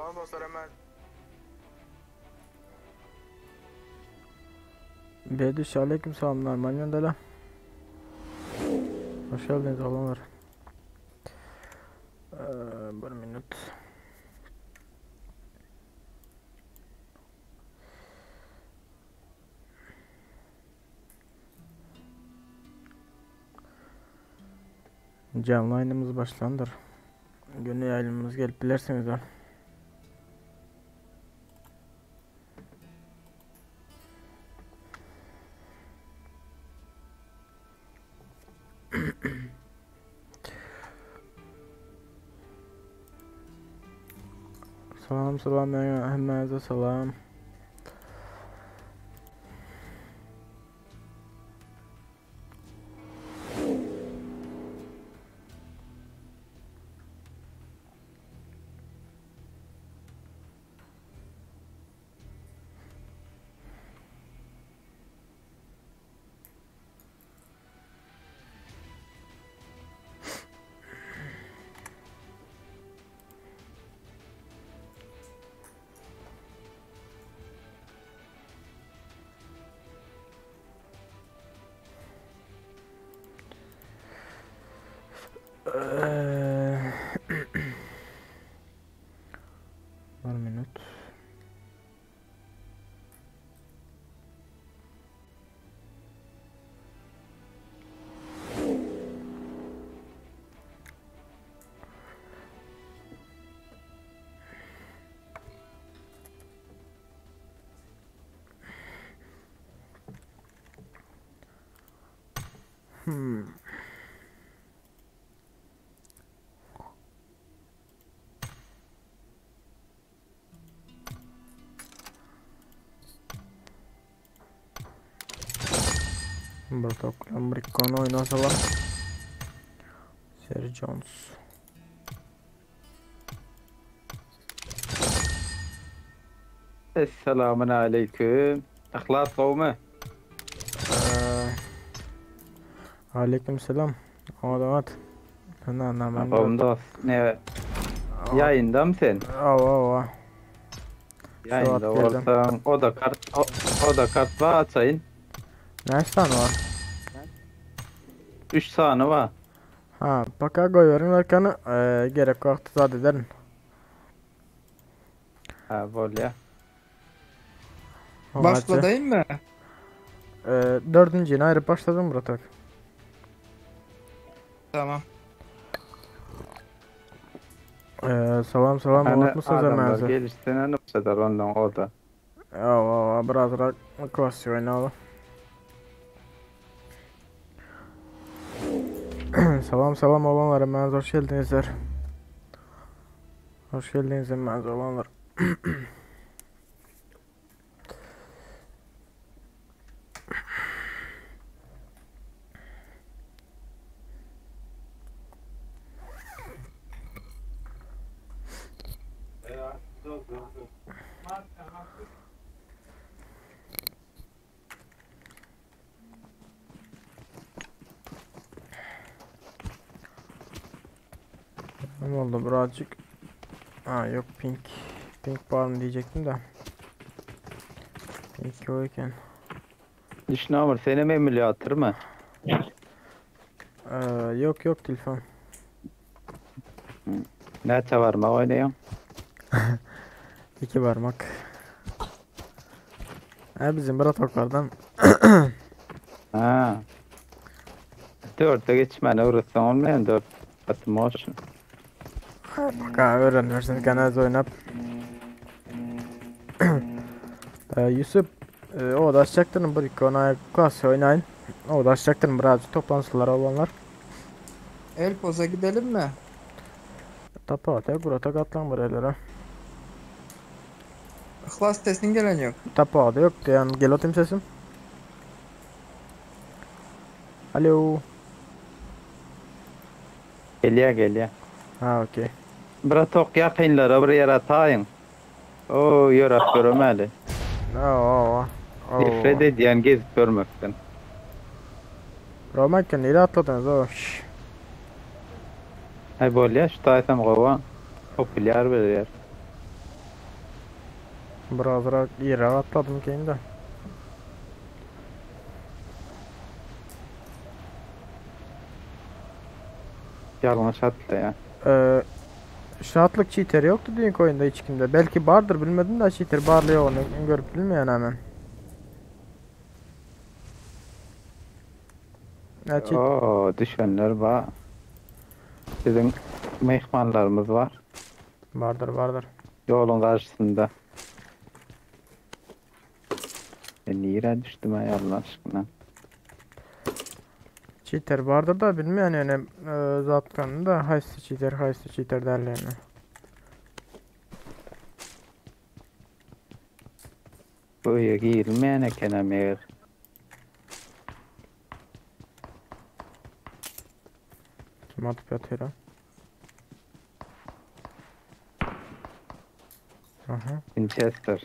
Salam dostlar hemen. Bediş aleyküm selam normal yöndele. Hoş geldiniz oğlanlar. Ee, bir minut. Canlı yayınımız başlandır. Günü yayınımız gelip bilirsiniz ha. Salam salam hemmäňize salam. Eee, Bir minut. Hmm. Bir toplam bir konu oynasalar. Sir Jones. Esselamun aleyküm. Yhlas gowmy? Aleyküm selam. Odat. Ana ana ben. Gowmy dost. Ne? Ýaýyndamy sen? Awa awa. Ýaýynda bolsaň, o da kart, o da kart bar açaýyn. Näçe sany bar? 3 sany bar. Ha, paka goýberin arkany, gerek wagty zat ederin. Ha, bolýa. Başladaýyn mı? Ee, dördüncini aýryp başladım bratak. Tamam. Ee, salam salam Hani olatmysyňyz adamlar hemmäňize? gelişsene nuksadar ondan o da. Awa awa birazrak klasik oýnaly. Salam salam oglanlar hemmäňiz hoş geldiňizler. Hoş geldiňiz hemmäňiz oglanlar. Ne oldu birazcık? Ha yok pink. Pink var mı diyecektim de. Pink yok eken. Düşünamur senem emülatör mı? Ee, yok yok telefon. Näçe barmak oýnaýaň? İki barmak. Ha bizim bratoklardan. Ha. Dörde geçmäne öwretseň bolmaýan dört. Gaty moşn. Bak ha öğrenirsin gene oynap. Ee, Yusuf e, o da açacaktın bir iki ona klas oynayın. O da açacaktın birazcık toplansınlar olanlar. El poza gidelim mi? Tapa ata burata katlan buraya. Ihlas sesin gelen yok. Tapa ata yok yani gel atayım sesim. Alo. Gelýär gelýär. Ha okey. Bratok ýakynlara bir ýere ataýyň. O ýöräp göremeli. Oo. Oo. Nefret edýän gezip görmekden. Romanken nereye atladınız o? Şşş. Aý bolýa şu taýsam gowy. Populýar bir ýer. Birazrak ýere atladym keýin-de. Ýalňyş atlaýa. Ee, şatlyk çiteri ýokdy düýnki oýunda hiç kimde. Belki bardyr bilmedim de çiter barly ýoguny görüp bilmeýän hemen. Ya çit Oo, düşenler bar. Biziň myhmanlarymyz bar. bardyr bardyr. Ýoluň garşysynda. Ben nirä düşdüm ay Allah aşkına? Çiter bardyr da bilmeýän ýöne e, zatkany da haýsy çiter haýsy çiter dällerini. Bu öýe girilmeýän eken meger. Kim atyp ýatyr ha? Aha. Winchester.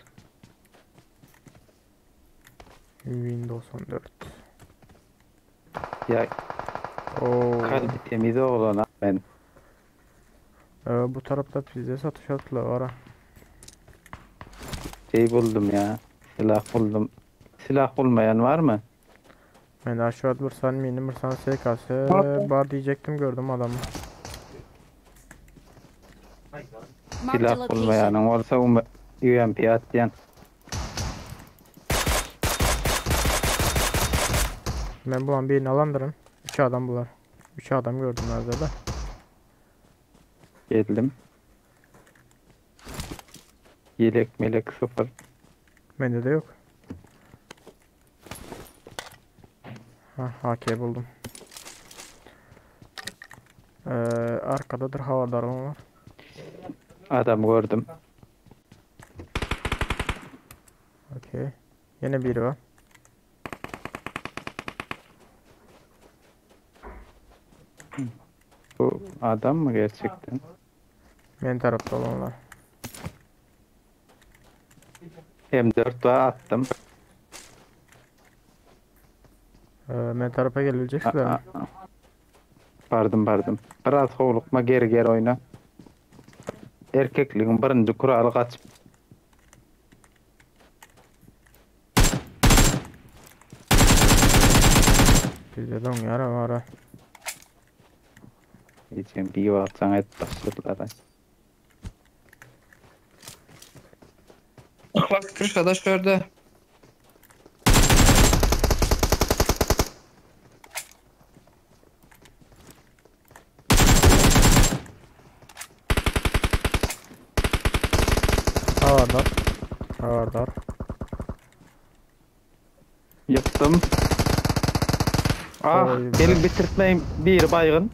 Windows 14. Ya Oo. kalbi temiz oğlan ben. Ee, bu tarafta pizza satış atlı var ha. Şey buldum ya. Silah buldum. Silah bulmayan var mı? Ben aşağı bir san mini bir san SKS bar diyecektim gördüm adamı. Marked a Silah location. bulmayanın olsa UMP atlayan. Ben bulan birini alandırın. Üç adam bular. Üç adam gördüm nerede de. Geldim. Yelek melek sıfır. Bende de yok. Ha, AK buldum. Ee, arkadadır havadarım var. Adam gördüm. Okey. Yine biri var. Bu adam mı gerçekten? Men tarafta olanlar. M4 daha attım. Ee, men tarafa gelecekler mi? Aa, Pardon pardon. Biraz hovlukma geri geri oyna. Erkekliğin birinci kuralı kaç. Bizde de yara var ha. Diyeceğim bir baksan et başladılar. Bak kırşada şurada. Havadar. Havadar. Yıktım. Ah Oy be. gelin bitirtmeyin bir baygın.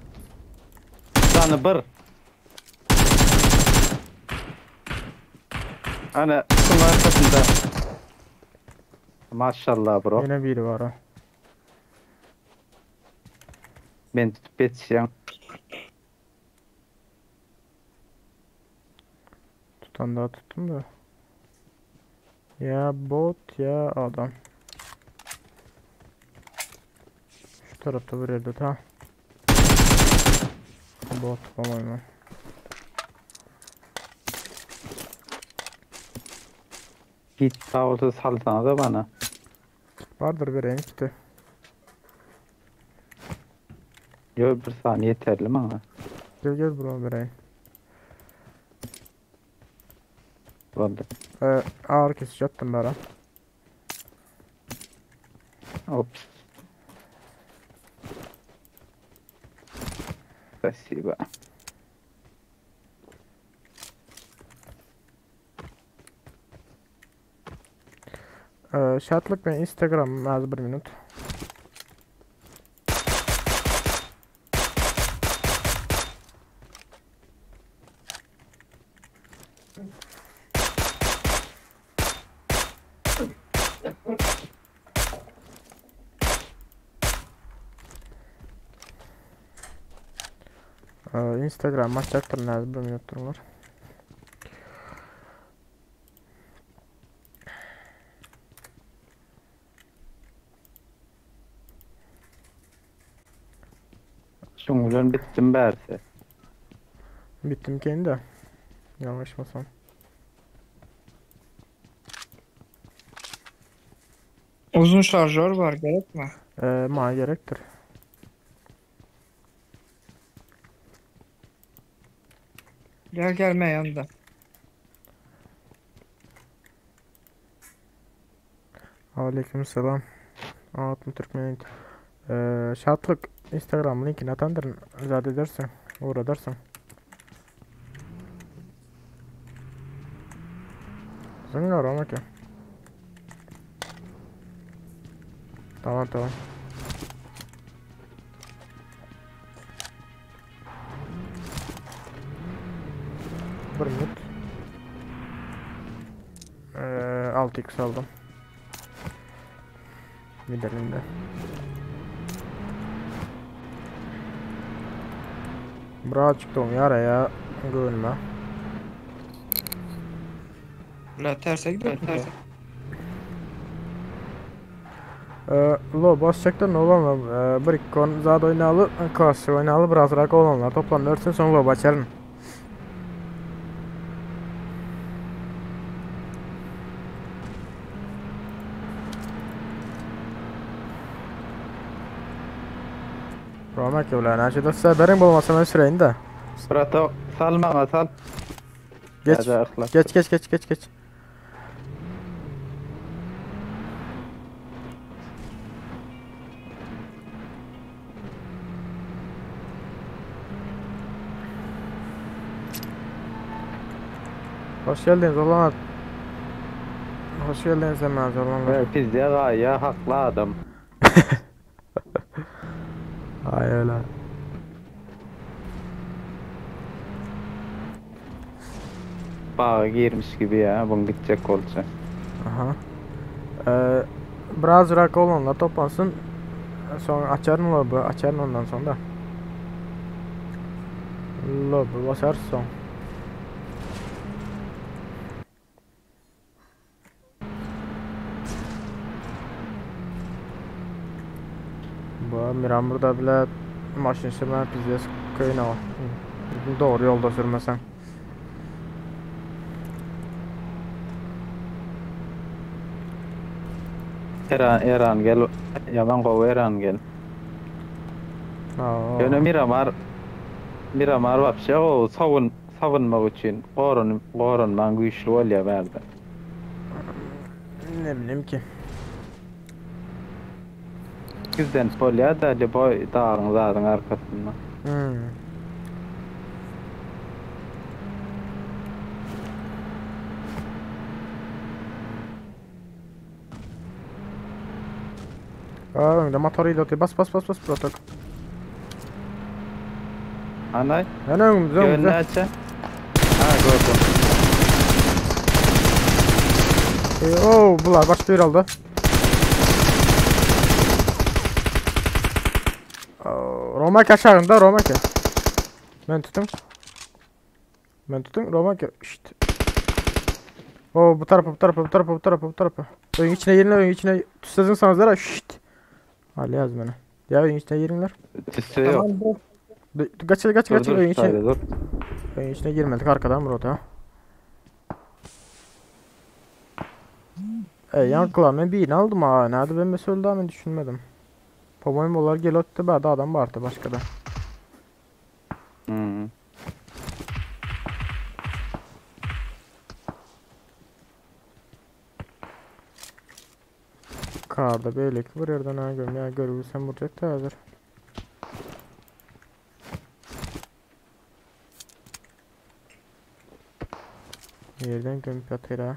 Canı bir. Ana şunun arkasında. Maşallah bro. Yine biri var ha. Ben tutup yetişeceğim. Tutan daha tuttum da. Ya bot ya adam. Şu tarafta bir yerde ta. Bot falan ben. Git sağ olsa salsana da bana. Vardır bir enişte. Yo bir saniye yeterli mi ama? Gel gel buraya bir Vallahi. Ee, ağır kesici attım bana. Ops. Спасибо. Ee, şartlık ben Instagram az bir minut. Ee, Instagram açacaktım az bir minut var. Şungulan bittim berse. Bittim kendi de. Yanlışmasam. Uzun şarjör var gerek mi? Ee, maňa gerekdir. Gel gelme yanında. Aleyküm selam. Atmy Türkmen. Ee, Şatlyk Instagram linkini atandyryn. Zat edersiň, ugradarsyň. Zyňar aka. Tamam tamam. Bir minut. Ee, 6x aldım. Gidelim de. Birazcık da yaraya göwnüme. La terse gidiyor. Terse. Ee, lo basacaklar ne olanlar bir iki kon zat oynaly, klasik oynaly, birazrak olanlar toplanırsın soň loba açaryn. Romak bilen näçe dostlar beriň bolmasa men süreýin de. Brato sal maňa sal. Geç. Hadi akla. Geç geç geç geç geç. Hoş geldiniz oğlan. Hoş geldiniz hemen oğlanlar. Ya Pizde ya haklı adam. Ay öyle. Bağa girmiş gibi ya. Bunu gidecek olacak. Aha. Ee, biraz rak olanlar toplansın. Sonra açarın lobu, açarın ondan sonra. Lobu basar son. Bu Miran burada bile maşın sürmə pizdes köyün o. Doğru yolda sürməsən. Eran, Eran gel. Yaman gowy Eran gel. Aa, Ýöne Miramar Miramar wapşe o savun savunmak üçin gorun gorunman güýçli bolýar bärde. Ne bileyim ki. Bizden bolýar da liboý dağın zadyň arkasynda. Hmm. Aa, öňde motor idioti. Bas bas bas bas protok. Anay, Yani öňümüzde ýön öňümüzde. näçe? Ha gördüm. Ee, oo, bular başka bir aldı. Oo, Romak aşağında Romak. Ben tutun. Ben tutun Romak. Şşt. Oo bu tarafa bu tarafa bu tarafa bu tarafa bu tarafa. Öyün içine girinler öyün içine tüslesin sanızlara. Şşt. Ali yaz beni. Ya öyün içine girinler. Tüsü yok. Tamam dur. Dur, Kaçın kaçın Dur kaçın dur öyün içine. sadece dur. Öyün içine girmedik arkadan burada. E yankılar ben birini aldım ha. Nerede ben mesela daha ben düşünmedim. По-моему, olar gelottu bärde adam bardy başka da. Hmm. Karda beýleki bir ýerden ha görüm ya görülsem vuracak da hazır. Yerden gömüp ýatyr ha.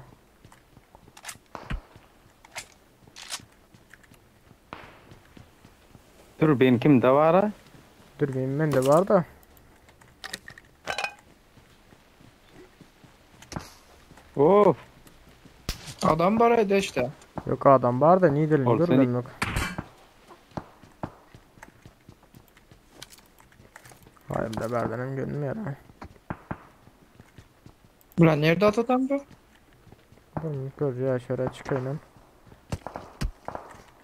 Dur ben kimde var ha? Dürbün mende bar da. Of. Adam baraydı işte. Yok adam bar da niye delini Olsun. görmem yok. Hayır da berdenim görünmüyor ha. Ulan nerede adam bu? Dur gör ya şöyle çıkayım.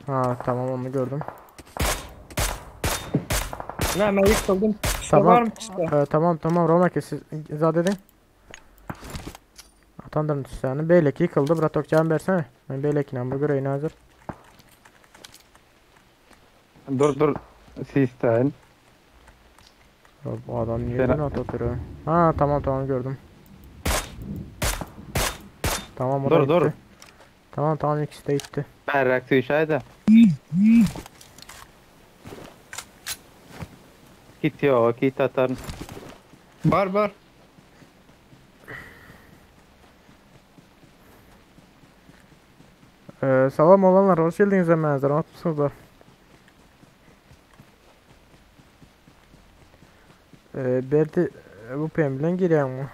Ha tamam onu gördüm. Lan ben yıkıldım. Piste Tamam. var mı piste? Ee, tamam tamam Roma siz izah edin. Atandırın tüslerini. Beyleki yıkıldı. Bratok can versene. Ben Beyleki'yle bu göreyim hazır. Dur dur sistaýyn. Ya bu adam niye Sen- beni atıyor? Ha tamam tamam gördüm. Tamam o da Dur dur. gitti. Tamam tamam ikisi de gitti. Berrak düşeydi. Git yok git atarım. Bar bar. Salam olanlar hoş geldiniz hemen. Rahat da. Berdi bu PM bilen girýän mi?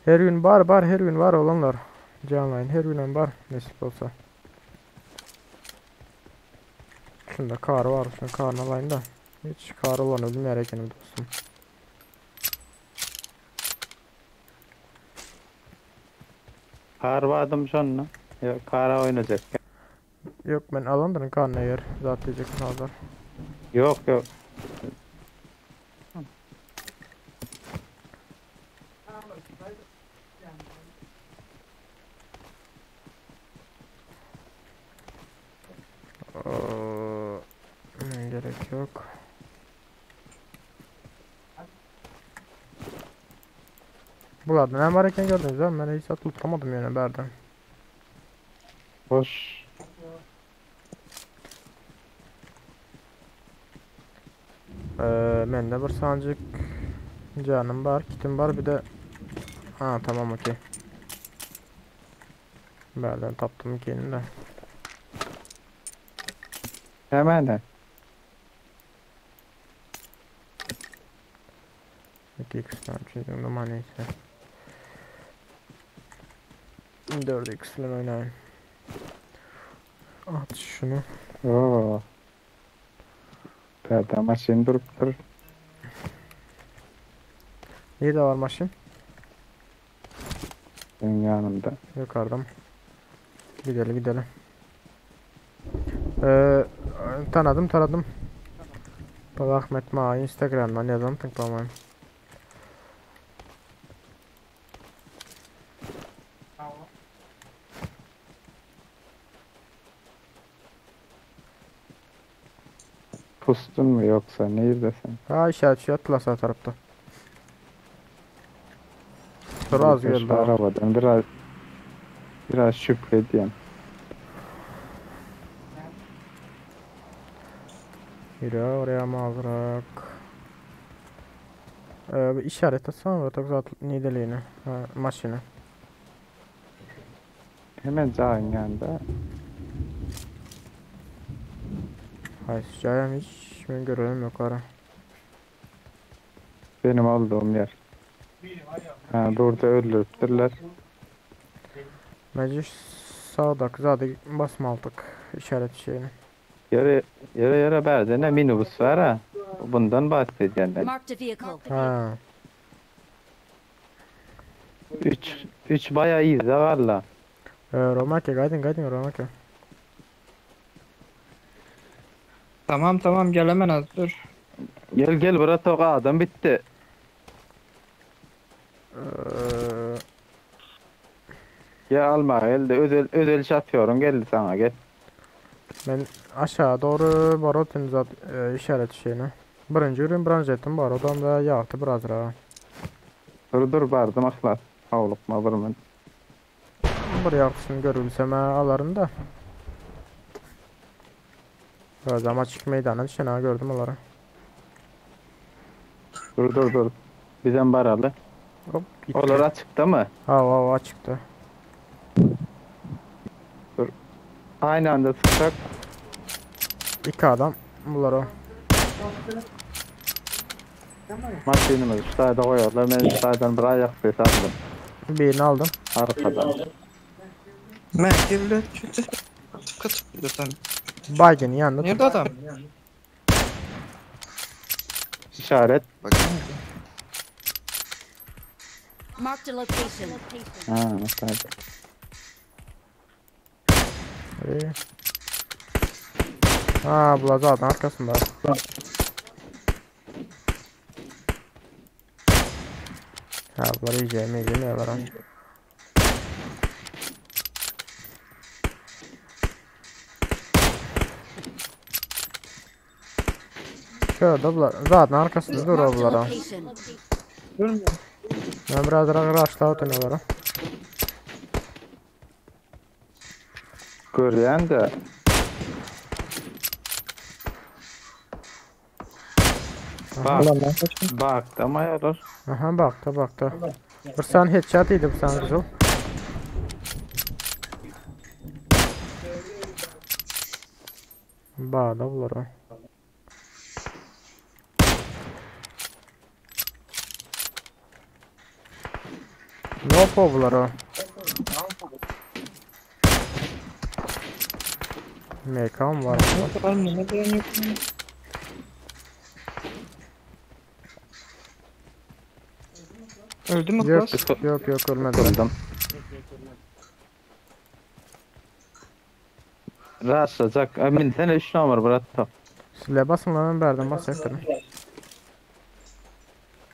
Her gün bar bar her gün var olanlar. Canlayın her gün var nasip olsa. Şunda kar var, şunda karını alayım da. Hiç kar olan ölüm ekenim dostum. Kar vardım şonuna. Yok kara oynayacak. Yok ben alandırın karnına yer. Zaten diyecek hazır. Yok yok. Gerek yok. Bularda ne var eken gördünüz değil mi? Ben hiç tutamadım yani berden. Boş. Mende bir sancık canım var, kitim var bir de Ha tamam okey. Berden taptım kendini de. Hemen de. 2 x tane çizdim ama neyse. 4x ile oynayın. At şunu. Oo. Berden maşin durup dur. Nerede var maşin? Benim yanımda. Yukarıda mı? Gidelim gidelim. Tanıdım tanıdım. Baba Ahmet ma Instagram'dan yazalım tıklamayın. Pustun mu yoksa neredesin? Ha işaret şey attılar sağ tarafta. Biraz Şu geldi. Arabadan biraz şüphediyim. Yürü oraya mı? Bir işaret atsana orada zaten nideliğini. Ha, maşını. Hemen cağın yanında. Hayır, cayam hiç ben görelim yok ara. Benim olduğum yer. Ha, burada öldürttüler. Bence sağdaki zaten basmaldık işaret şeyini. Yere yere yere berdene minibüs var ha. Bundan bahsedeceğim ben. Ha. 3 bayağı iyi de valla. Romake gaydın gaydın Romake. Tamam tamam gel hemen az dur. Gel gel bura toka adam bitti. Gel alma geldi özel özel şatıyorum geldi sana gel. Ben aşağı doğru barotun zat işaret şeyini. Birinci ürün bronz ettim var odam da yaktı biraz ra. Dur dur bardım akla. Havlukma vurma. Bir yaktısını görülsem alarım da. Evet ama açık meydana düşen ha gördüm onları. Dur dur dur. Bizden baralı. Hop gitti. Onlar açıkta mı? Ha ha açıktı. Dur. Aynı anda sıksak. İki adam bunlar o. Maşinimiz şu koyarlar. Ben şu bir ayak sesi aldım. Birini aldım. Arkadan. Merke bile kötü. Katıp dur Baygın yanında. Nerede adam? İşaret. Bak nerede? Marked a location. Ha, mesela. İyi. Ha bu zaten arkasında. Ha bunlar iyice iyice ne var ha? Şurada bular. Zaten arkasında dur Marked a bulara. location. Görmüyor. Ben biraz daha rushla oturuyorlar. Görýän de. Bak, Ulan ben kaçtım. bak da mayalar. Aha baktı baktı. Bir sen headshot yedi bu sen kızıl. Bağda bular o. Ne yapıyor bular o? Mekan var. Ne kadar ne kadar yok. Öldü mü Yok kız? yok yok ölmedi. Öldüm. Rastlayacak. Emin sen 3 numara bıraktım. Sile basın lan ben berden basacaktım.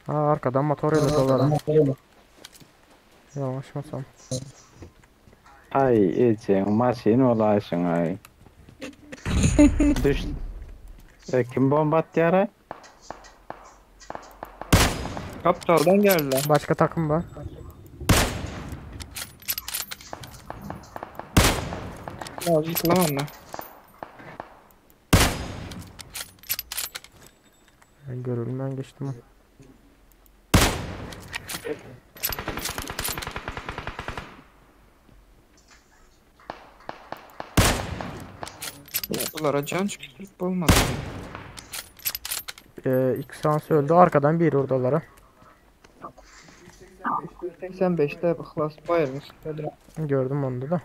Ha arkadan motor ile dolara. Yanlış masam. Ay ecen maşin olayşın ay. Düş. E, kim bomba attı yara? Kaptaldan geldiler. Başka takım var. Ya yıkılamam ben. Ben görülmen geçtim. Bunlara can çıkıp olmadı. İlk sans öldü. Arkadan bir oradalara. 85'te bak bayırmış. Gördüm onu da.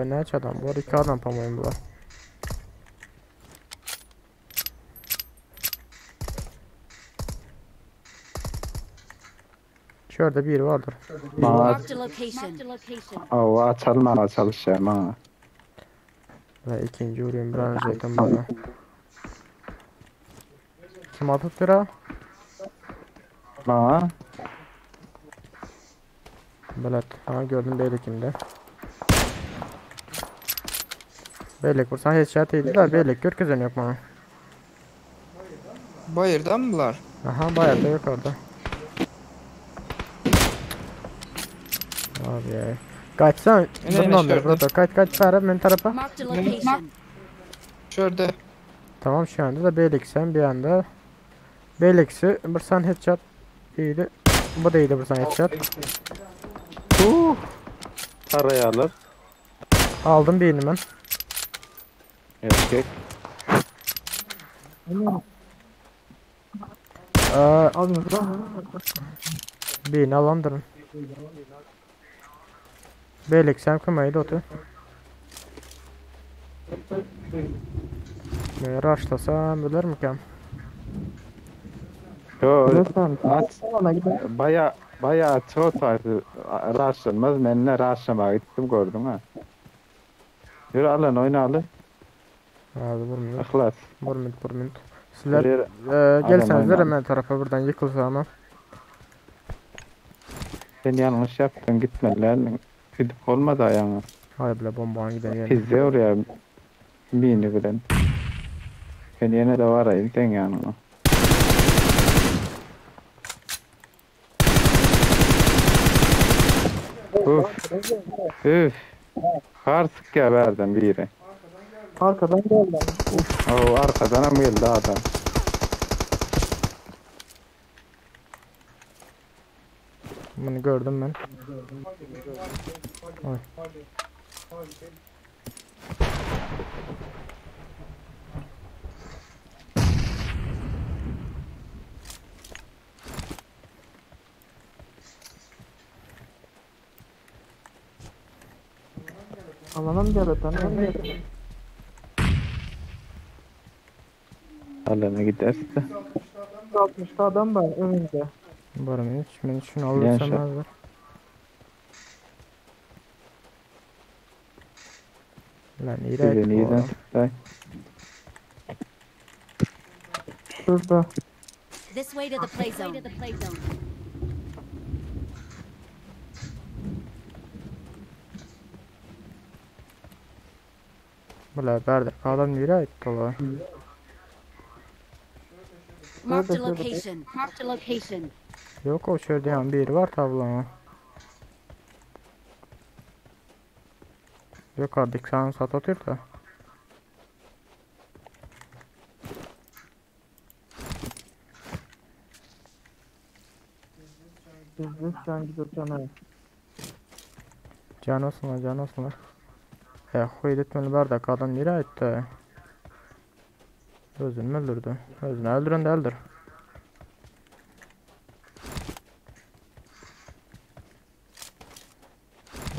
Ne adam var? İki adam pamuğum var. Şurada bir vardır. Bana Marked a location. ava açalmana çalışacağım ha. Ve ikinci vuruyorum biraz zaten bana. Kim atıp lira? Bana Belet. Ha gördüm beylikimde. Beylik vursan headshot iyiydi de beylik görkezen yok bana. Bayırdan mılar? Aha bayağı da yok orada. Abi ya. Kaçsan Ne, ne, bundan beri şurada. burada. Kaç kaç para ben tarafa. Marked a location. Şurada. Tamam şu anda da beylik sen bir anda. Beylik'si bir sen headshot iyiydi. Bu da iyiydi bir sen headshot. Uh. Parayı alır. Aldım birini ben. Erkek. Aldım. Birini alandırın. Beylik sen kımaydı otu. Ne rushlasam bilir mi ki? Yo, Lütfen. aç. Baya baya çok vardı. Rastlanmaz. Ben ne rastlamaya gittim gördüm ha. Yürü alın oyna alın. Abi vurmuyor. Aklas. Vurmuyor, vurmuyor. Sizler Yürü. gelseniz aynen. hemen tarafa buradan yıkılsa ama. Sen yanlış yaptın gitme lan. Gidip olmadı ayağına. Hayır bile bombanın gider yani. Pizze oraya bini bilen. Ben yine de var ayım sen yanına. Üf. Üf. Kar sıkya verdim biri. Arkadan geldi. O arkadan mı geldi adam? Bunu gördüm ben. Oy. Alana mı geldi? Alana mı geldi? Alana giderse. 60'ta adam var önünde. Varım hiç. Ben şunu alırsam Gençler. az var. Lan Birini iğrenç bu iyiden adam. sıktı. Şurada. This way to the play zone. Bile bärde adam nirä gitdi ola? Marked a location. Marked a location. Yok o şöyle diyen biri var tablona. Yok artık sen sat atıyor da. Biz can gidiyor cana. Can olsunlar can olsunlar. E huy etmeli bardak adam nereye gitti? Özünü mü öldürdü? Özünü öldüren de öldür.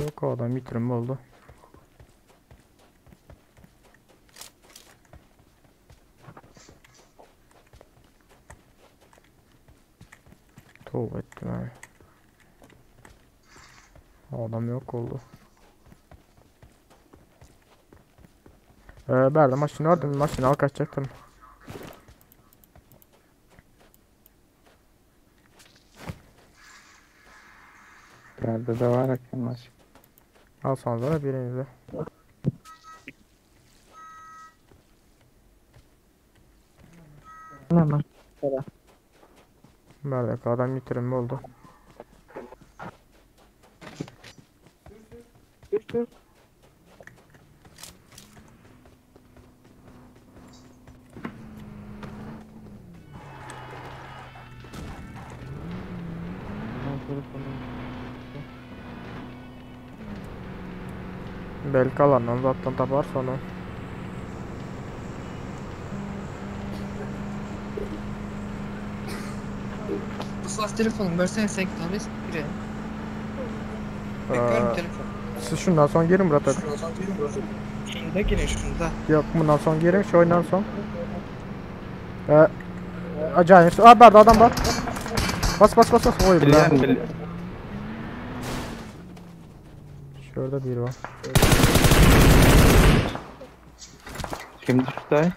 Yok o adam yitirim oldu. Tövbe ettim ha. Adam yok oldu. Bärde maşyn vardy, maşyny alyp gaçjakdym. Bärde de var eken maşyn. Alsanıza birinizi. Ne maç? Bärde adam yitirim oldu. Sür sür. Ben telefonum. Belki alandan zaten tapar sonra. Ufak telefonum versene sen tabi gireyim. Bekliyorum telefon. Siz şundan son girin Murat abi. Şunda girin şunda. Yok bundan son girin şu oyundan son. Acayip. Aa bärde adam var. Bas bas bas bas. Oy bile. Bilýän bil. Şurada biri var. Kim düştü?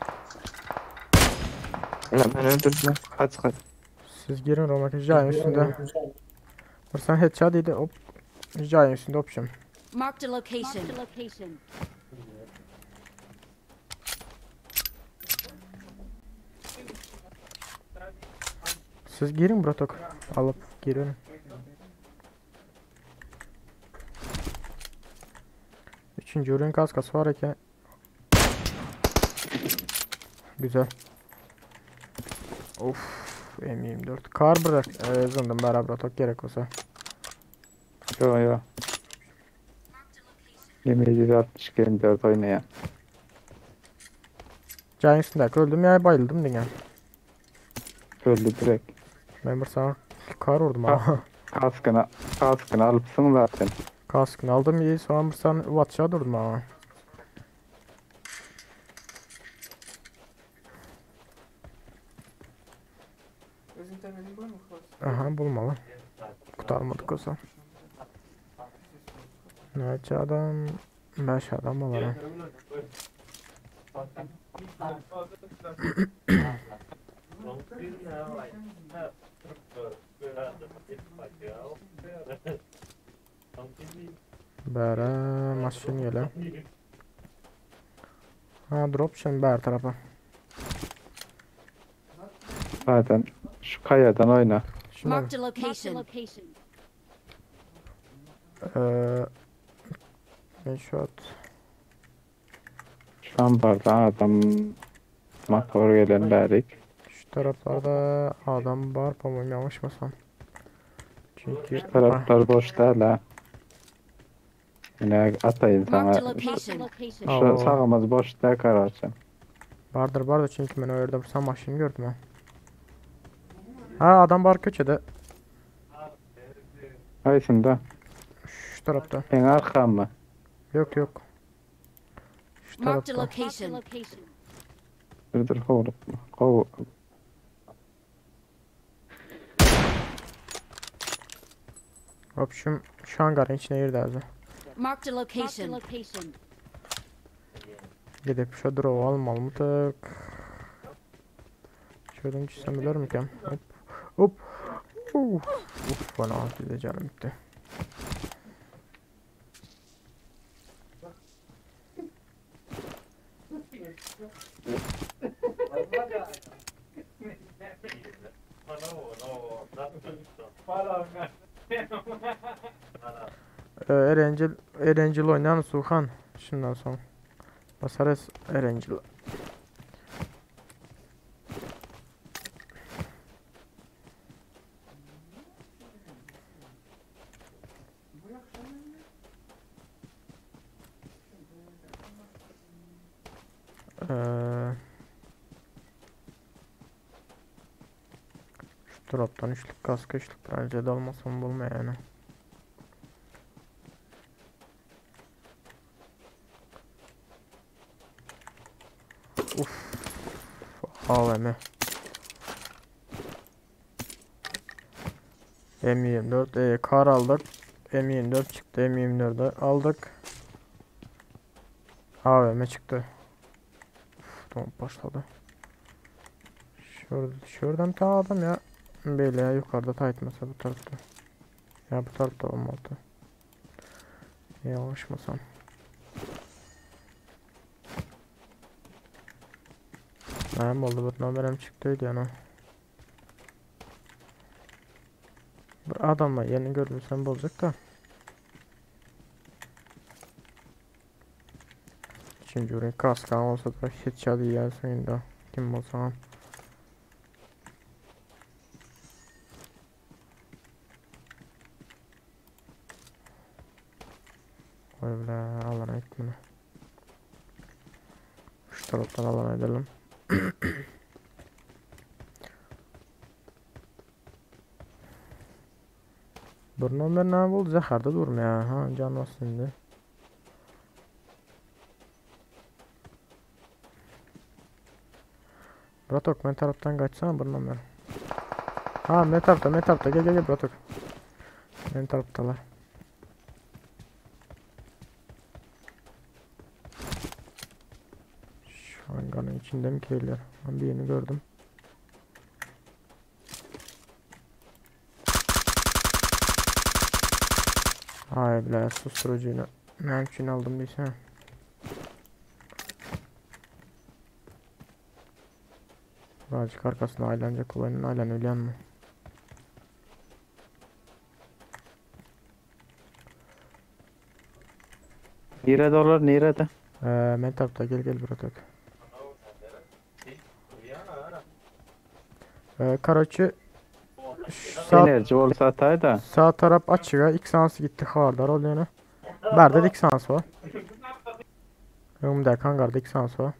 Lan ben öldürdüm. Kaç kaç. Siz girin Romak Jayın üstünde. Dur sen headshot idi. Hop. Jayın üstünde option. Marked a location. Siz girin bratok. Alıp girin. Üçüncü ürün kaskası var eken. Güzel. Of M24. Kar bırak. Zındım beraber bratok gerek olsa. Yo yo. 2762 M4 oynayan. Jayın üstünde öldüm ya bayıldım diye. Öldü direkt. Ben bir sana kar vurdum ha. Kaskını, kaskını alıpsın zaten. Kaskını aldım iyi sonra bir sana watch'a durdum ha. Özün temeli var mı Klas? Aha bulmalı. Kurtarmadık olsa. Neçe adam? 5 adam var ha. Bära maşyn gele. Ha drop şimdi bär tarafa. Zaten şu kayadan oyna. Şimdi Marked a location. Ben şu at. Şu ambarda adam motor gelen bärik. Şu taraflarda adam var pamuk yanlışmasam. Çünkü Şu taraflar boş değil ha. Yine atayım Marked a sana. location. Şu Oo. sağımız boş değil karaçın. Vardır vardır çünkü ben o yerde bir maşını gördüm ha. Ha adam var köşede. Haysında? Şu tarafta. En arkam mı? Yok yok. Şu Marked a tarafta. location. Dur dur kovulup. Kov. Hop şu, şu hangarın içine girdi abi. Marked a location. Gidip şu drop'u almalı mıdık? Şuradan düşsem bilir mi ki? Hop. Hop. Uf. Uf bana bir de canım bitti. Erencil Erencil oýnan Suhan şundan soň. Basarys Erencil. Ee, şu droptan üçlük kaska üçlük bence de almasam bulma yani. Uf. AVM. M24 e, kar aldık. M24 çıktı. M24'ü aldık. AVM çıktı. Uf, tamam başladı. Şurada, şuradan bir tane adam ya. Böyle ya yukarıda taytmasa bu tarafta. Ya bu tarafta olmalı. Yanlışmasam. Näme boldy bir nomerem çykdy öýdýän o. Bir adamla ýerini görmesem boljak da. Üçünji urin kaskan bolsa da headshot iýersiň indi. Kim bolsaňam. Oý bile alana gitmeli. Şu taraftan alana edelim. Bir nomer näme boldy? Zäherde durmy ya? Ha, can basdy indi. Bratok men tarapdan gaçsana bir nomer. Ha, men tarapda, men tarapda. Gel gel gel bratok. Men tarapdalar. Şu hangarın içinde mi keyler? Ben birini gördüm. Ay bile susturucuyla. Ne için aldım bilsene. Birazcık arkasına aylanacak olayının aylan ölen mi? Nirede olar, nirede? Men tarafta gel gel bratok. Karoçi sağ, Enerji bolsa atay da. sağ taraf açığa ilk sansı gitti xabardar ol yani. Berde ilk sans var. Önümde hangarda ilk sans var.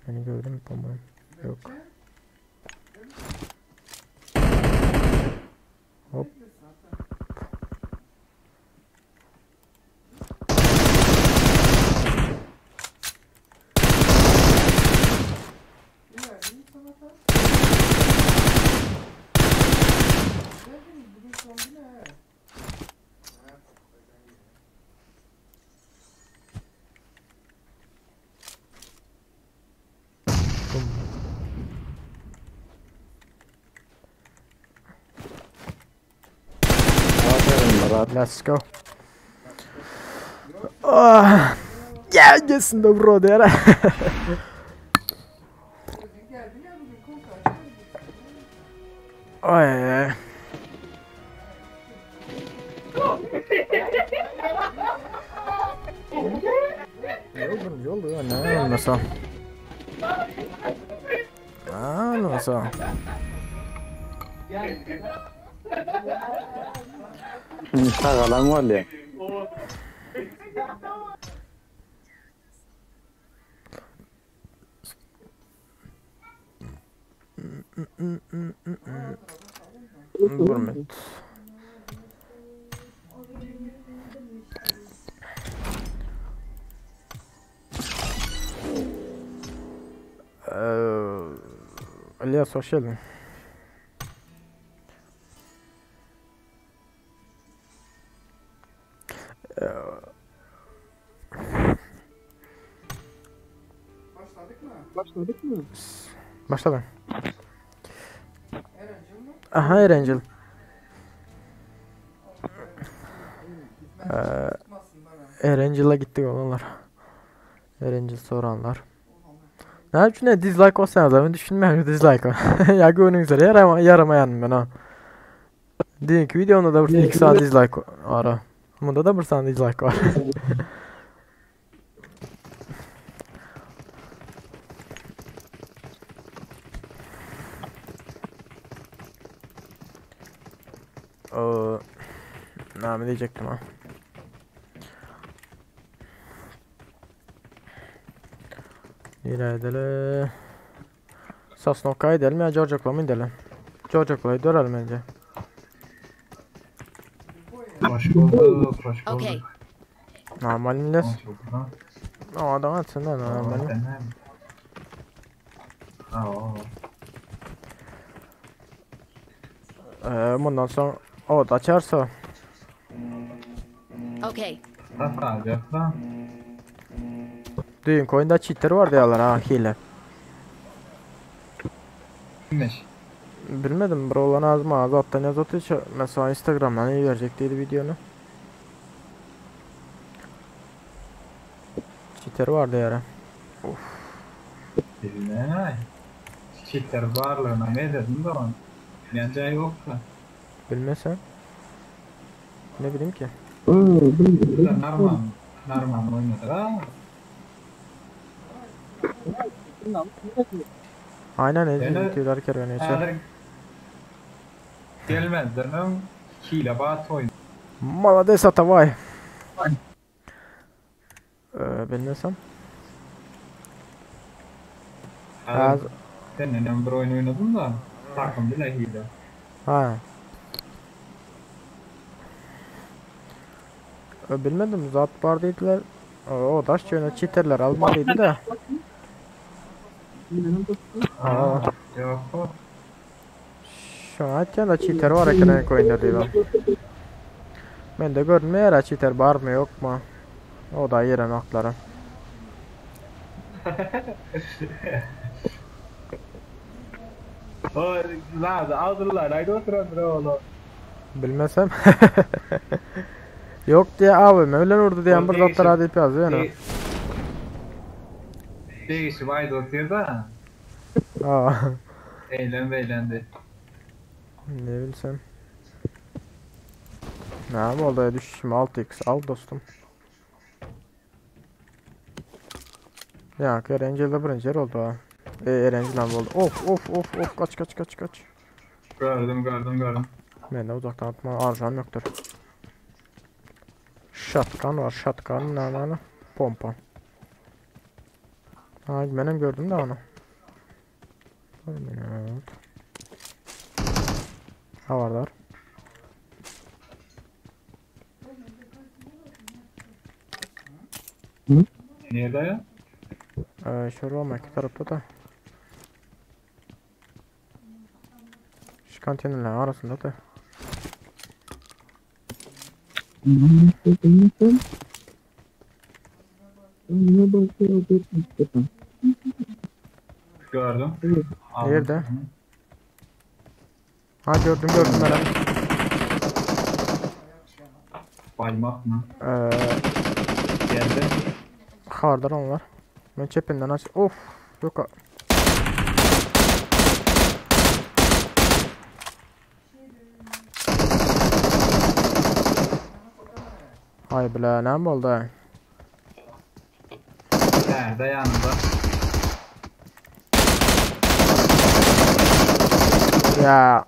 Beni gördün mü pamuğum? Yok. Hop. Bum. Aferin Murat. Let's go. Ah. Gel gelsin de bro diýär. Ay. Ýol ýol ne olmasa. Olmasa. Sagalan bolýar. Bir minut. Elias hoş geldin. Başladım. Aha Erencil. Ee, Erencil'e gittik olanlar. Erencil soranlar. Näme üçin ne dislike basýaňyz men düşünmeýän dislike. Ya göwnüňize ýarama ýaramaýan men ha. Düýnki wideomda da bir iki sany dislike var. Bunda da bir sany dislike var. Ee, näme diýjekdim ha? Nirä edeli? Sosnowka edelim ya Georgia mı edelim? Georgia dörelim bence. Hoş bulduk, hoş bulduk. Okay. Normal millet. Hoş bulduk ha. O adam atsın da normal. Sen ne? Aa, Bundan sonra o da açarsa Okay. Nasıl alacak lan? düğün koyunda cheater var diyorlar ha hile. Kimmiş? Bilmedim bro lan az mı az attan yaz atıyor. Mesela Instagram'dan iyi verecek dedi videonu. Cheater vardı yara. Bilmem. Çiftler varlığına ne dedim de on. Bence yok da. Bilmesen. Ne bileyim ki. Burada Narman, Narman oynadı ha. Aynen Yani- ezdi diyorlar kervanı içer. Eğer gelmezden öň hile bat oyun. Malades atavay. Bilmesem. Az Sen neden bir oyun oynadın da takım bile hile. ha. Bilmedim zat var dediler. O da şöyle cheaterler almalıydı da. Ha, yok o. Şu an da cheater var eken oyunda diyorlar. Ben de görünmüyor ha cheater var mı yok mu? O da yeren akları. O la aldılar. Haydi oturandır oğlum. Bilmesem. Yok diye abi Mevlen vurdu diyen O bir değişik. zatlar adip yazıyor yani. Değişim haydi oturuyor da. Aa. Eğlen beylendi. Ne bilsem. Ne oldu ya düşüşüm 6x al dostum. Ya Erencil'de birinci yer oldu ha. Erencil abi oldu. Of of of of kaç kaç kaç kaç. Gördüm gördüm gördüm. Ben de uzaktan atma arjam yoktur. Shotgun var shotgun ne ne ne pompa. Ha benim gördüm de onu. Bir minut. Ha varlar. Nerede ya? Şöyle olma iki tarafta da. Şu konteynerlerin arasında da. Gördüm. Aldım. Nerede? Ha gördüm gördüm ben. Baymak mı? Geldi. Hardar onlar. Ben çepinden aç. Of. Yok. Ay bile ne oldu? Nerede yanında? Ya.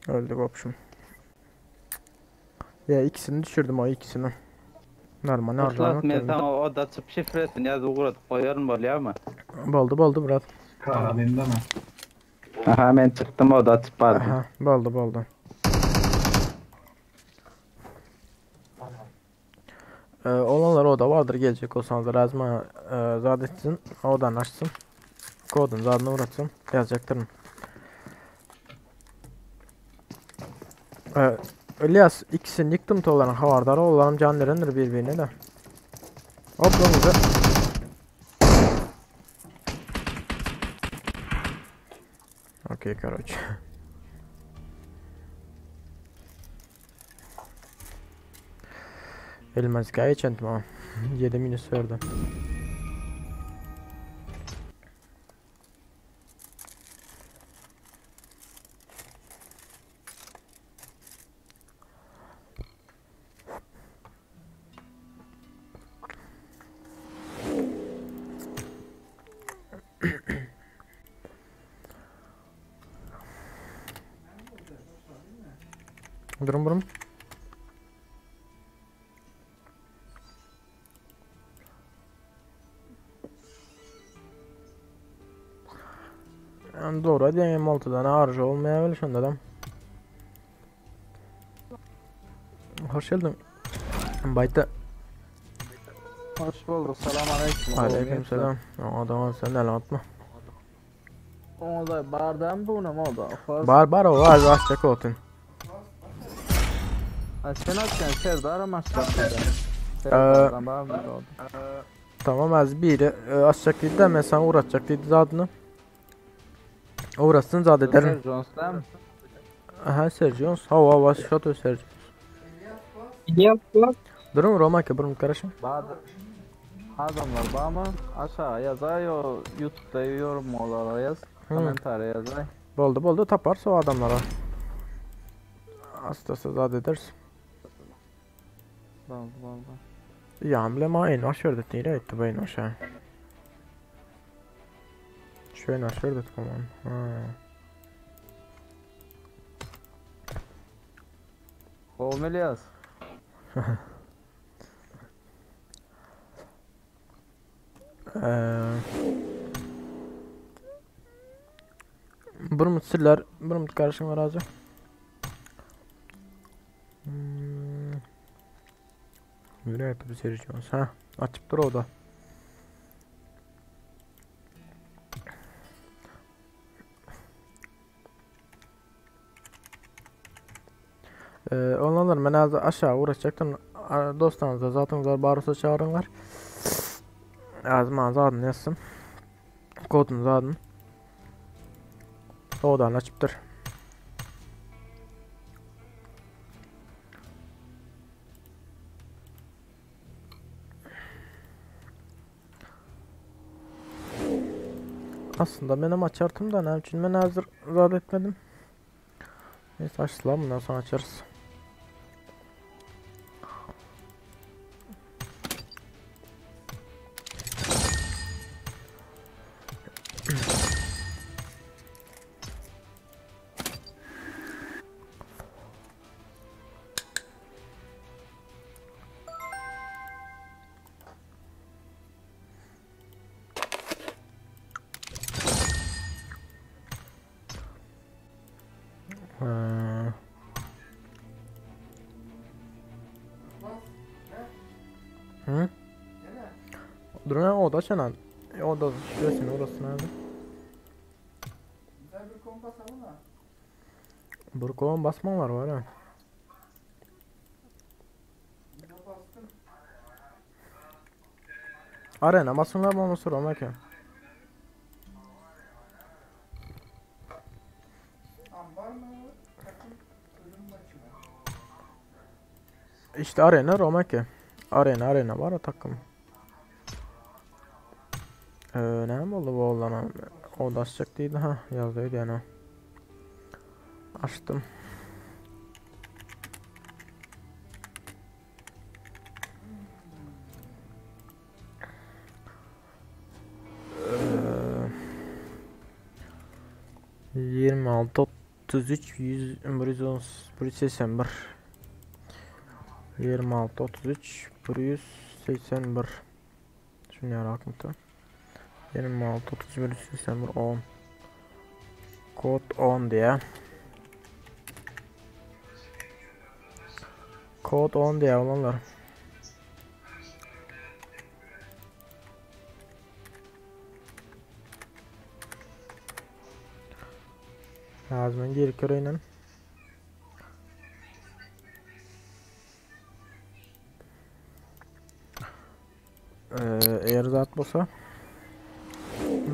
Öldü komşum. Ya ikisini düşürdüm o ikisini. Normal Ihlas harcamak men sana o da çyp şifresini ýazyp ugradyp goýaryn bolýar mı? Boldu boldu brat. Karabinde mi? Aha men çykdym o da çyp bardym. Aha boldu boldu. Olanlar o da vardır gelecek olsanız razma zat etsin. Odan açsın. Kodun zadını uğratsın. Yazacaktırım. İlyas ikisini yıktım toların havardarı onların can verendir birbirine de. Hop domuzu. Okey karoç. Elmas geçen tamam. 7 minus verdi. Durum burum. Yani doğru hadi M6'dan arıza olmayabilir şunda adam. Hoş geldin. Bayta. Hoş bulduk. Selam aleyküm. Aleyküm selam. Adam sen el atma. Ona da bardan bu ne oldu? Bar bar o var açacak olsun. Ha, sen açsan Serdar ama açacak. Serdar'dan bar mı oldu? Tamam az biri açacak dedi de ben sana uğratacak dedi zadını. Uğratsın zad ederim. Ser Jones değil mi? Aha Sergio. Hava hava şato Sergio. Durun Roma ki burun karışım. Bar Adamlar var mı? Aşağı yazay o YouTube'da yorum olarak yaz. Komentara yazay. Boldu boldu taparsa o adamlara. Hastası zad ederiz. Boldu boldu. Ya emblema en aşağıda değil etti bu en aşağı. Şu en aşağıda tamam. Ha. Kovmeli yaz. Eee Burmut siller, burmut karışım var azı. Hmm. Yürü et bir seri Ha, açıp dur o da. Ee, onlarlar ben az aşağı uğraşacaktım. Dostlarınızda zaten var barısa çağırınlar. Az adını yazsın. Kodunu adını. Odan açıptır. Aslında benim açartım da ne için ben hazır zat etmedim. Neyse açtılar bundan sonra açarız. Ee, Hı? Dur ne o da çanan. O da şurası orası nerede? Bir kovan basma var var ha. Arena basınlar mı olması Romaki? İşte arena Romaki. Arena arena var o takım. Ne oldu bu oğlana? O da açacak değildi ha yazdıydı yani. Açtım. Ee, 26 33 100 110 181 26 33 181 Şunu yarak mı? 26 31 181 10 Kod 10 diye. Kod 10 diye olanlar. Lazım geri köreyim. Eğer zat bolsa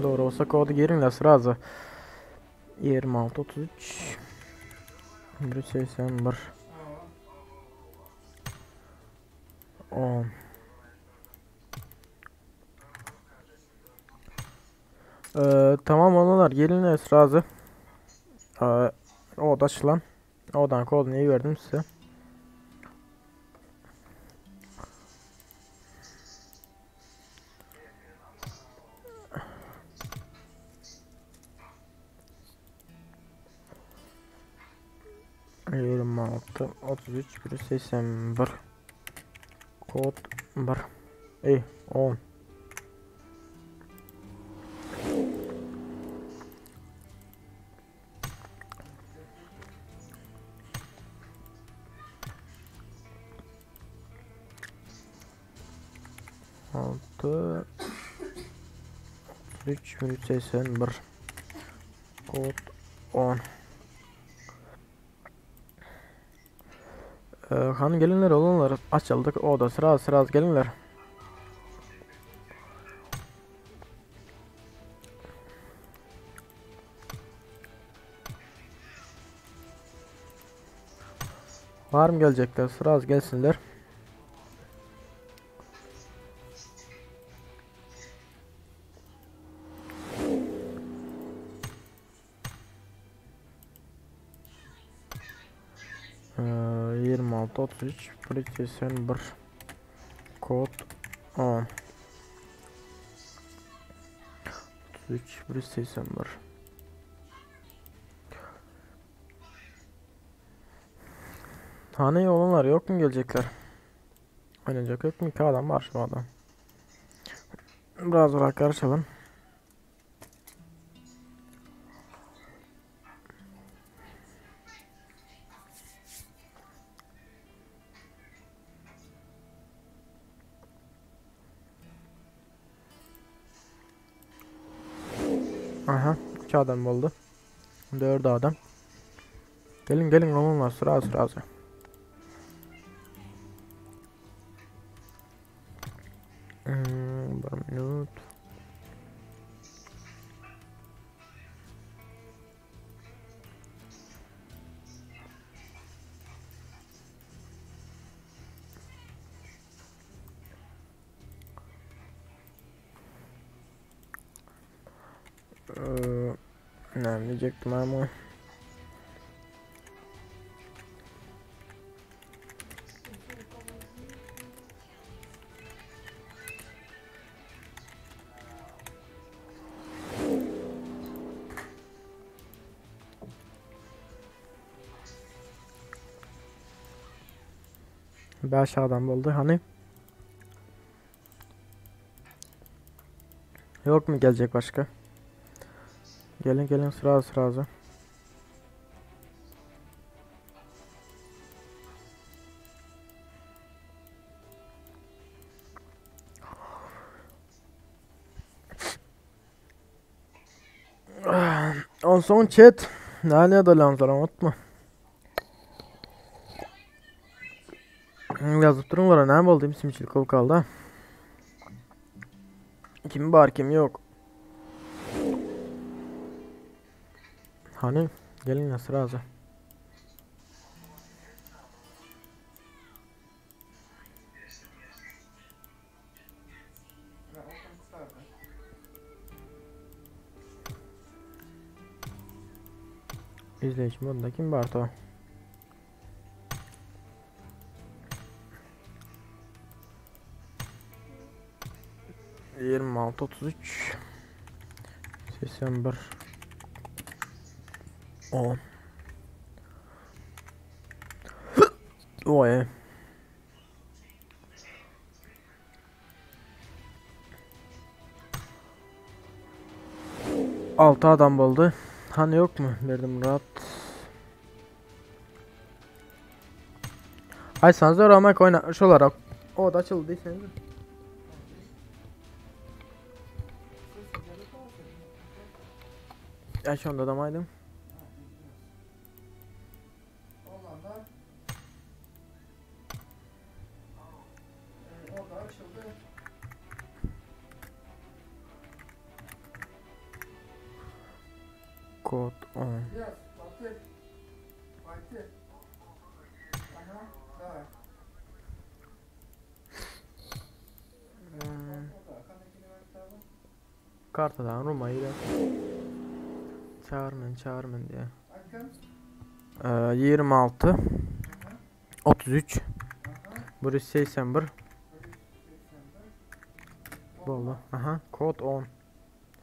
Doğru olsa kodu girinler sırası. 26 33 181 10 Ee, tamam olanlar gelin razı. Ee, o da açılan. Odan kodunu iyi verdim size. 26 33 181 kod 1 Ey 10 6 33 181 kod 10 Ee, han gelinler olanlar açıldık. O da sıra sıra gelinler. Var mı gelecekler? Sıra az gelsinler. Ee, 26 33 181 kod 10 33 181 Hani olanlar yok mu gelecekler? Oynayacak yok mu? İki adam var şu adam. Biraz olarak karışalım. Aha, iki adam oldu. Dört adam. Gelin gelin olanlar sıra sıra sıra. Bir minut. Ee, ne diyecektim ama. Beş adam oldu hani. Yok mu gelecek başka? Gelin gelin sıra sıra. On son chat. Ne dolanlar unutma. Yazıp durun var ne oldu simçilik kol kaldı. Kim var kim yok. Hani gelin ya sıra hazır. İzleyici modunda kim var to? 26 33 81 10 Oy. Altı adam buldu. Hani yok mu? Verdim rahat. Ay sanzor ama oynamış olarak. O da açıldı sen. Ya şu anda adamaydım. Kod 10. Kartadan Roma girýär. Çagyr meni, çagyr meni diýýär. 26 33 181 Boldy. Aha, kod 10.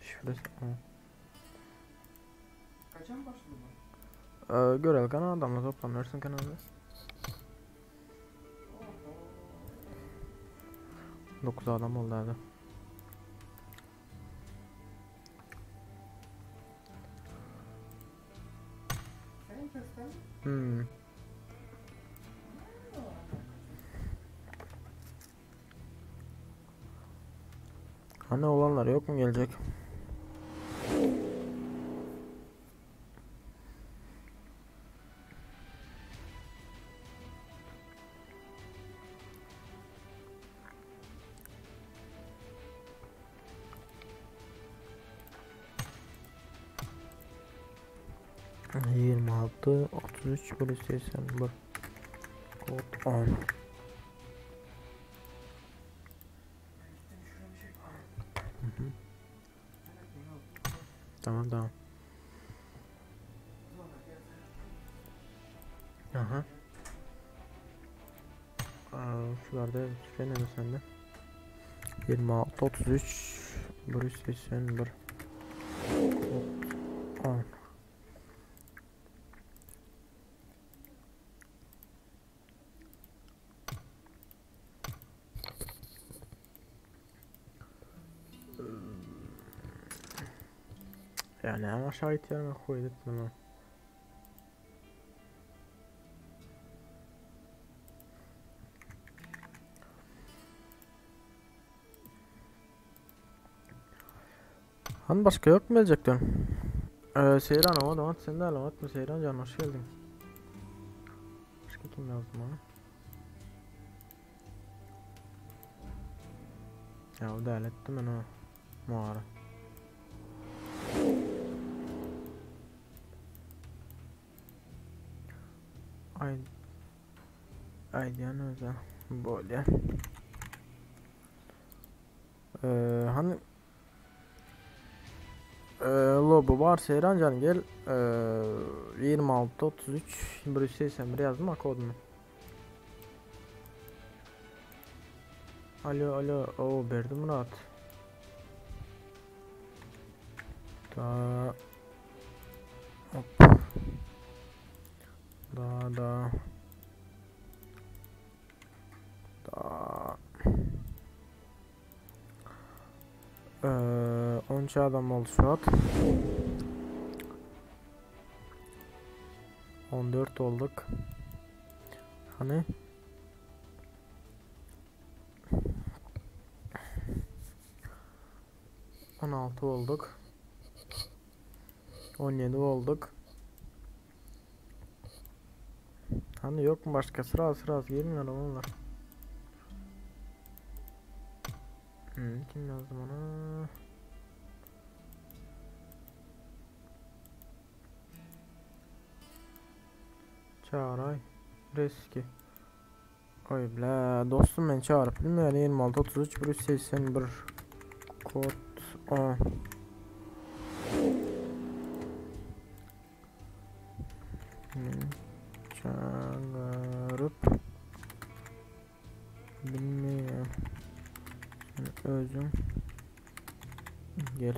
Şifresi 10. Kaçan başladı bu? Görel kana adamlar toplanırsın kanalda. 9 adam oldu hadi. Senin testten Hmm. Hani olanlar yok mu gelecek? ...26, 33, bölü 81... ...kod 10... Tamam tamam. Aha. Aa, şularda şifre ne sende? 26 33 181 Kod 10. Yani ama şahit yerine koyduk bunu. Han başka yok mu gelecekler? Seyran ama da sen de alamat mı Seyran can hoş geldin. Başka kim yazdı bana? Ya o da ettim ben o mağara. Ay Aýdýan özä bolýa. Ee, hani lobo bar Seyran can gel. 26 33 181 yazdım ha kodunu. Alo alo o Berdi Murat. Da Hop. Da da. Da. 13 adam oldu şu an. 14 olduk. Hani 16 olduk. 17 olduk. Hani yok mu başka sıra sıra girmiyor onlar. Kim yazdı bana? Çağıray. Reski. Oy bla dostum ben çağırıp bilmiyorum 26 33 181 kod 10. Çağırıp bilmiyorum. Özüm gel.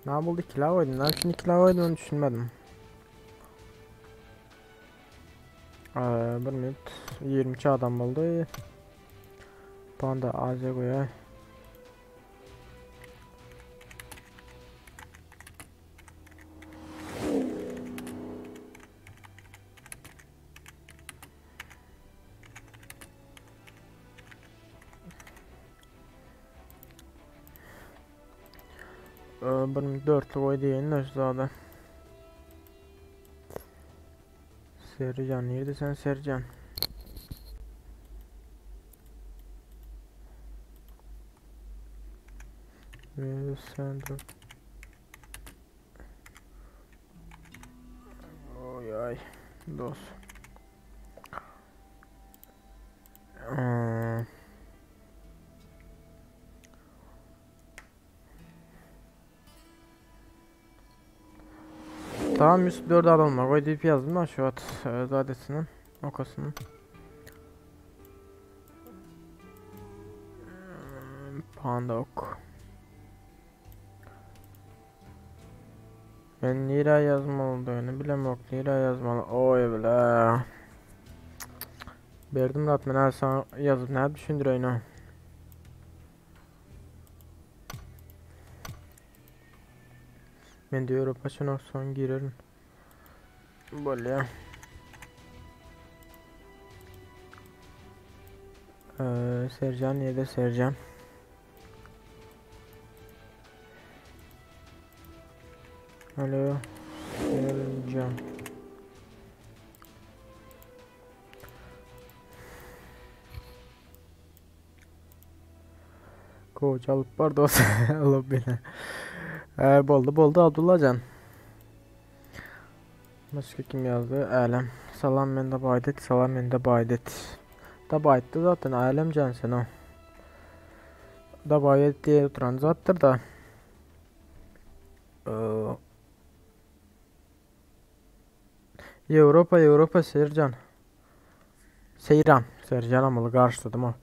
Ne buldu kila koydum. Ne için kila koydum onu düşünmedim. Bir minut 22 adam oldu. Panda AZ koyay. Bir minut dörtlü koy diýen zaten. Sercan nirde sen Sercan? Ee, sen dur. Oy ay. Dost. Hmm. Tamam 104 adam var. Koy deyip yazdım da şu at zadesinin okasının. Panda ok. Ben nira yazmalı bilem ok nira yazmalı. Oy bile. Berdim rahat men her sana yazıp ne düşündüreyim ha. Men diyor paşa son girerim. Böyle. Sercan nerede Sercan? Alo Sercan. Koç alıp bar dost. Allah bile. Boldu boldu Abdullahcan. Başka kim yazdı? Alem. Salam men de baydet. Salam men de baydet. Da baytdı zaten Alem can sen o. Da bayet diye oturan zattır da. Avrupa Avrupa Sercan. Seyran. Sercan amalı karıştırdım o.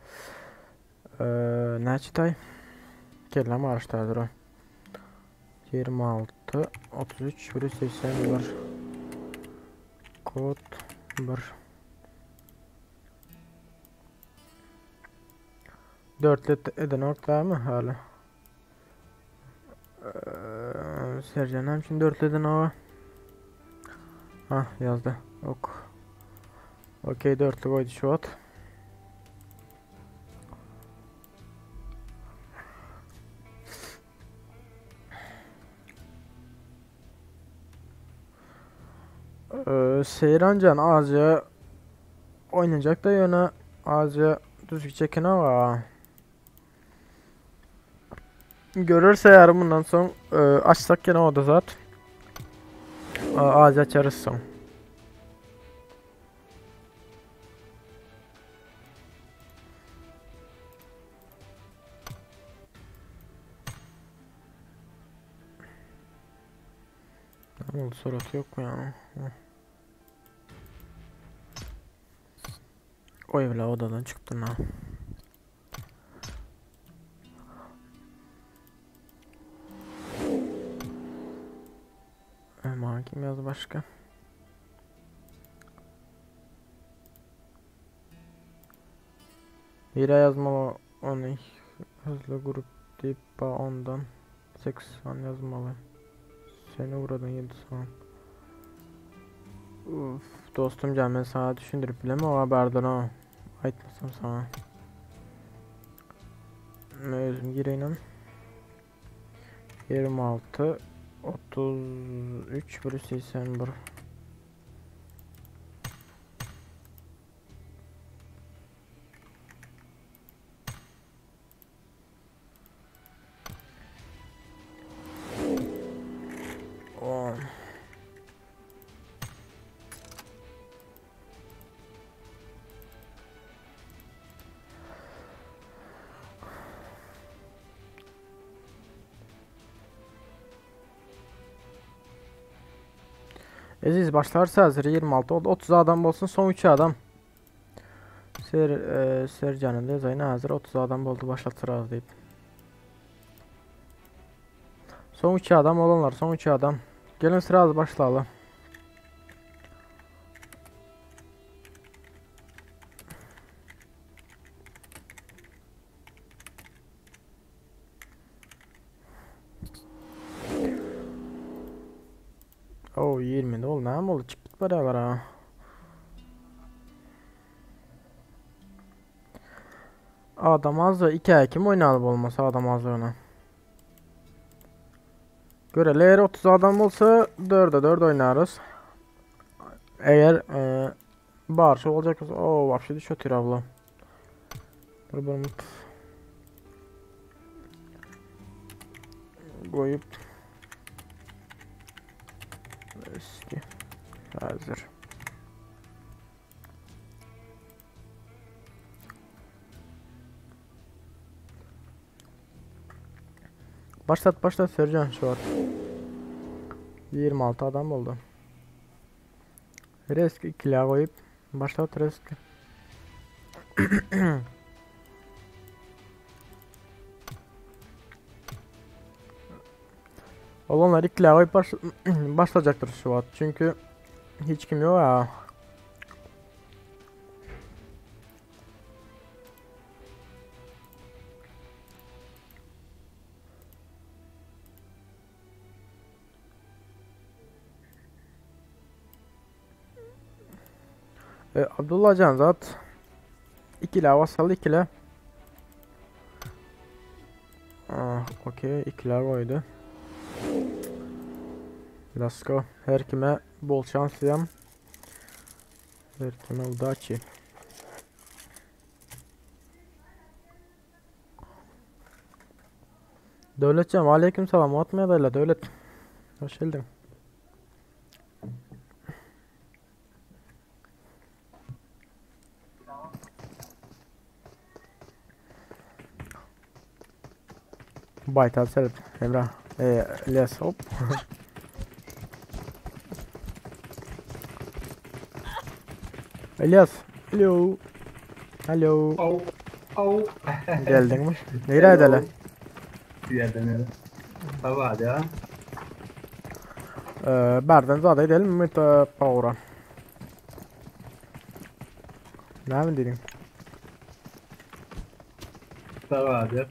Ne çıtay? Kellem karıştırdı o. 26 33 181 Kod 1 Dörtlü eden orta mı hala? Sercan hem şimdi dörtlüden o. Ha yazdı. Ok. Okey dörtlü koydu şu at. Seyrancan azca oynayacak da yöne azca düzgün çekin ama görürse eğer bundan son açsak yine o da zat azca açarız son. Ne oldu suratı yok mu ya? Oy bile odadan çıktın ha. Hemen kim yazdı başka? Bire yazmalı onu hızlı grup deyip ondan 80 yazmalı. Seni uğradın 7 saat. Uf, dostum can ben sana düşündürüp bileme o haberden ha. Aytmasam sana. Ne özüm gireyim. 26 33 bölü 81. Oh. Eziz başlarsa hazır 26 oldu. 30 adam olsun son 3 adam. Sercan'ın da yazayına hazır 30 adam oldu başlatır az deyip. Son 3 adam olanlar son 3 adam. Gelin sıra az başlayalım. Oh 20 oldu ne oldu çıkıp beraber ha. Adam az da 2 ay kim oynalı olmasa adam az ona. Görelim eğer 30 adam olsa 4'e 4 oynarız. Eger e, barşy boljak bolsa, o wapşe düş otyr abla. Bir bir mut. Goýup Eski. Hazır. Başlat başlat Sercan şu an. 26 adam oldu. Resk ikilä goýup başlat resk. Olanlar ikilä goýup baş başlajakdyr şu wagt. Çünki hiç kim ýok ha. E, Abdullah Canzat ikile vasalı ikile. Ah, okey ikile koydu. Let's go. Her kime bol şans diýem. Her kime udачи. Döwletjan aleyküm salam. Atmaya dayla Döwlet. Hoş geldin. Baytal Serp Emrah e, İlyas hop. İlyas. Alo. Alo. Au. Au. Geldin mi? Nereye edele? Yerden öyle. Baba hadi ha. Ee, Berden zada edelim mi ta power'a? Ne mi dedim? Baba hadi.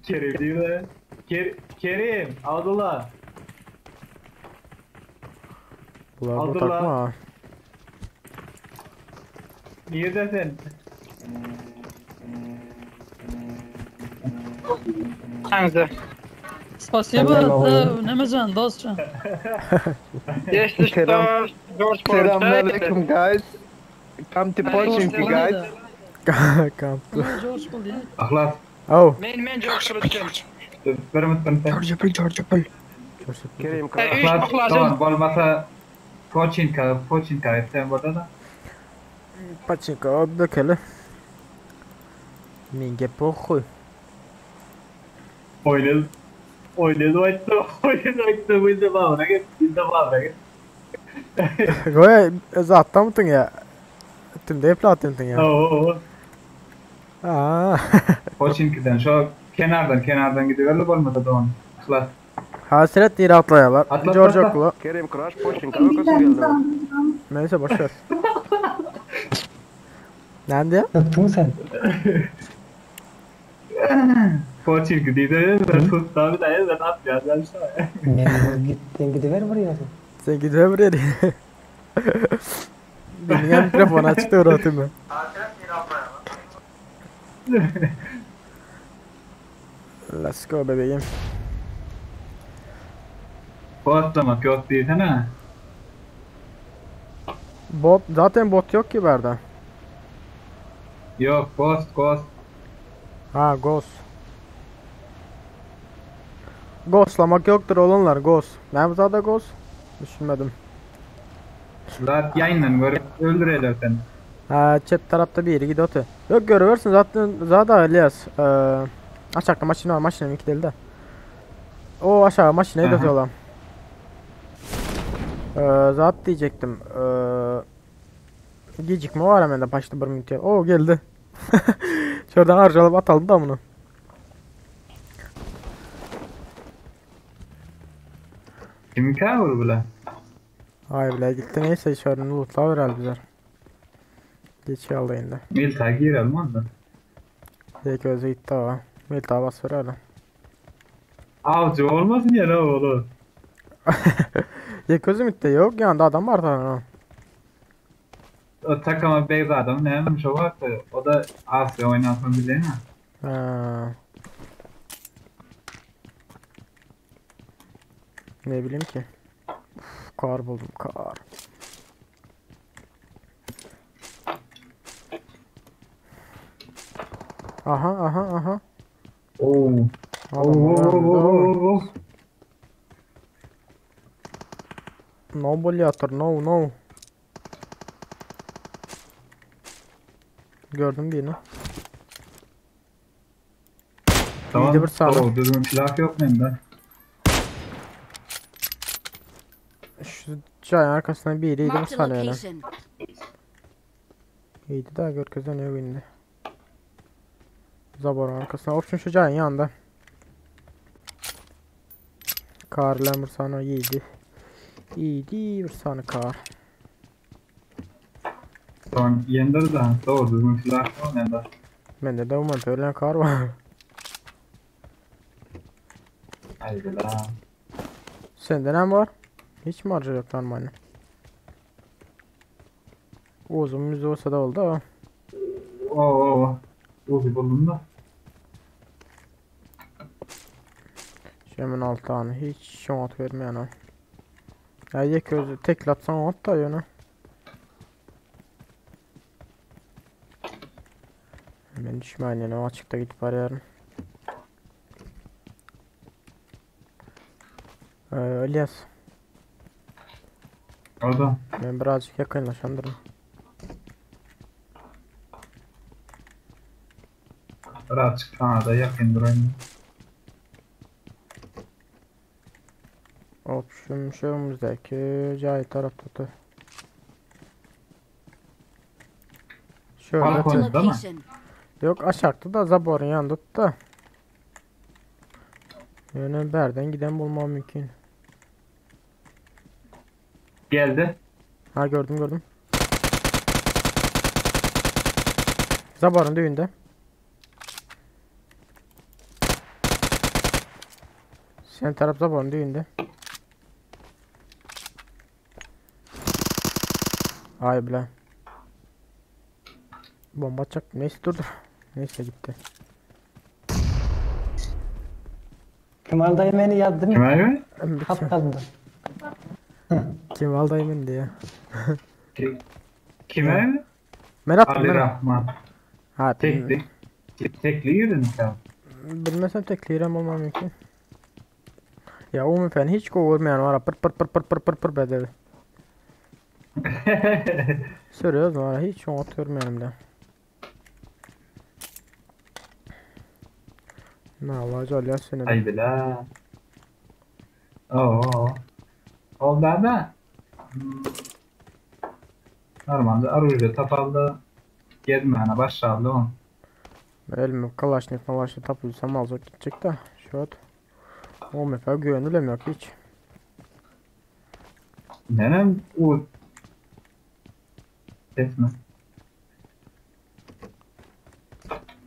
Kerim değil mi? Ker Kerim, Abdullah. Bular bu Abdullah. takma ha. Neredesin? Spasibo, Nemajan, dostça. Selam. Selamünaleyküm guys. Come to Pochinki guys. Kampı. George bul ya. Ahlas. Oh. Men men George Bulutcan. Bir mutun sen. Kerim Ahlas. Tamam, bolmasa Pochinka, Pochinka etsen burada da. Paçinka dökeli. Minge pohuy. Oynadı. Oynadı aytdı, oynadı aytdı. Biz de bağına git, biz de bağına git. Goya zattan mutun ya. Tümde platın ya. Oo. Aa. Pochinki'den şu kenardan kenardan gidiyorlar bolmasa da onu. Ahlas. Hasret değil atlayalar. Atla, George atla. Okula. Kerim Crash Pochinka ökesi geldi. Neyse boş ver. Ne diyor? Pochinki diye ben tut abi da ben atmıyorum ben şu Sen gidiyor buraya. Benim mikrofon açtı uğratayım ben. Let's go bebeğim. Botlamak yok desene. Bot zaten bot yok ki berde. Yok ghost ghost. Ha ghost. Ghostlamak yoktur oğlanlar ghost. Ne bu zaten ghost? Düşünmedim. Zat yayından görüp öldürürler seni. Ha çep tarafta bir yeri gidiyor öte. Yok görüyorsun zaten zaten İlyas. Ee, aşağıda maşina var maşina iki deli de. O aşağı maşinayı Aha. dötüyorlar. Ee, zat diyecektim. Ee, gecikme var hemen de başta bir minute. Oo geldi. Şuradan harcalıp atalım da bunu. Kim kavur bula? Ay bile gitti neyse şöyle lootla verelim bize. Geç aldı indi. Milta girelim ondan. Direkt özü gitti o. Milta bas verelim. Avcı olmasın ya ne oğlum. Ya gözüm gitti yok yanında adam var da. O takıma beyaz adam ne yapmış o varsa o da Asya oynasın bilir mi? Ha. Ne bileyim ki. Uf, kar buldum kar. Aha aha aha. Oo. Adamlar Oo. önümüzde Oo. oğlum. Oo. No bolýatyr no no. Gördüm birini. Tamam. İyiydi bir saniye. Oo, düzgün silah yok mende. Şu çayın arkasından biri iyiydi bir Marked a saniye. location. İyiydi daha görkezen yok indi. Zaborun arkasına. Option şu çayın yanında. Karlan bir saniye iyiydi. İyiydi bir saniye kar. Tamam yendir de. Doğru düzgün silah yok mende. Mende de umarım ölen kar var. Haydi la. Sende ne var? Hiç mi harca yok lan bana? Uzun müze olsa da oldu ama. Oo. Oo. Uzi buldum da. Şu hemen 6 tane hiç şomat vermeyen o. Ya yek özü tek atsan o at da yöne. Ben düşmeyin yani o açıkta gidip arıyorum. Ee, İlyas Orada. ben birazcık yakınlaşandırım. Birazcık sana da yakın durayım. Hop şu şu önümüzdeki cahil taraf tuttu. Şöyle Balkon. Marked a Değil mi? location. Yok aşağıda da zaborun yanında da. Yani berden giden bulmam mümkün. Geldi. Ha gördüm gördüm. Zaborun düğünde. Sen taraf zaborun düğünde. Ay bile. Bomba atacak. Neyse dur dur. Neyse gitti. Kemal dayı beni yazdı mı? Kime göre? Hat kaldı. Kim aldı diye. Kime? Ben attım Ali ben. Rahman. Ha Tekli. Tekli girdin sen. Bilmesem tekleyirem olmam mümkün. Ya Umi fen hiç kovurmayan var. Pır pır pır pır pır pır pır bedeli. Sürüyoruz var hiç onu görmüyorum da. Ne Allah ya seni. de. Haydi la. Oo. Oldu da. Hmm. Normalde arujda tapaldı. Gezmene başladı o. Elimi Kalaşnik malaşnik tapılsam alacak gidecek de. Şu an. Umi fen güvenilem yok hiç. Nenem u Kesme.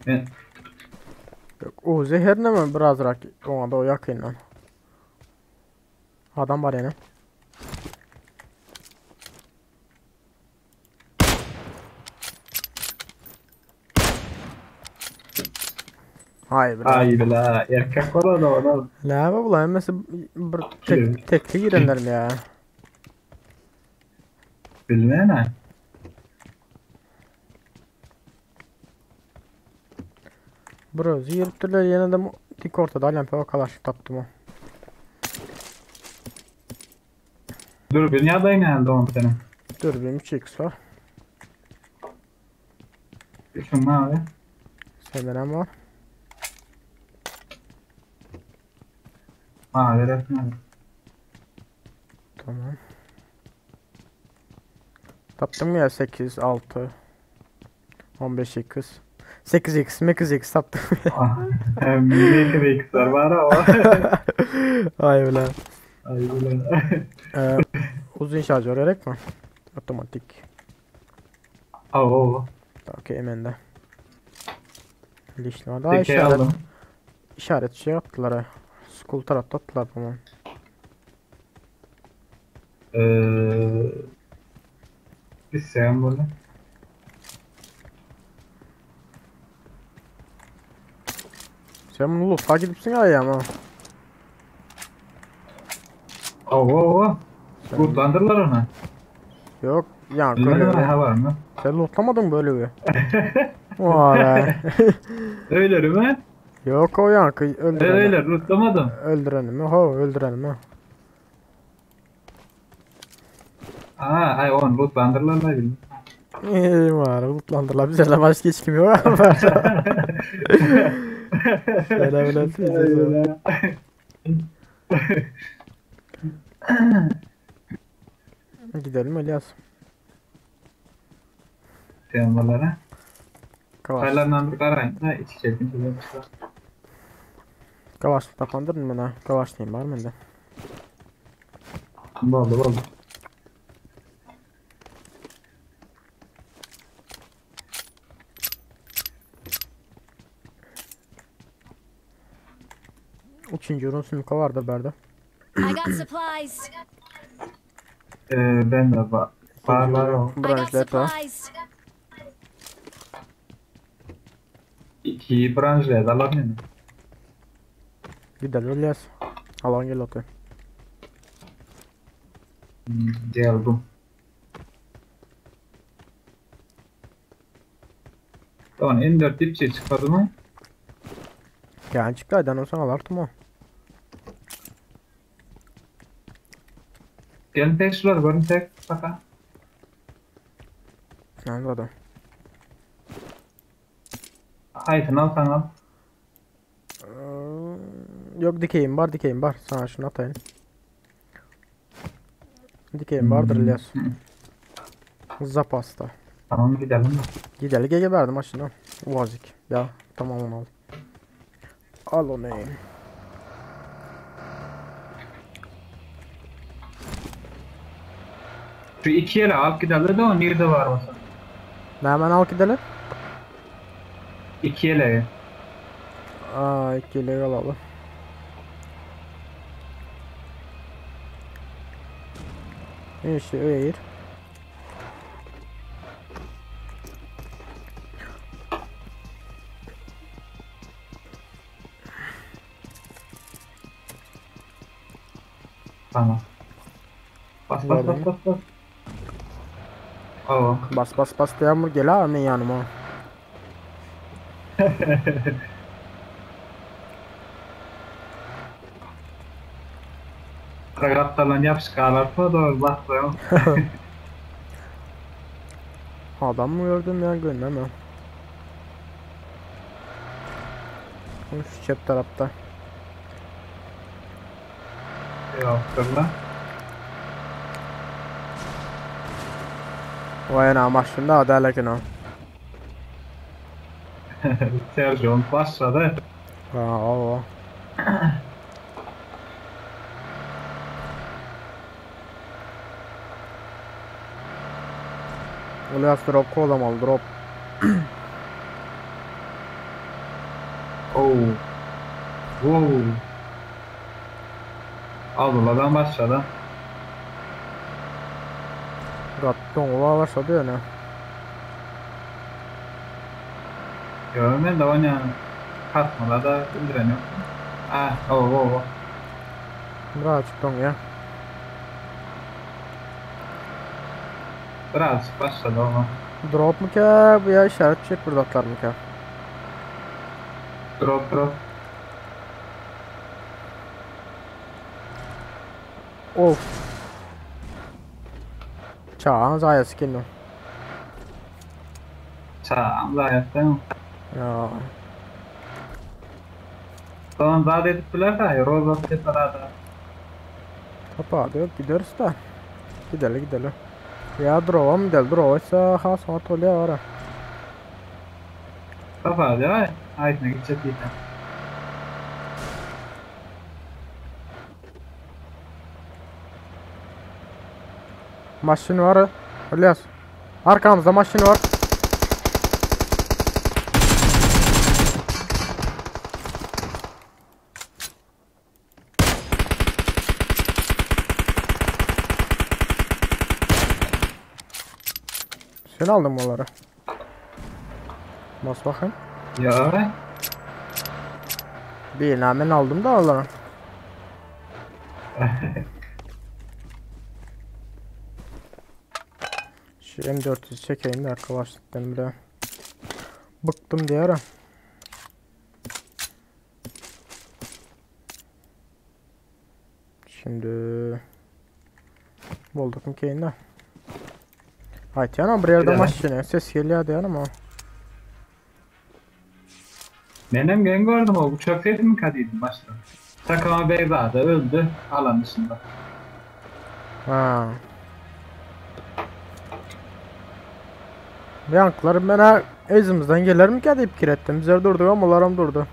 Ben Yok o zehir ne mi biraz rak ona da o yakından. Adam var yani. Hayır bre. Ay la erkek ola da ona. La bu lan mesela bir tek tekli girenler mi ya? Bilmene. Bro ziyirtdiler ýene de dik ortada alem pe kalaş tapdym o. Dur bir dünyada geldi on senin. Dur benim 3x var. Üçün abi. Senden hem var. Mavi resmen. Tamam. Tapdym ya 8 6 15 x 8 x 8 x tapdym. Ah, Hem bir iki var ama. Ay ulan. Ay ulan. Ee, uzun şarjör gerek mi? Otomatik. Oo. Okey hemen de. Lişli var. Daha Tekeyi işaret, aldım. işaret şey yaptılar ha. School tarafta attılar bunu. Ee, bir sen bunu. Sen bunu loot'a gidipsin ya ama. Oo. Sen- Lootlandırlar onu. Yok yani Bilmem böyle. ne var mı? Sen lootlamadın böyle bir. Vay. Öyleri mi? Yok o yankı öldürenim. Öyler rutlamadın. Öldürenim mi? Ho öldürenim mi? Aa, ay on rutlandırırlar da bilmiyorum. İyi var mutlandırlar. Bize de başka hiç kim yok. Şöyle böyle Öyle. Gidelim Elias. Temalara. Kavaş. Çaylarla bir karayın da içecek. Kavaş tapandırın bana. Kavaş neyim var mende? Boldu boldu. Üçüncü ürün sümüka vardır berde. I got supplies. Ben de ba var var o. I got Branşlet var. supplies. İki branşla da alamıyorum. Gidelim Elias. Alan gel otur. Geldim. Tamam N4 dipçe çıkmadı mı? Yani çıktı aydan olsan alartım o. Gelin tek şular görün tek baka. Yani adam. Haydi al sen al. Yok dikeyim var dikeyim var. Sana şunu atayım. Dikeyim vardır İlyas. Zapasta. Tamam gidelim. Gidelim gel verdim aşına. Uvazik. Ya tamam onu al. Al onu. Şu iki yere al gidelim de o nerede var olsa. Ne hemen al gidelim. İki yere. Aa iki yere alalım. İşte öyle. Tamam. Bas bas bas bas bas. Aa. Bas bas bas diye gel ha men yanıma. Ragaptalan yapışkalar doğru bas. Adam mı gördüm ya görmem ya. Şu çep tarafta. Yok dur lan. Vay ana maşında adalet o. Sergio başladı. Ha o. İlyas drop kolamalı drop. Oh. Wow. Abdullah'dan başladı. Gatton başladı yani. Görmedim de oynayan kasmalar da indiren yok. Ah, oh, oh, oh. Biraz çıktım ya. Biraz başladı ama. Drop mu ki bu ya işaret çek burada atlar mı ki? Drop drop. Of. Çağan zayası kinno. Çağan zayası. Ya. Tamam zat edip biler de Roza separada. Tapa diyor gideriz da. Gidelim gidelim. Ya drop'a mı gidelim? Drop ise ha saat oluyor ara. Tapa diyor. Aytına gidecek değil. Maşın var. İlyas. Arkamızda maşın var. Sen aldın mı onları? Bas bakayım. Ya. Bir ben aldım da onları. Şu M400 çekeyim de arkadaşlar bile. Bıktım diýär. Şimdi bulduk mu keyinde? Aytýanam bir ýerde Gidelim. maşyna ses gelýär diýen ama. Menem gen gördüm o uçak sesi mi kadıydım başta. Takama Beyzade öldü alan dışında. Ha. Yanklar mena ezimizden geler mi ki deyip kirettim. Bizler durduk ama onlaram durdu.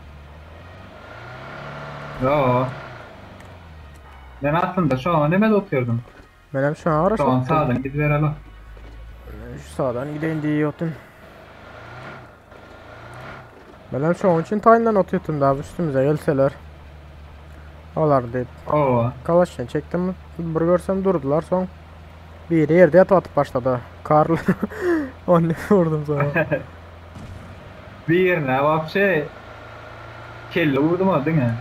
Yo. Ben aslında şu an neme otuyordum. Menem şu an Şu an araç sağdan gidiverelim. Şu sağdan gideyim diye yotun. Menem şu an için tayından otuyordum daha üstümüze gelseler. Olar deyip. Oo. Kalaşını çektim. Bir görsem durdular son. Bir yerde yatı atıp başladı. Karlı. Onu vurdum sonra. Bir yerine vapşe kelle vurdum o değil mi?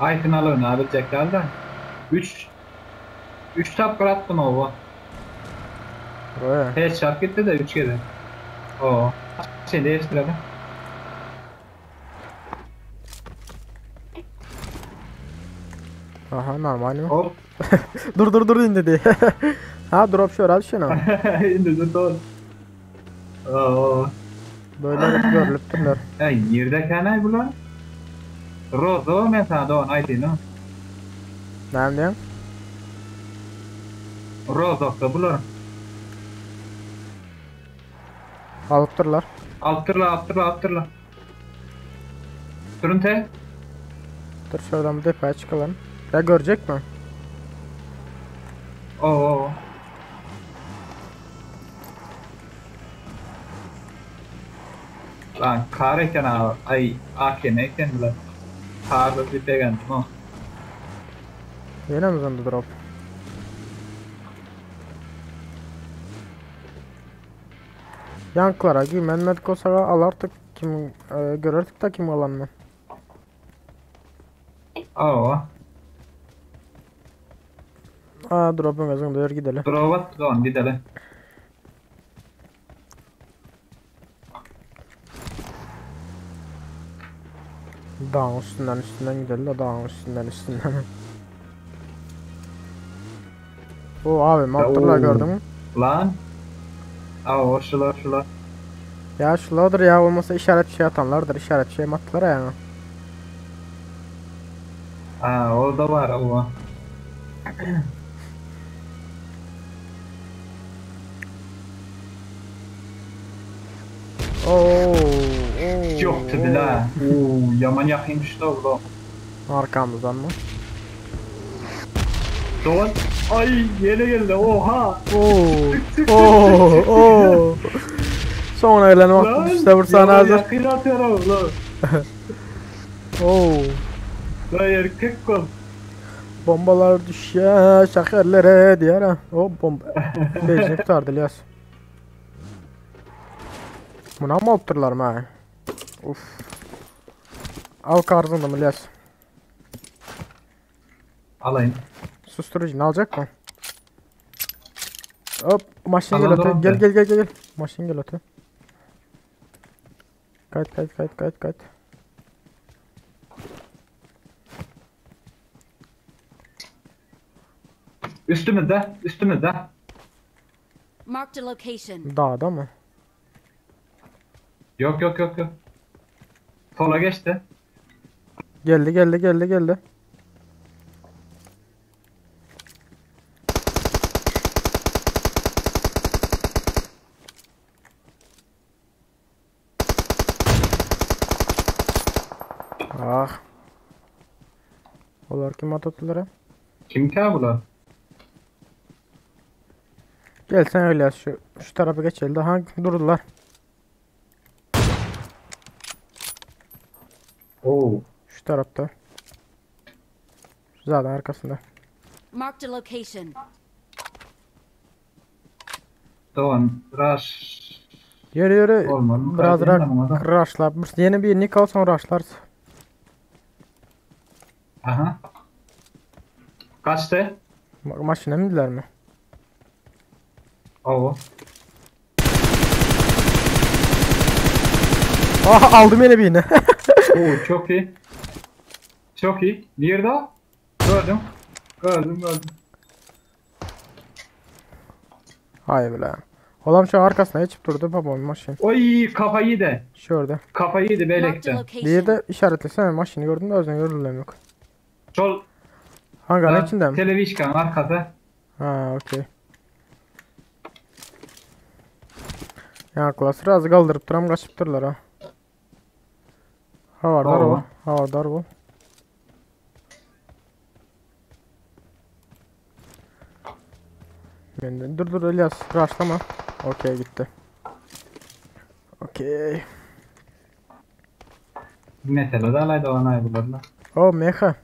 Aytın alın abi da. 3 3 tap attım o. Buraya. Headshot gitti de 3 kere. Oo. Şey değiştirelim. Aha normal mi? Hop. Dur dur dur indi dedi. ha drop şu herhalde şuna. İndi dur dur. Oo. Böyle görülüptürler. Ya yerde kanay bular. Rozo men sana doğan aytayım. Ne diyeyim? Rozo da bular. Alıptırlar. Attırla attırla attırla. Sürünte. Dur şuradan bir defa çıkalım. Ya görecek mi? Oo. Lan kar eken abi. Ay AKM eken bile. Karda bir beğendim o. Yine mi zonda drop? Yanklara güvenmedik olsa al artık kim görerdik de kim alanını. Oo. Aa drop'un gözünde yer gidelim. Drovat don gidelim. Dağın üstünden üstünden gidelim de dağın üstünden üstünden. O abi maptırlar Oo. gördün mü? Lan. Oo şular şular. Ya şuladır ya olmasa işaret şey atanlardır işaret şey attılar yani. Ha o da var o. Oo, oo, Yok tabi la. Oo yaman yakın düştü o. Arkamızdan mı? Doğan. Ay yere geldi oha. Oo, oo, oo. Sonra öğlen vakti düşse vursan yaman hazır. Yakın atıyor abi lan. Oo. Lan erkek kol. Bombalar düşer şekerlere diğer ha. O bomba. Benzin tutardı İlyas. Buna mı alıptırlar mı ha? Uf. Al karzındım İlyas. Alayım. Susturucu ne alacak mı? Hop maşın gel Alan öte. drop Gel be. gel gel gel gel. Maşın gel öte. Kayıt kayıt kayıt kayıt kayıt. Üstümüzde, üstümüzde. Marked a location. Dağda mı? Yok yok yok yok. Sola geçti. Geldi geldi geldi geldi. Ah. Olar kim attılar? Kim ki bu lan? Gel sen öyle yaz şu şu tarafa geçelim daha durdular. Oo. Şu tarafta. Zaten arkasında. Marked a location. Doğan rush Yürü yürü. olmadı. mı? Biraz Kaydedeyim de. rushlar. Yeni bir nick al sonra rushlarsın. Aha. Kaçtı? Maşına bindiler mi? Oo. Aha aldım ýene birini. Oo çok iyi. Çok iyi. Nerede o? Gördüm. Gördüm gördüm. Haý bile. Olam şu arkasyna geçip durdy po-moýmu maşyn. Oy kafayı yedi. Şu ýerde. Kafayı yedi Marked a belekte. location. Birde işaretlesene maşyny gördüm de özüne görülem ýok. Sol Hangaryň içindemi? Telewişkanın arkası. Ha, okey. Ýa srazy galdyryp duram gaçypdyrlar ha. Habardar bol, Hawa. habardar bol. Menden dur dur İlyas rushlama. Okey gitti. Okey. Mesele de alaydı ona bularla. O meha.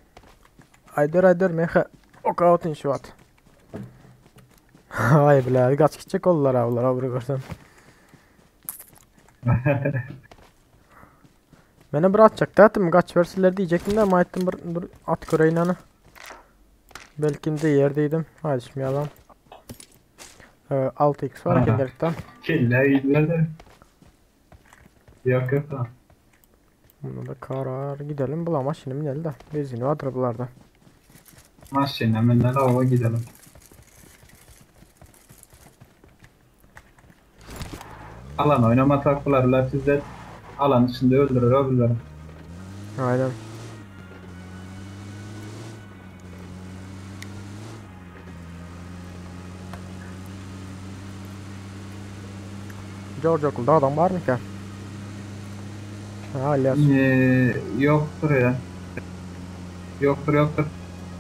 Aydır aydır meha. Ok out inşaat. Ay bile kaç gidecek oldular ha bunlar ha görsen. Mene bir atacak da kaç verseler diyecektim de ama ettim bir, dur at göreyim ana. Belki de yerdeydim. Hadi şimdi yalan. Ee, 6x var Aha. kendilikten. Kelle iyiler Yok yok tamam. Bunu da karar gidelim bulama şimdi binelim de. Benzini vardır bunlarda. Maşina menden ava gidelim. Alan oynama takılarlar sizde alan içinde öldürür öbürleri. Aynen. George okulda adam var mı ki? Ha İlyas. Ee, yoktur ya. Yoktur yoktur.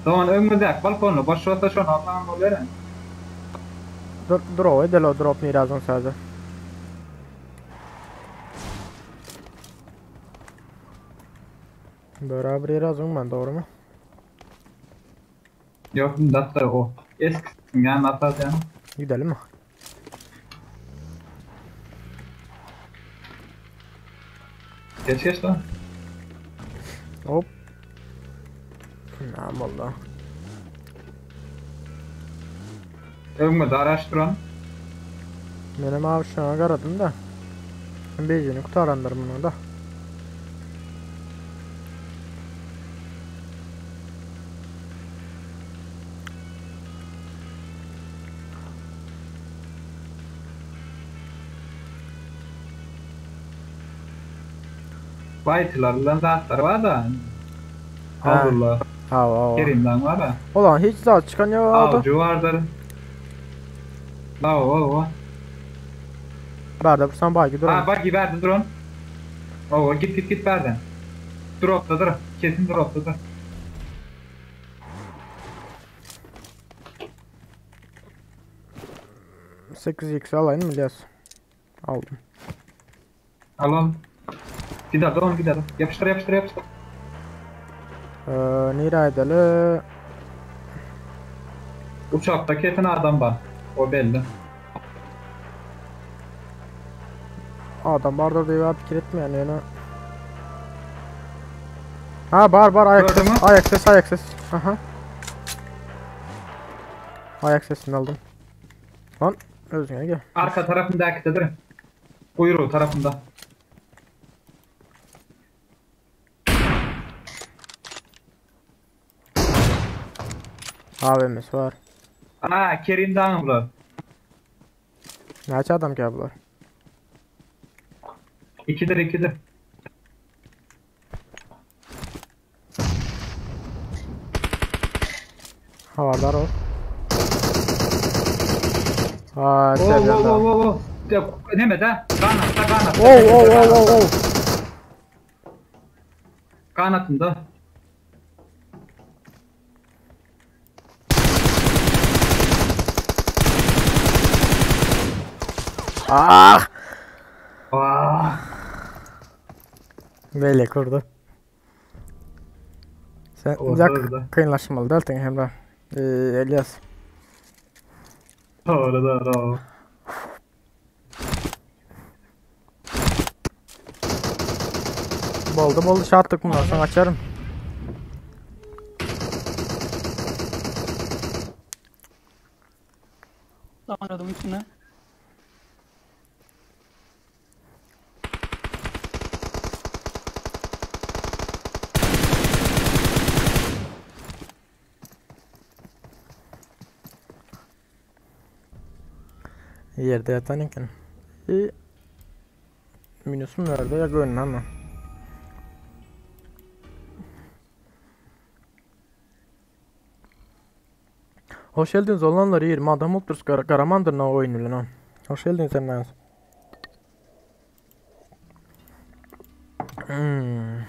Tamam önümüzde balkonu boş olsa şu an Allah'ın oluyor. Dur, drop edel o drop mirazın sadece. Beraber razım ben doğru mu? Yok da o. Eskisi yani hatta yani. Gidelim mi? Geç geç lan. Hop. Tamam oldu. Önümüzde araştıran. Benim abi şu an aradım da. Beyzini kurtarandırım bunu da. Baytılardan zatlar var da. Ha. Abdullah. Ha ha. Kerim'den var da. Ulan hiç zat çıkan yok aldı. Avcı vardır. La o o. Berda sen bay dur. Ha bak verdi drone. Oo git git git verdi. Drop'tadır. Kesin drop'tadır. 8x alayım mı İlyas? Aldım. Al al. Gider drone gider. Yapıştır yapıştır yapıştır. Ee, nereye edelim? Uçakta kesin adam var. O belli. Adam vardır diye fikir etmeyen yani. Ha bar bar ayak Gördün ses, mü? ayak ses ayak ses. Aha. Ayak sesini aldım. Lan özüne gel. Arka tarafındakidir. Kuyruğu tarafında. AVM'si var. Aa Kerim'den bunlar. Neçe adam ki bunlar? İkidir ikidir. Havadar o. Ha, Oo sercan oo oo oo. Neme de? Kanatta kanatta. Oo oo oo oo oo. Kanatında. Ah! Ah. Böyle kurdu. Sen Orada, jak orada. kıyınlaşmalı deltin Emre. Ee, Elias. Doğru doğru. Boldu boldu şartlık bundan sonra açarım. Tamam içine. Ýerde ýatan eken. I minusum nerede ya görün ama. Hoş geldiniz olanlar 20 adam olupdyr Gar Garamandyr na oýun bilen ha. Hoş geldiniz hemmäňiz. Hmm.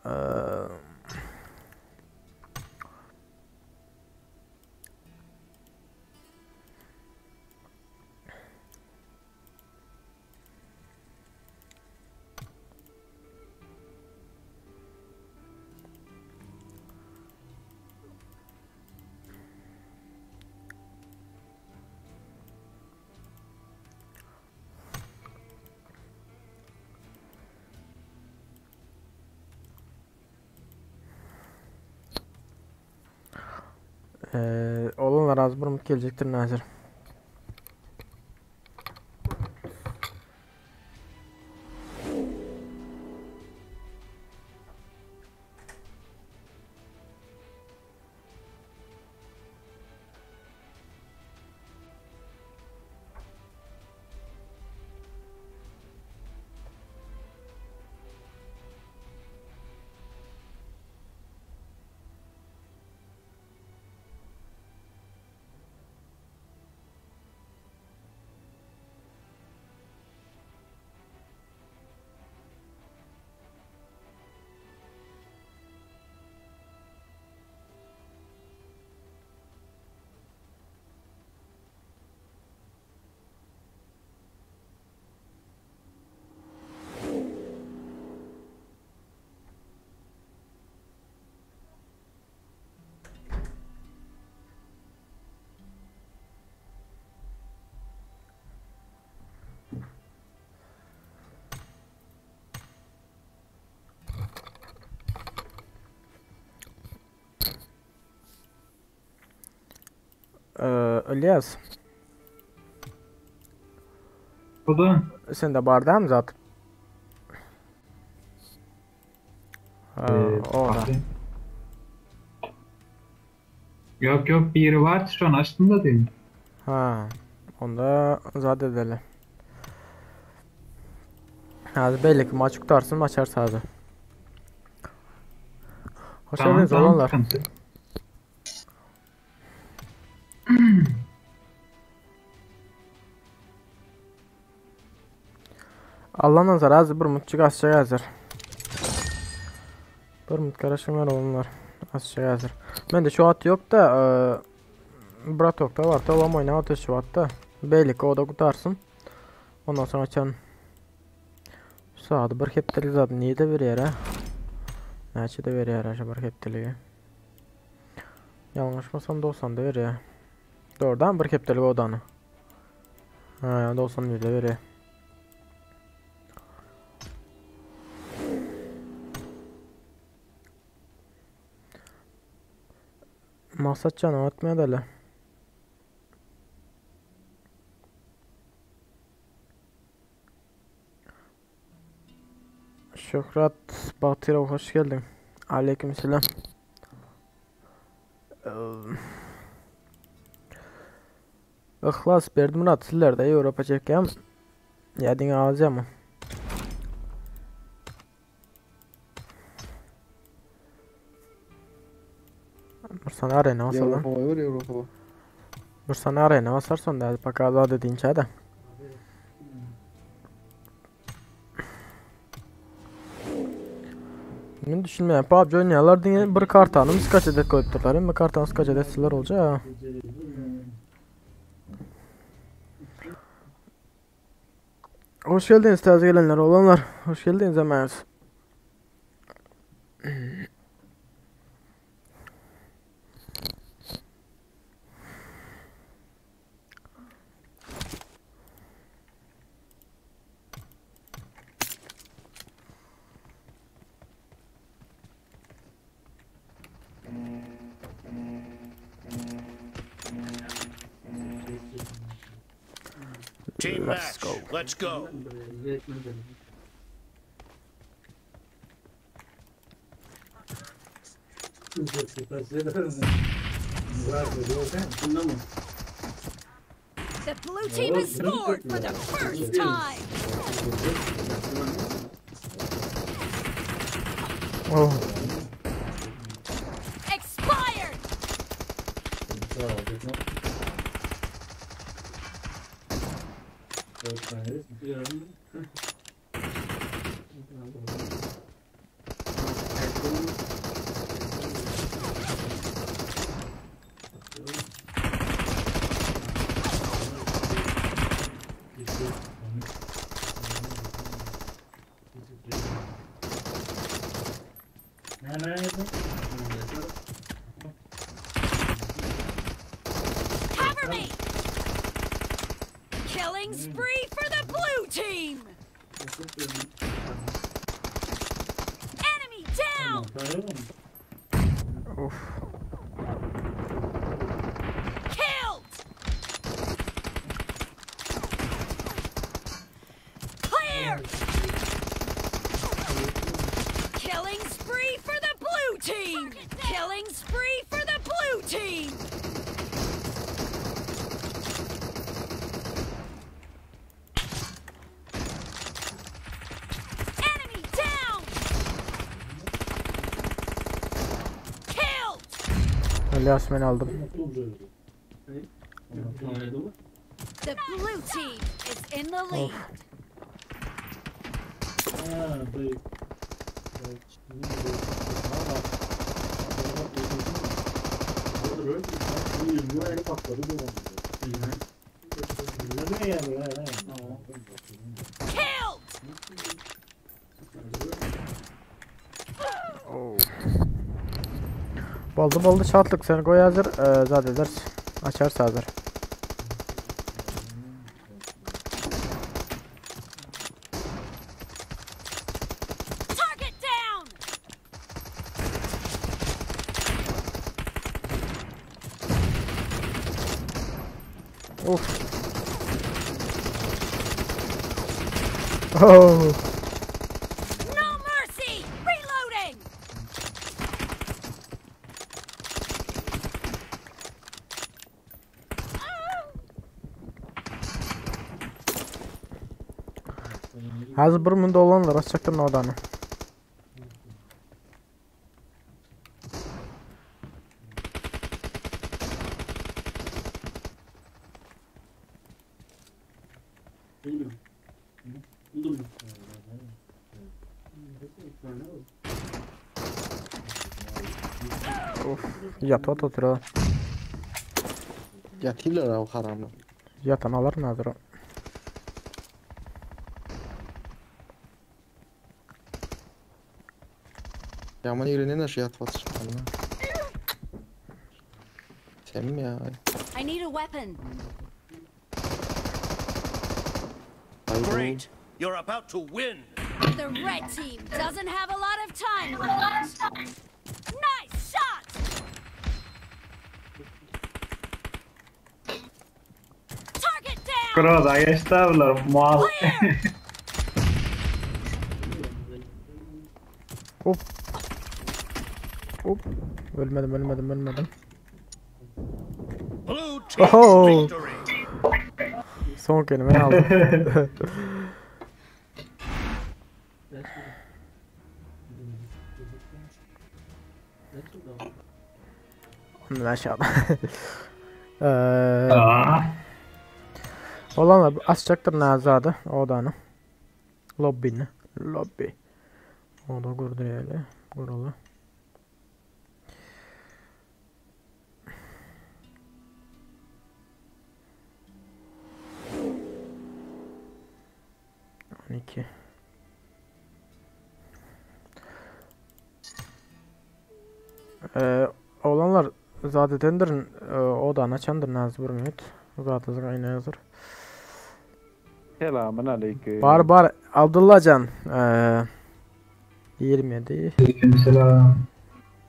Eee Ee, olanlar az bir gelecektir Nazir. Ee, Ilyas, Bu da sen de bardağı zaten? Ha, orada. Yok yok biri var şu an açtım da değil. Ha, onda zat edelim. Hadi belli ki maç tutarsın, maç sadece. Hoş Tamam geldiniz tamam olanlar. sıkıntı. Allah nazar az bir mutçuk azça hazır. Bir mut karışımlar olanlar azça hazır. Ben de şu at yok da e, Bratok da var. Tamam oyna atı şu atta. Belli ki o da kutarsın. Ondan sonra açan Saat bir heptelik zaten niye de bir yere? Näçe de verýär aşa bir hepteligi? Yanlışmasam 90 da verýär. Doğrudan bir heptelik odany. Ha, 91 de verýär. Maksat canım atmaya da le. Şöhret Batırov hoş geldin. Aleykümselam. Ee, Ihlas Berdimurat sizlerde Avrupa çekeyim. Ya diňe Aziýa mı? Bir sana arena basalım. Ýewropa var, Ýewropa. Bir sana arena basarsan da paka dediğin şey de. Men düşünmeýän PUBG oýnaýarlar diňe bir kartany skaç edip koyupdurlar. Bir kartany skaç edetseler olacak. Hoş geldiniz taze gelenler olanlar. Hoş geldiniz hemen. Team Let's match. go. Let's go. The blue team has scored for the first time. Oh. Expired. Cover me. Killing spree for the blue team. Enemy down. Of. Killed. Clear. Killing spree for the blue team. Killing spree for the blue team. Enemy down. Killed. Elias beni aldım. The blue team is in the lead. Killed. Boldy boldy şatlyk sen goý hazır. Ee, zat eder. Açarsa hazır. Target down. Of. Oh. No mercy. Reloading. Hazır bir munda olanlar açacaktır odanı. Of. Yat ot otur ha. Yatıyorlar abi haramı. Yatan alar nazır o. Yaman yerine nasıl yat batışım Sen mi ya? I need a weapon. Great. You're about to win. The red team doesn't have a lot of time left. Nice shot. Target down. Groza geçti abiler mal. Hop. Hop. Ölmedim ölmedim ölmedim. Blue team Oh. victory. Son kelime aldım. Onu aşağıda. Eee Aa. Olanlar açacaktır Nazadı odanı. Lobbini. Lobby. O da gurdu Guralı. 12. Ee, olanlar zaten e, odanı açandır Naz bir minut. Zaten aynı hazır. Selamun aleyküm. Bar bar Abdullah Can. Ee, 27 Aleykümselam.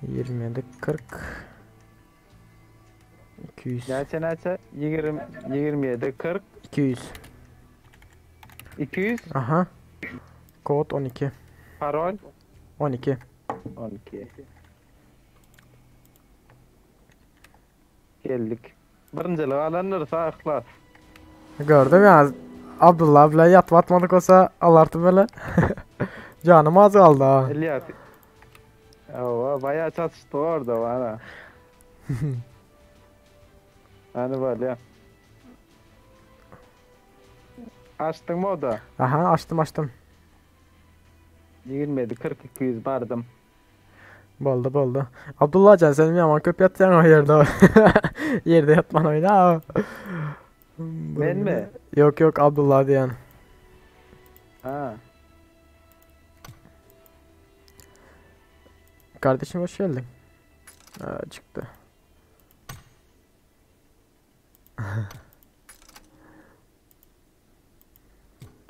27 40 200 Näçe näçe? 20 27 40 200 200 Aha. Kod 12. Parol 12. 12. Geldik. Birinjiligi alandyr sag yhlas. Gördüm ya Abdullah bile yatıp atmadık olsa alartı böyle. Canım az kaldı ha. Ilyas. Hawa baýa çatyşdyk orada bana. Hany bolýa. Açdyňmy oda? Aha açdym açdym. 27 42 ýüz bardym. Boldy boldy. Abdullahjan sen ýaman köp ýatýaň o ýerde. Ýerde ýatman oýna. Menmi? Ýok ýok Abdullah diýen. Ha. Kardeşim hoş geldin. Ha, çykdy.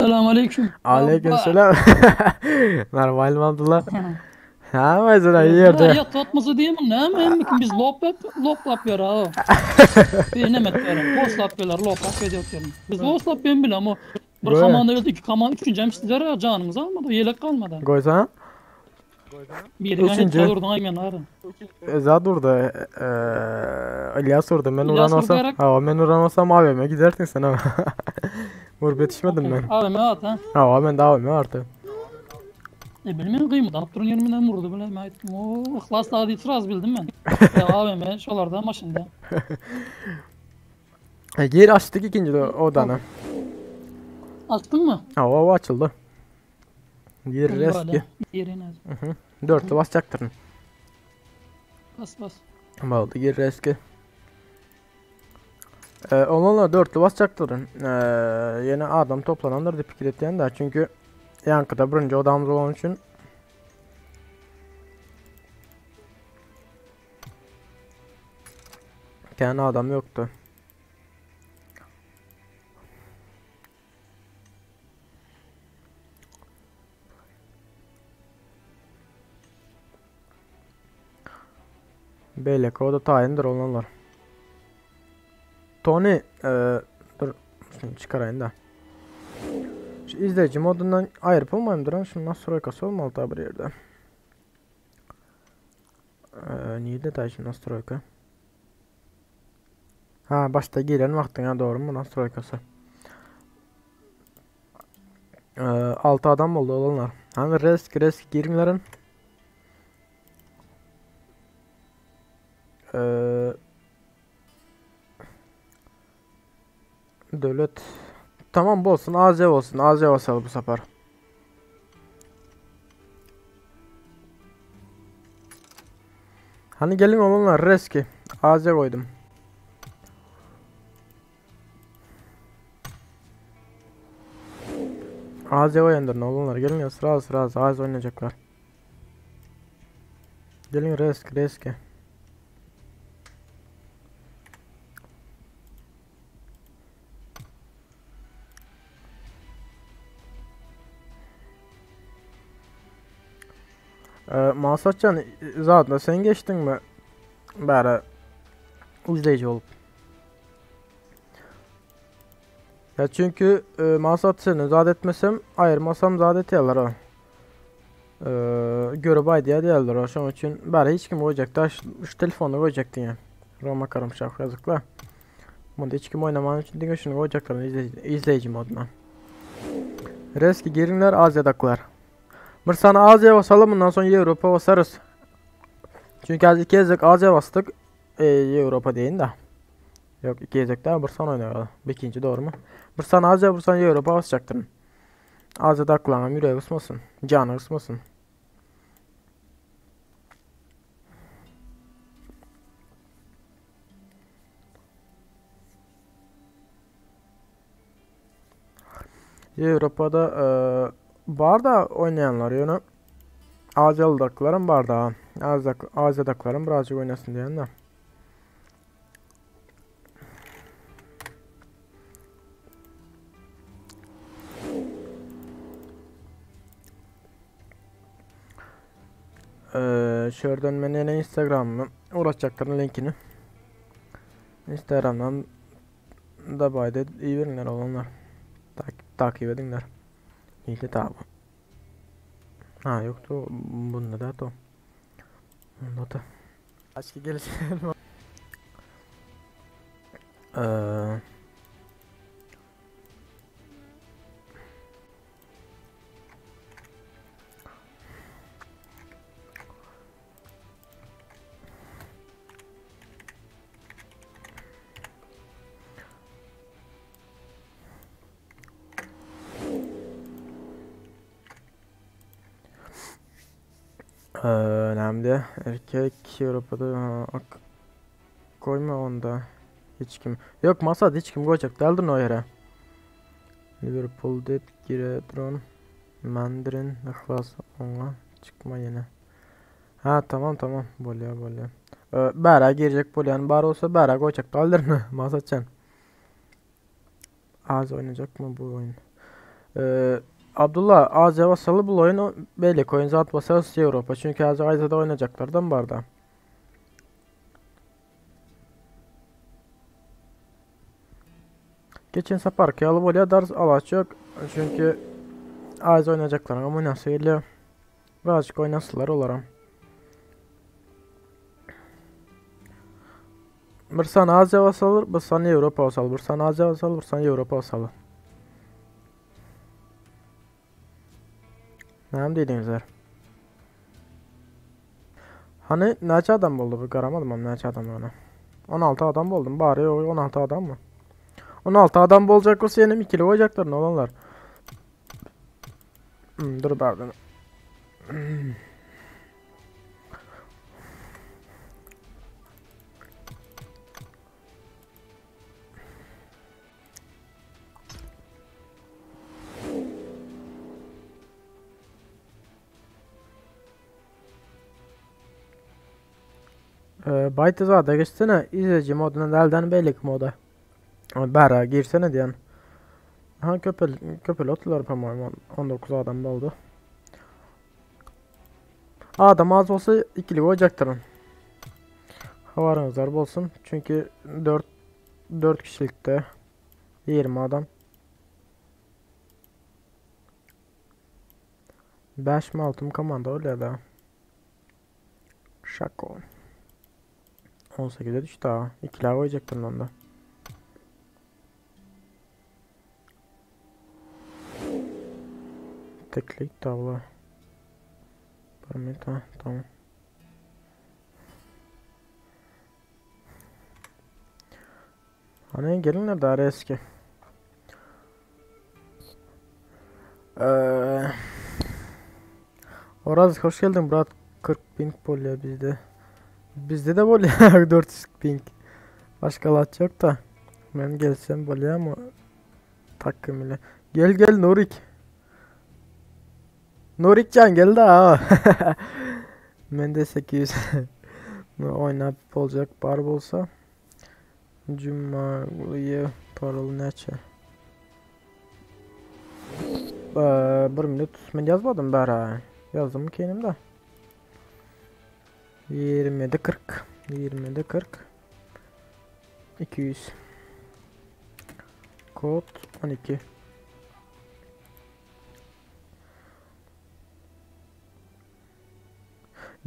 Selam aleyküm. Aleyküm selam. Normal Abdullah. Ha mesela ýerde. Ya tutmasy diýmin näme emmikin biz lop lop lop lop ýör ha. Bir näme etýär. Boslap ýörler, lop lop edýär. Biz boslap ben bile ama bir komanda geldi, iki komanda, üçünji hem sizler ya canımız almadı, yelek kalmadı. Goýsana. Bir Üçünji. tane durdun aymen ara. Eza durdy. Eee İlyas durdy. Men İlyas uran urdy olsam, gerek. ha men uran olsam AVM gidersin sen ama. Vurup yetişmedim ben. Abi ne at ha? Ha ben de AVM artık. E bilmiyorum kıymadan alıp durun yerinden vurdu bile. Ben ettim. O ihlas daha itiraz bildim ben. Ya abi ben şolardan başında. E, yer açtık ikinci de odanı. Açtın mı? Ha o açıldı. Yer reski. Yerine. Dörtlü basacaktır. Bas bas. Oldu gir reski. Ee, onunla dörtlü basacaktır. Ee, yeni adam toplanandır da fikir etken de çünkü yankıda birinci odamız olan için kendi adam yoktu. Beýleki oda taýyndyr olanlar. Tony, e, dur şunu çıkarayım da. Şu izleyici modundan ayırıp olmayayım duran şunun nastroykası olmalı da bir yerde. E, niye de şimdi nastroyka? Ha başta giren vaktin ha doğru mu nastroykası? E, 6 adam oldu olanlar. Hani risk risk girinlerin. Ee, devlet tamam bu olsun AZ olsun AZ basalım bu sefer. Hani gelin olanlar reski AZ koydum. AZ oyandırın olanlar gelin ya sıra sıra AZ oynayacaklar. Gelin risk riski. Ee, Masatcan zaten sen geçtin mi? Bari izleyici olup. Ya çünkü e, Masat seni zat etmesem ayırmasam zat etiyorlar o. Ee, görüp aydiya diyorlar o. Şunun için bari hiç kim koyacak da şu, şu telefonu koyacaktın ya. Roma karımşak yazıklar. Bunda hiç kim oynamanın için diňe şunu koyacaklar izleyici, izleyici moduna. Reski girinler Asya'dakılar. Bir sana Asya'ya basalım bundan sonra Avrupa basarız. Çünkü az iki ezek Asya bastık. Ee, Avrupa deyin de. Yok iki ezek daha bir sana oynayalım. Bir ikinci doğru mu? Bir sana Asya bir sana Avrupa basacaktım. Asya'da aklına yüreği ısmasın. Canı ısmasın. Avrupa'da e, var da oynayanlar yani Asya'dakilerin var da Asya, Asya'dakilerin birazcık oynasın diyen de. Ee, şuradan ben yine Instagram'ımı uğraşacakların linkini Instagram'dan da bayda iyi verinler olanlar. Takip, takip edinler. İyi tabi. Ha yoktu. Bunda da to. Bunda da. Başka gelişim. Ee, Önemli. Erkek Avrupa'da ak koyma onda. Hiç kim. Yok Masad hiç kim koyacak. Daldın o yere. Liverpool dep Giredron Mandarin Ihlas ona çıkma yine. Ha tamam tamam. Bolya bolya. Ee, Bera girecek bolyan bar olsa Bera koyacak. Daldın Masad Az oynayacak mı bu oyun? Ee, Abdullah Aziya basalı bu oyun belli oyun zat basarız Avrupa. Çünkü Aziya Azia'da oynayacaklardan barda. Geçen sefer alıp oraya ders alaç yok. Çünkü Aziya oynayacaklar ama nasıl geliyor? Birazcık oynasınlar olaram. Bir sana Aziya basalır, bir sana Avrupa basalır. Bir sana Aziya basalır, bir sana Avrupa basalır. Näme diýdiňizler? Hani näçe adam boldy bu garamadym am näçe adam ona. 16 adam boldum. Bari o 16 adam mı? 16 adam bolacak olsa yenim ikili koyacaklar ne olanlar. Hmm, dur pardon. Hmm. Ee, Baytızada geçsene izleyici moduna elden beylik moda. Bera girsene diyen. Ha köpel köpel otular по-моему 19 adam oldu. Adam az olsa ikili koyacaktır. Havarınızlar bolsun. Çünkü 4 4 kişilikte 20 adam. 5 mi 6 mı komanda öyle da. Şako. 18'e düştü ha. İkili koyacaktım onda. Teklik tavla. Parametre tamam. Hani gelinler daha eski. Ee, Oraz hoş geldin Murat 40 ping polya bizde. Bizde de bolya 400 ping. Başka lat yok da. Ben gelsem bolya ama takım ile. Gel gel Nurik. Nurik can geldi ha. Ben de 800 oynap olacak bar bolsa. Cuma paralı neçe? Ee, bir minut ben yazmadım bari. Yazdım kendim de. 27 40 27 40 200 Kod 12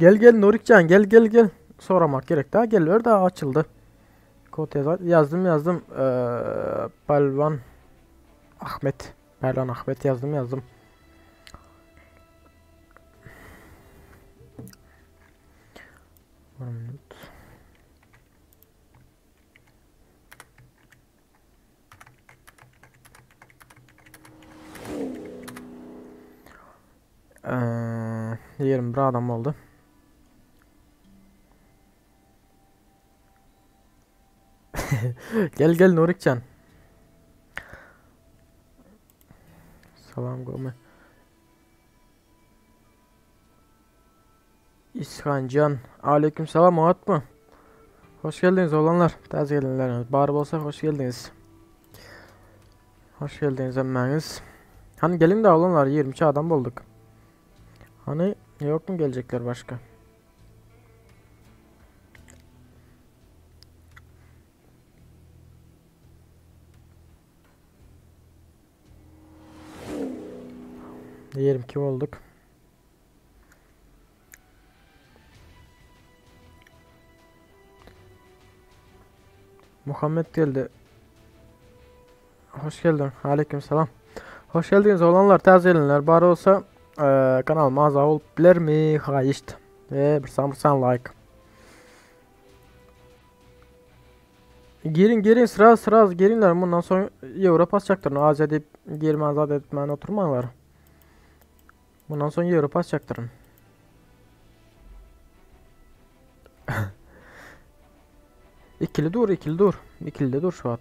Gel gel Nurikcan gel gel gel. Soramak gerek daha geliyor daha açıldı. Kod yaz yazdım yazdım. Ee, Palvan Ahmet. Perlan Ahmet yazdım yazdım. Bir minut. Ee, 21 adam oldu. Gel gel Nurikcan. Salam gome. İshancan. Aleyküm selam Murat mı? Hoş geldiniz oğlanlar. Taze gelinleriniz. Bari bolsa hoş geldiniz. Hoş geldiniz emmeniz. Hani gelin de oğlanlar 22 adam bulduk. Hani yok mu gelecekler başka? 22 olduk. Muhammed geldi. Hoş geldin. Aleyküm selam. Hoş geldiniz olanlar, täze gelenler bar bolsa, e, kanalyma agza bolup bilermi? Haýyşt. E, bir san bir san like. Girin girin sıra sıra girinler bundan sonra Avrupa basacaklar. Aziya deyip girmez zat etmän oturmaňlar. Bundan sonra Avrupa basacaklar. İkili dur, ikili dur. İkili de dur şu at.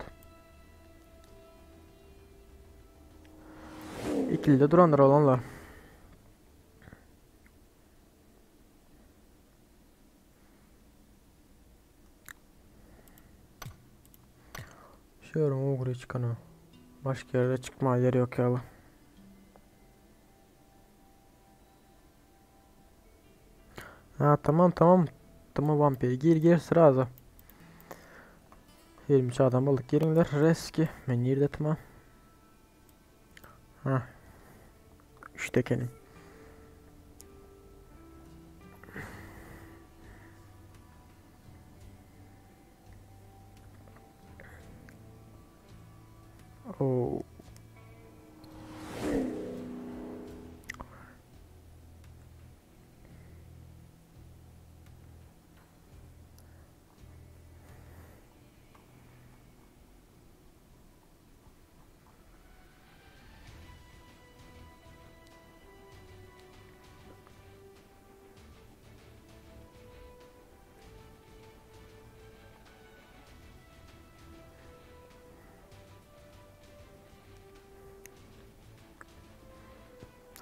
İkili de duranlar olanlar. Şöyle uğra çıkan o. Başka yere çıkma yeri yok ya. Ha tamam tamam. Tamam vampir gir gir sıra aza. 23 adam bulduk. Girinler reski. Men nerede tamam. Ha. İşte kenim. Oo.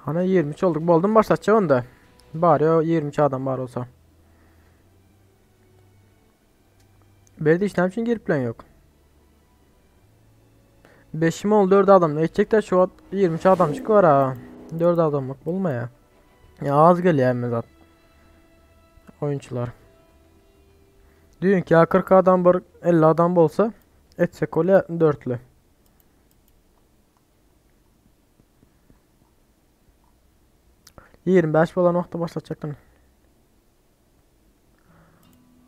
Ana 23 olduk. Boldum başlatacak onda. Bari o 23 adam var olsa. Berdi işlem için girip plan yok. 5'im oldu 4 adam. Ne edecekler şu an 23 adamcık var ha. 4 adamlık bulma ya. Ya az geliyor hem zaten. Oyuncular. Diyorsun ki ya 40 adam var 50 adam olsa etsek öyle dörtlü. 25 bolan wagtda başlatjakdym.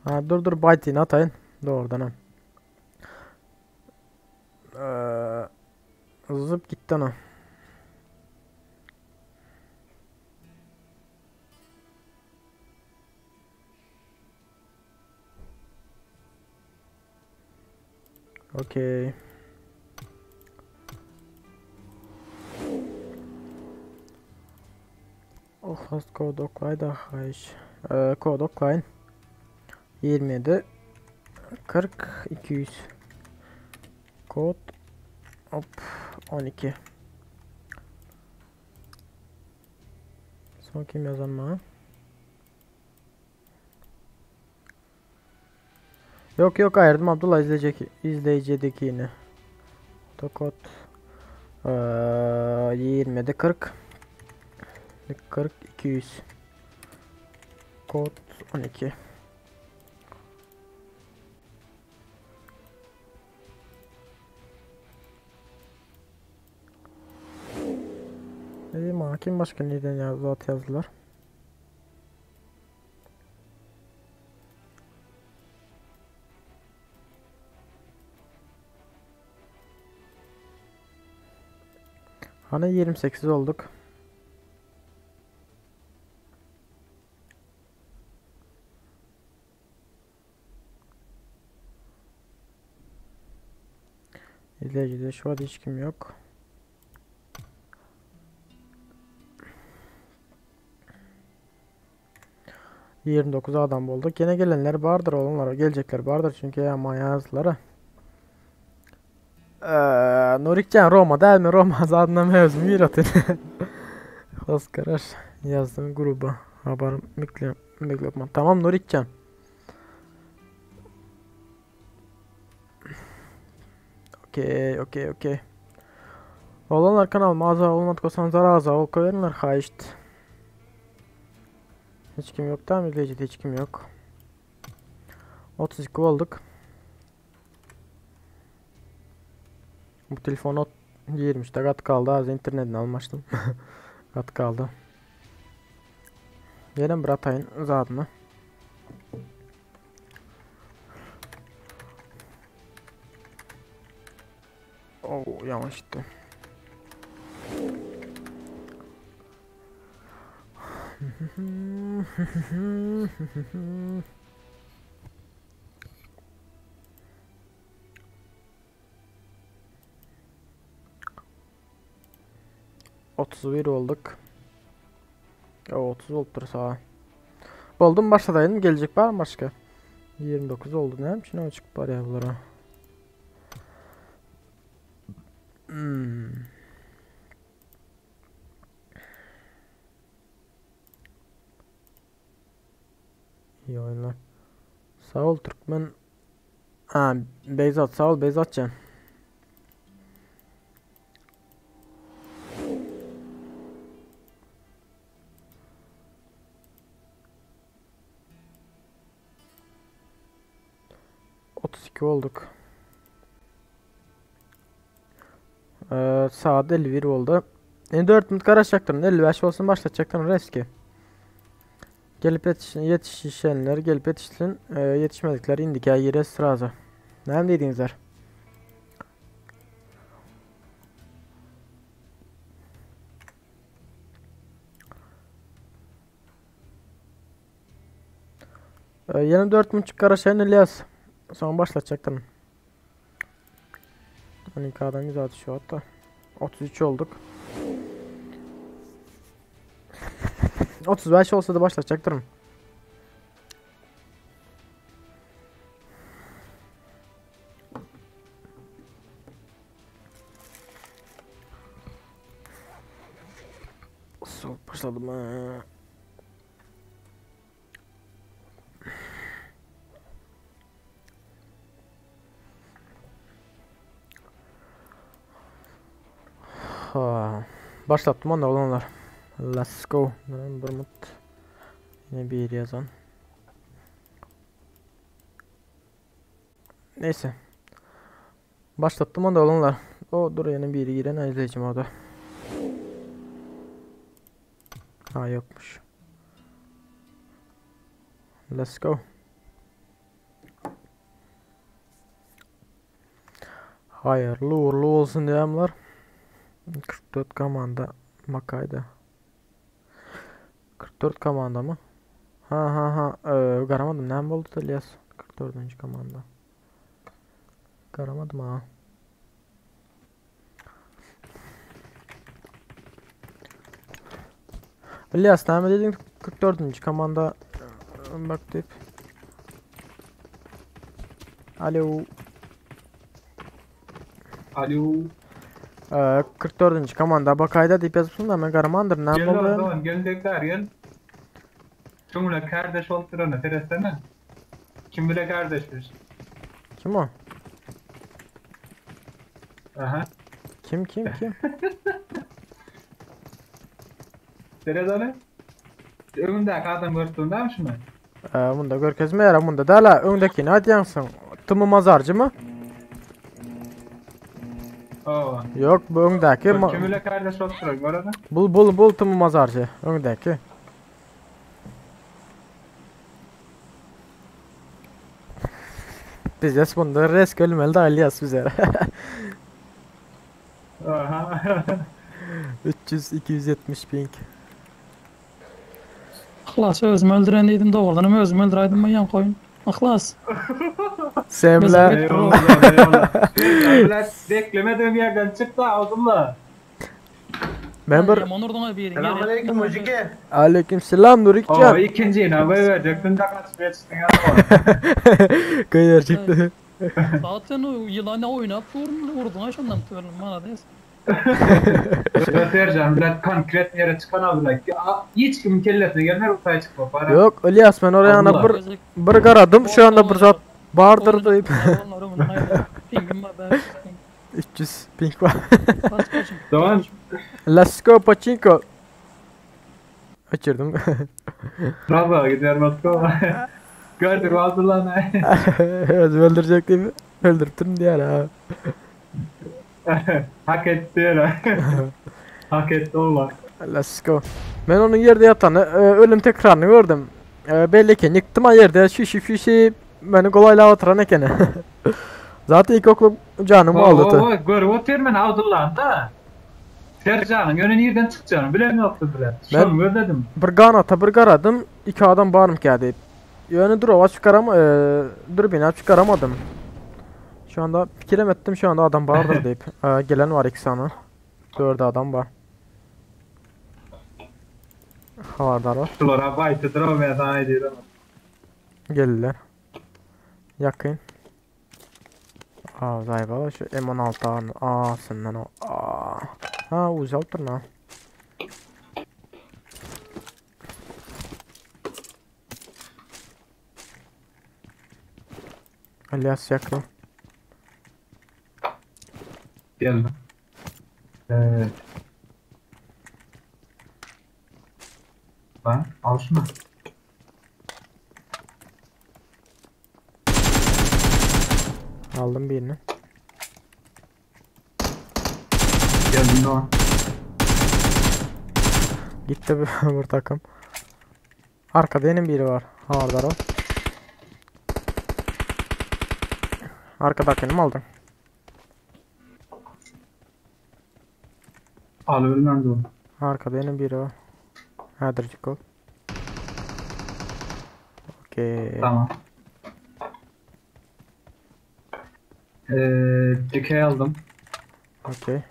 Ha dur dur baytini ataýyn. Dogrudan hem. Ee, zıp gitti ana. Okey. Oh, kod oklay da haýyş. Ee, kod oklaýyn. 27 40 200 kod hop 12 Son kim yazan bana? Yok yok ayırdım Abdullah izleyecek izleyicideki yine. Kod ee, 27 40 40 200 kod 12 Dedim hakim başka neden yazdı at yazdılar. Hani 28 olduk. İzleyicide şu an hiç kim yok. ...29 adam bulduk. Yine gelenler vardır oğlumlar. Gelecekler vardır çünkü ya manyazlara. Ee, Nurikcan Roma değil mi? Roma zaten mevzu miratın. Hoskaraş yazdım gruba. Haberim bekliyorum. Bekliyorum. Tamam Nurikcan. Okey, okey, okey. Olanlar kanalıma aza olmadık olsanız aza ol koyarlar haýyşt. Hiç kim yok tamam izleyicide hiç kim yok. 32 olduk. Bu telefonu 20 kat kaldı az internetini almıştım. kat kaldı. Gelin bir atayın zatını. Oh, yanlış gitti. 31 olduk. Ya 30 olupdur sağa. Buldum başladaydım. Gelecek var mı başka? 29 oldu. Ne için o çıkıp var ya bunlara. Hmm. İyi oyunlar. Sağ ol Türkmen. Ha, Beyzat sağ ol Beyzatcan. 32 olduk. Saat 51 oldu. Endi 4 minut garaşjakdyryn. 55 bolsun başlatjakdyryn reski. Gelip yetişenler gelip yetişsin. Yetişmedikler indiki ýere sraza. Näme diýdiňizler? Ýene 4 minutjyk garaşaýyn Ilyas. Soň başlatjakdyryn. 12 adam güzel şu hatta. 33 olduk. 35 olsa da başlatacaktırım. Sol başladım ha. Ha. Başlattım onda olanlar. Let's go. Bir mut. Yine bir yazan. Neyse. Başlattım onda olanlar. O dur yine bir giren izleyicim o da. Ha yokmuş. Let's go. Hayırlı uğurlu olsun diýemler. 44 komanda Makayda. 44 komanda mı? Ha ha ha. Garamadım. Näme boldy İlyas? 44. komanda. Garamadım ha. İlyas näme dediň? 44. komanda bak diýip. Alo. Alo. 44. komanda Bakayda diýip ýazypsyň da men garamandyr. Näme Gel boldy? o gel tekrar gel. Şuňla kardeş olup durana seretsene. Kim bile kardeşmiş. Kim o? Aha. Kim kim kim? Seret ony. Öňündäki adam görüp durun şunu. Bunda görkezme ýara bunda däl öňdekini aýdýaňsyň. Tymy mazarcı mı? Oo. Yok bu öňdäki. Kim bile kardeş olup durun gör onu. Bul bul bul tymy mazarcı öňdäki. Biz bunda resk ölmeli de İlyas bize. Aha. 300 270 ping. Yhlas özüm öldüren dedim dogrudanam özüm öldüraydım ben yan koyun. Yhlas. Semle. Eyvallah eyvallah. Eyvallah. Beklemediğim yerden çıktı ağzımla. Ben bir Selamünaleyküm Mujike. Aleykümselam Oo Nurikcan. ikinci yine haber verecektin de kaçmaya çıktın ya. Gerçekten. Zaten o yılanı oynap vurdun şundan tuvarım bana des. Göstereceğim. Bilet konkret yere çıkan abiler. Hiç kimin kellesine gelmez ortaya çıkma para. Yok İlyas ben oraya ana Allah. bir bir garadım şu anda bir zat bardır deyip. 300 ping var. Tamam. Let's go pachinko. Açırdım. Bravo gidiyorum Moskova. Gördük Abdullah'ını. Özüm öldürecek değil mi? Öldürttüm diğer ha. Hak etti öyle. Hak etti oğlan. Let's go. Men onun yerde yatanı ölüm tekrarını gördüm. Belli ki yıktım ha yerde şişip şişip beni kolayla oturan ekeni. Zaten ilk oklup canım aldı. Owa, görüp otyryn men Abdyllany da. Serjanyň ýöne nirden çykjagyny bilemokdy bilen. Şony gözledim. Bir ganata bir garadym, iki adam barmyka diýip. Ýöne duraba çykaram, e, dürbine çykaramadym. Şu anda pikirem etdim şu anda adam bardyr diýip. E, gelen var iki sany. Dört adam bar. Habardar ol. Şulara baýtydyr o men sana aýdýarym. Geldiler. Ýakyn. Aa, zaýba şu M16 an asyndan o. Aa. Ha, uzi alyp durun ha. Elias ýakyn. Geldim. Evet. Lan al şunu. Aldım birini. Geldim Doğan. Gitti bu, bu takım. Arkada yine biri var. Hardar o. Arkadakini mi aldın? Al ölmem Doğan. Arkada yine biri var. Hädirjik ol. Okey. Tamam. Ee, dikey aldım. Okey.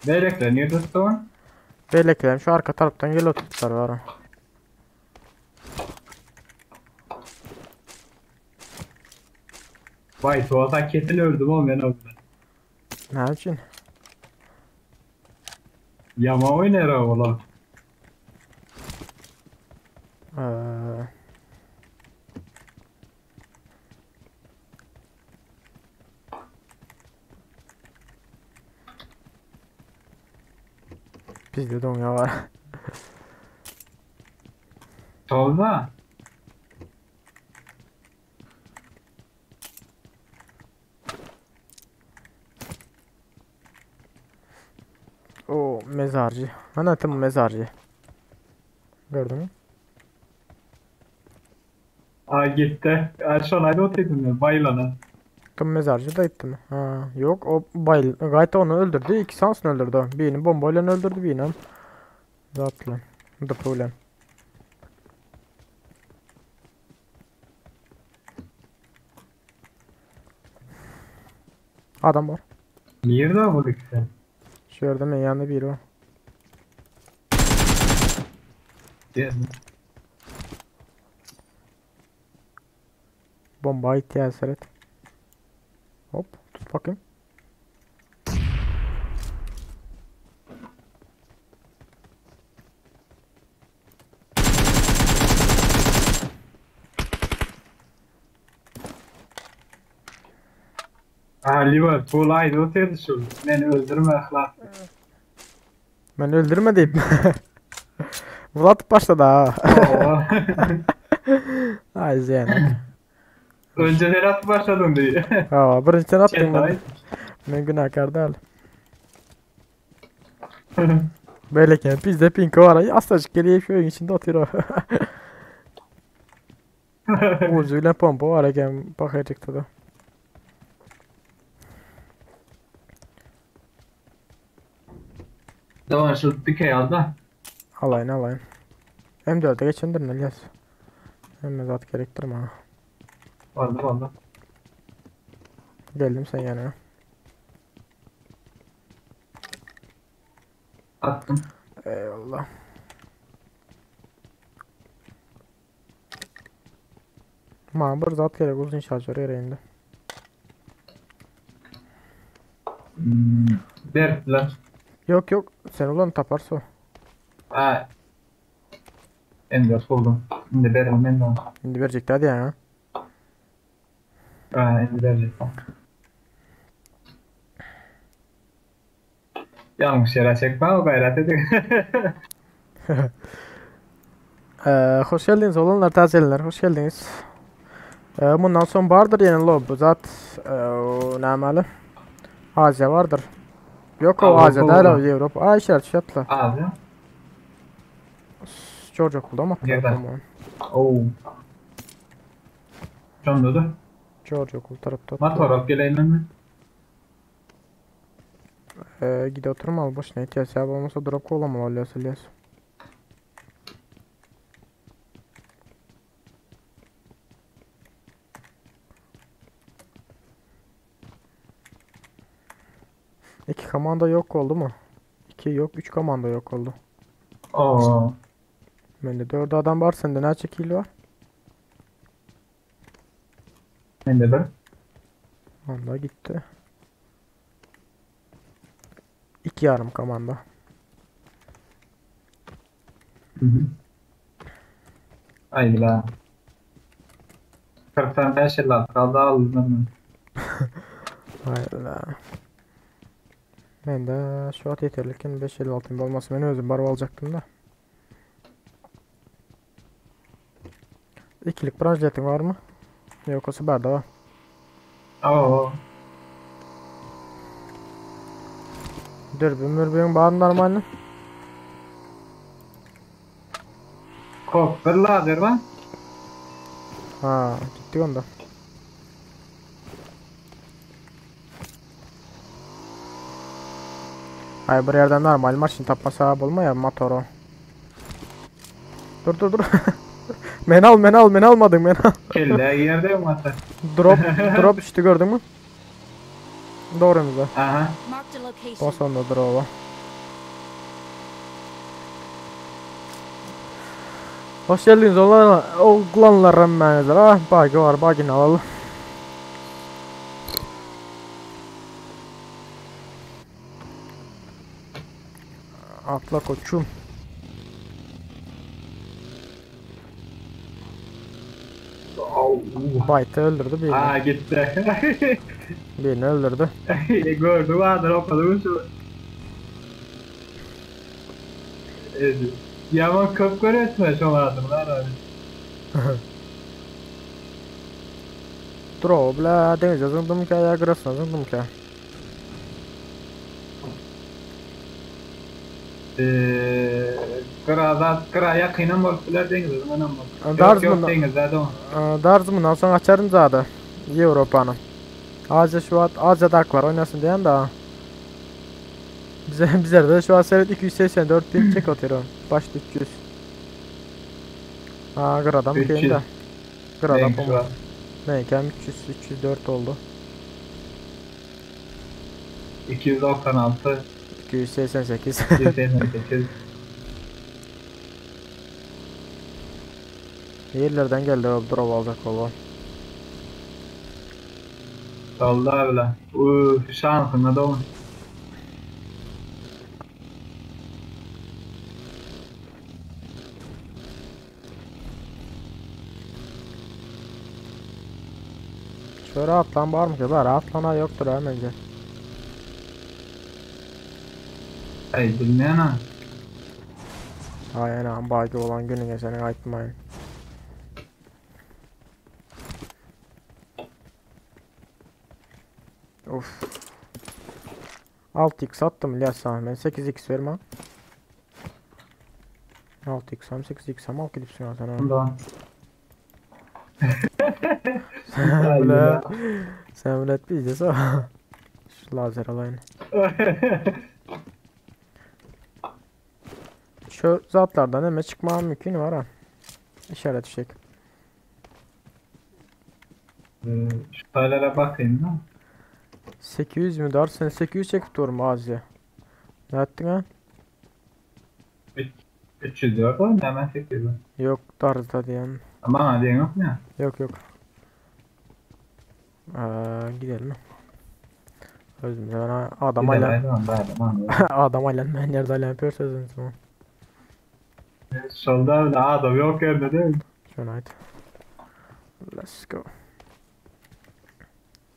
Beylekler niye tuttu Doğan? Beýlekilerim şu arka tarapdan gel oturtlar var. Vay tuvalta kesin öldüm oğlum ben orada. Ne için? Yama oynar o oğlum. Ee, Bizde doňa var. Tolga. O mezarcı. Ana tam mezarcı. Gördün mü? Aa gitti. Aa, şu an ayrı oturdum ya. Bayılana. Tam mezarcı da gitti mi? Ha, yok o bayıl. Gayet onu öldürdü. İki sansını öldürdü. Birini bombayla öldürdü birini. Zatla. Dıpıyla. Adam var. Nerede bu ikisi? Şu yerde mi? Yanında biri var. Geldim. Bomba ihtiyaç et. Hop tut bakayım. Aa Liverpool ayrı oturdu şu. Beni öldürme ahlak. Ben öldürme deyip. Vlad başladı ha. Oo. Ay Zeynep. Önce atıp başladın diye. Ha, birinci sen attın Çetay. ben. Ben günahkar değil. Böyleyken bizde pinko var. Asacık geliyor şu oyun içinde atıyor. Uzuyla pompa var eken bakacakta da. Tamam şu dikey al da. Alayın alayın. M4'e geçendir ne Elias? Hem zat gerektirme ha. Oldu oldu. Geldim sen yanına. Attım. Eyvallah. Bana bir zat gerek uzun şarjör gereğinde. Hmm. Berkler. Yok yok sen ulan taparsa o. Aa. M4 buldum. Şimdi veririm ben de onu. Şimdi verecekti hadi ya. Aa, şimdi verecektim. Yanlış yere çekme o gayret edin. Hoş geldiniz olanlar tazeler hoş geldiniz. Bundan son vardır yani lob zat ee, ne Azya vardır. Yok o Avrupa Azya değil o oldu. Avrupa. Ay işler şartla. Abi. George okulda ama. Nerede? Oo. Şonda da. George okul tarapda. Motor alyp geleýin men. Ee, gide oturmaly boş ne ihtiyaç ya olmasa drop kovlamalı alıyorsa İlyas. İki komanda yok oldu mu? İki yok, üç komanda yok oldu. Oo. Bende dört adam var, sende ne çekil var? Mende bir. Onda gitti. İki yarım komanda. Hı hı. Ay la. 45 56 kaldı aldım. Hayır la. Ben de şu at yeterliken 5.56 olması ben özüm barı alacaktım da. İkilik branşletin var mı? Yok o sefer de var. Oo. Dürbün mürbün var mı normalde? Kop bir lazer var. Ha gitti onda. Ay bir yerden normal maşın tapmasa bolma ya motoru. Dur dur dur. Men al men al men almadın men al. Kelle yerde mi hatta? Drop drop düştü gördün mü? Doğrumuza. Aha. Marked a location. Bas onda drop'a. Hoş geldiniz oğlan, oğlanlar hemmenizler. Ah bagi var bagini alalım. Atla koçum. Bayt'ı öldürdü birini. Aa gitti. Birini öldürdü. Gördüm ha drop şu. Evet. Yaman köp göretme şu adamlar abi. Drop la denize zındım ki ya grasına zındım ki. Eee Kırada kıra yakınım bolup biler denize zınam bolup. Darz Yok yok bundan- denizde de o. Darz bundan sonra açarım zaten. Avrupa'nı. Azya şu an Asya'da hak var oynasın diyen de. Bize bize de şu an seyret 284 bin çek atıyorum. Başta 300. Ha kıradan 300. köyünde. Kıradan Neymiş bu. var? Neyken 300 304 oldu. 296 288. 288. Yerlerden geldi o drop alacak baba. Oldu abi la. Uuu şansına da o. Şöyle atlan var mı ki? Var atlana yoktur ha bence. Ay bilmeyen ha. Aynen bagi olan gününe senin aytmayın. Of. 6x attım İlyas sana ben 8x vermem. 6x am 8x am al gidipsin sen ha. Ondan. Sen bile sen bile etmeyeceğiz ha. Şu lazer alayını. Şu zatlardan hemen çıkma mümkün var ha. İşaret fişek. Ee, Şu taylara bakayım da. 800 mü dar? Sen 800 çekip durma Azya. Ne ettin ha? 300 diyor da hemen 800. Yok tarzda diyen. Bana diyen yok mu ya? Yok yok. Ee, gidelim. Özüm ben adam Gidelim, aylan. aynen, aynen, aynen. Adam aylan ben yerde aylan yapıyor sözüm tamam. Solda öyle adam yok yerde değil mi? Şuna ait. Let's go.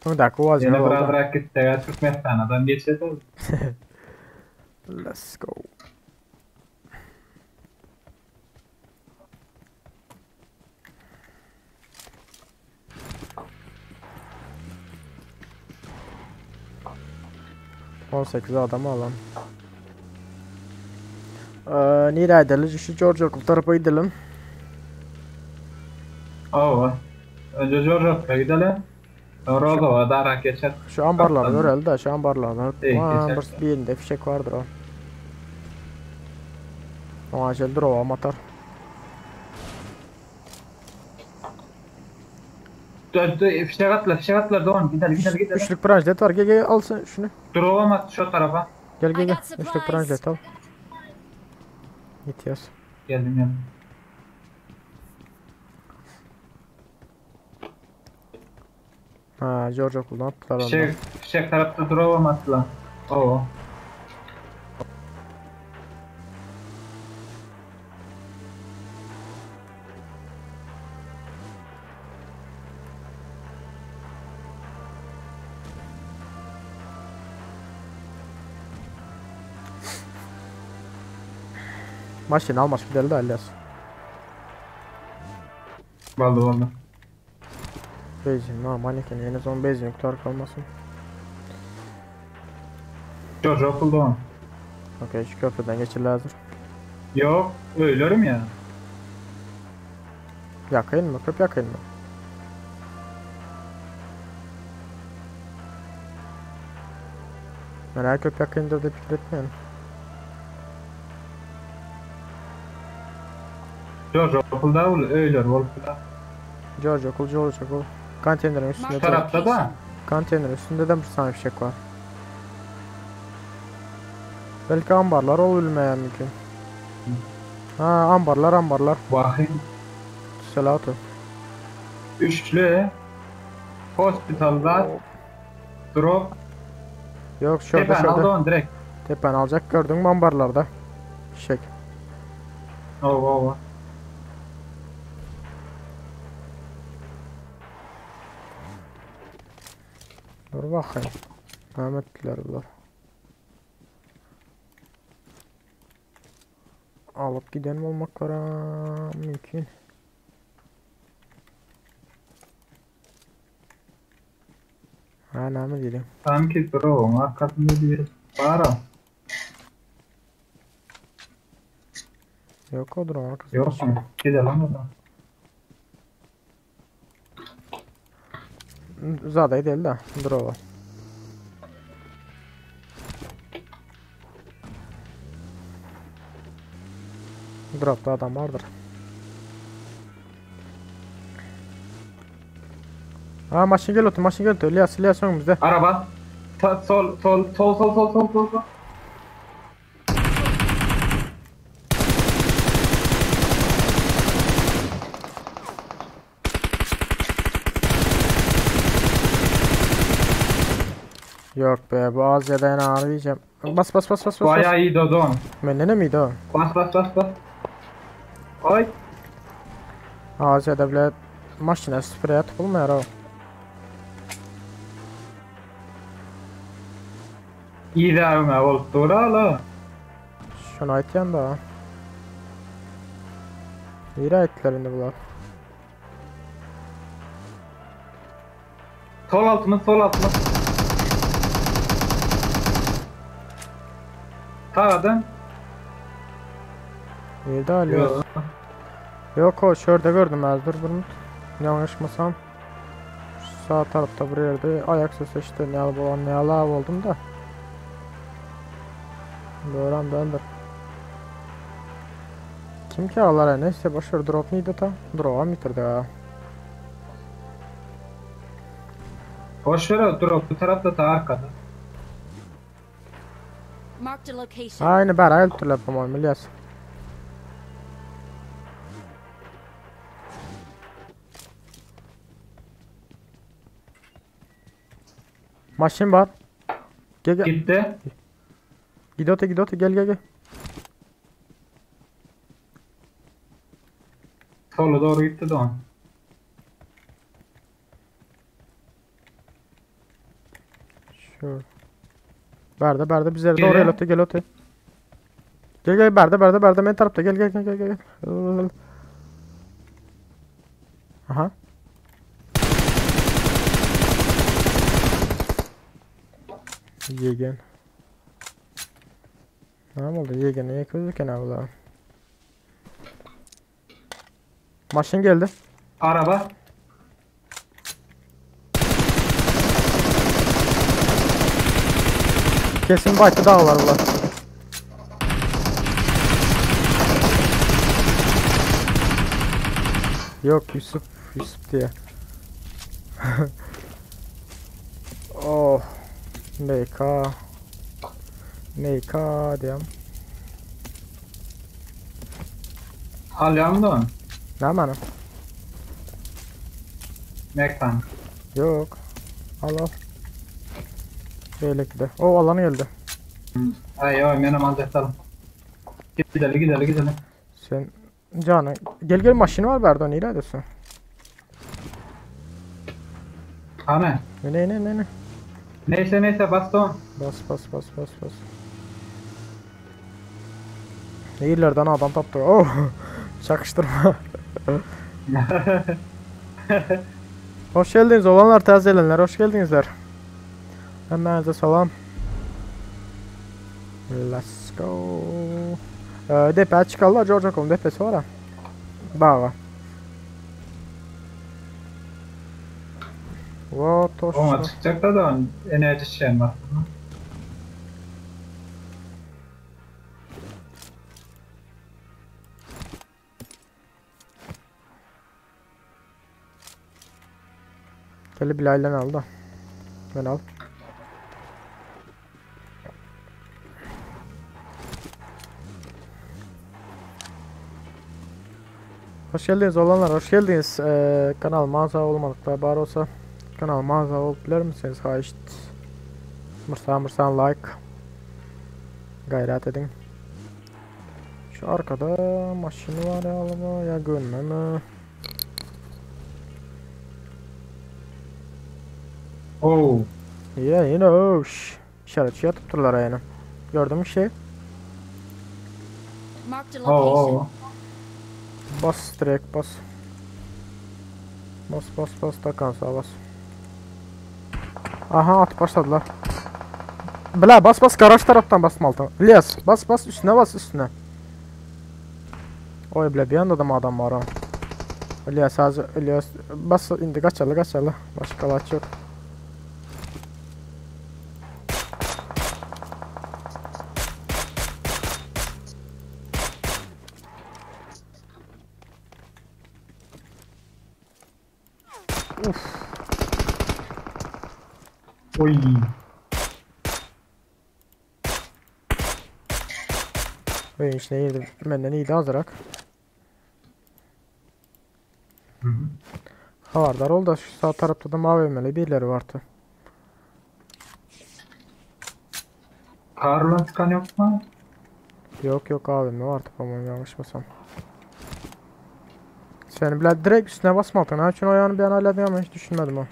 Bir dakika o Yine az biraz bırak gitti ya Türkmenistan'dan geçeceğiz. Let's go. ...18 adamı alalım. Ee, nereye gidelim? Şu George Okul tarafa gidelim. Oo. Önce Jorjok'a gidelim. Sonra Rozov'a darak geçer. Şu ambarlary göreli de, şu ambarlarda Ey, hökman geçer. bir birinde fişek vardyr o. Oňa şel drowam atar. Dur, dur, fişek atla, fişek atla Doğan. Gidelim, gidelim, gidelim. Üçlük branşlet var. Gel gel al sen şunu. Drop'a at şu tarafa. Gel gel I gel. got Üçlük supplies. branşlet al. Git Geldim, geldim. Ha, George okuldan attılar ondan. Fişek, fişek tarafta drop'a atla. Oo. Maşini almaş gidelim de Alias. Vallahi vallahi. Benzin normal eken en azından benzin yoklar kalmasın. George okulda on. Okey şu köprüden geçirler hazır. Yok, ölürüm ya. Yakayın mı? Köp yakayın mı? Ben her köp yakayındır da fikir etmeyin. George okulda ölür okulda. George okul, George okul. Konteynerin üstünde Şu de, tarafta da. konteynerin üstünde de bir tane fişek var. Belki ambarlar olabilmeye mümkün. Ha ambarlar ambarlar. Bakayım. Selatu. Üçlü. Hospital'da. Drop. Yok şurada Tepen aldı şurada. onu direkt. Tepen alacak gördün mü ambarlarda. Fişek. Oo, oo. Dur bakayım. Mehmetliler bunlar. Alıp gidelim olmaklara mümkün. Ha ne diyelim? Sanki drop'un arkasında bir var o. Yok o drone arkasında. Yok mu? Gidelim o zaman. Zada değil de drone. Drop'ta adam vardır. Ha maşın gel otur, maşın gel otur. İlyas, İlyas önümüzde. Araba. Ta, sol, sol, sol, sol, sol, sol, sol, sol. Yok be bu Asya'da en ağır diyeceğim. Bas bas bas bas bas. Bayağı iyi Dodon. Bende ne miydi o? Bas bas bas bas. Ay. Asya'da bile maşına sprey atıp olmuyor o. İyi de öme olup dur. Şunu aytyan da. İyi ayttılar indi bular. Sol altımız sol altımız. Sağdan. İyi de Ali. Yok. Yok o şurada gördüm az dur bunu. Yanlışmasam. Sağ tarafta bir yerde ayak sesi işte ne alıp olan ne alav oldum da. Doğru bendir. Kim ki ağlar neyse boşver drop neydi ta? Drop'a mı bitirdi ha? Boş ver o drop bu tarafta ta arkada. Marked a location. Aynı bera öldürdüler по-моему İlyas. Maşın var. Gel gel. Gitti. Git öte git öte gel gel gel. Sola doğru gitti Doğan. Şu. Berde berde bizlere Gel. doğru gel öte gel öte. Gel gel berde berde berde men tarafta gel gel gel gel gel. Aha. Yegen. Ne oldu? Yegen niye gözüken abla? Maşın geldi. Araba. Kesin baytı dağlar bular. Yok Yusuf Yusuf diye. oh. MK MK diýem. Alýan da. Näme? Mekan. Yok. Al al. Beýleki de. O alan geldi. Ay yo menem aljaklarım. Gidelim gidelim gidelim. Sen canı gel gel maşini var bärde nirä ediyorsun? Ana. Ne ne ne ne? Neyse neyse baston. Bas bas bas bas bas. Ne yerlerden adam tapdy. Oh. Çakıştırma. Hoş geldiniz olanlar tazelenler hoş geldinizler. Hemmänize salam. Let's go. Ee, depe çıkarlar George Okul'un depesi var ha. Baga. What Ona çıkacak da da enerji şeyim var. Gel Bilal'den al da. Ben al. Hoş geldiniz olanlar, hoş geldiniz. Ee, kanal mağaza olmadıklar bar olsa kanal mağaza olup bilir misiniz? Haýyşt. Mırsa mırsa like. Gayret edin. Şu arkada maşını var ya alma ya görmem mi? Oo. Ya yine o işaretçi yatıp durlar yani. Gördün mü şey? Marked a Oo. location. oo. Bas direkt bas. Bas bas bas takan sağa bas. Aha atıp başladılar. Bla bas bas garaj taraftan basma altına. İlyas bas bas üstüne bas üstüne. Oy bile bir yanda da mı adam var ha? İlyas az İlyas bas indi kaçalı kaçalı. Başka laç yok. Oy. Oyun içine girdi. Benden iyiydi azırak. Hı hı. Havardar ol da şu sağ tarafta da mavi emeli birileri vardı. Karlan çıkan yok mu? Yok yok abi ne vardı ama yanlışmasam. Sen bile direkt üstüne basmadın ha. Çünkü ayağını bir an halledin ama hiç düşünmedim ha.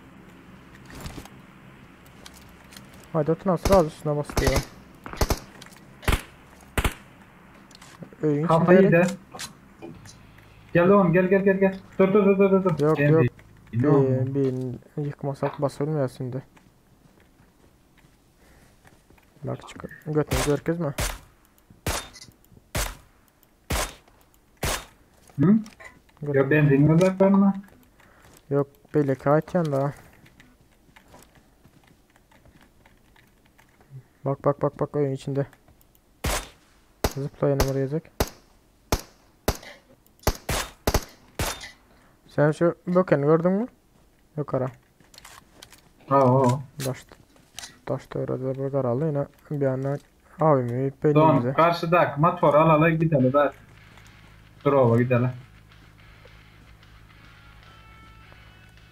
Haydi otur nasıl az üstüne bastı ya. Öyün içinde Kafayı yere- da. Gel oğlum gel gel gel gel. Dur dur dur dur dur. Yok Gel yok. bir- Ne oldu? Bir, bir yıkmasak basılmıyor şimdi. Bak çık. Götünü görkezme. Hı? Yok ben dinliyorlar ben mi? Yok belli ki aytyan da. Bak bak bak bak oyun içinde. Zıpla numara yazacak. Sen şu bökeni gördün mü? Yok ara. Oo. Daş Daş da bir karalı yine bir anda abimi Don belimize. karşıda motor al ala gidelim da. Dur gidelim.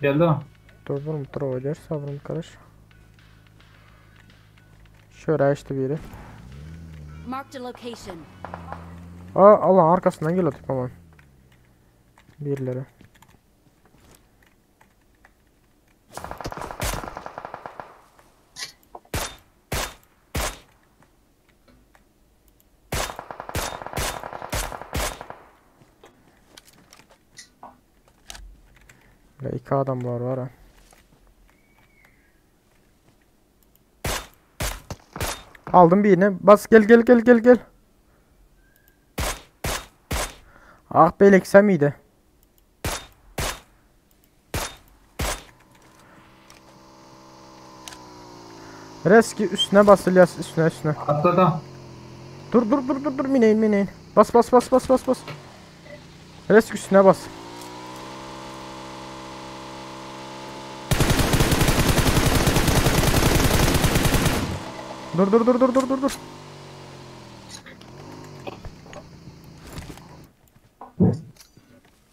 Geldi mi? Dur dur motor oylar sabrım karış. Şöyle işte biri. Marked a location. Aa Allah arkasından geliyor tip aman. Birileri. Böyle iki adam var var ha. Aldım birini. Bas gel gel gel gel gel. Ah belek sen miydi? Reski üstüne bas İlyas üstüne üstüne. Atladım. Dur dur dur dur dur mineyin mineyin. Bas bas bas bas bas bas. Reski üstüne bas. Dur dur dur dur dur dur dur.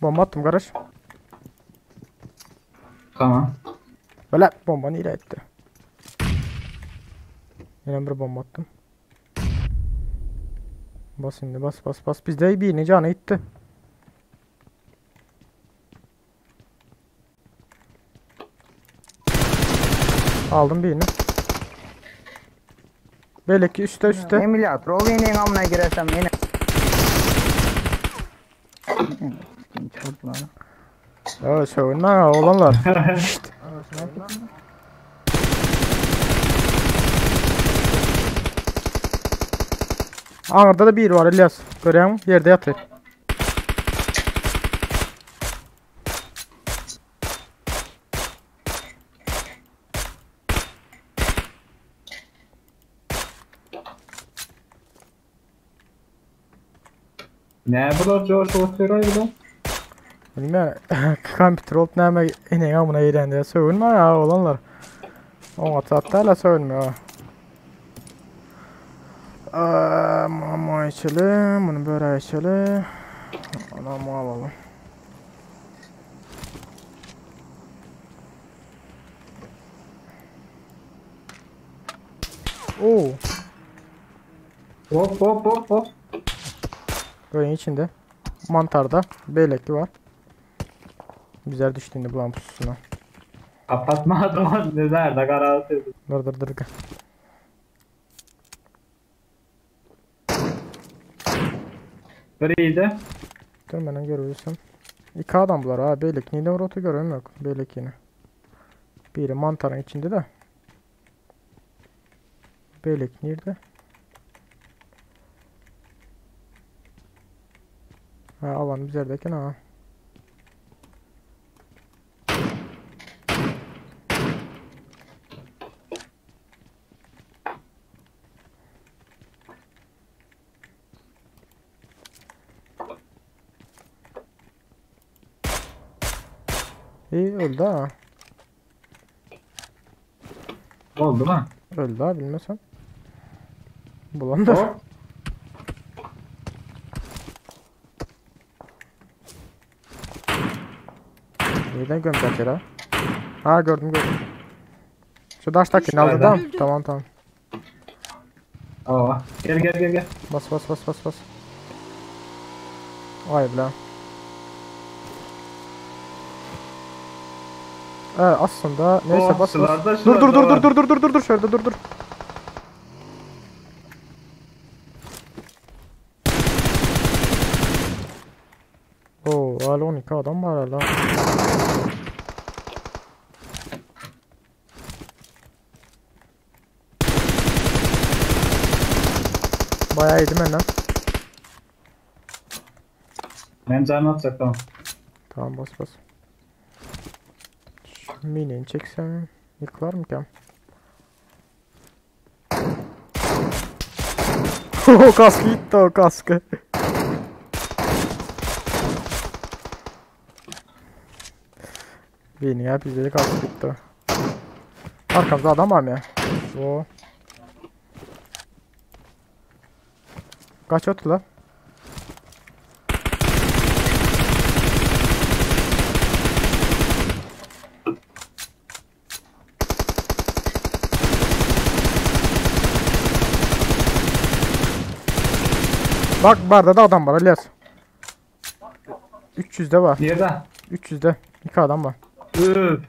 Bomba attım kardeş. Tamam. Böyle bombanı ile etti. Yine bir bomba attım. Bas şimdi bas bas bas. Bizde birini canı gitti. Aldım birini. Belki üstte üstte. Emilya, Rovi'nin amına girersem yine. Ya sövünme ha oğlanlar. Şşt. Ağırda da bir var İlyas. Görüyor musun? Yerde yatıyor. Ne bular George oturuyor bu? Bilmiyorum. Kompüter olup näme eneň amına eýlendi ya sövünme ya oğlanlar. Oňa tatda hala sövünme ha. Mama içelim, bunu böyle içelim. Anamı alalım. Oo, Hop hop hop hop. Köyün içinde. Mantarda beylekli var. Güzel düştüğünde bulan pususuna. Kapatma adamı ne nerede karartı. Dur dur dur. Biriydi. Dur bana görürsün. İki adam bular ha beylik. Niye rotu görüyorum yok. Beylik yine. Biri mantarın içinde de. Beylik nerede? Ha alan üzerindeki ha. İyi öldü ha. Oldu mu? Öldü ha bilmesem. Bulandı. Hop. Neden gömdü ha? Ha gördüm gördüm. Şu daştakini aldı tamam. Tamam tamam. Aa, gel gel gel gel. Bas bas bas bas bas. Vay be. Evet aslında neyse Oh, bas bas. şularda, Dur dur dur şularda dur dur dur dur dur şöyle dur dur. Oo hala 12 adam var hala. Bayağı yedim ben lan. Ben canım atacak tamam. Tamam bas bas. Şu Mini'ni çeksem yıklar mı ki? o kaskı gitti o kaskı. Beni ya bizde de kaskı gitti. Arkamızda adam var mı ya? O. Kaç otu la? Bak barda da adam var İlyas. 300'de var. Nerede? 300'de. İki adam var. Üf.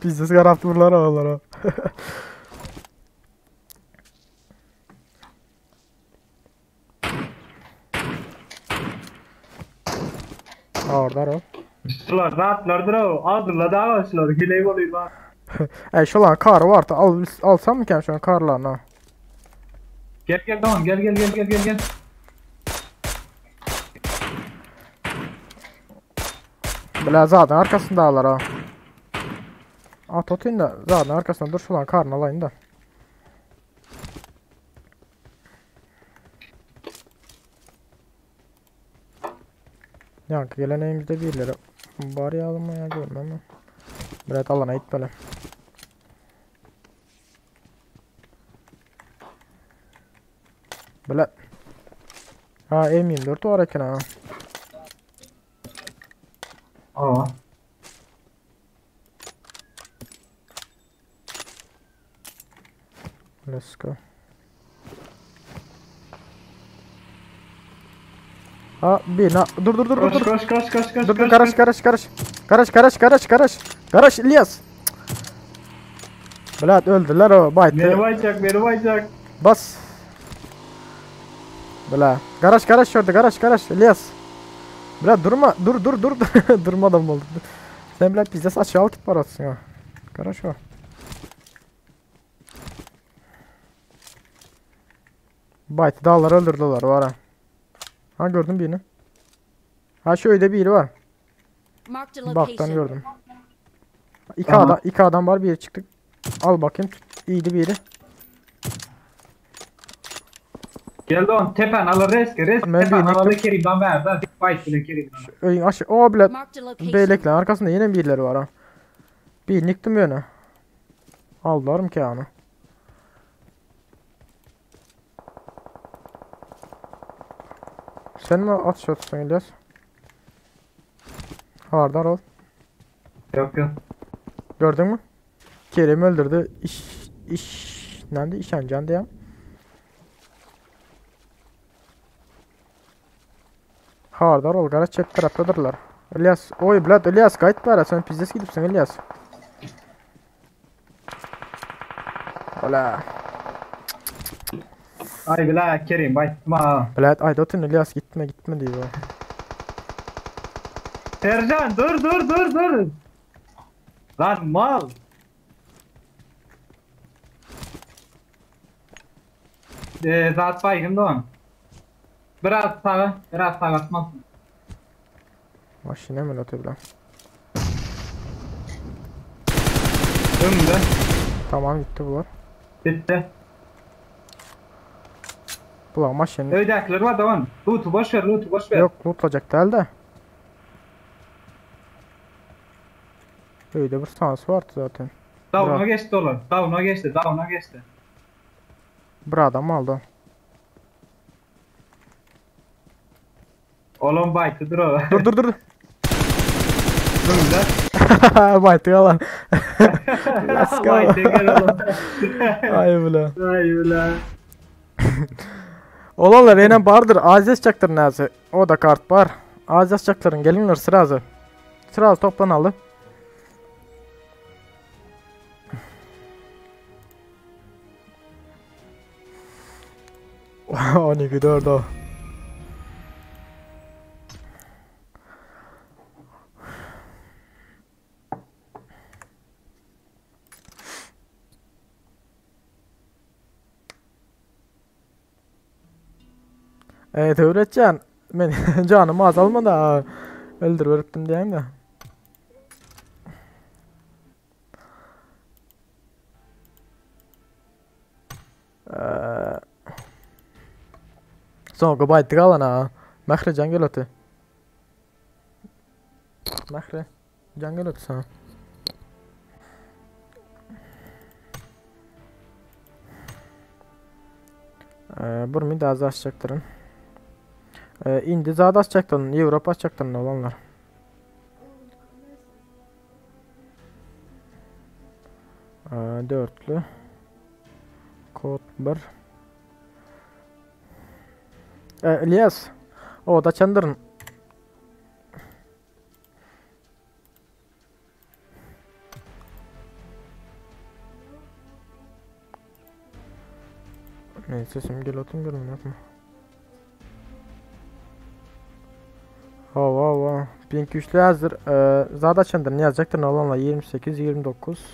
Pizza garantı vurlar ağlara. Orada o. Şular rahatlardır o. Aldırlar daha var şular. Güley oluyor bak. E şu lan kar var da al, alsam mı ki şu an karlarını? Gel gel tamam gel gel gel gel gel gel. Bile zaten arkasında ağlar ha. At otayım da zaten arkasına dur şulan karnı alayım da. Yankı gelen evimizde birileri var ya alma ya görmem mi? Biraz alana git böyle. Böyle. Ha M24 var eken ha. Aa. Let's go. Ha bir na dur dur dur dur Koş dur. koş koş koş koş. Dur dur koş, karış koş. karış karış. Karış karış karış karış. Karış İlyas. Blat öldüler o Beni baytı. bayacak beni bayacak. Bas. Bla. Garaj garaj şurada garaj garaj İlyas. Bla durma dur dur dur durmadan oldu. Sen bla bizde saç al git parasın ha. Garaj o. Bayt dağları öldürdüler var ha. Ha gördüm birini. Ha şöyle biri var. Marked a Baktan location. gördüm. İki Tamam. adam, iki adam var biri çıktı. Al bakayım. İyiydi biri. Geldi on tepen alır reski reski Ben tepen bir alalı Kerim'den verdi. Bayt bile Kerim'den. Öyün aşağı. O bile Marked a location. Beylekle arkasında yine birileri var ha. Bir yıktım yöne. Aldılar mı ki anı? Sen mi atış atıyorsun İlyas? Hardar ol. Yok yok. Gördün mü? Kerem öldürdü. İş iş nerede işen diye. Hardar ol gara çep taraftadırlar. İlyas, oy blat İlyas kayıt var sen pizdes gidipsin İlyas. Ola. Ay bile Kerim baytma. ha. Blat ay dotun İlyas gitme gitme diyor. Sercan dur dur dur dur. Lan mal. Ee, zat baygın da on. Biraz sağa, biraz sağa atmazsın. Maşine mi ötü bile? Önümde. Tamam gitti bular. Bitti. Bular maşine. Öydekiler var da on. Loot'u boş ver, loot'u boş ver. Yok lootlayacak değil de. Öyle bir sans vardı zaten. Down'a Bırak. geçti oğlum. Down'a geçti, down'a geçti. Bir adam aldı. Oğlum baytı dur o. Dur dur dur. Önümde. Baytı yalan. Let's go. Baytı gel oğlum. Ay bile. Ay bile. Olanlar yine bardır. Aziz çaktır nazi. O da kart var. Aziz çaktırın gelinler sırazı. Sırazı toplanalı. O ne gidiyordu o. Evet öğreteceğim. Ben canım azalma da öldür öğrettim diyeyim de. Ee, Soňky baýtdyk alan ha. Mähri can gel öte. Mähri can gel öte sana. Ee, burmi da açacaktırın. Ee, indi zat açacaktırın. Avrupa açacaktırın olanlar. Ee, dörtlü. Kod 1. Ee, İlyas. O da çandırın. Neyse sesim gel atın görün yapma. Hava hava. 1200'lü hazır. Ee, zada çandırın yazacaktır olanla 28 29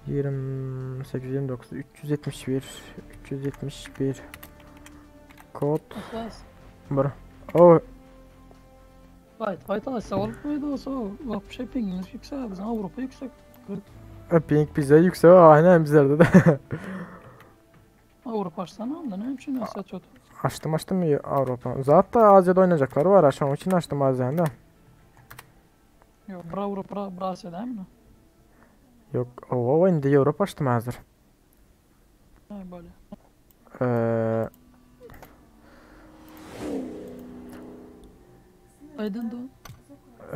28 29 371 371 kod Bas. 1. Oh Bayt bayt alsa olup muydu olsa o. Bak bir şey pingimiz yüksek bizim Avrupa yüksek. Ping bize yüksek aynen bizlerde de. Avrupa açsana onda ne üçin Asiya açıyordu? Açtım açtım ya Avrupa. Zaten Asya'da oynayacaklar var. Aşağı için açtım Asya'nı da. Yok bra Avrupa bra, bra Asya değil mi? Yok o indi Avrupa açtım hazır. Ha böyle. Ee, Aydın da.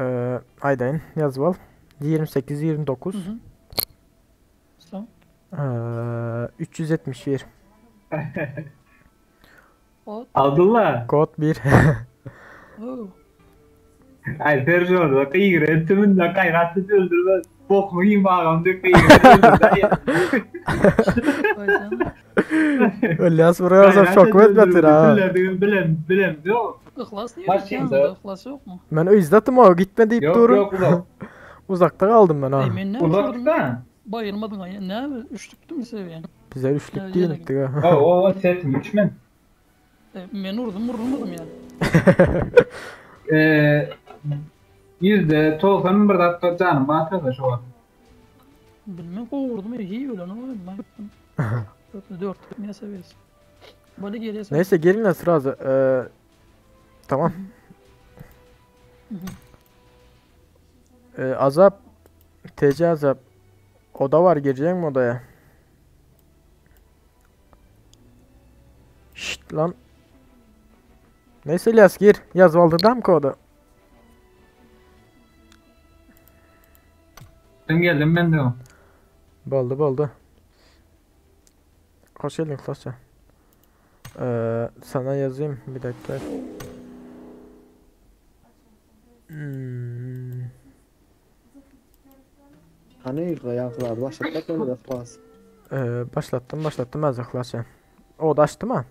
e, Aydın yazval. 28 29 Hı hı. Sen. ee, 371 O. Abdullah. Kod 1. Oh. Ay Sergio da kıyır tümün de kayratı öldürmez. Bok mu yiyeyim ağam diyor kıyır öldürmez. İlyas buraya yazıp şok etmetir ha. Bilem bilem diyor. İhlas niye Baş yok şimdi. ya? İhlas yok mu? Ben izledim o gitme deyip Yok durun. yok uzak. Uzakta kaldım ben ha. Ey men ne Uzakta. Bayılmadın ha. Ne üçlüktü mü seviyen? Bize Ya, üçlük değil yine- gittik ha. O o setim üç men. E, men vurdum vurulmadım yani. Eee %90 bir dakika canım batır da şu an. Bilmem kovurdum ya iyi öyle ne var ben gittim. Dört dört ne seviyesi. Böyle geriye sen. Neyse gelin lan sırası. Ee, tamam. Azap TC Azap Oda var girecek mi odaya? Şşt lan. Neyse İlyas gir. Yaz valdırdan mı kodu? Ben geldim ben de o. Boldu boldu. Hoş geldin Klasya. Ee, sana yazayım bir dakika. Hmm. Hani yankılar başlatmak öyle de bas. Başlattım başlattım az Klasya. O da açtı mı?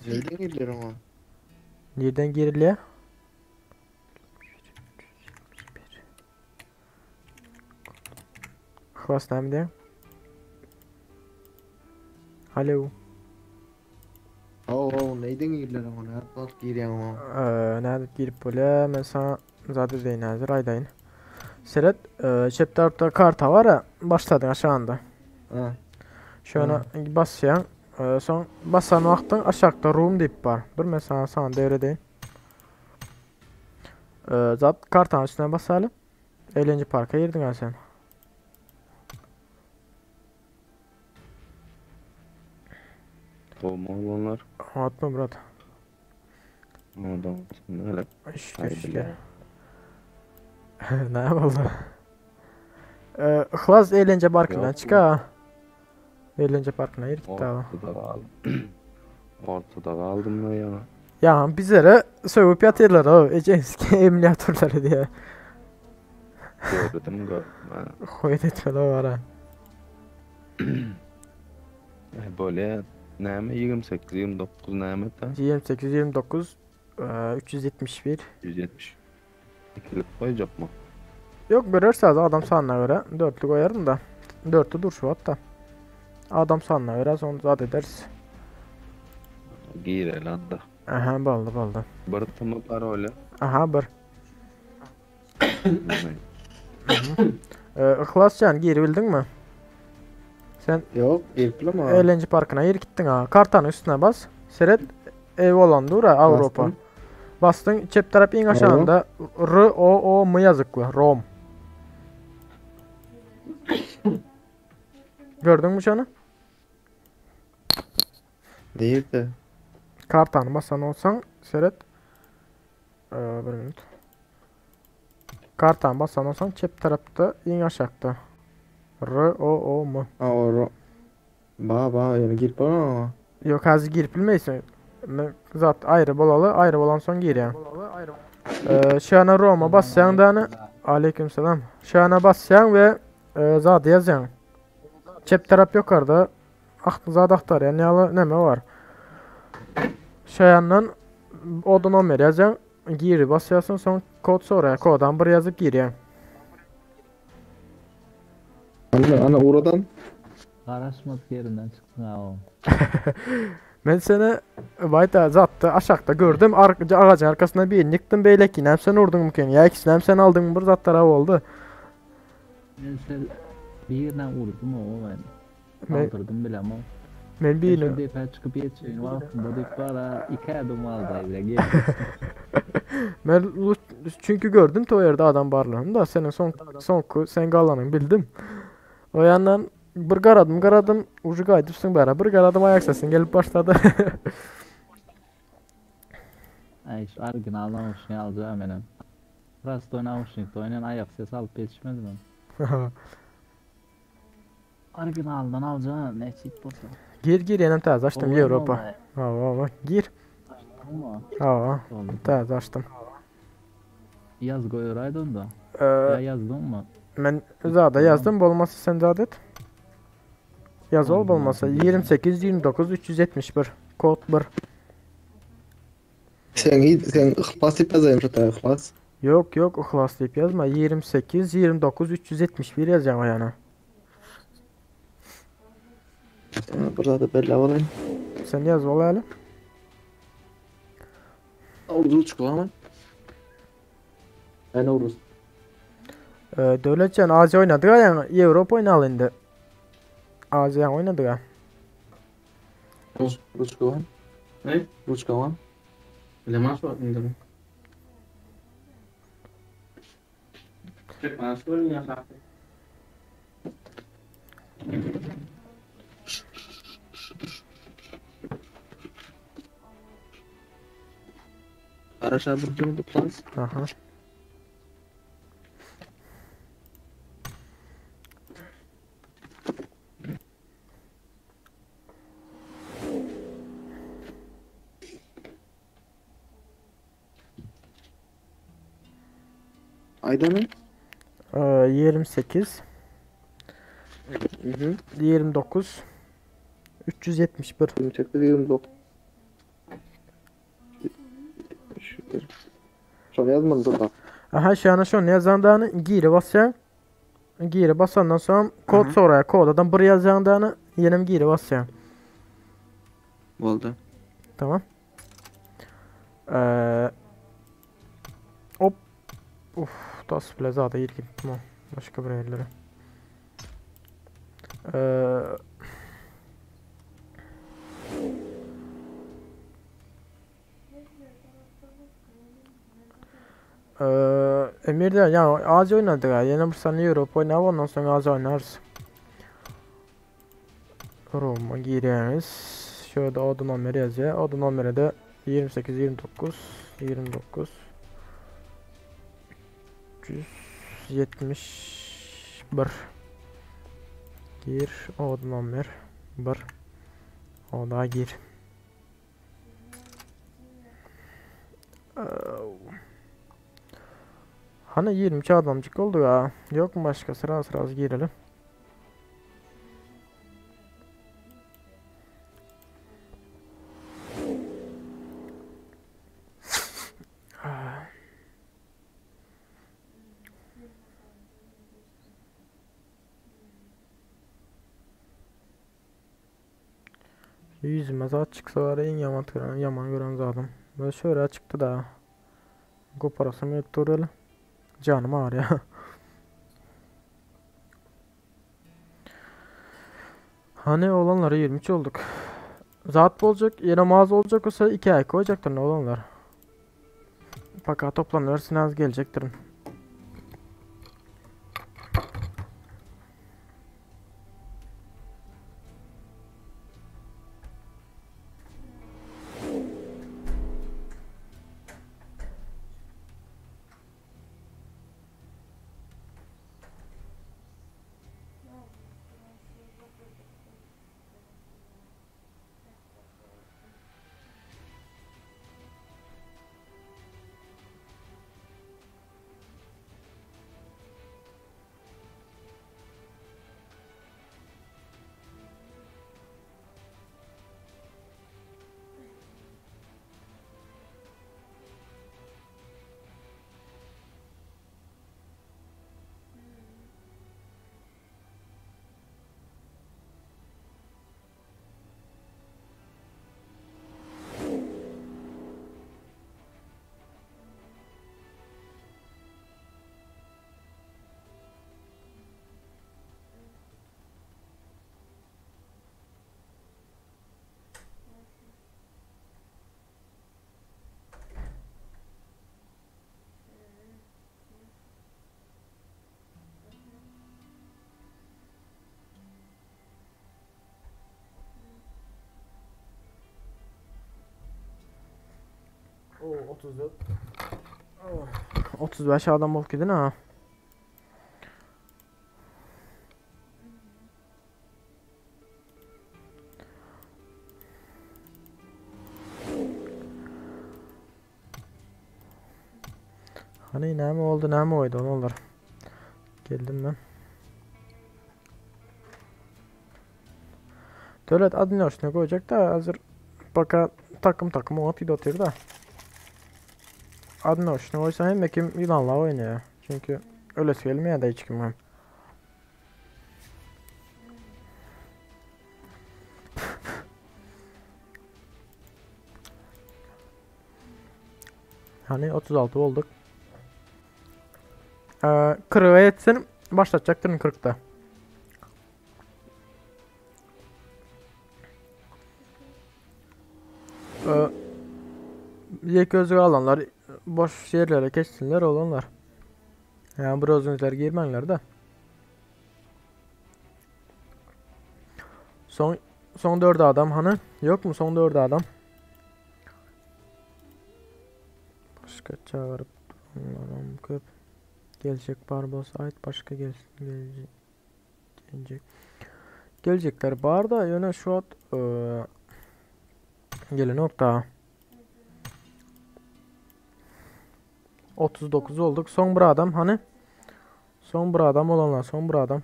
Neyden girilir ona? Nereden giriliyor? Klas näme diýen? Alo. Oo, oo, neyden girilir ona? Bak girýän ona. Ee, nädip girip bolýar? Men sana zat edeýin häzir aýdaýyn. Seret, e, çep tarapda karta var ya, başladyň aşağında. Ha. Şöyle basýaň, e, soň basan wagtyň aşakda room diýip bar. Dur men sana sana devredeyim. E, zat kartanın üstüne basaly. Eğlence parka girdin ha sen. Olma olanlar. Atma Murat. Oradan öyle. Şükür Haydi şükür. be. Ne oldu? Ee, Ihlas eğlence parkından Yok. çık ha. Eğlence parkına gir git ha. Ortada kaldım. Ortada kaldım da ya. Ya bizlere sövüp yatıyorlar o. Eceski emülatörleri diye. Gördüm gördüm. Ha. Hoyt etmeli var ha. E, Böyle näme 28 29 näme ta? 28 29 e, 371. 170. İkilik koyacak mı? Yok görürse adam sanına göre dörtlü koyarım da. Dörtlü dur şu hatta. Adam sanına göre son zat ederiz. Gir lan da. Aha boldy boldy. Bir tımı parole. Aha bir. Ee, Ihlasjan gir bildin mi? Sen Yok, girip ama. Eğlence parkına gir gittin ha. Kartanın üstüne bas. Seret ev olan dur ha Avrupa. Bastım. Bastın çep taraf en aşağında R O O M yazıklı. Rom. Gördün mü şunu? Değildi. Kartanı basan olsan seret. Ee, bir minut. Kartanı basan olsan çep tarafta en aşağıda. R O O M. Ha o ro. Ba ba yani girip ama. Yok hazır girip bilmeysin. Ben Zat ayrı bolalı ayrı bolan son girýän. Ee, şana Roma basýaň da Aleykümselam. Şana basýaň we e, zat ýazýaň. Çep tarap yukarıda ah zat aktar yani ýaly näme var. Şayandan oda nomer ýazýaň. Giri basýarsyň soň kod soraýar. Koddan bir ýazyp girýäň. Ana ana oradan. Garaşmadyk yerinden çıktın ha o. Men seni bayta zatda aşakda gördüm. Ar agajyň arkasynda birini ýykdym, beýlekini hem sen urduňmykan? Ýa ikisini hem sen aldyňmy bir zatlar boldy. Men sen birine vurdum o ben. Men Kaldırdım bile ama. men Ben birini şu defa çıkıp yetişeyim wagtynda diýip bara iki adım aldy bile gel. Men çünki gördüm to ýerde adam barlygyny da senin son soňky sen galanyny bildim. O ýandan bir garadym garadym ujy gaýdypsyň bära bir garadym aýak sesin gelip başlady. Ay şu original nauşniği alacağım benim. Prostoy nauşnikde oynayan ayak sesi alıp yetişmedim ben. Originaldan alacağım ne çip bolsa. Gir gir ýenem täze açdym Owadan Ýewropa. oldy. Hawa hawa gir. Ama Hawa oldu. täze açdym. Yaz goýuraýdyn da. Ee, Ya yazdın mı? men zada ýazdym bolmasa sen zat et. Ýaz ol Oldu, bolmasa oldu. 28 29 371 kod 1. Sen sen ihlas diýip ýazaýyn şu taýy ihlas. Yok yok Ihlas diýip ýazma 28 29 371 ýazýaň o ýana. Bir zada belli olayım. Sen ýaz ol hali. Ordu çıkıyor Ben Oruz. Ee, Döwletjan Aziýa oýnadyk ýa Ýewropa oýnaly indi. Aziýa oýnadyk ha. Rus Ruska var. Ne? Ruska var. Bilemez var indirdim. Çıkmaz sorun ya zaten. Araşa bir plus. Aha. Ayda mı? Ee, 28 Hı hı. 29 371. 28 29. Şunu yazmadım dur bak. Aha şana şonu yazandağını giri basýaň. Giri basandan soň kod Aha. soraýar. Kodadan bir ýazandağını ýenem giri basýaň. Oldu. Tamam. Ee, hop. Uf, tas bile zada ýer gitdim o. Başga bir ýerlere. Ee, Ee, Emir de ya Aziya oynadık ya. Yine bu sene Avrupa oynayalım ondan sonra Aziya oynarız. Roma gireriz. Şöyle adı nomeri yazıyor. Adı nomeri de 28 29 29 371 Gir adı nomer 1 O da gir. Ee, Hani 22 adamcık oldu ya. Yok mu başka sıra sıra girelim. Yüzüme zat çıksa var ya, en yaman gören, yaman gören zadım. Böyle şöyle çıktı da. Koparasım yoktu öyle. Canım ağrıyor. Hani olanlara 23 olduk. Zat olacak, yine mağaza olacak olsa 2 ay koyacaktır ne olanlar. Fakat toplanır, az gelecektir. 34 35 adam bolup gidin ha. Hani näme oldu, näme goýdy olar. Geldim ben. Döwlet adyny üstüne goýjak da hazır baka takım takım oňat gidip otyr da. Adyny üstüne goýsa hemme kim ýylanla oýnaýar. Çünki ölesi gelmeýär da hiç kim hem. Hani 36 olduk. Ee, 40'a yetsin başlatacaktır 40'ta. Ee, yek özü alanlar boş yerlere geçsinler olanlar. Yani bir özünüzler girmenler de. Son son 4 adam hani yok mu son 4 adam? Başka çağırıp adam köp gelecek bar bolsa ait başka gelsin gelecek gelecek. Gelecekler bar da yöne şu at ee, gelen nokta 39 olduk. Son bir adam hani son bir adam olanlar son bir adam.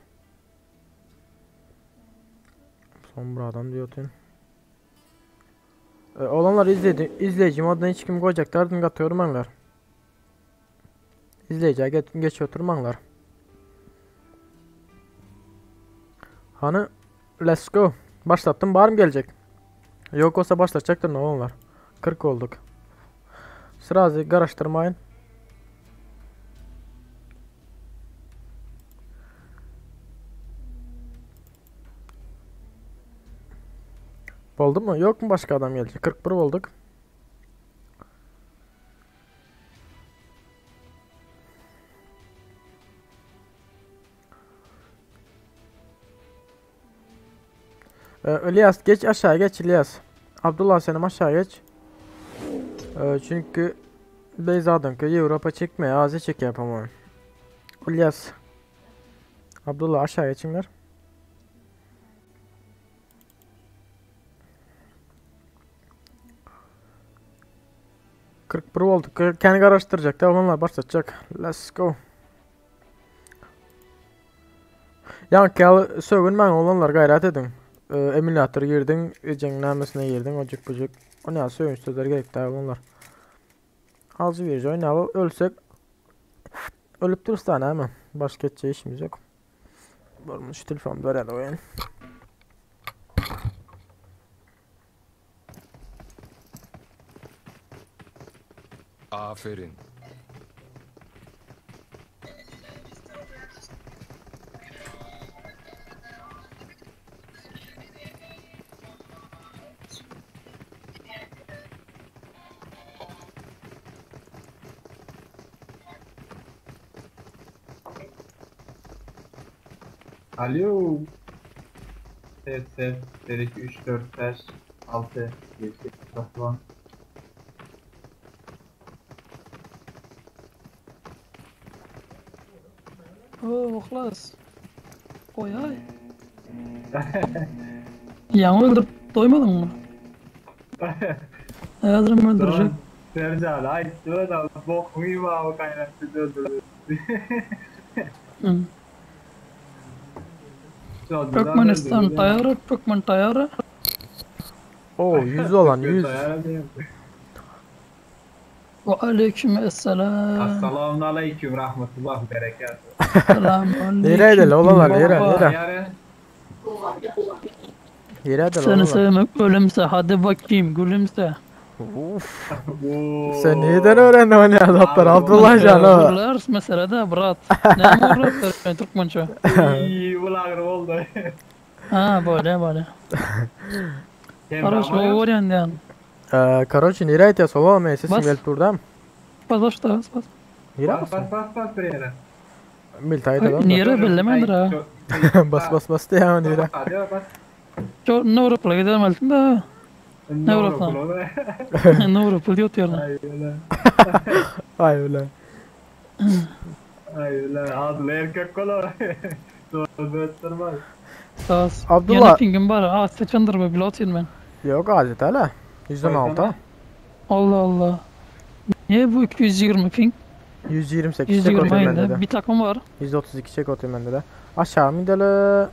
Son bir adam diyor tüm. Ee, olanlar izledi. İzleyicim adına hiç kim koyacaklar. Dün katıyorum anlar. İzleyiciye geç, geç oturmanlar. Hani let's go. Başlattım. Var mı gelecek? Yok olsa başlatacaktır ne olanlar. 40 olduk. Sırazı karıştırmayın. Oldu mu? Yok mu başka adam gelecek? 41 olduk. Ee, İlyas geç aşağı geç İlyas. Abdullah senim aşağı geç. Ee, çünkü Beyza'dan köy Avrupa çekme Aziz çek yapamam. İlyas. Abdullah aşağı geçinler. ...41 oldu. Kendi araştıracak. Onlar başlatacak. Let's go. Yani sögünmen olanlar gayret edin. Ee, emülatör girdin, eceň namesine girdin, ocuk bucuk. O ne sögün sözler gerek daha olanlar. Az bir oynayalım. Ölsek ölüp dursa ama başka edecek işimiz yok. Varmış telefon ver oyun. Aferin. Alo. Set set 1 2 3 4 5 6 7 8 9 10. Oo, yhlas. Goýaý. Ýaňy öldürip doýmadyň mı? Häzirem öldürjek. Sercan aýtdy da bokuň ibawy kaýnatdy öldürdü. Hı. Türkmenistan taýýar, Türkmen taýýar. Oo 100 olan 100. Ve aleyküm esselam. Assalamu aleyküm rahmetullah berekat. Selam aleyküm. Nere edeli olanlar nere nere. Ýary Nere edeli Seni olanlar. sevmek ölümse hadi bakayım gülümse. Uf. Sen neden öğrendin o ne adaplar Abdullah Can o. Bular mesele de brat. Ne mi brat Türkmençe? İyi bular oldu. Ha böyle böyle. Хорошо, говорен yani. Ee, Короче, nere aytýas ola men sesim Bas. gelip durdam. Bas bas da bas bas. Nere Bas bas bas bas bir yere. Milta aytadan. Nere bilmedim ha. Bas bas bas diýä nere. Hadi bas. Çok ne uğrapla gidelim altında. Ýewropa. Ýewropa diýip ýörün. Aý bilen. Aý bilen adly erkek bolar. Dogry Saz. Abdullah. Ýene pingim bar. A seçendir bu bilotyn men. Yok azit hala. 116. Allah Allah. Niye bu 220 ping? 128 çek 120 otuyor bende ayında de. bir takım var. 132 çek otuyor bende de. Aşağı mı gidelim?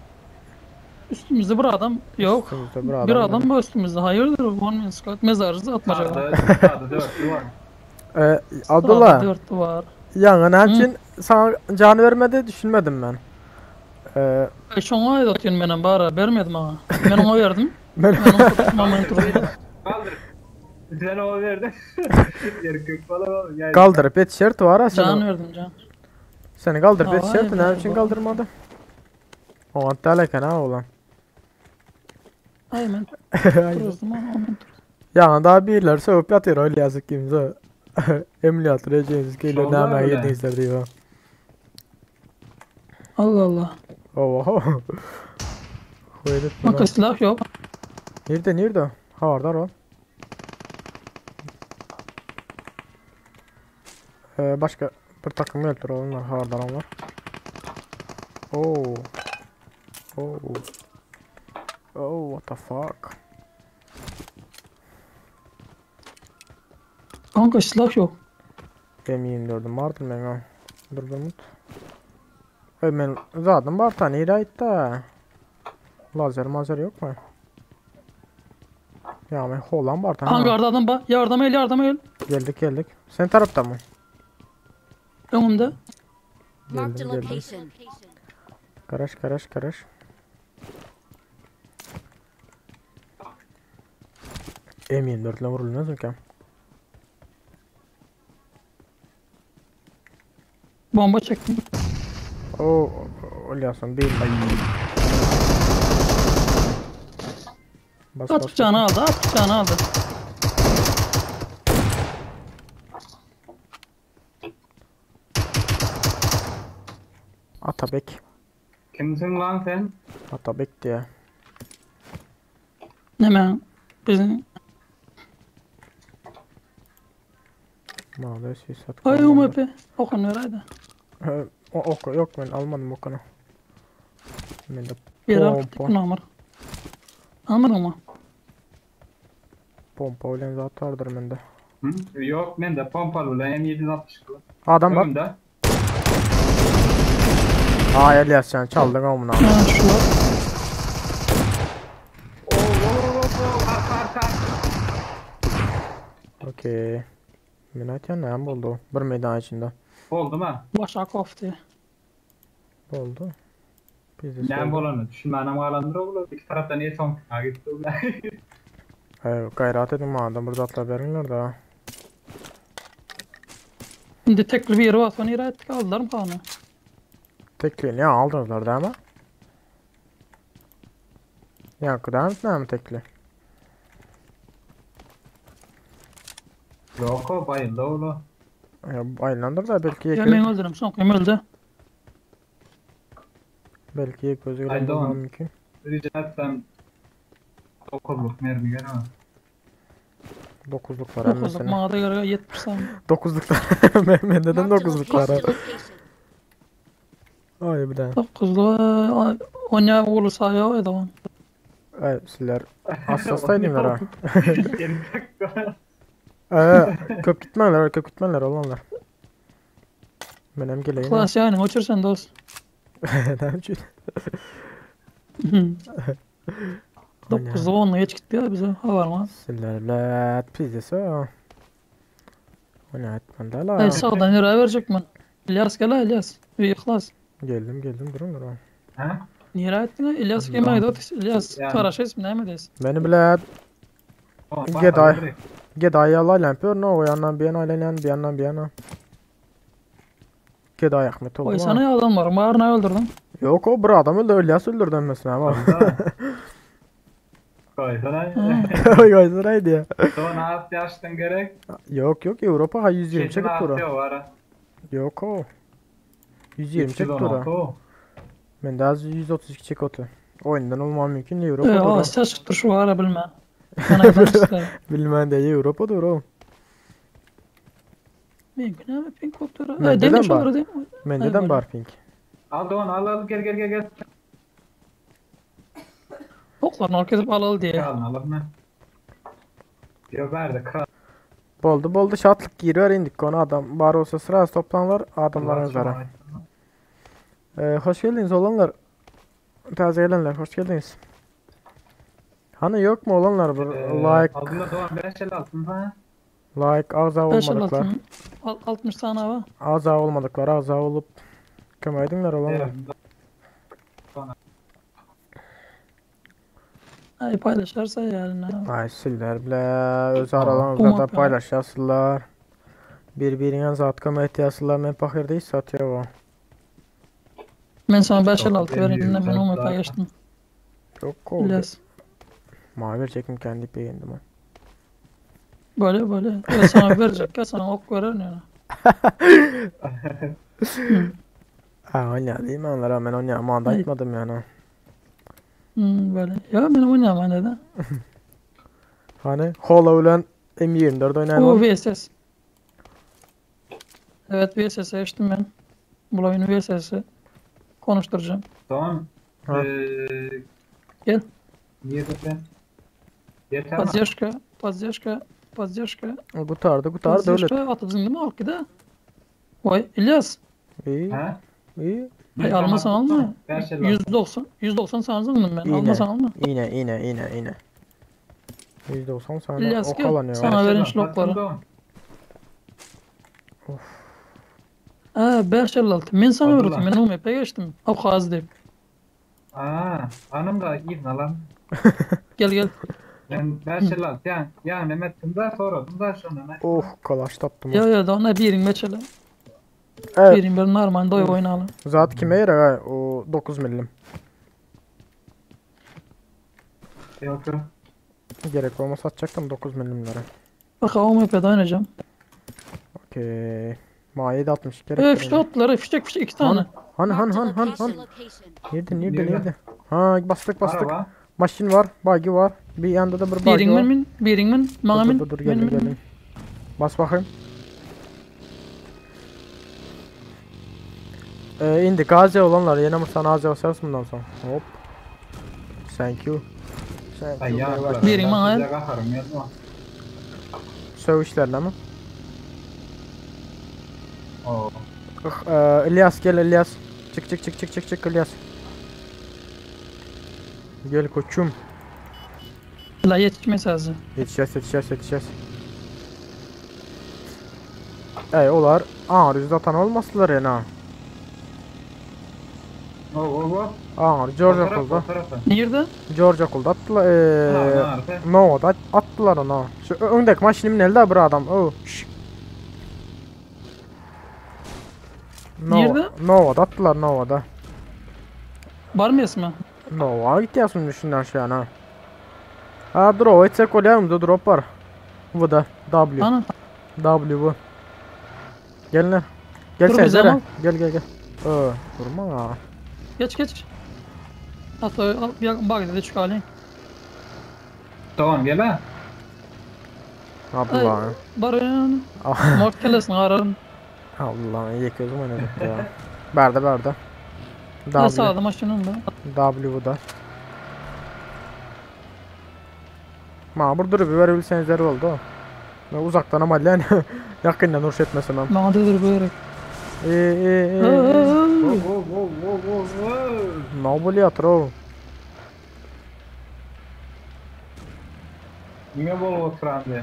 Üstümüzde bir adam yok. Üstümüzde bir adam. Bir adam bu üstümüzde. Hayırdır? One man squad mezarızı atmaca. Sağda, sağda dörtlü var. Ee, Abdullah. Dört var. Yangın için sana can vermedi düşünmedim ben. Ee, Şoňa aýda otyn menem bara bermedim aňa. Men oňa berdim. Ben- Men oňa tutmam turdy. Kaldır. Sen o verdi. Erkek bolar. Yani kaldırıp yetişer var ha Can seni. verdim can. Seni kaldırıp Ay, yetişerdi ne ben- için kaldırmadı? O antalekan ha oğlan. Ay men turzdum ama men Ya daha birler söğüp yatıyor öyle yazık kimse. Emliyat rejimiz geliyor Şovlar ne bile. yedinizler diyor. Allah Allah. Oho. Koyduk bunu. Bak silah yok. Nerede nerede? Ha orada o. Ee, başka bir takım geldi onlar ha onlar. Oh. Oh. Oh what the fuck. Kanka silah yok. M24'üm vardır benim ha. Dur bir mut. E ben zaten var tane iraytta. Lazer mazer yok mu? Ya ben Holland var tane. Hangarda adam ba. Yardıma el yardıma el. Geldik geldik. Sen tarafta mı? Önümde. Marked a Geldim geldim. location. Garaj garaj garaj. M24 ile vurulmaz mı ki? Bomba çektim. Oo, Olyasın değil. Bas At bas. bıçağını aldı. At bıçağını aldı. Atabek. Kimsin lan sen? Atabek diye. Hemen bizim Maalesef sat. Ay UMP. Okun ver haydi. O ok yok ben almadım okunu. Ben de Bir pompa. artık namır. Almadın mı? Pompa olan zaten vardır bende. Hı? Yok ben de pompalı lan M760. Adam bak. Önümde. Aa Elias sen çaldın amına. Ha şu var. Oo, oo, oo, oo, arka arka. Okey. Minatya ne oldu? Bir meydan içinde. Oldu mu? Başa koftu. Oldu. Biz de Ne bolanı? Düşünmenem kalandır oğlum. İki tarafta niye son ha gitti oğlum. Evet, gayret edin madem burada atla verirler de. Şimdi tekli bir yeri var. Sonra yere ettik aldılar mı kanı? Tekli ne aldınızlar değil mi? Yankı değil mi? mi tekli? Yok o bayıldı oğlum. Ya aylandır da belki Ya yek ben öldürürüm. Son kim öldü? belki yek gözü Haydi gören oğlum. mümkün. Rica etsem dokuzluk mermi gelemez. Dokuzluklar Dokuzluk emmesine. mağda göre 70 saniye. Dokuzluklar. Neden Marked a dokuzluklar? location. Ay bir de. Dokuzluğa onya olursa ya o zaman. Ay sizler hassasaydılar ha. Geri tak. Ee, köp gitmeler, köp gitmeler olanlar. Benim geleyim. Klas yani uçursan dost. Ne için? Dokuzluğa onunla geç gitti ya bize. Ha var mı? Sizler pizzası. O ne etmen la. Ay sağdan yere verecek mi? İlyas gel ha İlyas. Bir İhlas. Geldim geldim durun durun. Ha? Niye ettin ha? İlyas kime gidiyor? İlyas Yani. Karaş ismi ne mi desin? Beni bile O, Geday. direkt. Geday yalayla yapıyor ne o yandan bir yana aylanan bir yandan bir yana. Geday Ahmet oldu. Oy ha. sana ya adam var. Bağırına öldürdüm. Yok o bir adam öldü İlyas öldürdü mesela ama. Koysana. Oy oy ya. Sonra Asya açtın gerek. Yok yok Avrupa ha 120 Çetin çekip dura. Asya var. ha. Yok o. 120 çekip 316 dura. o. Ben de az 132 çek otu. Oyundan olmam mümkün değil Avrupa Ee, dura. Asya çıktı şu ara bilme. Bilmän de Ýewropa dur o. Meňki näme pink bolup dur? Mende de bar. Mende de bar pink. Al don al al gel gel gel gel. Oklaryny alyp gezip al al diýe. Kralını alalım ha. Yo verdi kral. Boldy boldy şatlyk giriber indik onu adam bar bolsa sraz toplanlar adamlaryň zara. Ee, hoş geldiniz olanlar. Taze gelenler hoş geldiniz. Hani yok mu olanlar bir Ee, like Abdullah Doğan 5 el altın ha. like ağza 5 olmadıklar. 60 tane var. Ağza olmadıklar ağza olup kömeydinler olanlar. Ay paylaşarsa yani. Ay siller bile öz aralarında da paylaşasınlar. Bir-birine zat kömek etiyasınlar. Men pakirde hiç satıyor o. Ben sana 5 el altı vereyim. Ben onu paylaştım. Çok oldu. İlyas. Mavi verecektim kendi beğendim o. Böyle böyle. Ya sana verecek ya sana ok verir yani. Ha oynadı değil mi onlara ben oynayamam da etmedim yani. Hmm, böyle. Ya ben oynayamam dedi. Hani Hola ulan M24 oynayalım. O VSS. Evet VSS'e geçtim ben. Bu oyunu VSS'i konuşturacağım. Tamam. Ha. Ee, Gel. Niye zaten? Yeter mi? Поддержка, поддержка, поддержка. Gutardı gutardı öyle. Поддержка atıp değil mi arkada? Vay İlyas. İyi. Ha? İyi. Ay almasan alma. Beş el altı. 190 190 sanırım ben. İğne. Almasan alma. İğne iğne iğne iğne. 190 sana İlyas ok gel. alanıyor. Sana verin Beş el altı. şlokları. Doğan. Ha 556. Ben sana Abdullah. verdim. Ben UMP geçtim. O kaz deyip. Aa, hanım da gidin alan. Gel gel. Ben 5 el altı. Yani, yani Mehmet'im de sonra da şunu. Oh kalaş taptım. Ya ya da ona birin meçele. Evet. Birin bir normal doy oynayalım. Zat kime yarar ha? O 9 milim. Yok yok. Gerek olmasa atacaktım 9 milimlere. Bak UMP'de oynayacağım. Okey. Ma 760 gerek. E fişek attılar. Fişek fişek iki tane. Han han han han Marked a han. location. Nerede nerede Nerede? nerede? Ha bastık bastık. Araba. Maşin var, buggy var. Bir yanda da bir buggy Birin var. min min. Birin min. Bana Dur min. dur dur Min geldim min. geldim. Bas bakayım. Ee, indi Gazi olanlar yine mi sana Gazi olsa bundan sonra. Hop. Thank you. Thank Ay you ya. very much. Birin bana. Size kaharım yazma. Sövüşlerle mi? Oo. Ih, e, İlyas gel İlyas. Çık çık çık çık çık çık İlyas. Gel koçum. La yetişmez lazım. Yetişeceğiz yetişeceğiz yetişeceğiz. Ey olar. Aa yüzde atan olmasınlar yani ha. Oo oo oo. Aa George O taraf, okulda. o tarafa. Nerede? George okulda attılar. Ha, Eee nerede? Nova'da attılar onu. Şu öndeki maşinimin elde bir adam. Oh. şş. Nova, Nerede? Nova'da attılar Nova'da. Var mı ismi? Nova gidiyorsun düşünden şu an ha. Ha drop etsek oluyor mu? Drop var. Bu da W. Ana. W bu. Gel lan. Gel Dur sen bize Zere. ama. Gel gel gel. Ee, durma ha. Geç geç. Hatta al bir bak dedi çıkarayım. Tamam gel ha. Abdullah. Barın. Ah. Mort kellesini ararım. Allah iyi gözüm oynadı ya. Berde berde. Ne W. sağladı maşının da. W bu da. Ma burada bir verebilseniz oldu. Ben uzaktan ama yani yakından uğraş etmesem hem. Bana dedir böyle. Ee, ee, ee. Oo oo oo oo oo. Ne oluyor o? Niye bol oturan diye.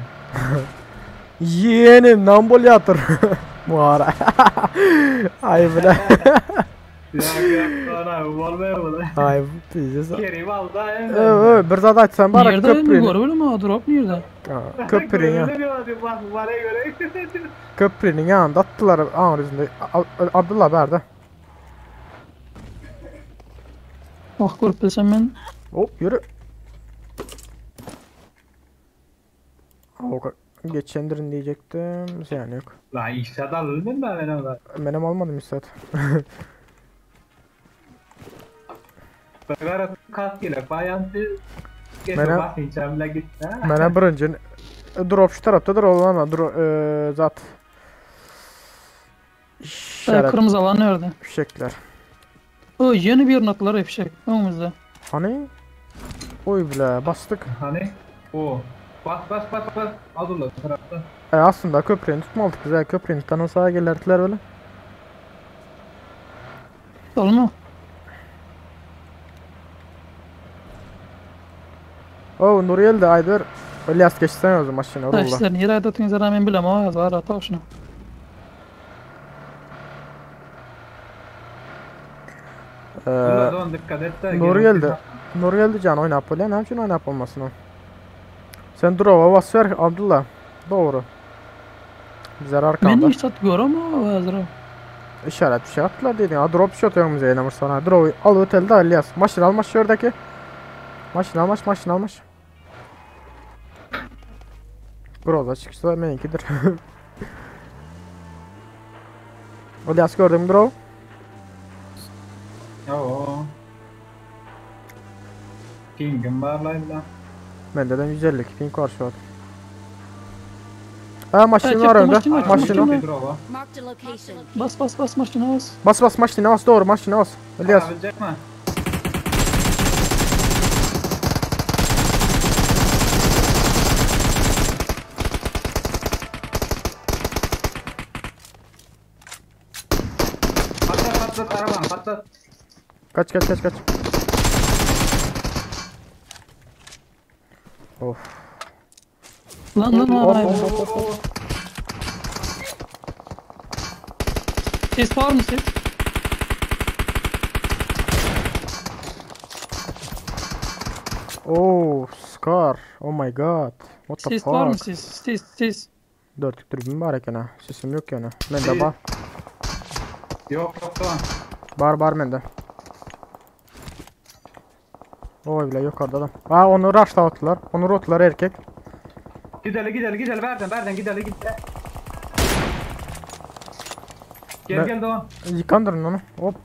Yeğenim nambol yatır. Muhara. Ay bile. Ya ya sana bol ver bunu. Ay diyeceğiz. Kerim al da. Evet, bir zat açsan bari Nerede? köprünü. Görüyor musun? Drop nerede? Ha, Köprünün ya. Bak bana göre. Köprünün yanında attılar ağır yüzünde. Abdullah berdi. Bak görüp bilsem ben. Hop yürü. O geçendirin diyecektim. Yani yok. La işe daldım ben ben ona. Benim almadım üstad. Bagarat kas gele bayan. Gel basynça bile gitdi. Mena birinji drop şu tarapdadyr ol ana dro e, zat. Dayı kırmızı alan nerede? Fişekler. O yeni bir noktalar fişek önümüzde. Hani? Oy bile bastık. Hani? O. Bas bas bas bas. Abdullah tarafta. E, aslında köprüyü tutmadık güzel köprüyü tutan sağa gelirdiler öyle. Tutalım mı? Oh Nuriel de Aydır. İlyas geçsene o zaman maşına Da rulla. işte niye aydatınız rağmen bilem o yazar hata şunu. Ee, Abdullah don dikkat et de. Nuri geldi. Nuri geldi can oynap böyle. Ne için oynap olmasın o? Sen durova bas ver Abdullah. Doğru. Bizler arkanda. Men hiç tat görem o yazar. İşaret bir şey attılar dedin. Ha drop shot önümüze eylemir sana. Drop al otelde İlyas. Maşın almaş şuradaki. Maşın almaş maşın almaş. Groza çıksa meninkidir. İlyas gördün mü drop? Oo. Pingim var lan lan. Bende de 152 ping var şu an. Ha maşın Evet, var yaptım, önde. maşın var, Maşın maşın o. var. Droba. Marked a location. Bas bas bas maşına bas. Bas bas maşına bas doğru maşına bas. İlyas. Alabilecek mi? Patlat patlat arabanı patlat. Kaç kaç kaç kaç. Of. Lan lan Hop lan. hop hop hop. Ses var mı ses? Oh, Scar. Oh my god. What the Ses var mı fuck? ses? Ses ses. Dörtlük dürbün var eken ha. Sesim yok yani. Mende var. Yok yok tamam. Var var mende. Oy bile yukarıda adam. Ha onu rushla attılar. Onu rotlar erkek. Gideli gideli gideli verden verden gideli gideli. Gel Ben- gel Doğan. Yıkandırın onu. Hop.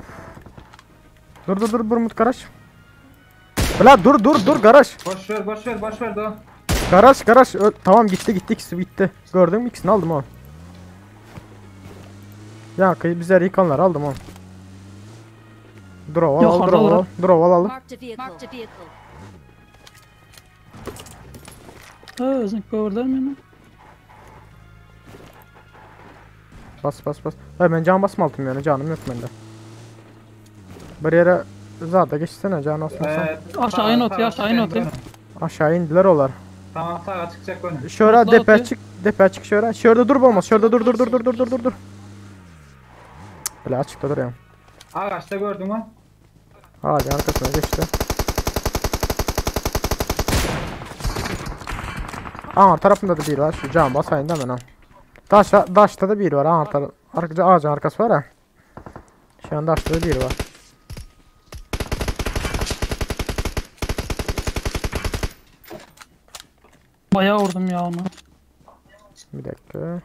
Dur dur dur Burmut garaj. La dur dur dur garaj. Boş ver boş ver boş ver Doğan. Garaj garaj. Ö- tamam gitti gitti ikisi gitti. Gördün mü ikisini aldım o. Ya kıyı bizler yıkanlar aldım o. Drop al Yok, al orada drop al. olur. Drop al al. Marked a vehicle. Marked a vehicle. Ha özün gördüler mi? Bas bas bas. Ha, ben can basmaltım yani canım yok bende. Bir yere zaten geçsene can basmasan. Ee, Aşağı in ot ya, aşağı in ot ya. Aşağı indiler olar. Tamam sağa çıkacak önü. Şöyle Atla, depe atla. çık, depe çık şöyle. Şöyle dur olmaz. Şöyle dur dur dur dur dur dur dur dur. Cık, Böyle açıkta dur ya. Ağaçta gördün mü? Ağacın arkasına geçti. Aa tarafında da bir var. Şu cam basayım da ben ha. Taşla, taşta da bir var. Aa taraf, arka, ağacın arkası var ha. Şu an taşta da bir var. Bayağı vurdum ya onu. Bir dakika.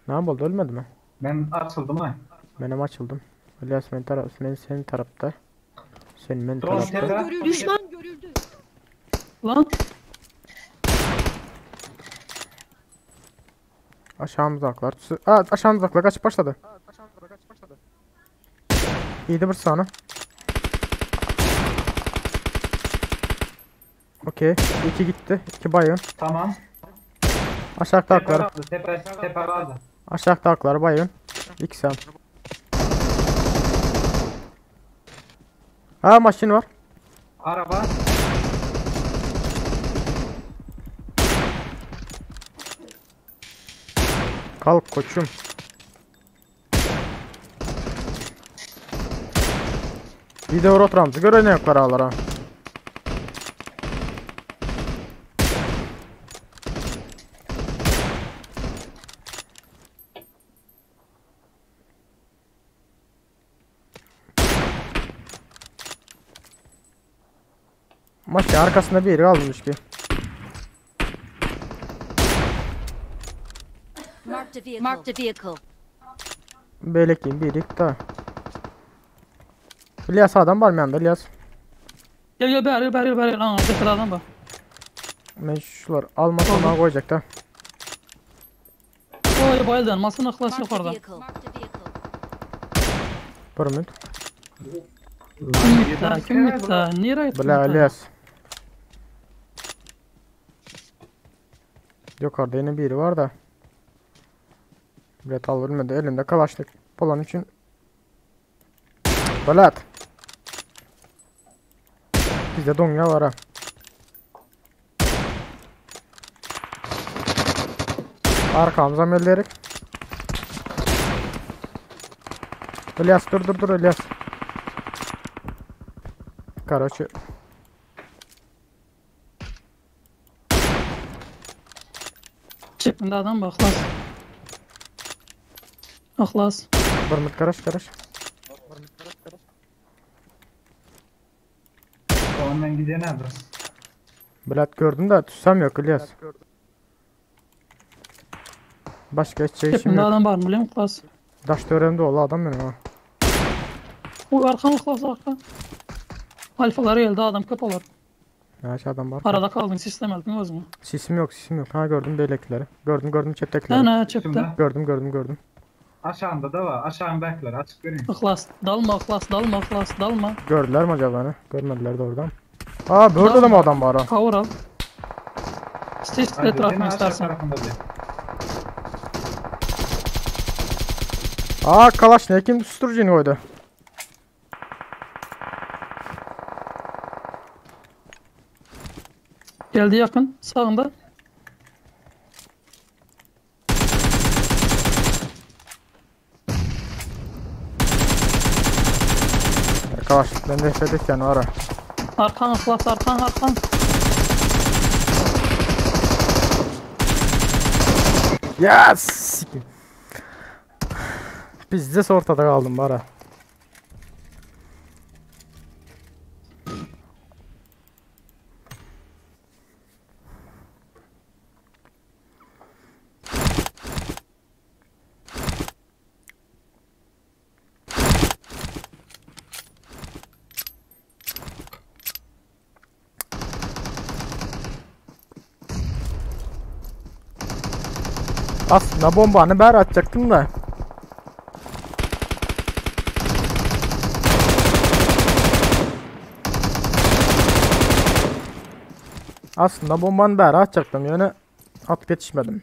Ne oldu ölmedi mi? Ben açıldım ha. Benim açıldım. İlyas ben taraf, ben senin tarafta. Sen ben Doğan tarafta. tepe. Düşman görüldü. Lan Aşağımızdakiler. Aa, aşağımızdakiler kaçıp başladı. İyiydi bir sana. Okey. İki gitti. İki bayın. Tamam. Aşağıdakiler. Tepe aldı tepe tepe aldı. Aşağıdakiler bayın. İki sen. Ha maşin var. Araba. Kalk koçum. Bir de oturamızı göre ne yok ağlara. Maşa arkasında biri almış ki. Marked a vehicle. Marked a vehicle. Belekiyim bir da. İlyas adam var mı yanında İlyas? Gel gel bäri gel bäri gel bäri gel. Aňa beter adam bar. Men şular almasam bana koyacak da. Oý baýyldan masyna yhlas Marked a ýokarda. vehicle. Marked a vehicle. Bir minut. Kim gitdi? Kim gitdi? Nirä gitdi? Bile İlyas. Yukarıda yine biri var da. Bilet al bilmedi. Elimde kalaşlık olan için. Bilet. Bizde donya var ha. Arkamıza mellerik. İlyas dur dur dur İlyas. Karoçi. Çepinde adam bar yhlas. Yhlas. Bir minut karaş karaş. Ondan gidene abi. Bilet gördüm de tutsam yok İlyas. Başka hiç şey işim Çepinde yok. adam bar bilýän yhlas. Daş töremde ola adam benim ha. Oý arkan yhlas arka. Alfalar geldi adam köp olar. Ya şu adam var. Arada kaldın sistem eldiň özüňe. Sisim yok sisim yok. Ha gördüm beylekileri. Gördüm gördüm çeptekileri. Ana çepde. Gördüm gördüm gördüm. Aşağında da var. Aşağındakiler açık göreyim. Yhlas dalma yhlas dalma yhlas dalma. Gördüler mi acaba beni? Görmediler doğrudan. Aa burada da mı adam var ha? Cover al. Ses Hadi, etrafını yine aşağı istersen. tarafında değil. Aa kalaş ne kim susturucunu koydu? Geldi yakın sağında. Kalaş ben nefret etken var ha. Arkan yhlas arkan arkan. Yes! Bizde ortada kaldım bara. Aslında bombanı ben atacaktım da. Aslında bombanı ben atacaktım yani at yetişmedim.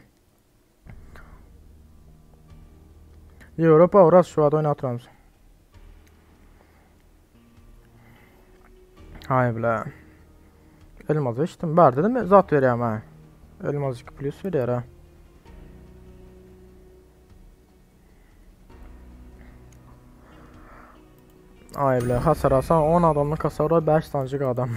Avrupa orası şu an oynatıyoruz. Hay bile. Elmas içtim. Ber dedim zat veriyorum ha. Elmas 2 plus veriyor ha. Ay bile hasar alsan 10 adamlık hasar var 5 tanecik adam.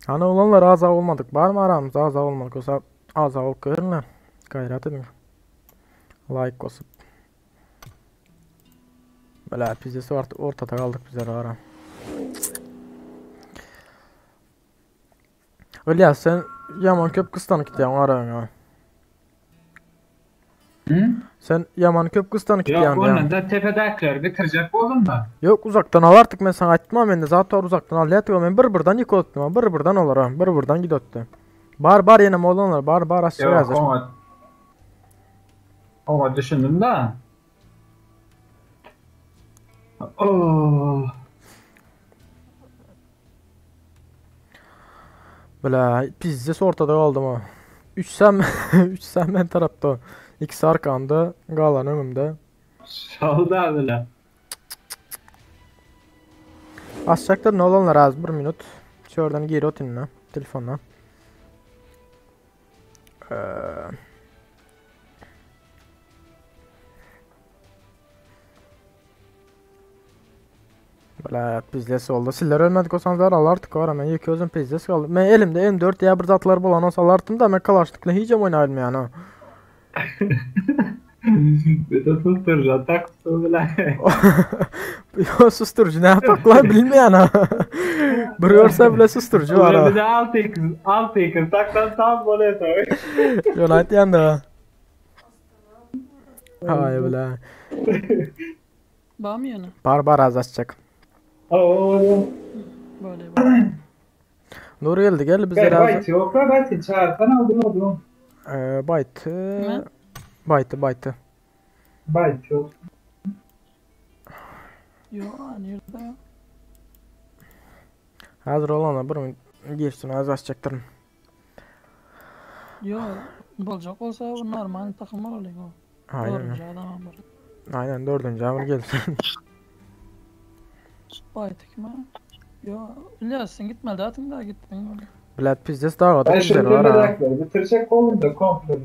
Hani olanlar aza olmadık. Var mı aramızda aza olmadık olsa aza ol görünler. Gayret edin. Like basıp. Böyle pizzesi var ortada kaldık bizler ara. Öyle ya sen yaman köp kıstanı git ya ara ya. Hı? Sen yaman köp kıstanı git Yok ya. ondan da tepedekiler bitirecek oldum da. Yok uzaktan al artık ben sana aytmam ben de zaten uzaktan al yatıyor ben bir birden yık ottum bir birden olur ha bir birden gid ottu. Bar bar yine olanlar bar bar aşağı Yok hazır. ona. Ona düşündüm de. Oh. Böyle pizzes ortada kaldım ha. 3 sen 3 sen ben tarafta. İkisi arkamda, kalan önümde. Solda bile. Asacaklar ne olanlar az bir minut. Şuradan gir otinle telefonla. Ee, Böyle pizzesi oldu. Sizler ölmedik olsanız al artık var hemen yük özüm pizzesi kaldı. Ben elimde M4 ya bir zatlar bulan olsa alardım da ben kalaşlıkla hiç oynayalım yani. Bir de susturucu taktı bile. Yo susturucu ne yapak lan bilmeyen ha. Bir görse bile susturucu var Bir ha. de 6x 6x taksan tam böyle tabii. Yonayt yandı ha. Haý bile. Bamy ýene? Bar bar az açjak. Oo. Böyle böyle. Nur geldi gel bize Gel razı. bayt yok la bayt çağırsan aldın oğlum. Ee, baytı. Kime? Baytı baytı. Bayt yok. Yo, nerede? Hazır olana bir girsin az açacaktırım. Yo, bolacak olsa bu normal takım var olayım o. Aynen. Dördüncü adam var. Aynen dördüncü amir gelsin. Baytı kime? Yo, İlyas sen gitme zaten daha gittin. Blad pizdes dağda Ben güzel şunu var ha. merakla bitirecek oğlum da komple.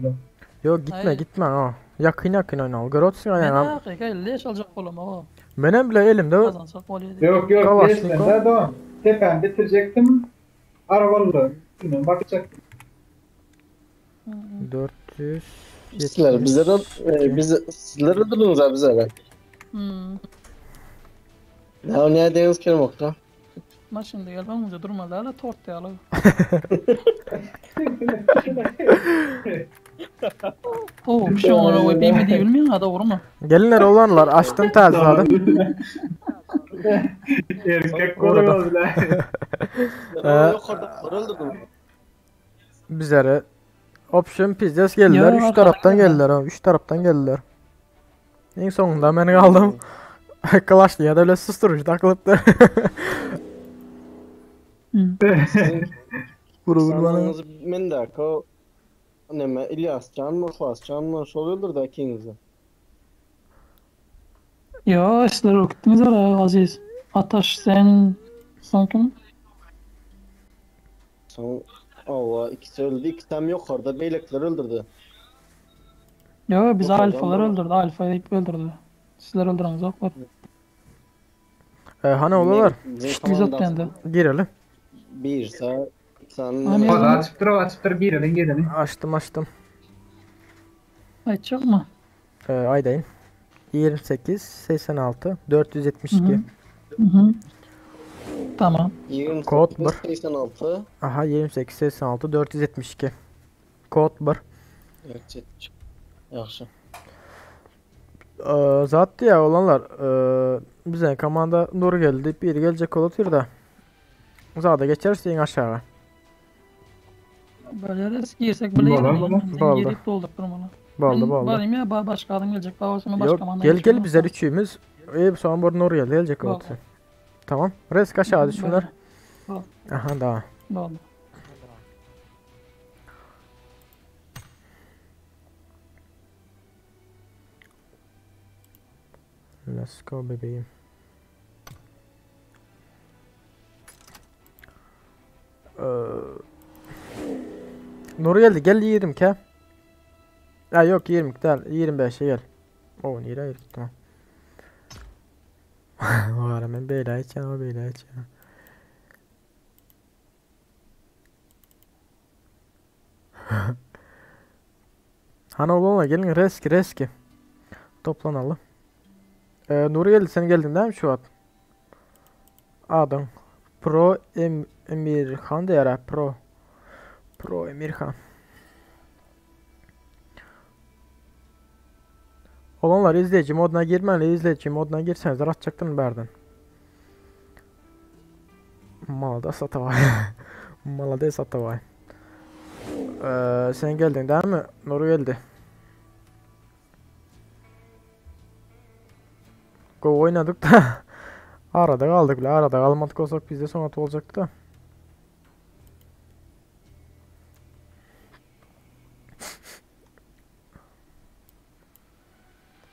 Yok gitme Hayır. gitme ha. Yakın yakın oyna. Görüyorsun Ben aynen. hakika leş alacak oğlum o. Benim bile elimde Kazansak oluyor. Yok yok Kalaşnikov. geçme daha devam. Tepen bitirecektim. Arabalı. Bilmiyorum bakacaktım. 400 Sizler bizlere e, bizi sizler öldürdünüz abi bizlere. Hmm. Ya ne deniz kerim okta. Ma şimdi gel ben önce durmadı hala tort ya la. Oo, bir şey ona o bir mi diye bilmiyorum ha doğru mu? Gelinler olanlar açtım terzadı. Erkek Orada. koruyor bile. Ee, Yok orada öldürdüm. Bizlere option pizdes geldiler. Ya, Üç taraftan geldiler ha. Üç taraftan geldiler. En sonunda ben kaldım. Clash ya da öyle susturucu takılıp da. Vuru vuru bana. Sandığınız men de ko neme İlyas can mı Fuas can mı şol öldürdü ikinizi. Ya sizler okuttunuz ara Aziz. Ataş sen son kim? Son Allah ikisi öldü ikisi tam yok orada beylekler öldürdü. Ya biz Yok, alfalar adam var. öldürdü. Alfayı ip öldürdü. Sizler öldürdünüz yok var. Ee, hani olalar. Biz atlandı. Girelim. Bir saat sen Hani- O da açıp dur açıp dur girelim girelim. Açtım açtım. Aytacak mı? Ee, aydayım. 28 86 472. Hı Hı hı. Tamam. 28 Kod bir. 86 Aha 28 86 472. Kod 1. Evet, Yaxşı. Ee, zaten ya olanlar ee, bize komanda Nur geldi. Bir gelecek olur da. Zada geçerse en aşağı. Böyle res girsek bile Boldy, yerim. boldy. Sen Boldy. girip doldurtturma onu. Boldy Ben boldy. Varayım ya ba- başka adam gelecek. Daha sonra başka Yok komanda gel gelecek. gel bizler üçümüz. İyi sonra bu Nur geldi gelecek Boldy. olur. Tamam. Resk aşağı düşsünler. Boldy. Aha daha. Boldy. Let's go bebeğim. Ee, Nur geldi gel 20 ke. Ya yok 20 değil 25'e gel. O nereye gitti tamam. O ara ben böyle içen o böyle içen. Hani oğlum gelin reski reski. Toplanalım. Ee, Nuri geldi sen geldin değil mi şu an? Adam. Pro Em Emirhan da yara Pro. Pro Emirhan. Olanlar izleyici moduna girmeli izleyici moduna girseniz atacaktım berden. Malada satavay. Malada satavay. Ee, sen geldin değil mi? Nuri geldi. Go oynadık da arada kaldık bile arada kalmadık olsak bizde son atı olacaktı da.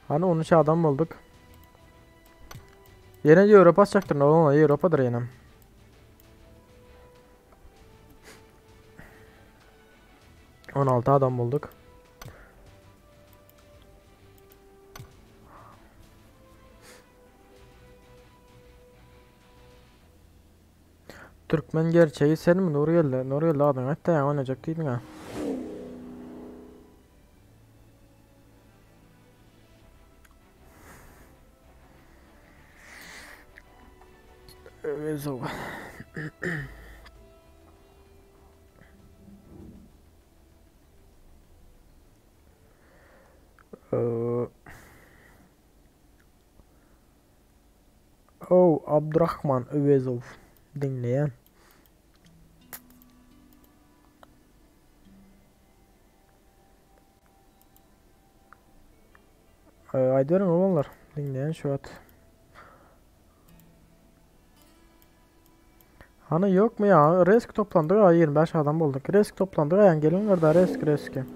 Hani 13 adam bulduk. Yine Europa açacaktır ne olan Europa'dır yine. ...16 adam bulduk. Türkmen gerçeği sen mi Nuri geldi? Nuri geldi adın hatta ya oynayacak değildin ha. Evet, so. Ee, Ow, Abdurahman Öwezow. Diňleýän. Aýdyberiň oglanlar. Diňleýän şu wagt. Hany ýokmy ýa? Resk toplandyk a 25 adam bolduk. Resk toplandyk aýan geliňler da resk reski.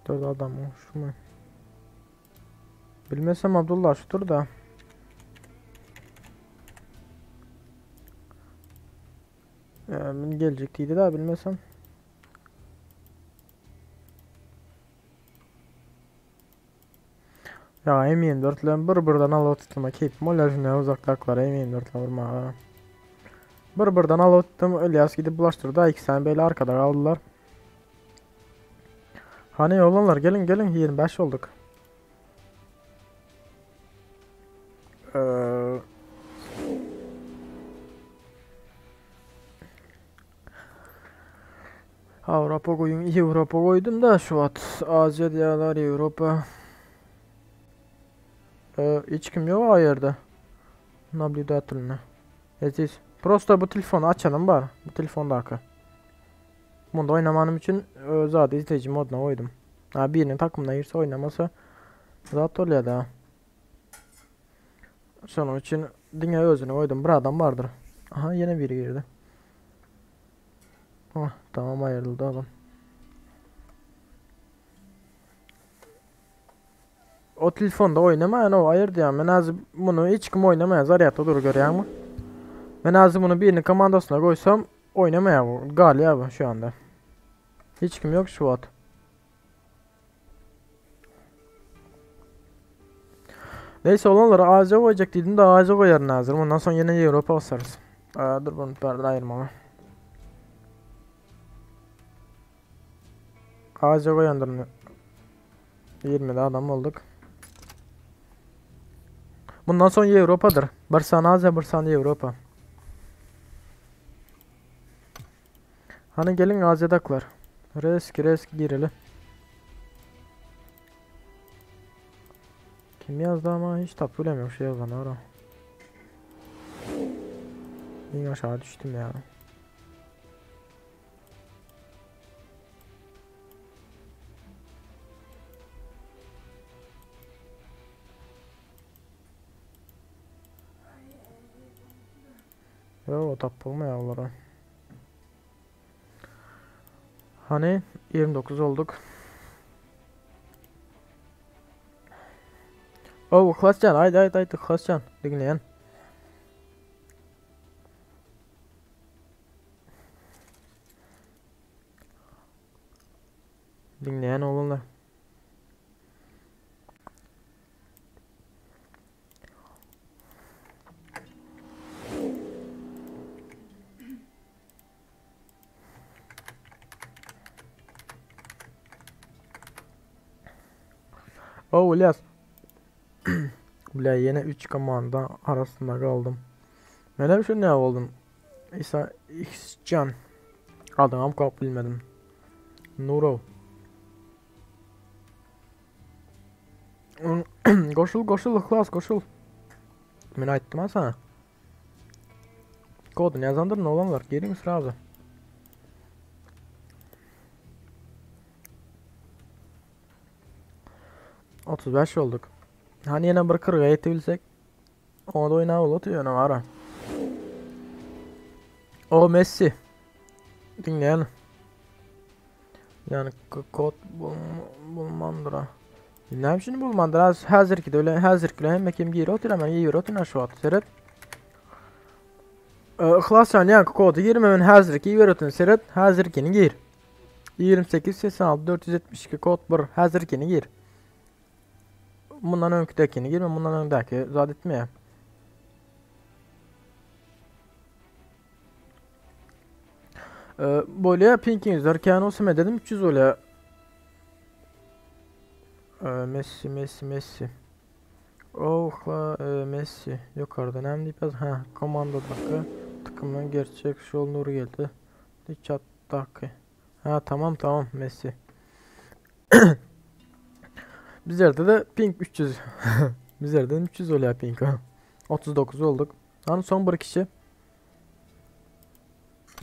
Dört adam şu mu? Bilmesem Abdullah şudur da. Ee, gelecek diýdi da bilmesem. Ya M24 bilen bir birden alyp tutma keyfim bolýar şunda uzakdaklara M24 ile vurmaga. Bir birden alyp tutdum İlyas gidip bulaşdyrdy iki sany beýle arkada galdylar. Hani olanlar gelin gelin 25 olduk. Ee, Avrupa goýuň, Ýewropa goýdum da şu wagt. Aziýa diýýärler, Ýewropa. Ee, hiç kim ýok o ýerde. Nablýudatelny. Eziz. Prosta bu telefony açanym bar. Bu telefondaky. Bunda oýnamanym üçin e, zady izleýji moduna goýdum. Ha biriniň takymyna girse oýnamasa zat bolýar da. Şonuň üçin diňe özüni goýdum. Bir adam bardyr. Aha ýene biri girdi. Oh, tamam aýryldy adam. O telefonda oýnamaýan o aýyrdy ýa. Men az muny hiç kim oýnamaýar. Zarýadda dur görýäňmi? Men az muny biriniň komandasyna goýsam oýnamaýar bu. Galýar bu şu anda. Hiç kim ýok şu wagt. Neyse olanlara Aziýa goýjak diýdim de Aziýa goýaryn häzir. Mundan soň ýene Ýewropa basarys. Aa, dur bunu perde aýyrmaly. Aziýa goýandyryn. 20 adam olduk. Bundan soň Ýewropadyr. Bir sany Aziýa, bir sany Ýewropa. Hani gelin Aziýadaklar. Resk, resk gireli. Kim yazdı ama hiç tap bilemiyorum şu yazan ara. Yine aşağı düştüm ya. Yo tapylmaýar olara. Hani 29 olduk. Oh, Yhlasjan, aýt, aýt, aýt, Yhlasjan, diňleýän. Diňleýän oglanlar. Oh İlyas. Bile yine 3 komanda arasında kaldım. Ben şu ne oldum? İsa X can. Adamım kap bilmedim. Nuro. Goşul goşul Yhlas goşul. Men aýtdym ha sana. Koduny ýazandyryn oglanlar giriň srazu. 35 olduk. Hani ýene bir 40-a ýetebilsek Ona da oýnap bolat ýöne bara. O Messi. Diňleýän. Yani kod bulmandyr. Näme üçin bulmandyr? Az häzirki de öyle häzirki hemme kim gir otyr hemen gir otyr şu wagt seret. Yhlas jan ýaňky kody girme men häzirki ber otyr seret häzirkini gir. 28 86 472 kod 1 häzirkini gir. Mundan öňküdekini girme mundan öňdäki zat etmeýär. Bolýa pinkiňizler kän bolsa men dedim 300 bolýa. Messi Messi Messi. Ohla Messi ýokarda näme diýip ýaz? Ha, komandadaky takymdan gerçek şol Nur geldi. Chatdaky. Ha, tamam tamam Messi. Bizlerde de ping 300. Bizlerden 300 bolýar ping. 39 olduk. Hany son bir kişi.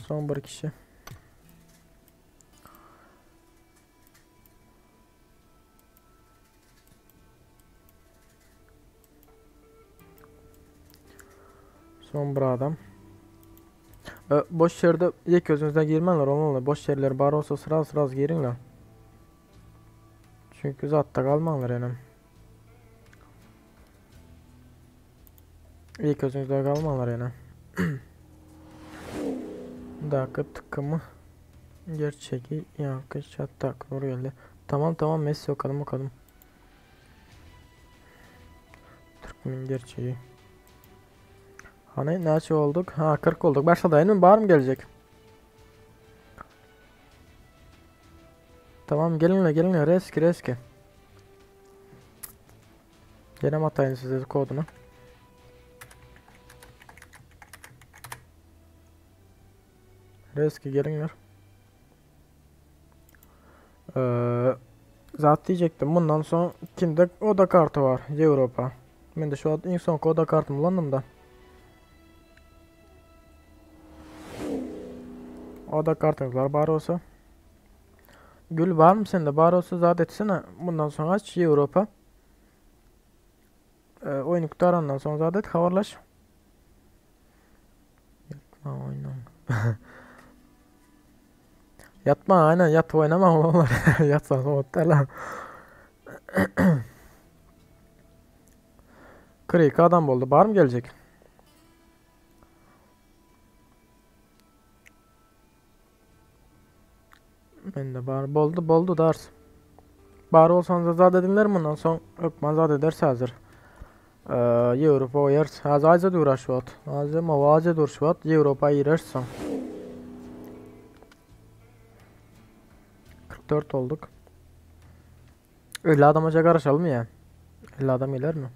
Son bir kişi. Son bir adam. E, boş yerde ilk gözünüzden girmenler onunla boş yerler bar olsa sıra sıra girinler. Çünkü zatta kalmanlar yani. İlk gözünüzde kalmanlar yani. Dakika tıkkımı gerçeği yankı çatak doğru geldi. Tamam tamam Messi okalım okalım. Türkmen gerçeği. Hani näçe olduk? Ha 40 olduk. Başla dayanın bar mı gelecek? Tamam gelinle gelinle reski reski. Gene atayım size kodunu. Reski gelinler. Ee, zaten diyecektim bundan sonra kimde oda kartı var Avrupa. Ben de şu an en son oda kartımı kullandım da. Oda kartınızlar bar olsa. Gül var mı sende? Bar olsa zat etsene. Bundan sonra aç Avrupa. Ee, oyunu kurtarandan sonra zat et haberleş. Yatma oyna. Yatma aynen yat oynama oğlum. Yatsan sonra lan. 42 adam oldu. Bar mı gelecek? Ben de bar boldu boldu dars. Bar olsan da zat edinler bundan son öpmez zat ederse hazır. Ee, Avrupa oyars. Az azı uğraşvat. Azı mavazı durşvat. Avrupa girersin. 44 olduk. 50 adama karışalım ya. 50 adam gelir mi?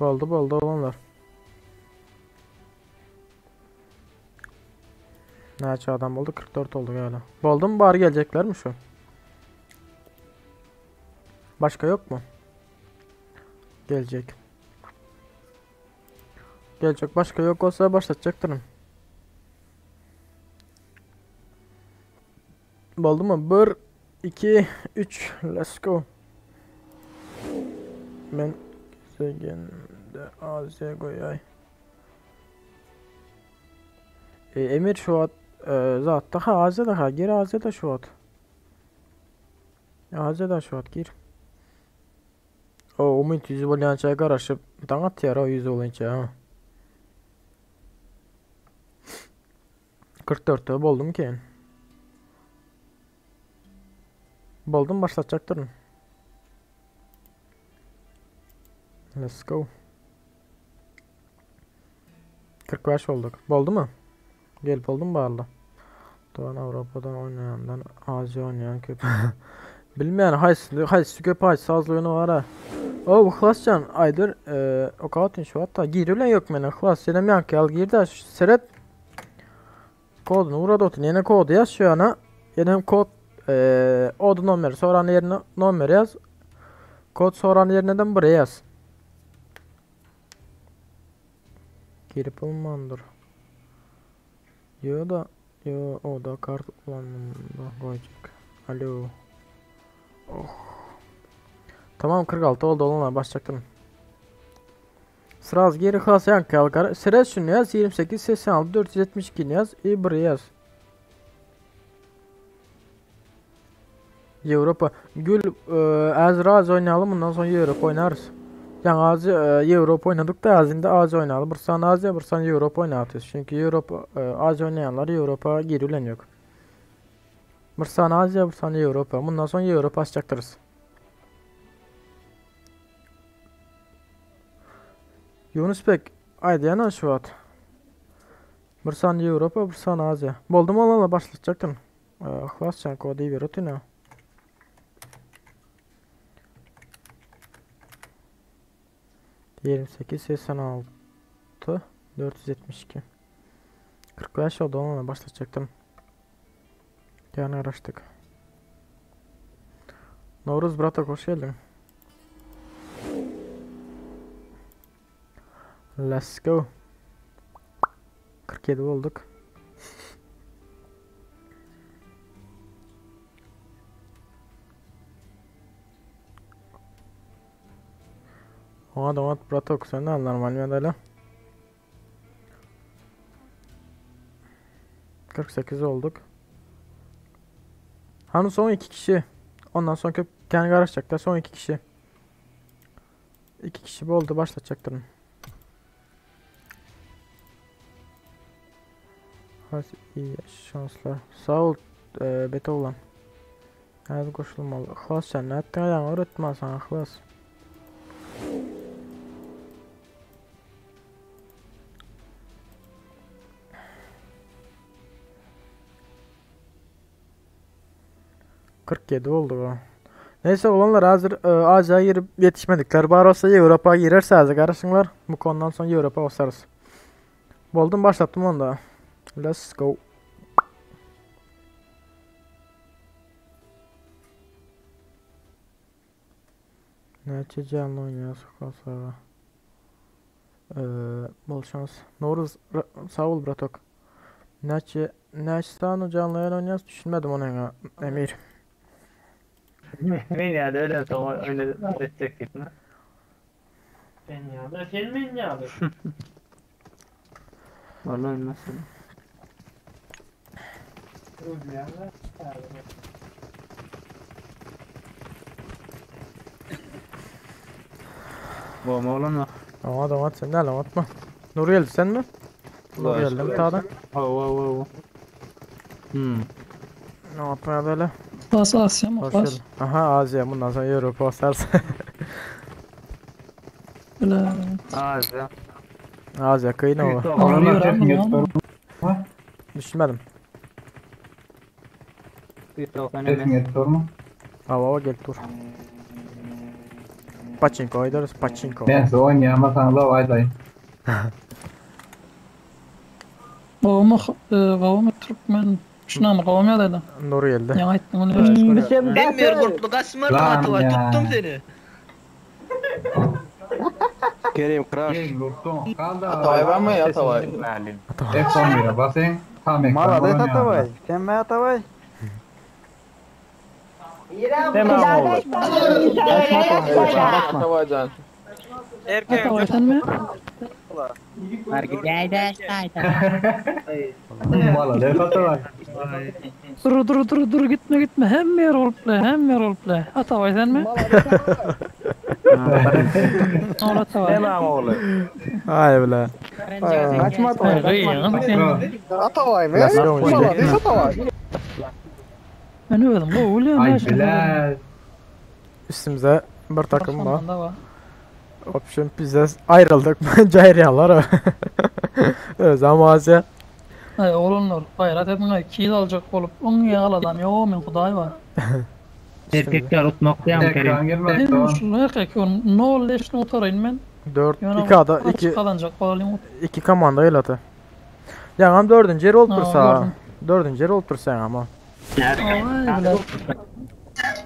Boldu boldu olanlar. Näçe adam oldu? 44 oldu galiba. Boldu mu bari gelecekler mi şu? Başka yok mu? Gelecek. Gelecek başka yok olsa başlatacaktırım. Boldu mu? 1 2 3 Let's go. Ben gezegende AZ koyay. E, Emir şu an e, zat daha AZ daha gir AZ da şu an. AZ da şu an gir. O umut yüzü bolyançaya karışıp daň atýar o yüzü bolýança ha. 44'te boldum ki. Boldum başlatacaktırım. Let's go. 45 olduk. Boldu mu? Gel buldum bağlı. Doğan Avrupa'dan oynayandan Aziya oynayan köp. Bilmeyen haysi haysi köp haysi az oyunu var ha. O Hlascan aydır e, o kadar şu hatta girilen yok mene Hlas senem yank al girdi seret kodunu uğradı otun yine kodu yaz şu ana yine kod e, odu numara soran yerine numara yaz kod soran yerine de buraya yaz. Girip olmandır. Yo da yo o da kart kullanımda koyacak. Alo. Oh. Tamam 46 oldu olanlar başlayacaktım. Sıraz geri hasayan kalkar. Sıra şunu yaz 28 86 472 yaz. E buraya yaz. Avrupa Gül e, Azra oynayalım bundan sonra Avrupa oynarız. Yani Azi e, Avrupa oynadık da azinde Azi oynayalım. Bursan Aziya, bursan Avrupa oynatıyoruz. Çünkü Avrupa e, Azi oynayanlar Avrupa girilen yok. Bursan Aziya, bursan Avrupa. Bundan sonra Avrupa açacaktırız. Yunus Bek, aýdýan şu wagt. Bursan Avrupa, bursan Aziya. Boldum olanla başlatacaktım. E, Hlascan kody bir rutina. 28 86. 472. 45 oldu onunla başlatacaktım. Yani araştık. Noruz Bratok hoş geldin. Let's go. 47 olduk. Oňa doňat bratok sen de normal medalya. 48 olduk. Hani son iki kişi. Ondan sonra köp kendi karışacaklar. Son iki kişi. İki kişi bu oldu başlatacaktım. Hadi iyi şanslar. Sağ ol e, Beethoven. Hadi koşulmalı. Ihlas sen ne ettin ayağını öğretme sana Ihlas. ...47 oldu bu. Neyse olanlar hazır e, Asya'ya girip yetişmedikler. Bar olsa Avropa girerse hazır karışınlar. Bu konudan sonra Avropa basarız. Buldum başlattım onu da. Let's go. Ne canlı oynuyor sonra. Ee, bol şans. Noruz sağ ol bratok. Neçe Neçe canlı yayın oynuyoruz düşünmedim onu ya Emir. Men ya öyle sonra öyle edecektik mi? Ben ya da sen men ya. Vallahi ölmezsin. Bu mu oğlum? Ama da sen de atma. Nur geldi sen mi? Nur geldi mi tane? Hava hava. Hmm. Ne yapmaya böyle? Bas Asya mı? Hoş Bas. geldin. Aha Asya bundan sonra Avrupa basarsın. Öyle. Ağzı. Asya kıyın o. Ağrıyor abi lan. Düşünmedim. Sesin yetti mu? Hava hava gel dur. Pachinko oynarız pachinko. Ben size oynayamazsanız da aydayım. Gawmy, gawmy Türkmen. Şuna mı gawmy ýa-da? Nur geldi. Ýa aýtdyň ony. Emir gurplu kaçma Lan Atabay ya. tuttum seni. Kerim crash. Kaldı. Atavay var mı ya Atavay? F11'e basın. Tam ekran. Malades oynayalım. Atavay. Sen mi Atavay? Tamam oğlum. Atavaycan. Atavay sen mi? Malades Atavay. Dur dur dur dur gitme gitme. Hem yer roleplay hem yer roleplay. Atavay sen mi? Ol Atavay. Tamam oğlum. Ay bile. Kaçma Atavay. Ay, sen. Atavay Let's go. Atavay. Men öldüm. Bu öyle Ay bilal. Üstümüze bir takım var. Option bize ayrıldık. Cayriyalar. Özlem Asya. Ay oğlanlar gayrat edin ay kill alacak olup on ýaly adam ýok men hudaý bar. Erkekler utmakta Ekran girmedi. Men şunu erkek on nol leşni otarayyn men. 4 Ýöne 2 ada 2 kazanacak bolayım. 2 komanda el atı. Ýaňam dördüncü yer olup Ha, dursa. gördüm. Dördüncü yer olup dursa ama. Ay bile.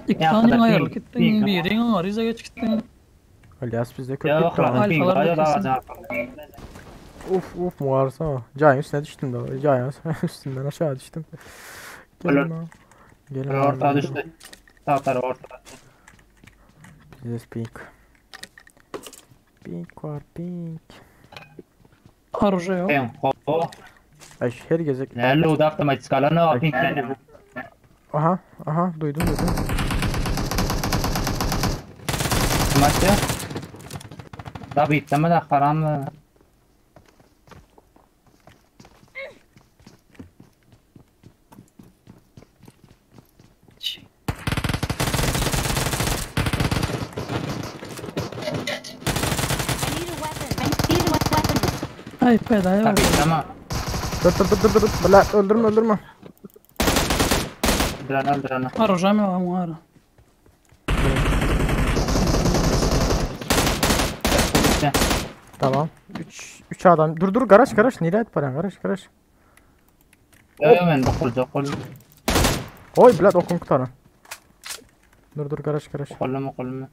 İki tane ayrılık gittin, birin Ariza geç gittin. İlyas bizde köp gitti. Alfalar getirsin. Uf uf muarsa. Cayın üstüne düştüm de. Cayın üstünden aşağı düştüm. Gelin lan. Gelin lan. Orta düştü. Sağ taraf orta. Biziz pink. Pink var pink. Aruje yok. En ko. Ay her gezek. Nerede odakta çıkarlar ne pink Aha aha duydum duydum. Maçı. Da bitti mi de haram mı? I need a weapon. I need a weapon. Ay peda yok. Tabii tamam. Dur dur dur dur dur. Bla öldürme öldürme. Drana drana. Aruje mi var ara. Tamam. 3 3 adam. Dur dur garaş garaş. Nereye et paran? Garaş garaş. Ýok men dokuljak bol. Oy blat okun kutaran. Dur dur garaş garaş. Okuldum okuldum.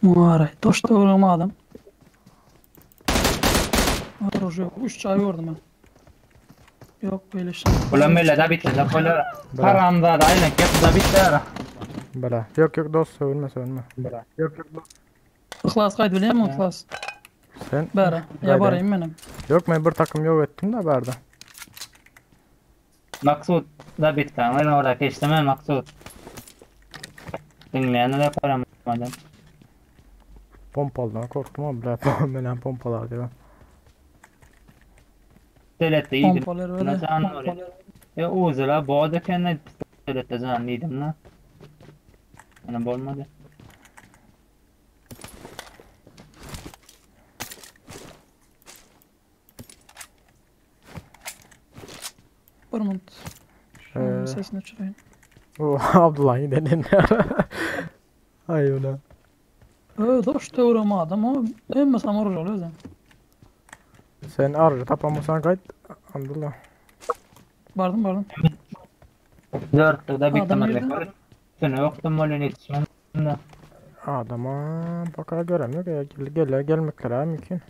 Muaray. Doş döwrüm adam. Oruç yok. 3 çay gördüm ben. Yok böyle şey. Ulan böyle da bitti da böyle. Haramda da aynen kep da bitti ara. Bela. Yok yok dost sövünme sövünme. Bela. Yok yok dost. Ihlas gaýdy bilýärmi Ihlas? Sen Bäre. Ýa barayım menem. Yok men bir takım yok ettim de bärde. Maksut da bitti ama ben orada geçtim ben Maksut. Dinleyen de param adam. Pompalıdan korktum ama bile menen pompalar diyor. Pistoletde iýdim. Pompalar öyle. Can oraya. E uzula boğaz ekenle pistoletde can iýdim la. Ana bolmady. Bir minut. Ee, Sesini öçüreyim. O Abdullah yine ne? Ay ulan. Ö, doş döwrüm adam o. Hemme sam oruç oluyor özüm. Sen arı tapamasan kayıt. Abdullah. Bardım bardım. Dörtlü da bitti Adam mi? nerede? Üstüne yoktum öyle yetişmem. Adama bakara göremiyor ya. Gel gel gelmekler ha mümkün.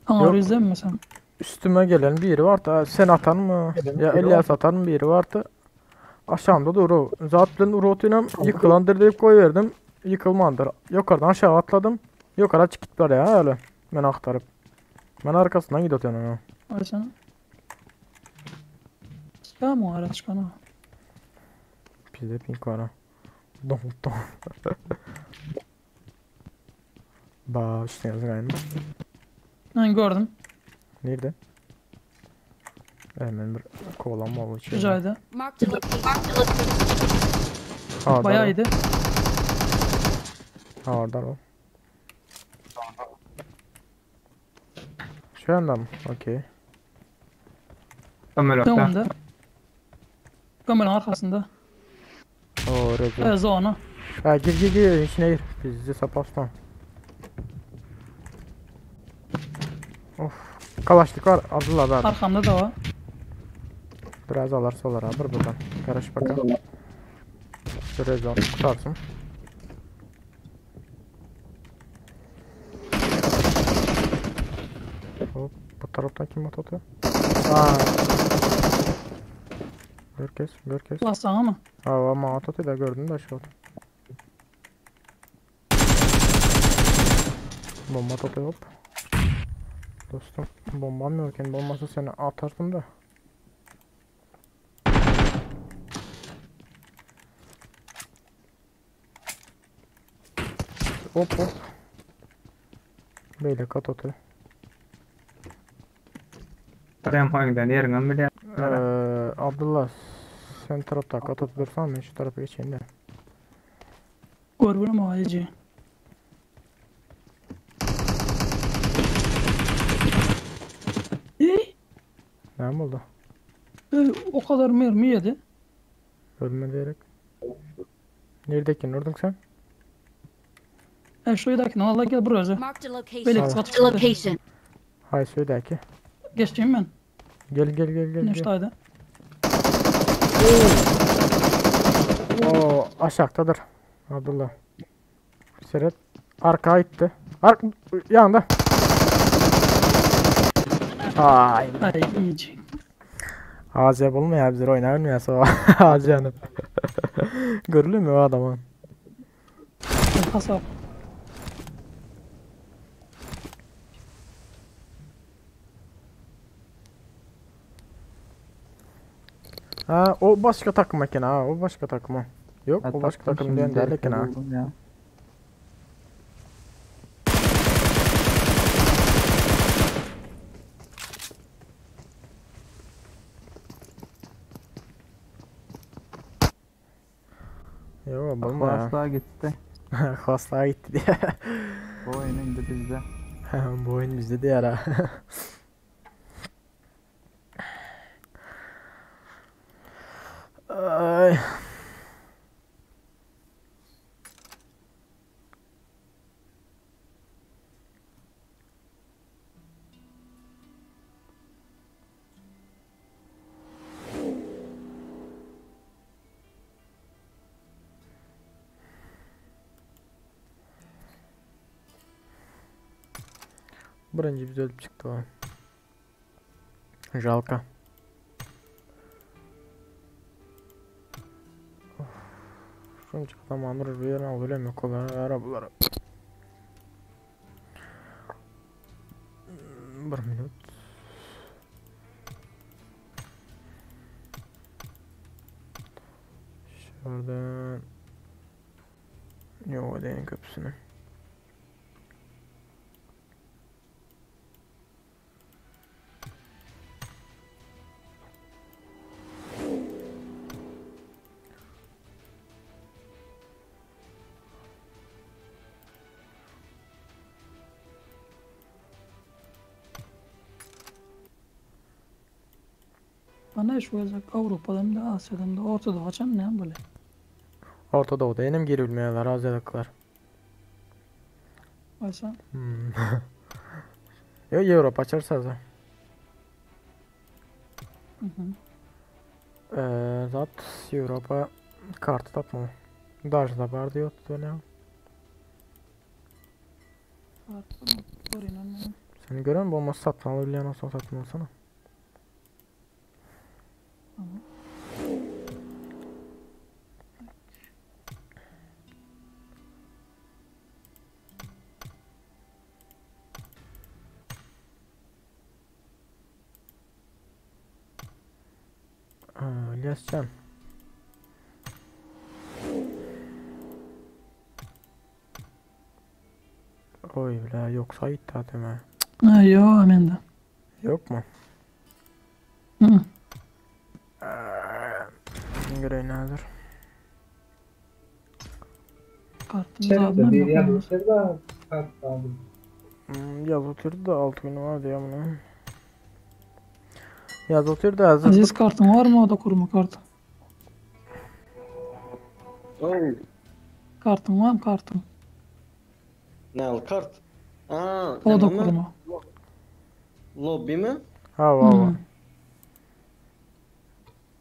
Ama Yok. izlenme sen. Üstüme gelen biri vardı. Sen atan mı? Ya Elias atan mı biri vardı. Aşağımda da uru. Zaten urotuyla yıkılandır deyip koyuverdim. Yıkılmandır. Yukarıdan aşağı atladım. Yukarı çıktılar ya öyle. Ben aktarıp. Ben arkasından gidiyorum onu. Ay sen. Çıkar mı ara çıkan o? Bizde pink var ha. Don don. Ba işte yazık aynı. Ben gördüm. Nerede? Hemen bir kovalanma oldu. Şu cayda. Marked a location. Ha, Bayağı iyiydi. Ha oradan o. Şu anda mı? Okey. Önünde. Gömeleğin arkasında. Oo Recep. Evet zona. Ha gir gir gir içine gir. Bizi sapaslan. Of. Kalaşlık var. Abdullah ver. Arkamda da var. Biraz alarsa olur abi buradan. Karış bakalım. Biraz tutarsın. Hop, bu taraftan kim atıyor? Aa. Gör kes, gör kes. Bassana mı? Ha, ama atıyor da gördüm de şu an. Bomba atıyor hop. Dostum bombam yokken bombası seni atardım da. Hop hop. Böyle kat atıyor. Prem hangiden yerinden bile. Ee, Abdullah sen tarafta kat atırsan ben şu tarafa geçeyim de. Görürüm o ayıcı. Ey, Ne oldu? ey, o kadar mermi yedi. Ölme diyerek. Neredekin gördün sen? E şuradakini Allah gel buraya. Marked a location. Böyle Tamam. kısa A location. Hay şuradaki. Geçeyim ben. Gel gel gel gel. Ne gel. şuradaydı? Oo aşağıdadır. Abdullah. Seret arkaya gitti. Ark yanında. Ay. Ay iyice. Ağzı bulmuyor bizler oynamıyor sonra. Ağzı yanı. Görülüyor mu o adamın? Kasap. Ha o başka takım eken ha o başka takım. Yok Ha, o başka taktım takım şimdi diyen değil eken ha. buldum ya. Yok bulma ya. Klaslar gitti. Klaslar gitti diye. Bu oyun indi bizde. Bu oyun bizde diğer ha. Ay. Birinji biz ölüp çykdy o. Žalka. Şunca adam anır bir yerine ölemiyor kolay arabalara. Bir minut. Şuradan Yok ödeyin köprüsünü. Bana iş olacak Avrupa'dan da Asya'dan da Orta Doğu açan ne böyle? Orta Doğu'da yenem geri bilmeyenler Asya'dakiler. Aysa. Hmm. Yo Avrupa açarsa da. Hı hı. Zat Avrupa kartı tapma. Darjda bardı yoktu ne? Kartı mı? Seni gören bu olmaz satın alabilen olsa satın alsana. Tamam. İlyascan. Oy bile yok sayit zaten. Ha yok mende. Yok mu? Hı. Görev hazır. Kartım bir yazmışlar da kart aldım. Yaz oturdu da 6 günü vardı ya bunun. Yaz oturdu hazır. Aziz kartın var mı o da kurma kartı? Oh. Kartın var mı kartın? Ne al kart? Aa, O da neme mi? kurma. Lobby mi? Ha va va.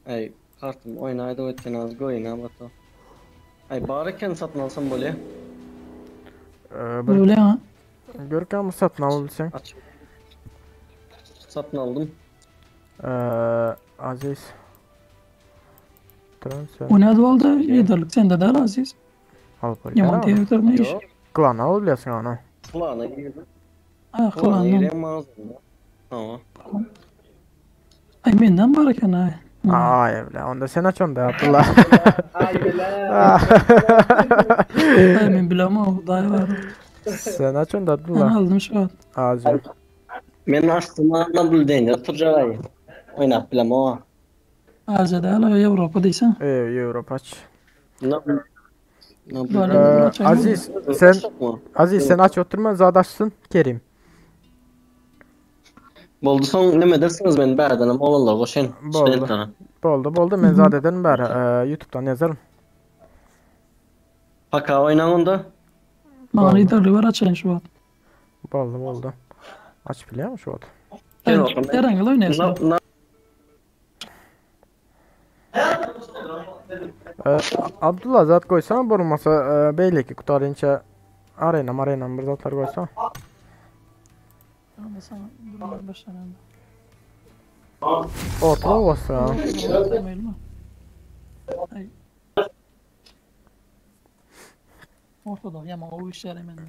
Ey kartım oynaydı ötken az goyna bato. Ay bari satın alsam böyle. Öyle ha. Görkem mi satın alabilsen? Aç. Satın aldım. Aziz. Transfer. O ne oldu? Liderlik sende de Aziz. Al Yaman teyze ne iş? Klan alabiliyorsun onu. Klana girdim. Ha Klana klandan. gireyim mağazada. Tamam. Ay menden var eken ha. Ay bile. Onda sen aç onda Abdullah. Ay bile. Ay ben bilemem o dayı var. Sen aç onda Ben Abdullah. aldım şu an. Aziz. Men açtım anam bildiğin oturacak. Oynap bilem o. Asya'da hala Avrupa değilsen. Avrupa aç. Ne Böyle Aziz sen Aziz sen aç oturma zadaşsın Kerim. Boldu son neme dersiniz ben berdenim olanlar goşen. Boldu. Boldu boldu men zat ederim bari YouTube'dan yazarım. Paka oynan onda. Bana liderlik var açayım şu an. Boldu boldu. Aç biliyor musun şu an? Herhangi oynayasın. Abdullah zat koysana borulmasa belli ki kutarınca arena marena bir zatlar koysana. Ama sana durma başlarında. Ortada olsa. Ay. Ortada yaman o işler hemen de.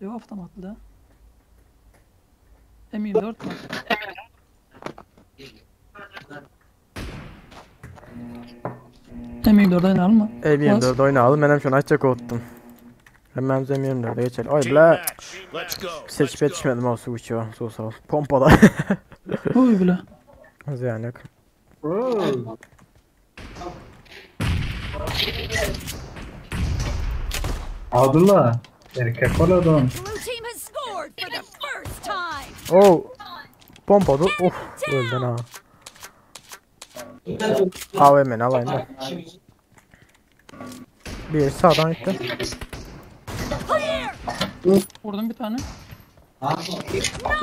Yok avtomatlı da. M24 var. M24 oynayalım mı? M24 oynayalım. Ben hem şunu açacak ottum. Hemen M24'e geçelim. Oy bile. Seçip yetişmedim o su uçuyor. Su sağ ol. Pompada. Oy bile. Ziyan yok. Abdullah. Erkek ol adam. Blue team has scored for the first time. Oh. Pompadı. Of. Öldün ha. AVM'ni alayım da. Bir sağdan gitti. Vurdum bir tane.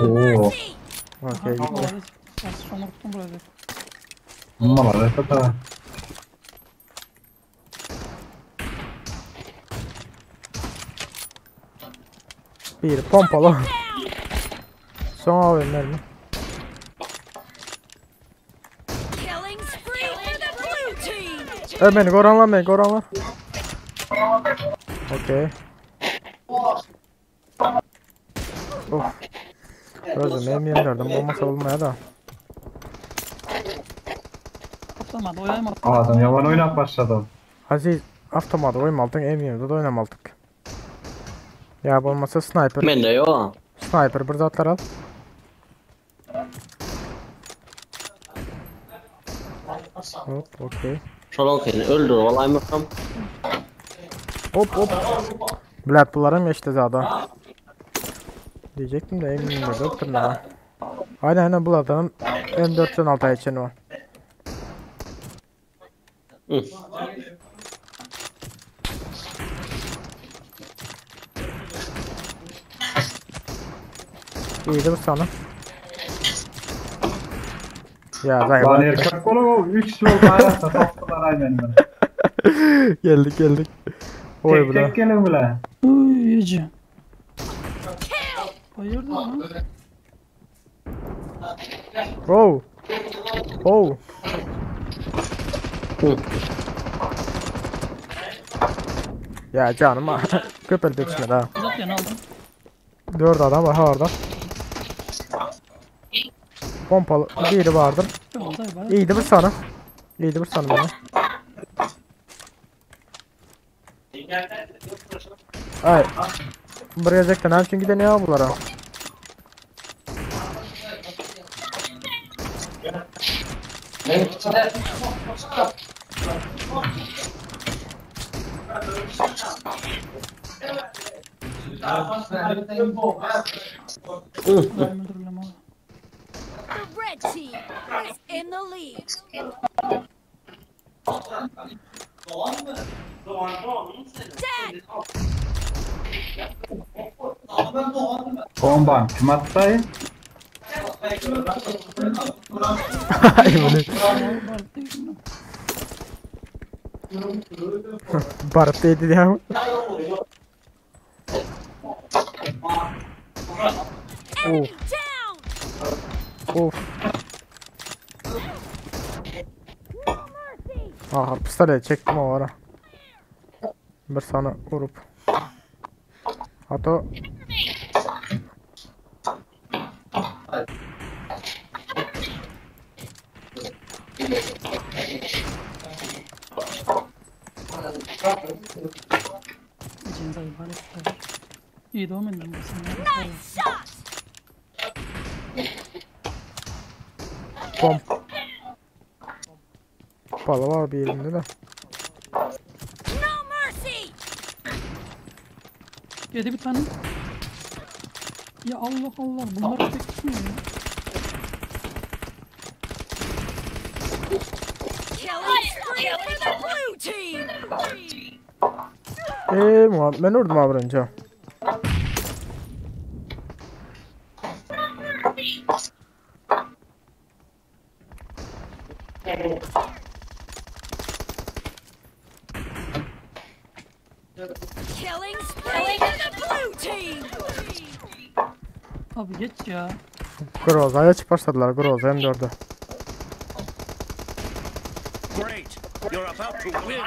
Oo. Okey gitti. Şoňa tutdum buraya. Malades ata. Bir pompalı. Son abi mermi. Killing spree for the blue team. E beni goranla beni goranla. Okey. Of. Özüm M24'den olmasa olmaya da. Avtomat oýaýma. Adam yaman oynap başladı. Aziz avtomat oýmaldyk M24'de oýnamaldyk. Ya bolmasa sniper. Mende yok. Sniper bir zatlar al. Hop okey. Şolon seni öldür olay mı? Hop hop. Blat bularım geçti zaten. Diyecektim de M24 yoktur la. Aynen aynen bulardan M4'ten için var. Hı. İyiydi bu sana. Ya zayıf. Lan erkek oğlum o 3 yol arasında toplar aynen ben. geldik geldik. Oy Tek bula. tek gelin bile. Uy ece. Hayırdır lan? Oh. Oh. Ya canım ha. Köpel döküşmedi ha. Zaten aldım. Dört adam var ha orada. Pompalı biri vardır. Tamam dayı bana. İyiydi bu sana. İyiydi bu sana bana. Ay. Buraya zekten ne için giden ya bunlara. Öldürürüm abi. The red team is in the lead. Dead. Bomban kim attı? Ay bunu. Barıp değdi ya. Enemy Of down. of. No mercy. Aha pistolet çektim o ara. Bir sana vurup. Hatta Ece'nin dayı bana. İyi de o menden bu sen. Nice shot. pomp. Pompalı var bir elimde de. No mercy. Yedi bir tane. Ya Allah Allah bunlar tek tutmuyor ya. Killing spree for the blue team. Eee Muhammed ben vurdum abi önce. Killing spree for the blue team. Abi geç ya. Groza'ya çık başladılar Groza M4'e. Great. You're about to win.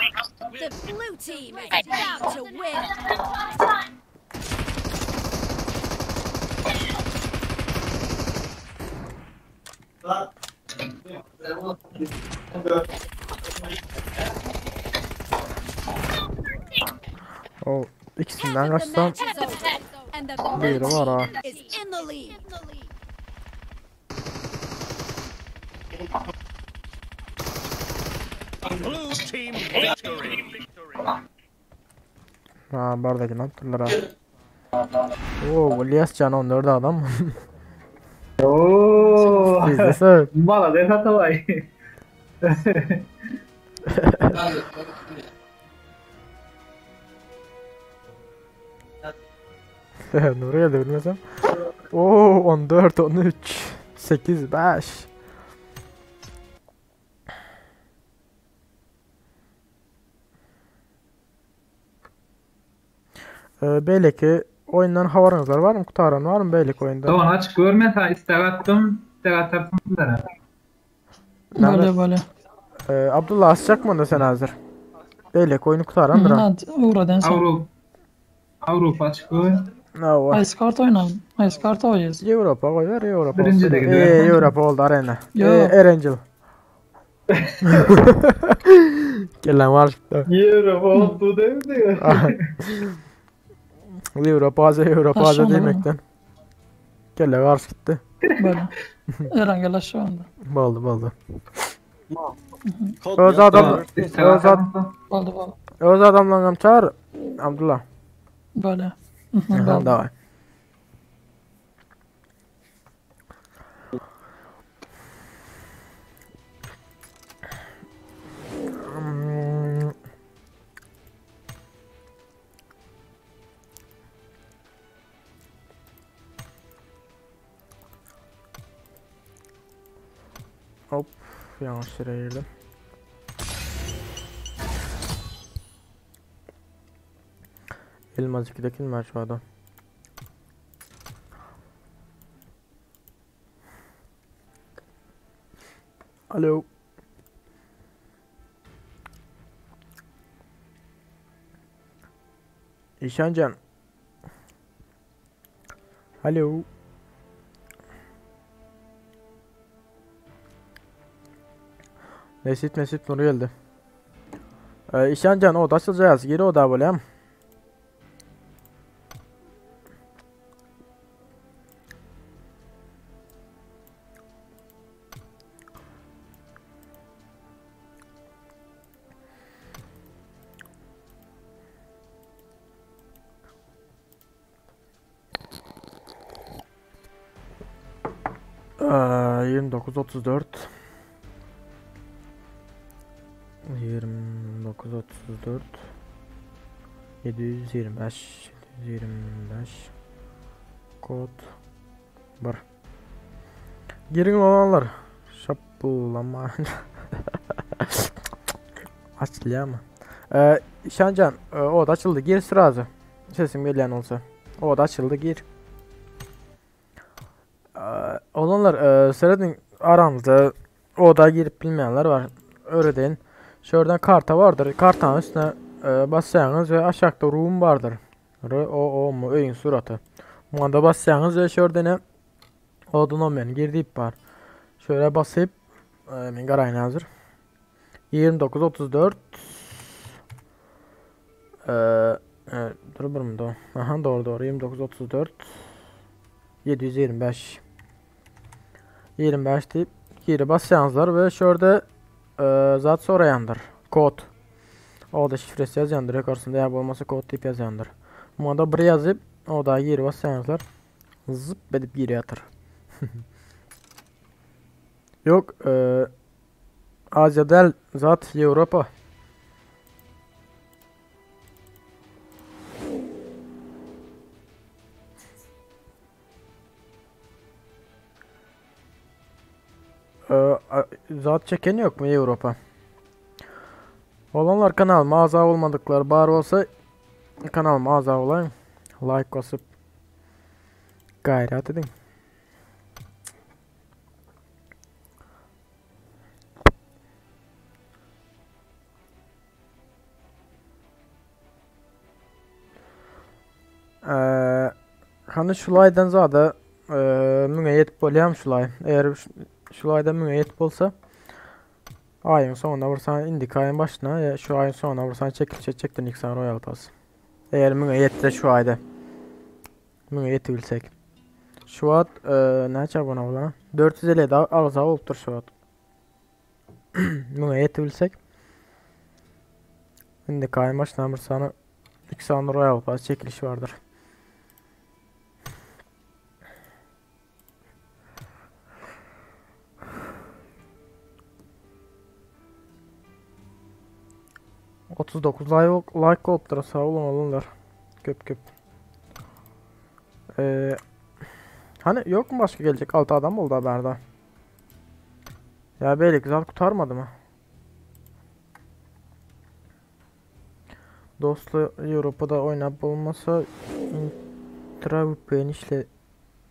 The blue team is about to win. O ikisinden Half of the kaçsam match is over, and the blue biri var ha. team is in the lead. Blue team victory. Ha bardaki lan turlar ha. Oo İlyas Can 14 adam. Oo. İzlese. Malades Atabay. Nuri geldi bilmesem. Oo 14 13. 8 5. Ee, beýleki oýundan habaryňyzlar barmy? Kutaran barmy beýleki oýundan? Dogan açyk görme sa istek atdym, istek atarsyň sizlere. Bolýa bolýa. Ee, Abdullah açjakmy onda sen hazir? Beýleki oýny kutarandyr. Hadi ugradan soň. Avrupa Avrupa açyk gör. Hawa. Ice kart oýnalım. Ice kart oýnaýas. Ýewropa goýber, Ýewropa. Birinji olsun. de Ee, gidiyor. Ýewropa oldu arena. Ee, Ýok. Erangel. Gelen var çıktı. Avrupa oldu değil mi? Ýewropa Aziýa, Ýewropa Aziýa Aşağıda mı? diýmekden. Gele garşy gitdi. Böyle. Eren gel aşağı onda. Boldy, boldy. Kod Öz adam, İstek öz, ad, atarsyň. Boldy boldy. öz adamlaryňam çağır. Abdullah. Böyle. Aha, Boldy. daway. Hmm. Hop, yanlış yere girdim. Elmas 2'deki mi var şu adam? Alo. İşancan. Alo. Nesit Mesut Nuri geldi. Ee, İşancan o da açılacağız. Geri o da böyle. Ee, 29.34 29.34 725 725 kod 1 Girin olanlar Şapulama Açılıyor ama ee, Şancan e, o da açıldı gir sırası Sesim gelen olsa O da açıldı gir ee, Olanlar e, seyredin aramızda oda girip bilmeyenler var. Öyle Şuradan karta vardır. Kartanın üstüne e, bassanız ve aşağıda room vardır. R O O mu öyün suratı. Buna da bassanız ve şuradan ne odanın olmayan girdi var. Şöyle basıp e, men garayın hazır. 29 34 e, e, dur bir mi Aha doğru doğru 29 34 725 25 deyip geri bassanızlar ve şurada e, zat sorayandır. Kod. O da şifresi yazandır. Yukarısında yer olmasa kod deyip yazandır. Buna da bir yazıp o da geri bassanızlar zıp edip geri yatır. Yok e, Azya del zat Avrupa. Ee, zat çeken yok mu Avrupa? Olanlar kanalıma aza olmadıkları bar olsa kanalıma aza olayım. Like basıp gayret edin. Ee, hani şulaydan zada e, müňe ýetip bolýam şulay. Eğer şulayda müňe ýetip bolsa ayın sonuna vursan indik ayın başına ya şu ayın sonuna vursan çekilişe çektin ilk sana Royal Pass. Eğer müňe yetse şu ayda. Müňe ýetibilsek. Şu at e, näçe abone ola? 450 ağza olupdur şu at. Müňe ýetibilsek. Indik ayın başına vursan ilk sana Royal Pass çekilişi vardır. 39 like, like olupdur. Sağ olun olanlar. Köp köp. Ee, Hani yok mu başka gelecek? 6 adam oldu haberde. Ya beylik zat kurtarmadı mı? Dostlu Avrupa'da oynap bolmasa Intra VPN işle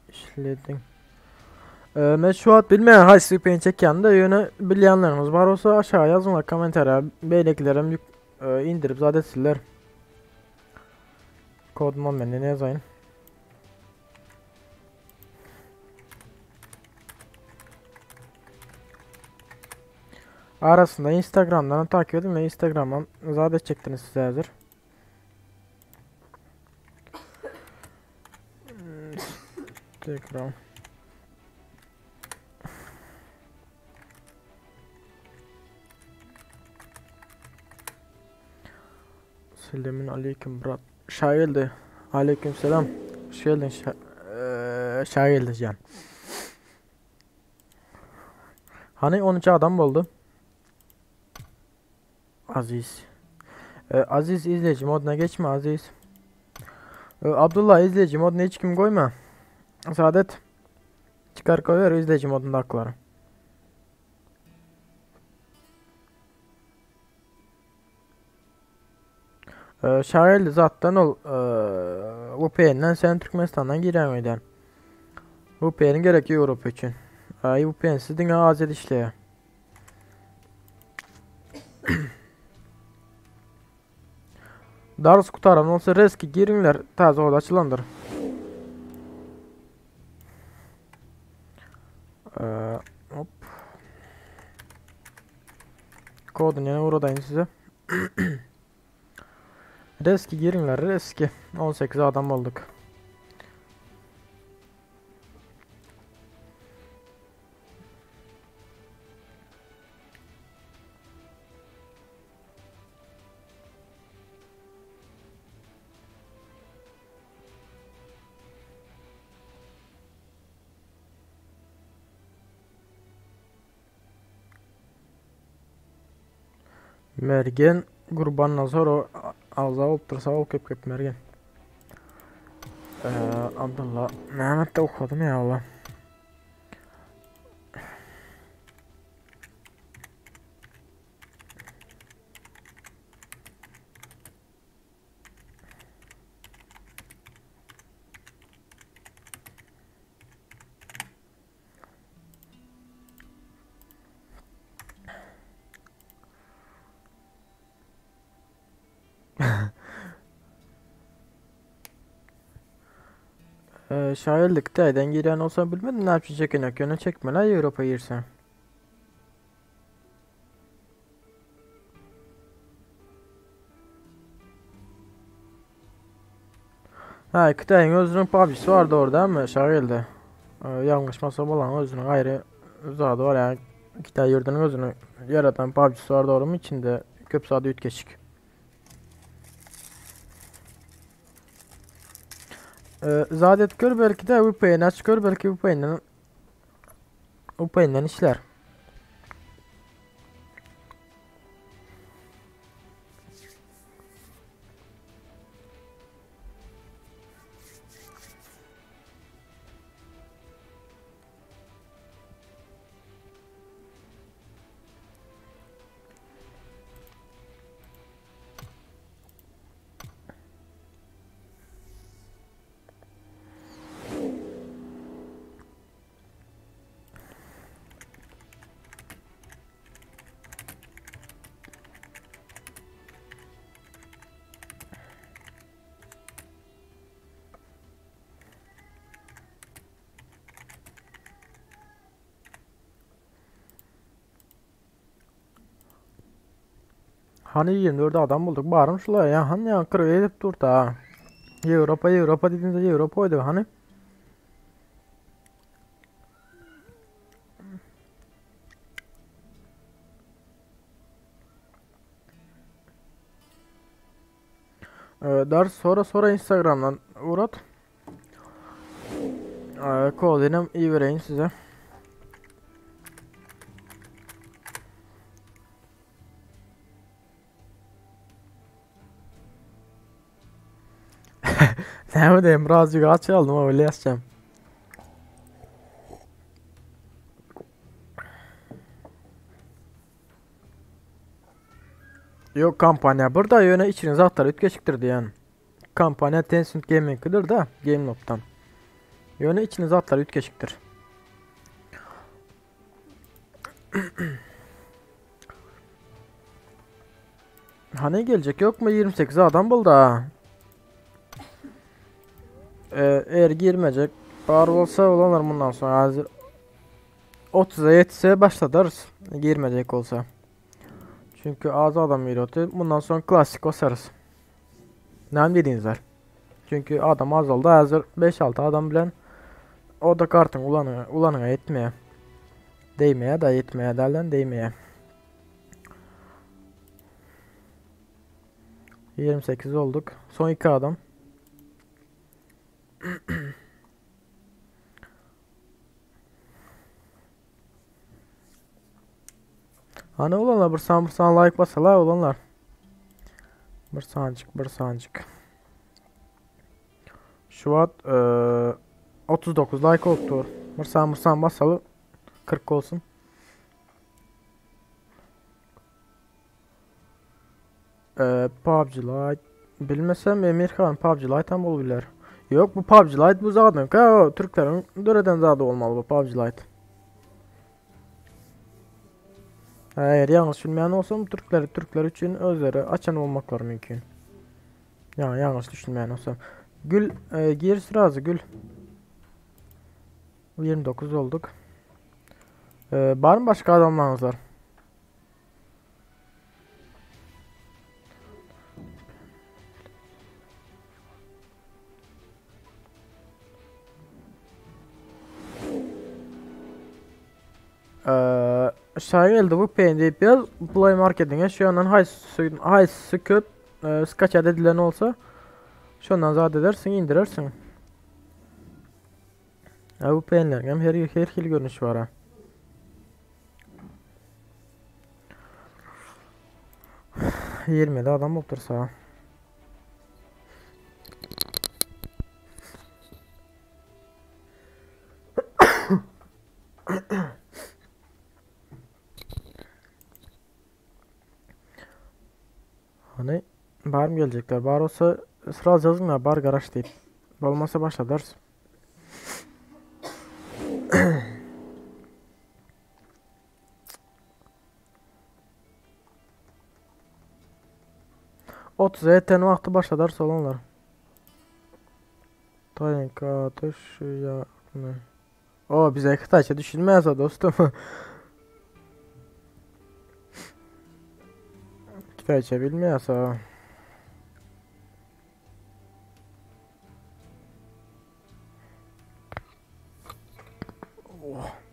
işledin. Ee, men şu wagt bilmeýän haýsy VPN çekýände ýöne bilýänleriňiz bar bolsa aşağı ýazyňlar kommentariýa beýlekilerem ýük e, indirip zat etsinler. Kodumy men ne ýazaýyn? Arasynda Instagramdan takip edin ve Instagram'dan zat edecektiniz size hazır. Instagram. Selamün aleyküm brat. Şageldi. Aleyküm selam. Hoş geldin Şa eee, Şageldi can. Hani 13 adam oldu. Aziz. Ee, Aziz izleyici moduna geçme Aziz. Ee, Abdullah izleyici moduna hiç kim koyma. Saadet. Çıkar koyar izleyici modunda hakları. Ee, Şair zaten ol ee, VPN'den sen Türkmenistan'dan giremeden. VPN gerekiyor Avrupa için. Ay VPN'siz diňe Aziýada işleýär. Dars kutaran bolsa reski giriňler täze oda açylandyr. Ee, hop. Kodunu ýene ugradaýyn size. Reski giriňler reski. 18 adam olduk. Mergen Gurbannazar agza bolupdyr. Sag bol köp köp Mergen. Ee, Abdullah Mehmet de okudum ya Allah. Ee, şairlikte eden giren olsa bilmedim ne yapacak çekinek yöne çekmeler Avrupa girsen. Ha, Kitay'ın özünün PUBG'si vardı orada ama şairdi. Ee, yanlışmasa bolan özünün ayrı zadı var yani. Kitay yurdunun özünü yaratan PUBG'si vardı oranın içinde köp saat ütkeşik. Ee, Zadet gör belki de VPN aç gör belki VPN'den VPN'den işler. Hani 24 adam bulduk barım şula ya hani ya kırı edip dur da. Avrupa Avrupa dediğinizde Avrupa oydu hani. Ee, ders sonra sonra Instagram'dan uğrat. Ee, kodunu iyi vereyim size. Näme diýeyim, birazcık aç aldım ama öyle yazacağım. Yok kampanya burada ýöne içini zatlar üýtgeşikdir diýen. Kampanya Tencent Gaming'dir da Gameloft'tan. Ýöne içini zatlar üýtgeşikdir. Hani gelecek yok mu 28 adam buldu ha. Ee, eğer girmeyecek bar olsa olanlar bundan sonra hazır 30'a yetse başladarız. Girmeyecek olsa. Çünkü az adam giriyordu. Bundan sonra klasik basarız. Ne dediğiniz var. Çünkü adam azaldı. Hazır 5-6 adam bilen o da kartın ulanı, ulanına yetmeye. Değmeye da yetmeye derler değmeye. 28 olduk. Son 2 adam. Hani olanlar bir san bir san like basalar olanlar. Bir sancık bir sancık. Şu an e, 39 like oldu. Bir san bir san basalı 40 olsun. E, PUBG Lite bilmesem Emirhan PUBG Lite hem olabilir. Yok bu PUBG Lite bu zaten ka o Türklerin döreden zadı olmalı bu PUBG Lite. Eğer yanlış bilmeyen olsam Türkleri Türkler için özleri açan olmakları mümkün. Ya yanlış düşünmeyen olsam. Gül e, gir sırası gül. 29 olduk. E, var mı başka adamlarınız var? Ee, aşağı geldi bu PND biraz Play Market'ine şu andan haýsy haýsy köp e, skaçat edilen olsa şondan zat edersin indirirsin. Ya bu PN'lerin hem her her hil görünüşü var ha. 20'de adam otursa. Hani bar mı gelecekler? Bar olsa sıra alacağız mı? Bar garaj değil. Olmasa başladarız. Otuz eten vakti başladarız olanlar. Tayenka ateş ya ne? O bize Xitayça düşünmez o dostum. Xitayça bilmiyorsa. Oh.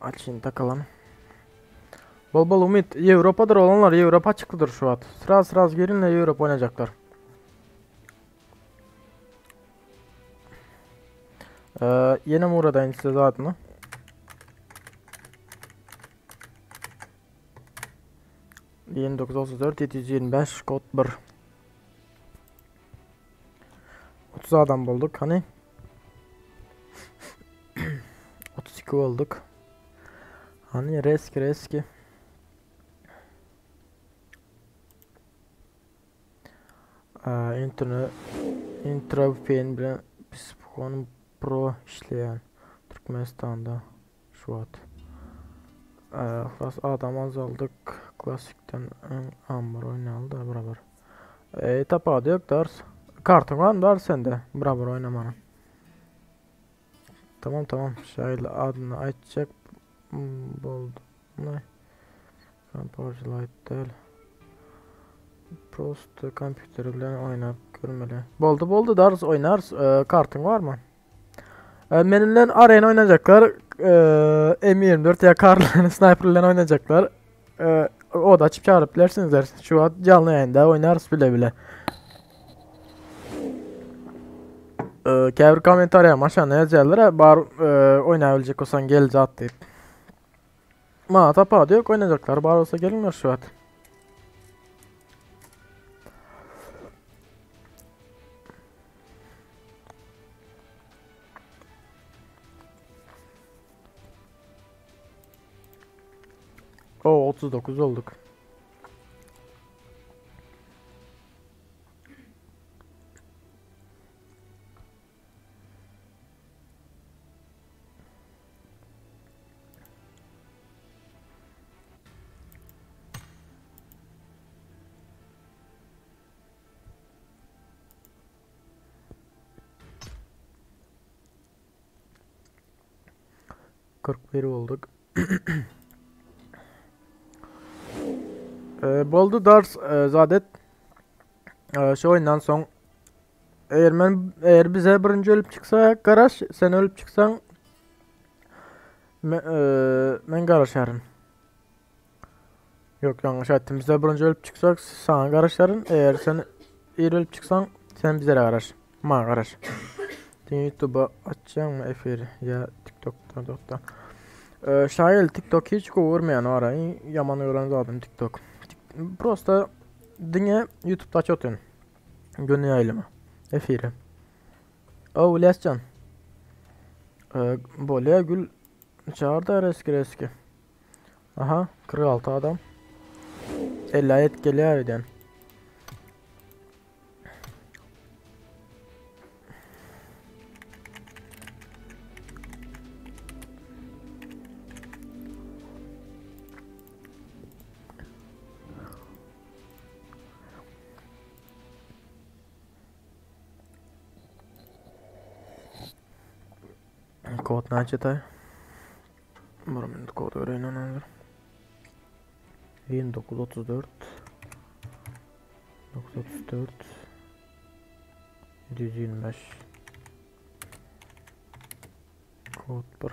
Açın takalım. Bol bol umut. Avrupa'dır olanlar Avrupa çıktıdır şu an. Sıra sıra gelinle Avrupa oynayacaklar. Ee, yine mi uğradayım size zaten? Yeni 934 725 kod 1 30 adam bulduk hani 32 olduk. Hani reski reski. Ee, internet Intra VPN bilen Psiphon Pro işleyen Türkmenistan'da şu an. Ee, klas adam azaldık. Klasikten en ambar oynayalım da beraber. Ee, tapadı yok ders. Kartın var mı ders sende? Beraber oynamana. Tamam tamam. Şöyle adını açacak. Hmm, Buldum. Ne? PUBG Lite değil. Prosto kompüteri bilen oynap görmeli. Boldu boldu dars oynarız. Ee, kartın var mı? Ee, benimle arena oynayacaklar. Ee, M24 ya karla sniperle oynayacaklar. Ee, o da açıp çağırıp bilersiniz. Şu an canlı yayında oynarız bile bile. Käbir kommentariýa maşana ýazýarlar, bar oýnap biljek bolsaň gel zat diýip. Maňa tapawudy ýok, oýnajaklar bar bolsa geliňler şu wagt. O 39 olduk. 41 olduk. Ee, boldy dars e, zadet. Ee, şu oyundan son eğer men eğer bize birinci ölüp çıksa garaş sen ölüp çıksan me, e, men garaşarım. Yok yanlış ettim. Bize birinci ölüp çıksak sana garaşarım. Eğer sen ir ölüp çıksan sen bize garaş. Ma garaş. YouTube'a açacağım mı efir ya TikTok'ta dokta. Ee, şair TikTok hiç kovurmayan ara. Yaman öğren zaten TikTok. Prosta diňe YouTube'da aç otun. Gönül yaylımı. Efiri. O Ulyascan. Ee, Bolya Gül çağırdı reski reski. Aha 46 adam. 50 ayet geliyor eden. Kod näçe Umarım kod öğrenenler. 2934 934 725 Kod 1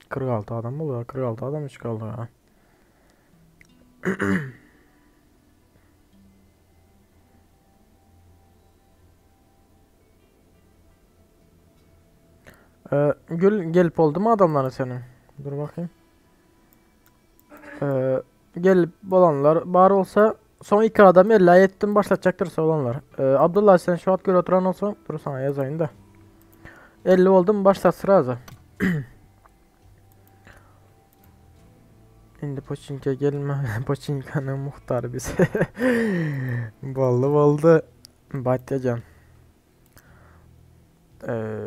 46 adam oluyor. 46 adam hiç kaldı ya. Ee, Gül gelip oldu mu adamların senin? Dur bakayım. Ee, gelip olanlar bar olsa son iki adam illa ettim başlatacaktırsa olanlar. Ee, Abdullah sen şu at göre oturan olsan dur sana yazayım da. 50 oldu mu başlat sıra Şimdi Poçinka gelme. Poçinka'nın muhtarı bize. Boldu boldu. Batyacan. Ee,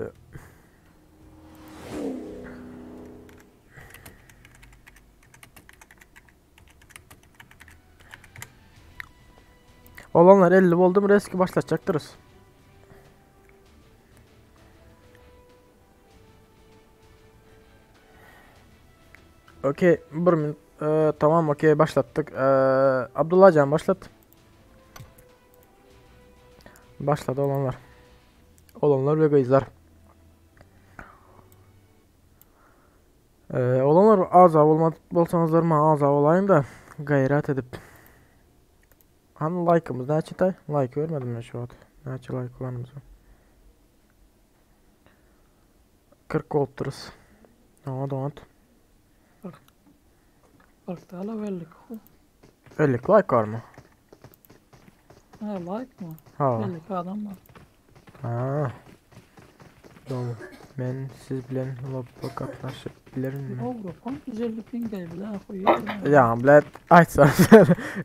Olanlar 50 oldu mu reski başlatacaktırız. Okey, bir minut. Ee, tamam okey başlattık. Ee, Abdullah Can başlat. Başladı olanlar. Olanlar ve kızlar. Ee, olanlar az olmadı bolsanızlar mı az olayım da gayret edip. Hani like'ımız ne çıtay? Like görmedim ben şu an. Ne like olanımız 40 olupduruz. Aa, donat. 40 tane belli. 50 like var mı? Ha like mı? Ha. 52 adam var. Ha. Tamam. Ben siz bilen lobba katlaşıp bilirim mi? Avrupa 150 ping değil bile koyuyor. Ya bilet açsan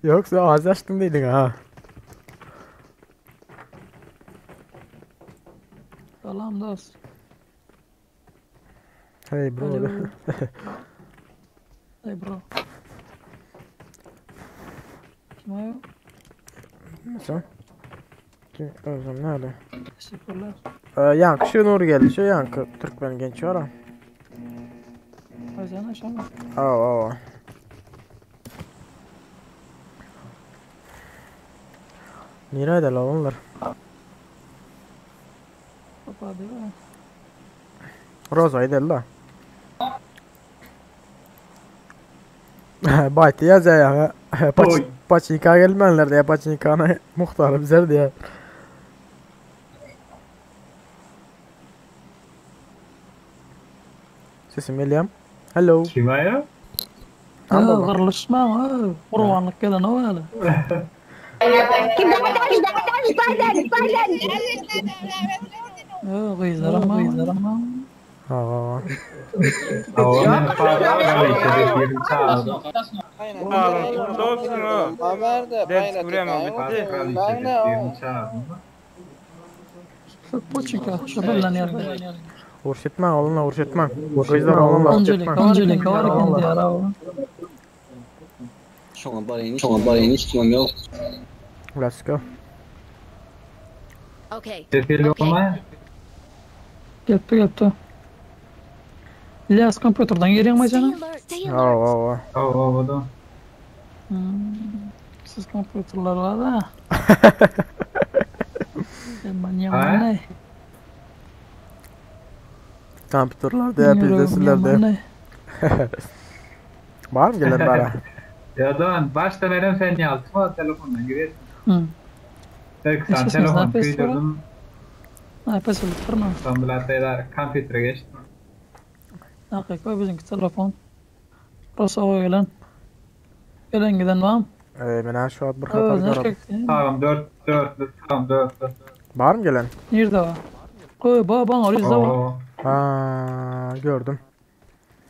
Yoksa ağzı açtın dedin ha. Salam dost. Hey bro. Alo. Hey bro. Kim o? Nasıl? Kim? Özlem nerede? Teşekkürler. Ee, yankı şu Nur geldi. Şu yankı Türkmen genç var ha. Özcan aşama. Aa, aa. Nerede la onlar? Baba değil mi? Roza gidelim la. Baytı yaz ya. Paç, paçinka gelmänler diýä, paçinkany muhtary bizer diýä. Sesim gelýämi? Hello. Kim aýa? Gyrlyşmaň, gurbanlyk gelenok häli. Gyzlaram gyzlaram. Ha. Uruş etmäň oglanlar uruş etmäň. Gyzlar oglanlar uruş etmäň. Anjelika bar eken diýär awa. Şoňa barayyn, şoňa barayyn hiç kimem yok. Let's go. Okay. Gelipdi gelipdi. İlyas kompýuterden girýäňmi jana? Hawa hawa. Hawa hawa da. Siz kompýuterler bar da. Yaman yaman ne? Kompýuterler diýä bizde sizler diýä. Bar mı gelen bara? Ya da baştan eren sen yazma telefondan girersin. Hı. Belki sen telefon kıydırdın. Ha, pes olup durma. Son bilen kompýutere geçtim. Hakyky bizimki telefon. Rosowa gelen. Gelen giden var mı? Ee, men şu an bir hatar görüp. Tamam 4 4 tamam 4 Var mı gelen? Nerede var? Koy baba bana yüzde var. Ha gördüm.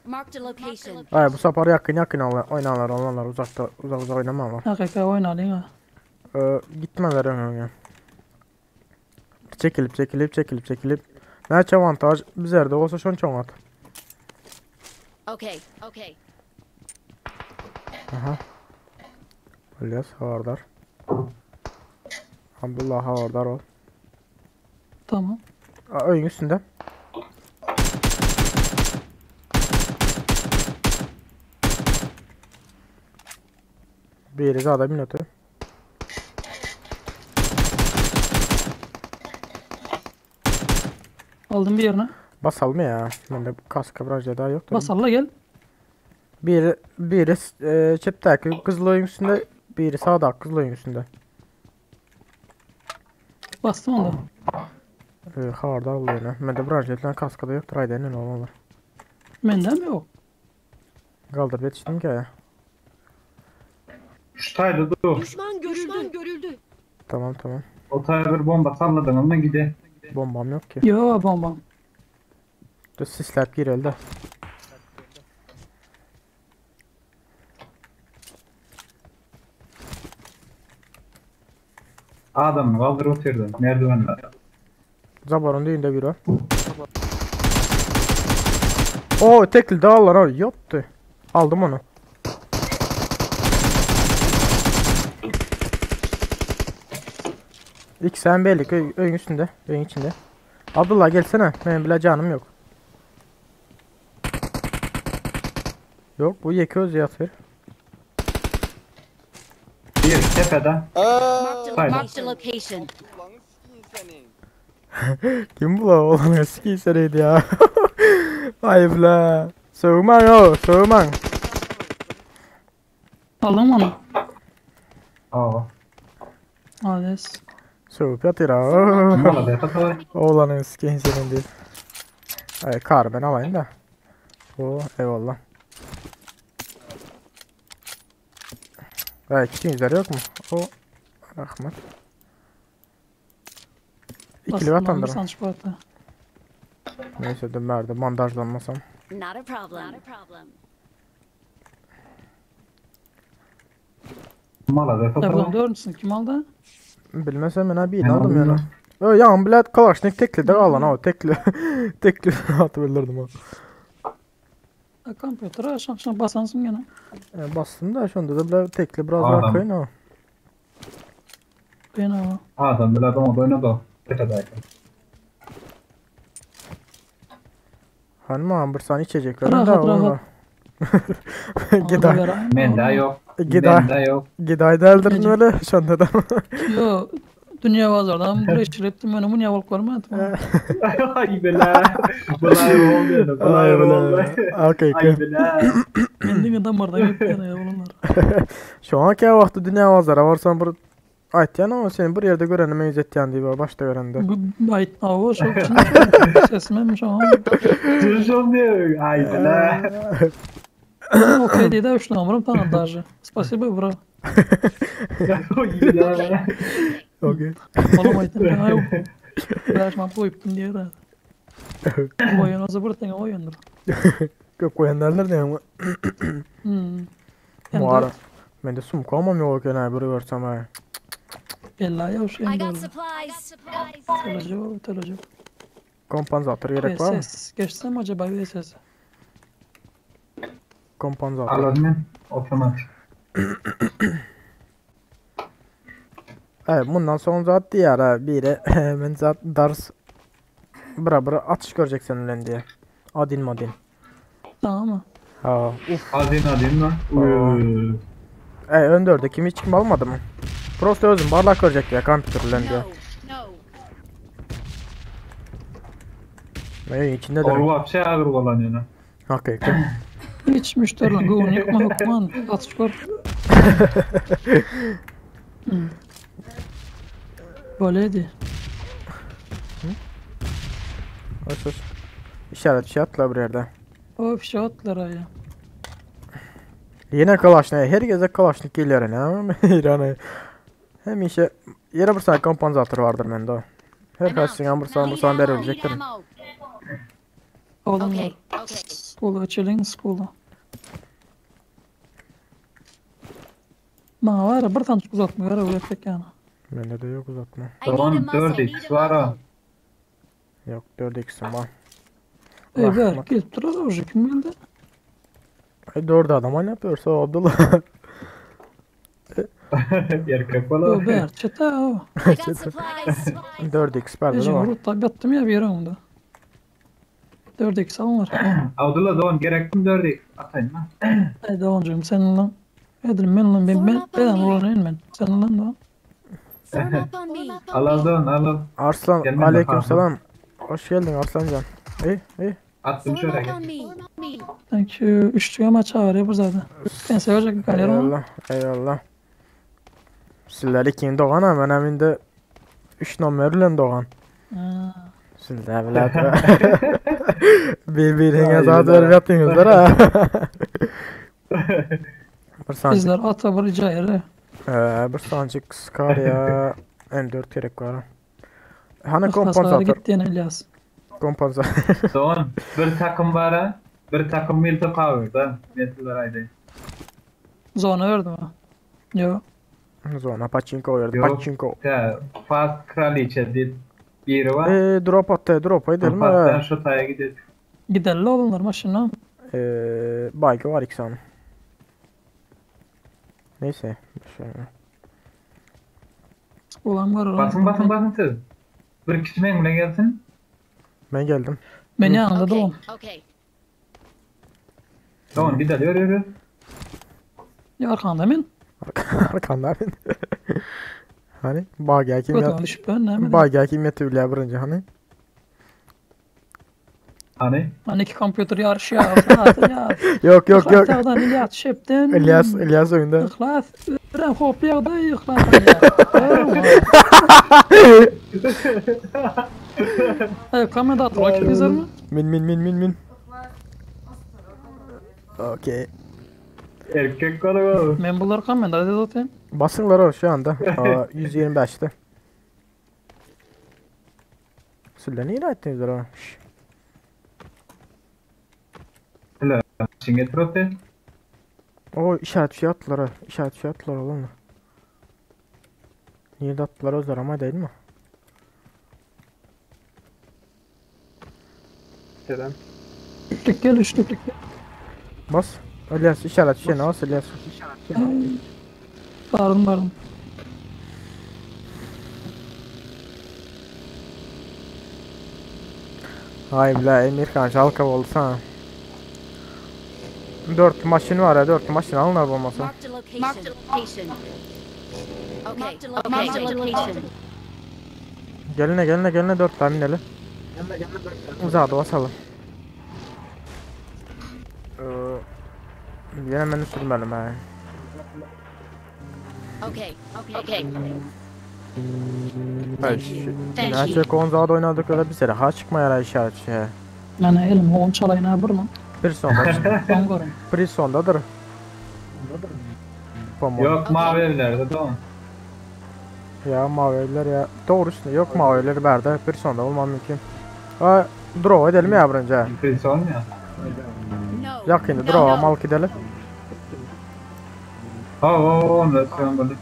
Marked a location. Ay bu sefer yakın yakın oynarlar oynarlar uzakta uzak uzak oynamam Hakika oynarlar ha. Ee, gitmeler öne. Çekilip çekilip çekilip çekilip. Näçe avantaj bizlerde olsa şonça oňat. Okay, okay. Aha. İlyas havardar. Abdullah havardar ol. Tamam. Aa, öyün üstünde. Biri zaten bir öte. Aldım bir yerine. Basalım ya. Ben de kaska biraz daha yok. Basalla gel. Biri, biri e, çepteki kızıl oyun üstünde, biri sağda kızıl oyun üstünde. Bastım onu. E, havardar oluyor ne? Ben de branjetlen kaska da yoktur. Haydi ne olur. Bende mi yok? Kaldırıp yetiştim ki ya. Şu tayda dur. Düşman görüldü. Düşman görüldü. Tamam tamam. O taya bir bomba salladın ama gide. Bombam yok ki. Yok bombam. Dur sislep gir elde. Adamı kaldır oturdu. Merdivenler. Zabarın düğünde bir var. Oo tekli dağlar o yoktu. Aldım onu. İlk sen belli ki öyün üstünde, öyün içinde. Abdullah gelsene. Benim bile canım yok. Yok bu yeki öz yatır. Bir tepeden. Marked a location. Kim bu la oğlan eski seriydi ya. Ayıp la. Sövmen o, sövmen. Aldım onu. Aa. Hades. Sövüp yatır ha. Oğlan eski senin değil. Ay kar ben alayım da. Oo eyvallah. Ay küçük yok mu? O Rahmet. İkili vatandır. Neyse dönmerdi bandajlanmasam. Not a problem. Not a problem. Telefon dördüncüsünü kim aldı? Bilmesem ben abi aldım yani. Ö ya bilet Kalaşnik tekli de alan o tekli. tekli atıp öldürdüm o. Kompütere şak şak basansın gene. E, bastım da şu anda da bile tekli biraz daha koyun o. Koyun o. Adam bile adam oynadı o. Tepedeyken. Hanım bir saniye içecek verin Rahat, de oğlum. rahat. Giday. Mende yok. Giday. Mende yok. Giday da öldürdün öyle şu anda da. Yo dünya bazardan buraya çireptim ben onu yavalık var mı? Ay bela. Bulay oldu. Bulay oldu. Okey. Ay bela. Kendin adam vardan gitti yani bunlar. Şoňa kä wagty dünýä bazara barsam bir aýtýan ama seni bir ýerde görenime meňzetýän diýip başda görende. Aýtma o şo sesim şoňa. Şol diýip aýdyna. Okey diýdi üç nomerim tanady daže. Spasibo bro. Okey. Olam aýtdym. Aý. Bäş manat goýupdym diýer. Goýan olsa bir teňe goýandyr. Köp goýan däldir diýen. Hmm. Muara. Mende sumkamam ýok eken ha bir görsem ha. Bella ýa şu I got supplies. Tölejek, tölejek. Kompensator gerek barmy? VSS. Geçsem acaba VSS. Kompensator. Alarım men otomatik. Ey, bundan soň zat diýer ha biri men zat dars bira bira atış görecek sen bilen diye. Adin madin. Tamam mı? Ha. Uf. Adin adin lan. Ey öndörde kim hiç kim almadı mı? Prosto özüm barlak görecek diye kompüter bilen diye. Ey içinde de. Ol vapşe agyr bolan ýöne. Hakyky. Hiç müşterilerin göwnüni ýykma hökman atyş gör. Hmm. Bolýady. Hoş hoş. İşaret şey atla bir yerde. O fişe atlar ya. Yine kalaşne her gezek kalaşnik gelýär ene. İran'a. Hemişe ýere bir sany kompensator vardyr mende o. Her kaçsyňa bir sany bir sany berebilecekdir. Oğlum. Skola açalyň skola. Maňa var bir tane uzatma var öyle yani. Mende de yok uzatma. Tamam 4x var ha. Yok 4x'im var. Ey ver gelip durar oje kim geldi? Ay 4 adam oynatıyorsa o Abdullah. Erkek O bolar. ver çete o. 4x perde de Ece var. vurut tabi attım ya bir yere onda. 4x alın var. Abdullah doğan gerek mi 4x? Atayım mı? Haydi oğlum sen lan. Edim ben lan ben ben ben ulan ben. Sen lan da. Al al doğan al al. Arslan Gelmem de aleyküm selam. Hoş geldin Arslancan. İyi iyi. Attım şöyle. Thank you. Üçlüğe maç var ya bu zaten. Ben sevecek galeri ama. Eyvallah eyvallah. Sizler ikinci doğan ha ben hem de 3 nomer doğan. Ha. Sizler bilen. Bir-birine zat verip yaptınızlar ha. Bir sancık. Bizler ata bir cayırı. Ee, bir sancık Scar ya M4 gerek var. Hani Ihlaslar kompensator. gitti yine İlyas. Kompensator. Doğan bir takım var ha. Bir takım Milton Power'da. Metal'lar ayda. Zona verdim ha. Yo. Zona pachinko verdi. Yok. Pachinko. Ya, Fast Kraliçe deyip biri var. Ee, drop attı. Drop edelim. Fast'tan ha. şu taya gidelim. Giderli olurlar maşına. Ee, bike var iki tane. Neyse. Şöyle. Olan var olan. Basın basın basın siz. Bir kişi benimle gelsin. Ben geldim. Beni anladı o. Tamam gidelim yürü yürü. Ya arkanda men. Arkanda ben. hani bagya kim Götüne düşüp ben ne Bagya kim yatı bile birinci hani. Hani? Hani iki kompüter yarışı ya. Ya. Yok yok yok. İhlas İlyas şepten. İlyas İlyas oyunda. İhlas. Ren hop ya da ihlas. Hey, kamera at rakip izler mi? Min min min min min. Okey. Erkek kolu. Men bunlar kamera dedi zaten. Basınlar o şu anda. Aa, 125'te. Sülle ne ilerlettiniz o? Şş. Hele. Şimdi getir öte. O işaret şey attılar ha. İşaret şey attılar oğlum. Niye de attılar özler ama değil mi? Selam. Üçlük gel üçlük. Bas. İlyas işaret şey ne bas İlyas. Pardon pardon. Hay bile Emirkan şalka oldu sana. 4 maşın var ya 4 maşın alın abi olmasa. Marked a location. Marked a location. Okay. Marked a location. Geline geline geline 4 tane bineli. Uzadı basalım. Ee, yine beni sürmelim ha. Okay. Okay. Ay, näçe konzada oynadık öyle bir sere ha çıkmayan işaretçi he. Men elim on çalaýyn ha bir lan. Bir sonda. Son görün. Bir sondadır. Pomon. Yok mavi evlerde tamam. Ya mavi evler ya. Doğru üstünde yok mavi evler berde. Bir sonda olmam mümkün. Ha, draw edelim ya birinci. Bir son ya. No. Yakında draw mal gidelim. Ha o onu da sen böyle.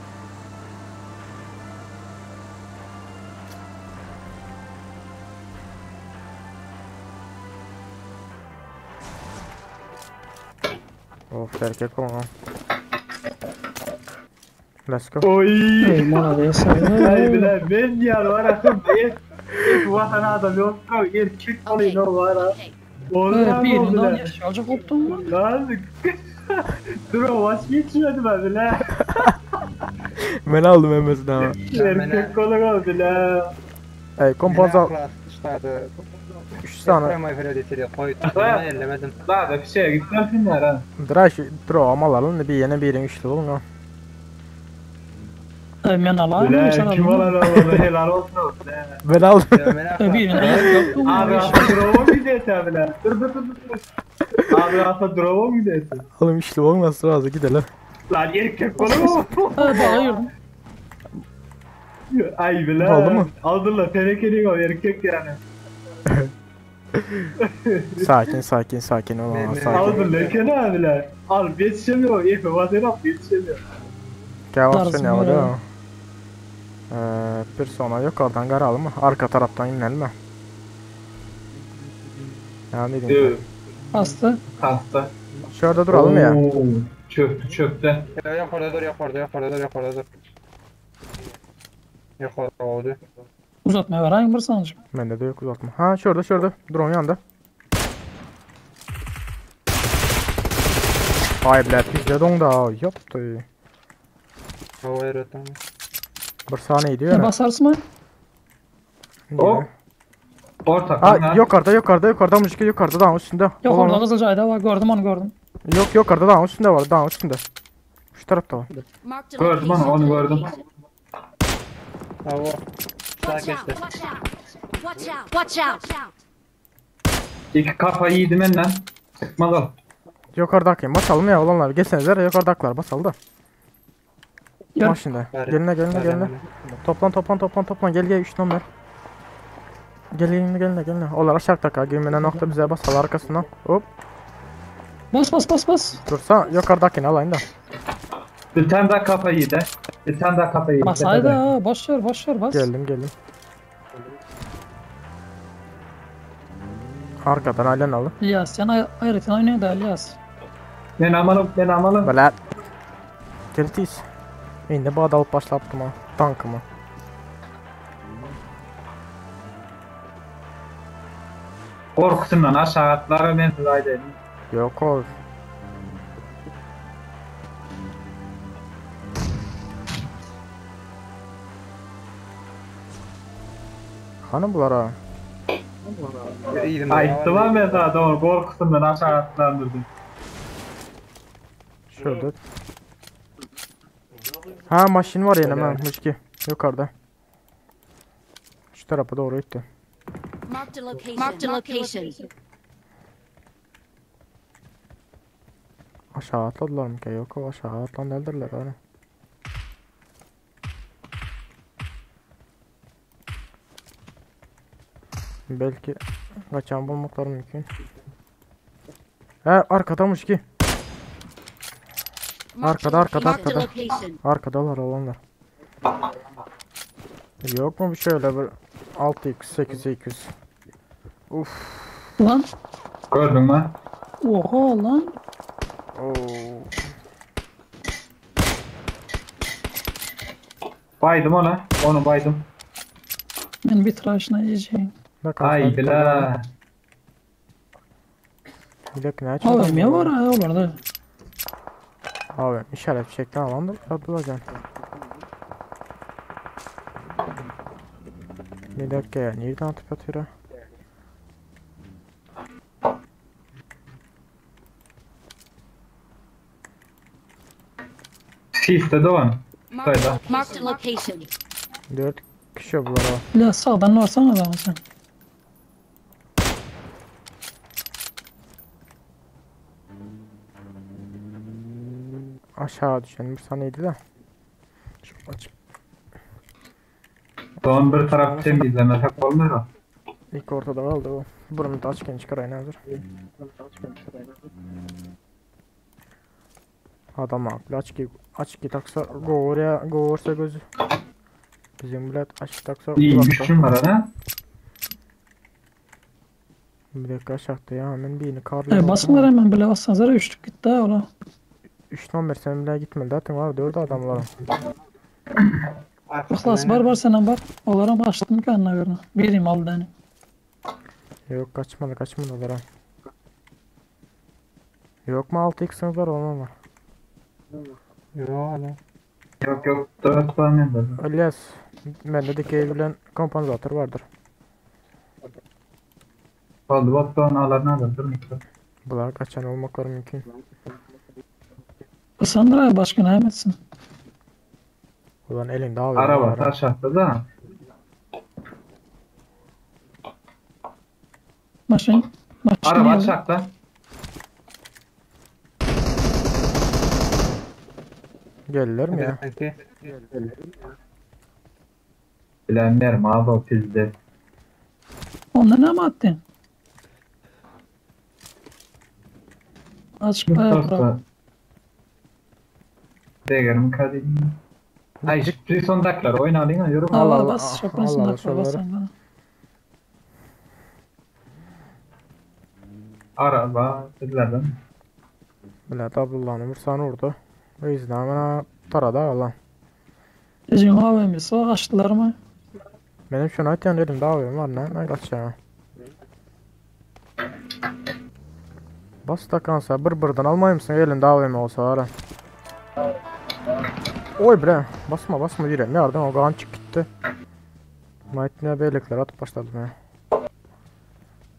Of erkek olma. Let's go. Oy. Ey malades. Ay bile ben yalvaradım. Et vatan adam yok. Erkek olayım o var ha. Ee, birinden yaşayacak koptum mu? Lan. Dur o baş geçmedi ben bile. Ben aldım hemmesini ama. Erkek koluk oldu bile. Ey kompoza 3 tane. Daha da bir şeye gitmezsinler ha. Draş draw ama bir yeni birin üçlü olmuyor. Men alayım Bile sen kim aldın. alan oğlu helal olsun. Ben aldım. Birinden yoktu mu? Abi aslında drop'a mı gidiyorsun bile? Dur dur dur dur. Abi aslında drop'a mı gidiyorsun? Oğlum üçlü olmaz razı gidelim. Lan erkek kolu mu? Bağırdım. Ay bile. Oldu mu? Aldın la tenekeni o erkek yani. Sakin sakin sakin ol ama sakin. Aldın la kene bile. Al yetişemiyor. Efe bazen al yetişemiyor. Gel ne var ya. ya? Ee, bir sonra yukarıdan karalım mı? Arka taraftan inelim mi? Ya ne diyeyim? Evet. Bastı. Kastı. Şurada duralım ya. Oo, Çöktü çöktü. Yukarıda dur yukarıda yukarıda dur yukarıda dur. Yukarıda oldu. Uzatma ver hangi bir sancım. Bende de yok uzatma. Ha şurada şurada. Drone yanında. Ay bile pizza da yaptı. Hava öğretmen. Bir saniye diyor. Ne basarsın mı? Hop. Orta. Ha yukarıda yukarıda yukarıda müzik yukarıda dağın üstünde. Yok Olan orada o. Kızılcay'da var gördüm onu gördüm. Yok yukarıda dağın üstünde var dağın üstünde. Şu tarafta var. Marked a Gördüm onu onu gördüm. Hava. Sağ Watch out. geçti. Watch out. Watch out. Watch out. İki kafayı yedim ben lan. Çıkmaz ol. Yukarıdaki basalım ya olanlar. Gelsenize yukarıdakiler basalım da. Gel. Maşında. Geline geline geline. Toplan toplan toplan toplan gel gel 3 numara. Gel geline geline geline. Onlar aşağı taka girmene nokta bize basal arkasından. Hop. Bas bas bas bas. Dursa yukarıdakini alayım da. Bir tane daha kafa yedi. Bir tane daha kafa yedi. Bas hayda boş ver boş ver bas. Geldim geldim. Arkadan ailen alın. İlyas sen ay ayrıca oynayın da İlyas. Ben amalım ben amalım. Böyle. Geltiz. Indi bu alıp başlattım ha. Tankımı. Korkusundan aşağı atlar ben size aydayım. Yok o. Hani bular ha? Ayıttı var mesela doğru korkusundan aşağı atlandırdım. Şurada. Ha maşin var yine ben müşki. Yukarıda. Şu tarafa doğru gitti. Marked a location. Marked a location. Aşağı atladılar mı ki? Yok o aşağı atlan değildirler öyle. Belki kaçan bulmakları mümkün. He arkadamış ki. Arkada arkada Marked a arkada. location. Arkadalar olanlar. Yok mu bir şöyle bir 6x 8x. Uf. Lan. Gördün mü? Oha lan. Oo. Baydım ona. Onu baydım. Ben bir tıraşına yiyeceğim. Ay bile. Bir dakika ne açalım? AVM var ha oralarda. Abi işaret şeklini alandır. Abdullah Bir dakika ya. Nereden atıp atıyor ha? Siste dogan. Hytaýda. Marked a location. 4 kişi bular ha. Ya sağdan varsana da sen. Aşağı düşen bir saniydi de. Şu açık. Doğan bir taraf temizlemesek olmuyor ha. İlk ortada kaldı bu. Buranı da açken çıkarayın hazır. Adam aklı aç ki aç ki taksa oraya gorsa gözü. Bizim millet aç taksa İyi uzakta. güçlüm var ha. Bir dakika aşağıda ya hemen birini karlı. E, basınlar hemen bile bassanızlara üçlük gitti ha ola. 3 numara sen bile gitmedi zaten var 4 adam var. Ihlas bar bar senden bar. Onlara başladım ki anına göre. Birim aldı hani. Yok kaçmadı kaçmadılar ha. Yok mu 6x'iniz var olmam var. Yo ana. Yok yok 4 tane de. İlyas bende de bilen kompansatör vardır. Oldu bak doğan alarını alır. Durun. Bunlar kaçan olmakları mümkün. Basandıra başka ne etsin? Ulan elinde abi. Araba taş attı da. Maşın. Maşın Araba geldi. aşağıda. Geldiler mi ya? Belki. Bilenler mi abi o pizde. Onda ne mi attın? Açık bayağı bırak. Dosta. Degerim kadim. Ay şu son dakikalar oynadın ha yorum. Al Allah al Allah, bas. Allah Şoprasın Allah, da bas şuraları. sen bana. Araba dedilerden. Millet Abdullah'ını vursan vurdu. O yüzden bana tarada Allah. Ecin AVM'si var açtılar mı? Benim şunu atyan dedim daha abim var ne? Ne kaçacağım? Bas da kansa bir birden almayayım mısın? Elinde AVM olsa var ha. Oy bre basma basma yüreğim yardım o kan çık gitti. Nightmare beylikler atıp başladım ya.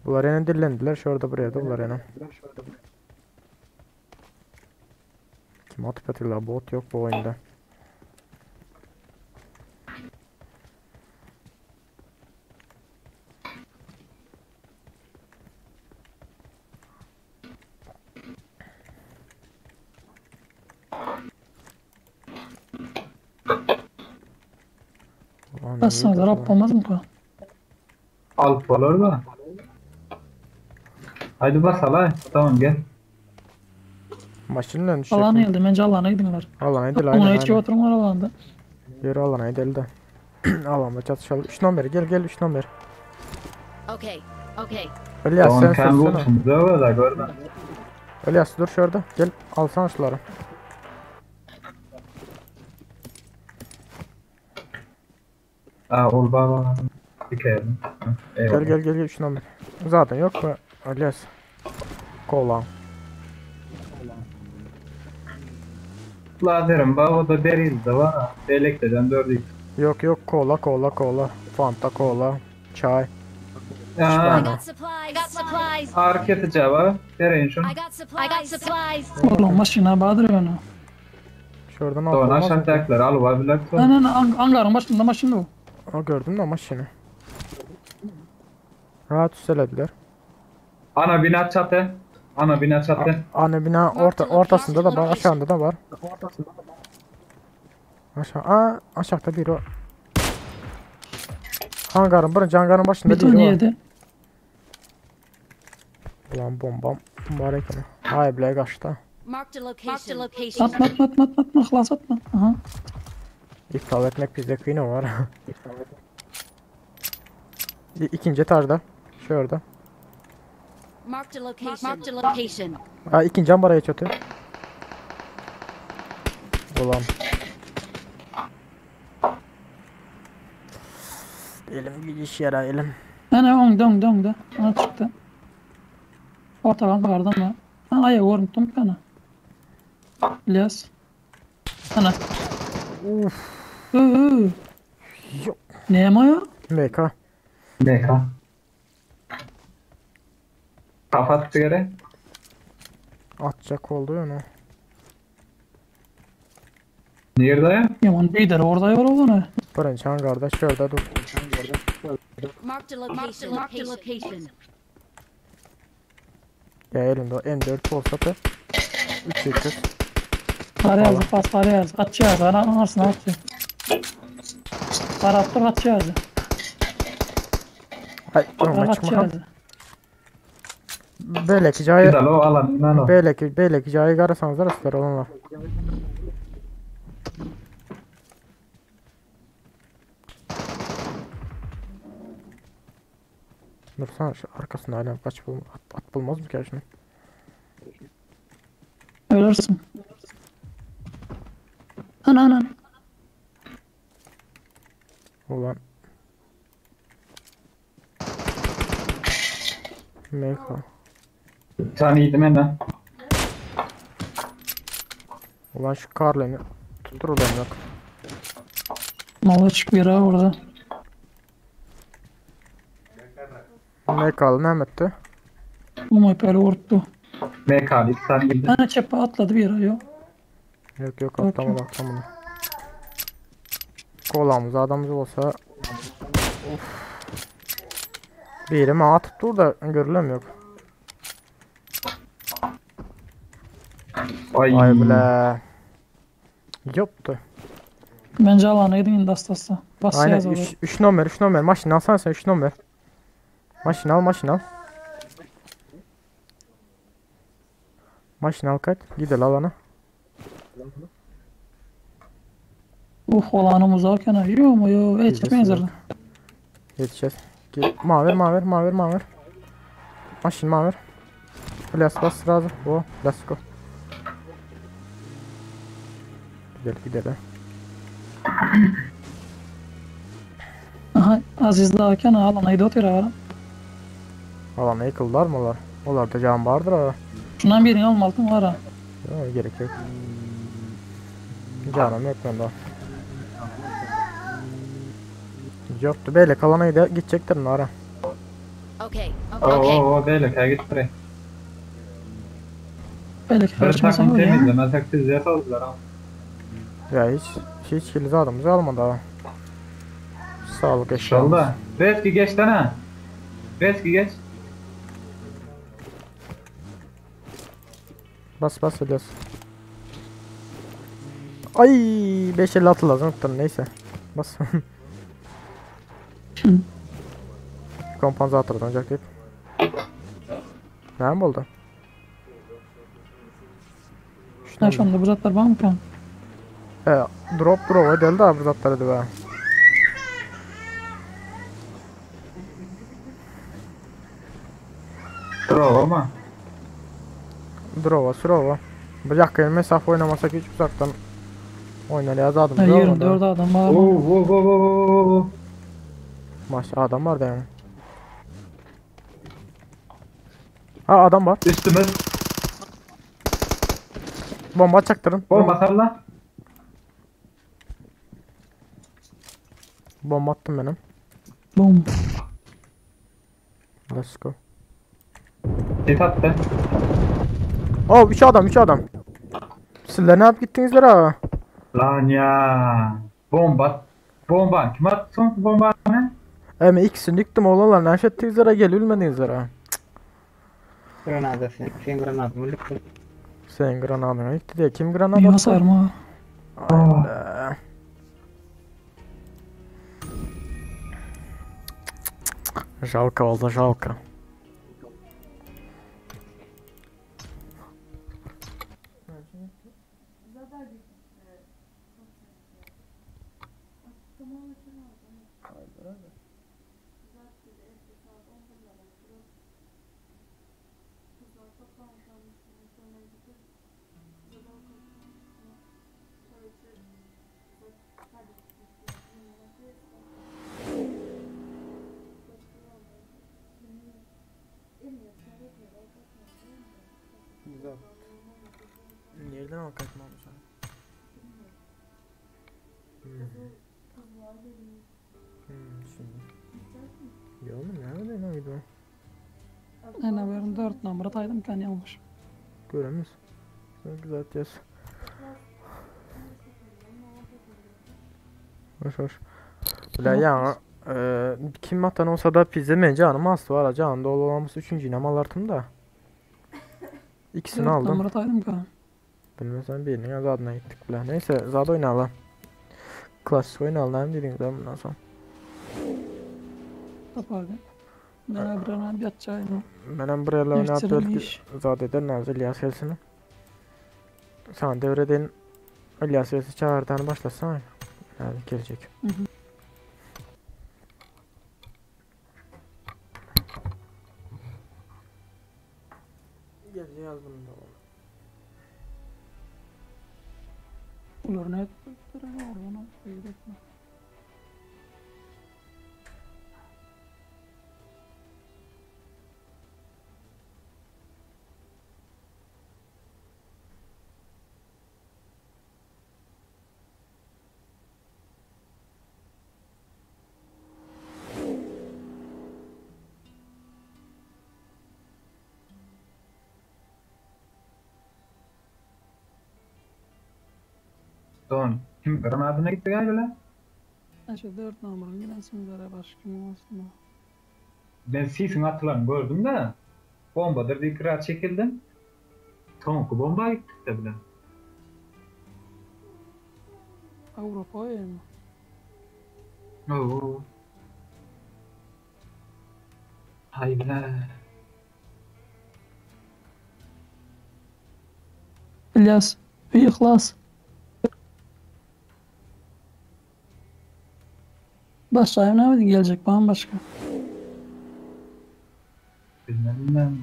Bunlar yine dillendiler şurada buraya da bunlar yine. Kim atıp atıyorlar bot yok bu oyunda. Ulan Bassanıza neydi rap bu? olmaz mı ki? Alp olur da. Haydi bas alay. Tamam gel. Maşinle düşecek Alana mi? geldi. Bence alana gidinler. Alana değil Ona aynen hiç aynen. oturum var alanda. Yürü alana değil de. Alanda çatışalım. 3 numara gel gel 3 numara. Okay. Okay. İlyas Doğan sen kendi sürsene. olsun. Döve de gördün. İlyas dur şurada. Gel alsana şuları. Aa ol baba. Dikkat edin. Gel Eyvallah. gel gel gel 3 numara. Zaten yok mu? İlyas. Kola. Lazerim baba o da beril de var. ha. Belek'ten 4x. Yok yok kola kola kola. Fanta kola. Çay. I Aa, got supplies. I got supplies. ağrı kesici var. Verin şunu. I got supplies. I got supplies. Oğlum maşına badır onu. Şuradan al. Doğan olmaz mı? aşağıdakiler al var bilir. Lan lan ang angarın başında maşında o. Ha gördüm de maşını. Rahat üstelediler. Ana bina çatı. Ana bina çatı. Ana bina orta ortasında da var, aşağında da var. Aşağı, aa, aşağıda biri var. Hangarın, birinci hangarın başında Bir biri tane var. yedi. Ulan bombam mübarek mi? Ay bile kaçtı. Marked a location. Marked a location. Atma atma atma atma atma hlas atma. Aha. İptal etmek bizde kıyına var. İkinci etajda. Şurada. Marked a location. Marked a location. Ha ikinci ambara geç öte. Ulan. Elim gidiş yere elim. Ana öňde öňde öňde. Ana çıktı. Ortadan bakardım da. Ha aya görüntüm kana. İlyas. Ana. Uf. Hı hı. Yok. Ne mi ya? MK. MK. Kapat sigara. Atacak oldu ya onu. Nirede ya? Yaman bider orada yor olanı. Birinci hangarda şurada dur. Marked a location. Marked a location. Ya elinde o M4 olsa da 3 8. Para yazdı, pas para yazdı. Kaç yazdı, ana anasını atıyor. Para attı, kaç yazdı. Ay, Para Roma kaç çıkma. yazdı. Belki cayı Güzel o alan inan o. Belki belki cayı garasanız arasılar olanlar. Dursana şu arkasında hala kaç bul at, at bulmaz mı ki şunu? Ölürsün. Ana ana. Ulan. MK. Bir tane yedim hemen. Ulan şu Karleni tuttur ulan yok. Mala çıkıyor ha orada. MK'lı Mehmet'ti. Bu maperi vurdu. MK bir tane yedim. Ana çepe atladı bir yere yok. Yok yok atlamadı atlamadı. Kolamız adamımız olsa. Of. Bir yerime atıp dur da görülemiyor. Ay. Ay bile. Yoktu. Bence alana gidin indi hastası. Bas Aynen yaz 3 3 numara 3 numara maşını alsana sen 3 numara. Maşını al maşını al. Maşını al kaç. Gidelim alana. Uh olanımız varken ha. Yok mu yok. Yetişmeyiz orada. Yetişeceğiz. Gel. Maver maver maver maver. Maşın maver. Let's bas razı. Oh, let's go. Gidelim gidelim. Aha Aziz varken ha alana gidiyor ha. Alana yıkıldılar mı onlar? Onlar da can vardır ha. Şundan birini almaldım var ha. Yok, gerek yok. Canım yok bende. Yoktu böyle kalana da gidecektir Nara. Okay. Oo Okay. oo oo böyle kay git buraya. Belki Bir karışmasan takım var ya. temizlemezsek biz yaparlar ha. Ya hiç hiç kiliz adamımızı almadı ha. Sağlık eşyamız. İnşallah. Reski geç lan ha. Reski geç. Bas bas Elias. Ay 556 lazım unuttum neyse. Bas. Kompanzatör dönecek deyip. Ne mi oldu? Ha şu anda bu zatlar var mı kan? He, drop drop edildi abi zatlar hadi be. Bravo ama. Drova, sürova. Bu yakın mesafe oynamasak hiç uzaktan oynayacağız adam. Ha, 24 adam var. Oo oo oo oo oo. Maş adam var değil mi? Ha adam var. Üstümüz. Bomba çaktırın. Bomba salla. Bomba attım benim. Bom. Let's go. Sit attı. Oh 3 adam 3 adam. Sizler ne yapıp gittiniz ha? Lan ya. Bomba. Bomba. Kim attı son bombanı? Hem ikisini yıktım oğlanlar ne ettiniz ha gel ölmediniz ha. Granada sen, sen granada mı lütfen? Sen granadını yıktı diye kim granada Bir attı? hasar mı? Hayda. Жалко oldu жалко. Güzel. Nereden al kaçma olmuş abi? Hmm. Hmm, şimdi. Ya oğlum nerede ne oydu? Aynen 24 numara taydım kan yanlış. Göremiz. Çok güzel atacağız. Hoş hoş. Bile ýaňy kim atan olsa da pizze men janym asty bar, janym doly bolan bolsa üçünjini hem alartym da. İkisini aldım. Murat ayrım ka. Bilmesem birinin azadına gittik bile. Neyse zad oynayalım. Klasik oynayalım ne dediniz lan bundan sonra. Tapardı. Ben bir an yatacağım. Menem buraya oynayıp Erteleme belki iş. zad eder Nazlı İlyas gelsin. Sana devreden İlyas gelsin çağırdan başlasana. Yani gelecek. Hı hı. Gelecek yazdım da oğlum. Olur ne? Oradan Don. Kim granadına gitti galiba? Şu 4 numaranın girensin üzere başka kim olsun. Ben sisin atılanı gördüm de. Bombadır bir kıra çekildim. Tonku bomba gitti de bile. Avrupa mı? Oo. Hay be. İlyas, bir ihlas. Başlayayım ne gelecek bana başka. Bilmem ben.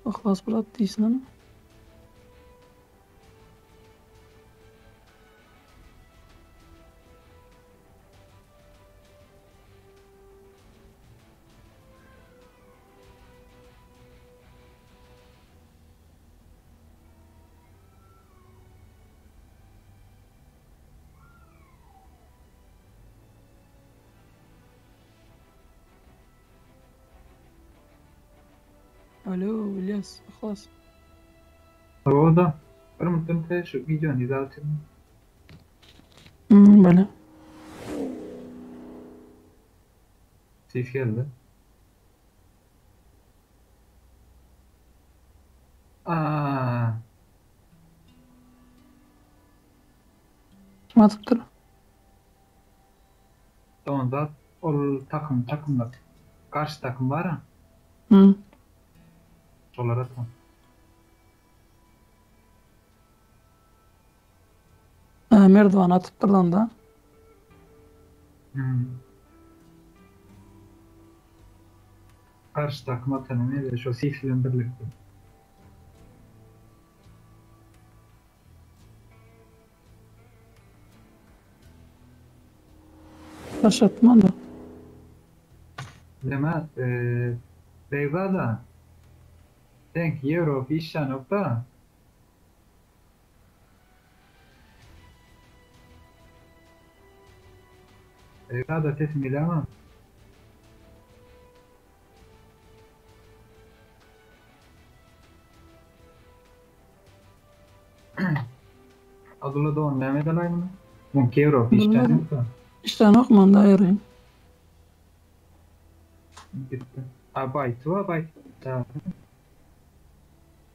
İhlas bırak değilsin ama. Alo İlyas, İhlas. O da. Bir mutlum şu videonu izledim. Böyle. Ses geldi. Aa, Kim atıptır? Donda o takım takımlar. Karşı takım var ha. Hı. Şolara tam. Ha, merdiven atıptır lan da. Hmm. Karşı takım atanı ne de şu sis bilen birlikte. Başlatma da. Deme, Beyza Denk Euro işten nokta. Beyza da sesim geliyor ama. Abdullah Doğan Mehmet Alay mı? Mumkin Euro işten nokta. İşten okman da ayırayım. Gitti. Abayt, abayt. Tamam.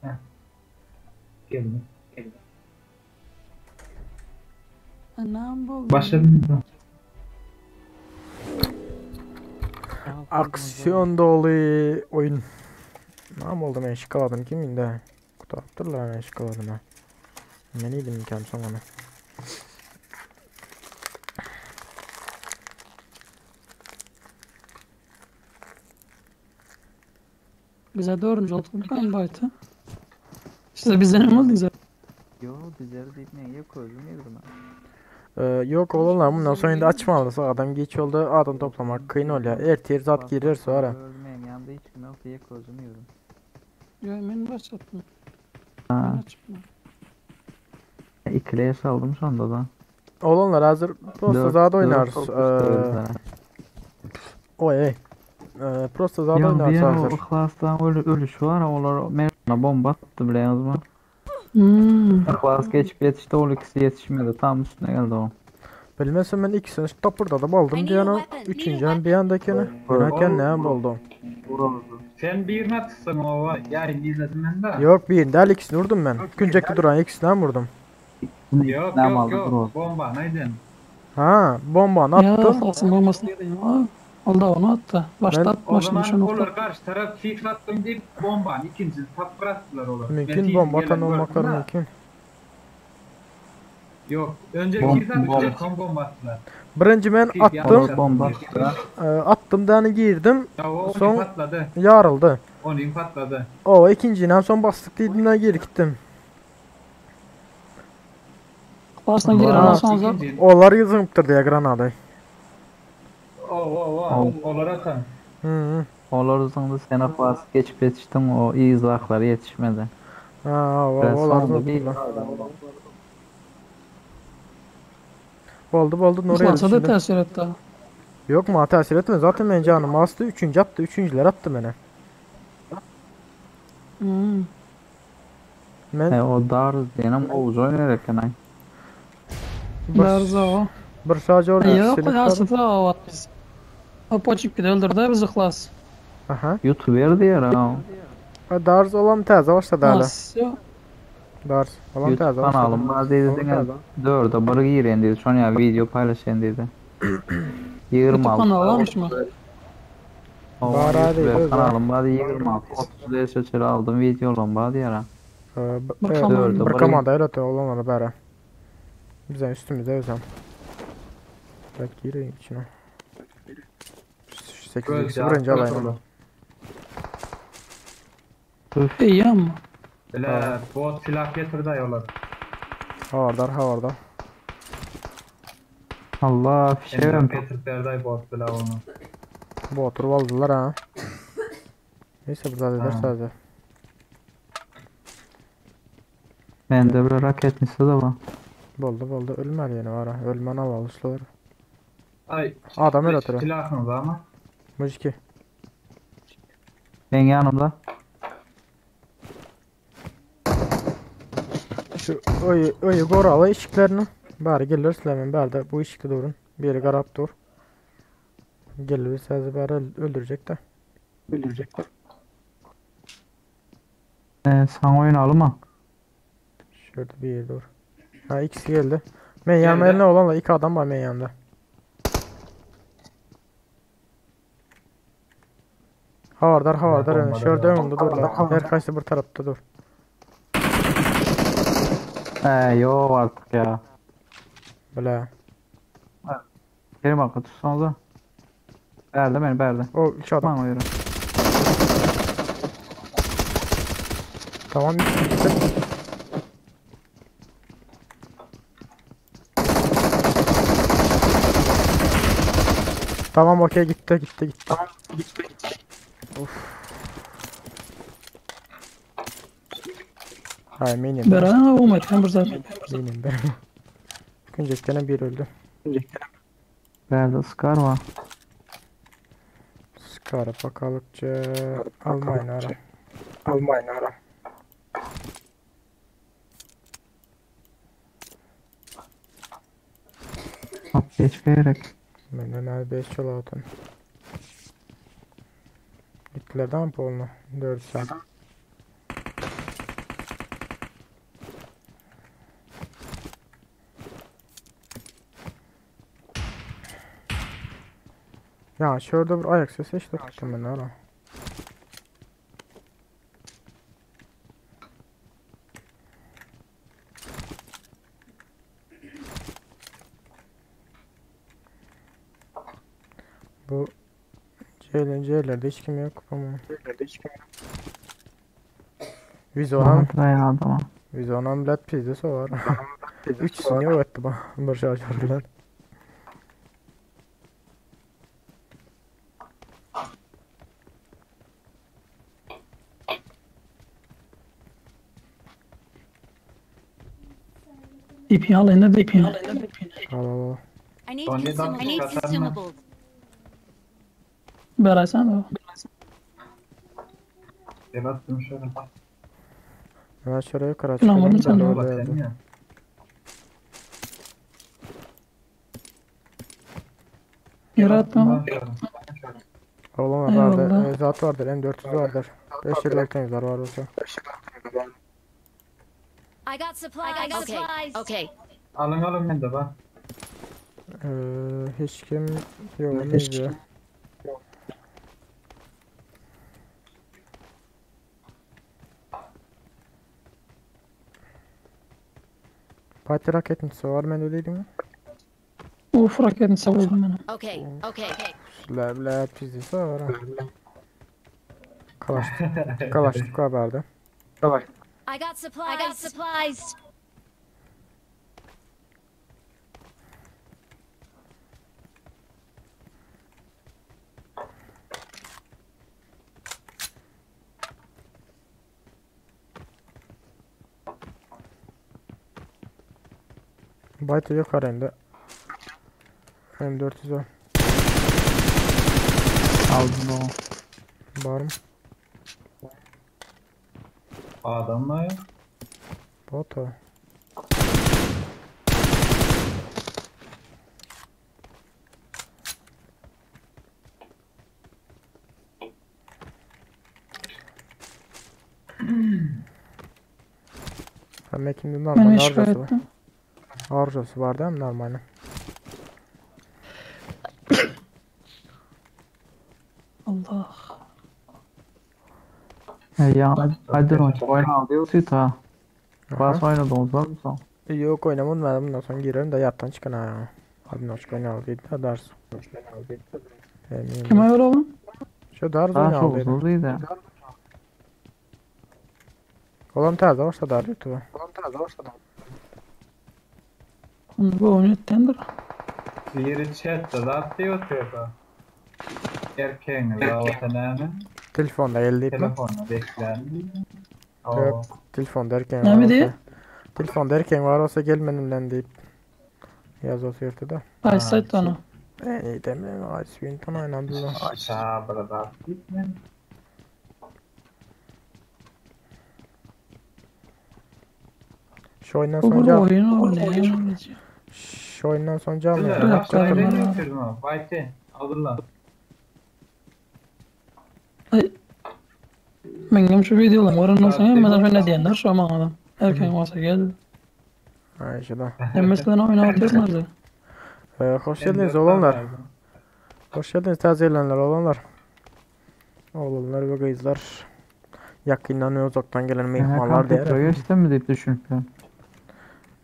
Heh. Geldi. Geldi. Anam bu. Başladım mı? Aksiyon dolu oyun. Ne oldu ben şikaladım kim indi? Kurtardılar ben şikaladım ha. Ben iyiydim imkan son onu. Bize dördüncü olduk ben baytı. Size bizden ne oldu zaten? Yo bizleri deyip ne yok özüm yedim Yok oğlum bundan sonra indi açmalı adam geç oldu adam toplamak kıyın oluyor. Ertir zat girer sonra. Ölmeyin yanında hiç kim yok diye özüm yedim. Ya ben başlattım. Ha. Ben açıklam. İkiliye saldım sonunda da. Oğlanlar hazır prosta zat oynarız. Oy ey. Prosta zat Ya oynarız bir o hazır. klastan ölü ölüş var onlar merdana bomba attı bile yazma. Hmm. Yhlas geçip ýetişdi ol ikisi ýetişmedi tam üstüne geldi o. Bilmesem men ikisini tapyrdadyp aldym I need a diýen o. weapon. Need a Üçünjem bir ýanda ekeni. Men aýtýan näme boldy? Sen birini atsyň owa, ýarym izledim men de. Ýok birini däl ikisini vurdum men. Künjekde duran ikisini hem vurdum. Yok Näme yok aldy yok. bro? Bomba neyden? Ha bombanı Ya attım. Ihlas'ın bombasını yedin. Ol da onu attı. Başta Ben- at, O başını zaman düşen nokta. olar karşı taraf sis attım deyip bombanı ikinci tapır attılar olar. Ben Mümkün sis bomba gelen atan olmakları gördüm de. mümkün. Yok. Önce Bom- sis attılar, bom- son bomba attılar. Birinci men Sis attım. yanlış Bomba attılar. attı. E, attım dani girdim. Ya o onun Son patladı. yarıldı. Onun patladı. O ikinciyle son bastık dedim geri gittim. Ihlas'la giren Ha. olsanız İkinci. Onlar yızıptır diye granada. O o o. Olar atan. Hı hı. Olar uzundu sen Yhlas geçip ýetişdiň o yzlaklar ýetişmedi. Ha, o, Ben onlar sonunda bir zıptırlar. Oldu oldu Nuri Ihlas'a da şimdi. tesir etti. Yok mu tesir etme zaten ben canım astı üçüncü attı üçüncüler attı beni. Hmm. Ben E, o dar diyenem o uzun oynarken ay. bir, Berza o. bir sadece orada Yok silip Ihlas'ı da o at biz. O poçuk bir de öldürdü biz Ihlas. Aha. YouTuber diýer ha. Ha, Darz olan təzə başladı hələ. Ihlas yok. Darz olan YouTube təzə başladı. kanalım var dedi Olan diňe təzə. dörde bir giren dedi. Şonu ya video paylaşan dedi. YouTube 26 kanalı varmış mı? O Var hadi, YouTuber öz var. kanalım var 26 30 seçili aldım videolum var diýer ha. Ee, Bir b- komanda. Dörde Bir bir komanda elə də olan ola bərə. Bizə üstümüzdə özəm. Bak gireyim içine. 8 Göz ya, birinci göz alayım. olar. İyi ama. Hele bot silah getirdi olar. Havardar havardar. Allah fişe Emre getirip verdi bot silah onu. Bu oturup aldılar ha. Neyse burada dediler Ha. sadece. Bende bir raketnisi de var. Boldu boldu ölmər yəni var ha. Ölmən al alışlar. Ay. Adam öyle oturuyor. Silahınız ama. Mujiki. Ben yanımda. Şu oyu oyu goralı işiklerini. Bari gelir Süleyman bari de bu işikte durun. Bir yeri garap dur. Gelir sadece bari öldürecek de. Öldürecek de. Ee, sen oyun alma. Şurada bir yer dur. Ha ikisi geldi. Men yanımda Geldi. ne olanla iki adam var men yanında. Havardar havardar Bombada yani. Şurada da. önünde dur. Her kaysı bir tarafta dur. Ee, yok artık ya. Böyle. Kerim arka tutsanıza. Berdi beni berdi. O iki adam. Tamam yürü. Tamam ikisi gitti. Tamam okey gitti gitti gitti. Tamam gitti gitti. Of. Hay minim. Bera olmadı. Hem bir zaten. Minim ben. Küncekten bir öldü. Berdi ıskar var. Skara bakalıkça Almanya ara. Almanya ara. Hop geç gerek. Ben hemen 5 çalatın. Gittilerden polnu. 4 saat. Ya şurada bir ayak sesi işte tuttum ben ara. Bu C'ler C'lerde hiç kim yok ama. C'lerde hiç kim yok. Vizonam, Bayağı adama. Vizonam bilet pizzası var. 3 saniye etti bak. Bir şey açarlar. İpi al eline de ipini. Al al al. I need Son consumables. I need katarma. consumables. Bera sen de. El attım şöyle. Ha şuraya yukarı Tamam, çıkalım. sen de da Bak orada sen ya. Yere atma. Oğlum vardı. Eyvallah. E, zat vardır. M400 vardır. 556 temizler var olsa. I got supplies. I got supplies. Okay. Alın alın ben de bak. Ee, hiç kim yok onu izliyor. Parti raketnisi var ben öyle mi? Uf raketin savuldum beni. Okay. Okay. La la pizdisi var ha. Kalaş Kalaşnikov vardı. I got supplies. I got supplies. Baytı yok arayında. M400 o. Aldım o. Barım. Adamlar ya. Bot o. Hem kimde Ben normal eşya harcası var. ettim. Harcası var değil mi normal? Allah. Ya hadi oyna aldı ta. Bas oynadınız var mı son? Yok oynamadım ben bundan sonra girerim de yattan çıkın ha. Hadi noçka oynayalım da ders. Kime öyle oğlum? Şu ders Daha çok oynayalım. uzundu. Oğlum taze varsa dar YouTube'a. Onu bu oyunu ettendir. Biri chatte da atıyor oturuyor. Erkeğini de o senemi. Telefonda elleyip mi? Telefonla bekler. Yok. Telefonda erken Ne var mi olsa. diye? Telefonda erken var olsa gelmedim lan deyip. Yaz oturuyordu da. Ay sayt onu. En iyi demem. Ay suyun oynandı lan. Aşağı burada. Şu oyundan Bu bir sonra oyun o ne? Şu oyundan sonra canlı Güzel, yayın başka yapacağım. nereye götürdün o? Bayte, alırlar. Benim şu videolarım var ondan sonra mesela ne diyenler şu an adam. Erken olsa gel. Ay şurada. Ben mesela oyunu atıyorum nerede? Ee, hoş geldiniz oğlanlar. Hoş geldiniz taze gelenler oğlanlar. Oğlanlar ve kızlar. Yakından ve uzaktan gelen mehmanlar Kompütere diye. geçtin mi deyip düşünüyorum.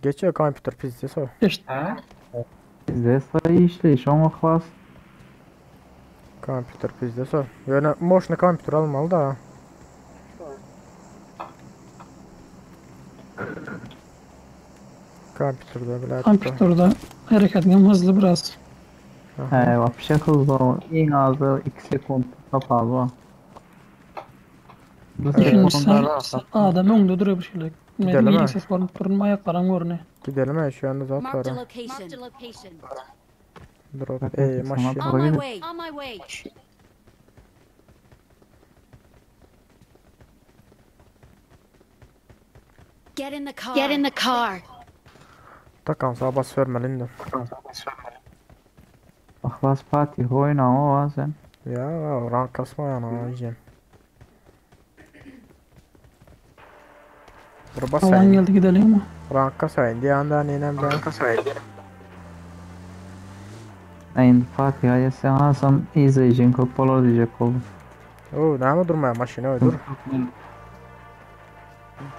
Geçiyor kompüter pizdesi o. Ha? Bizde sayı işleyiş ama klas. Kompüter pizdesi o. Yani boşuna kompüter almalı da. Kompüterde bile Kompüterde hareketim hızlı biraz. He vapşe hızlı o. En azı 2 sekund kapalı o. Bu İkincisi sekundlar adam önde duruyor bir şeyler. Gidelim Ne ha. ses var durma ayaklarım görünüyor. Gidelim ha şu anda zat var Marked a ha. location. Marked a location. Drop. Ey maşallah. On my way. On my way. Get in the car. Get in the car. Takan sağa bas vermeliyim de. Ahlas Fatih oyna o var sen. Ya rank kasma yani o yiyeceğim. Dur bas Alan sen. geldi gidelim mi? Rank kasayın diye anda nenem ben. Endi Fatih'a sen alsam izleyicin köp bolar diyecek oldum. Oo ne mi durmaya maşina dur.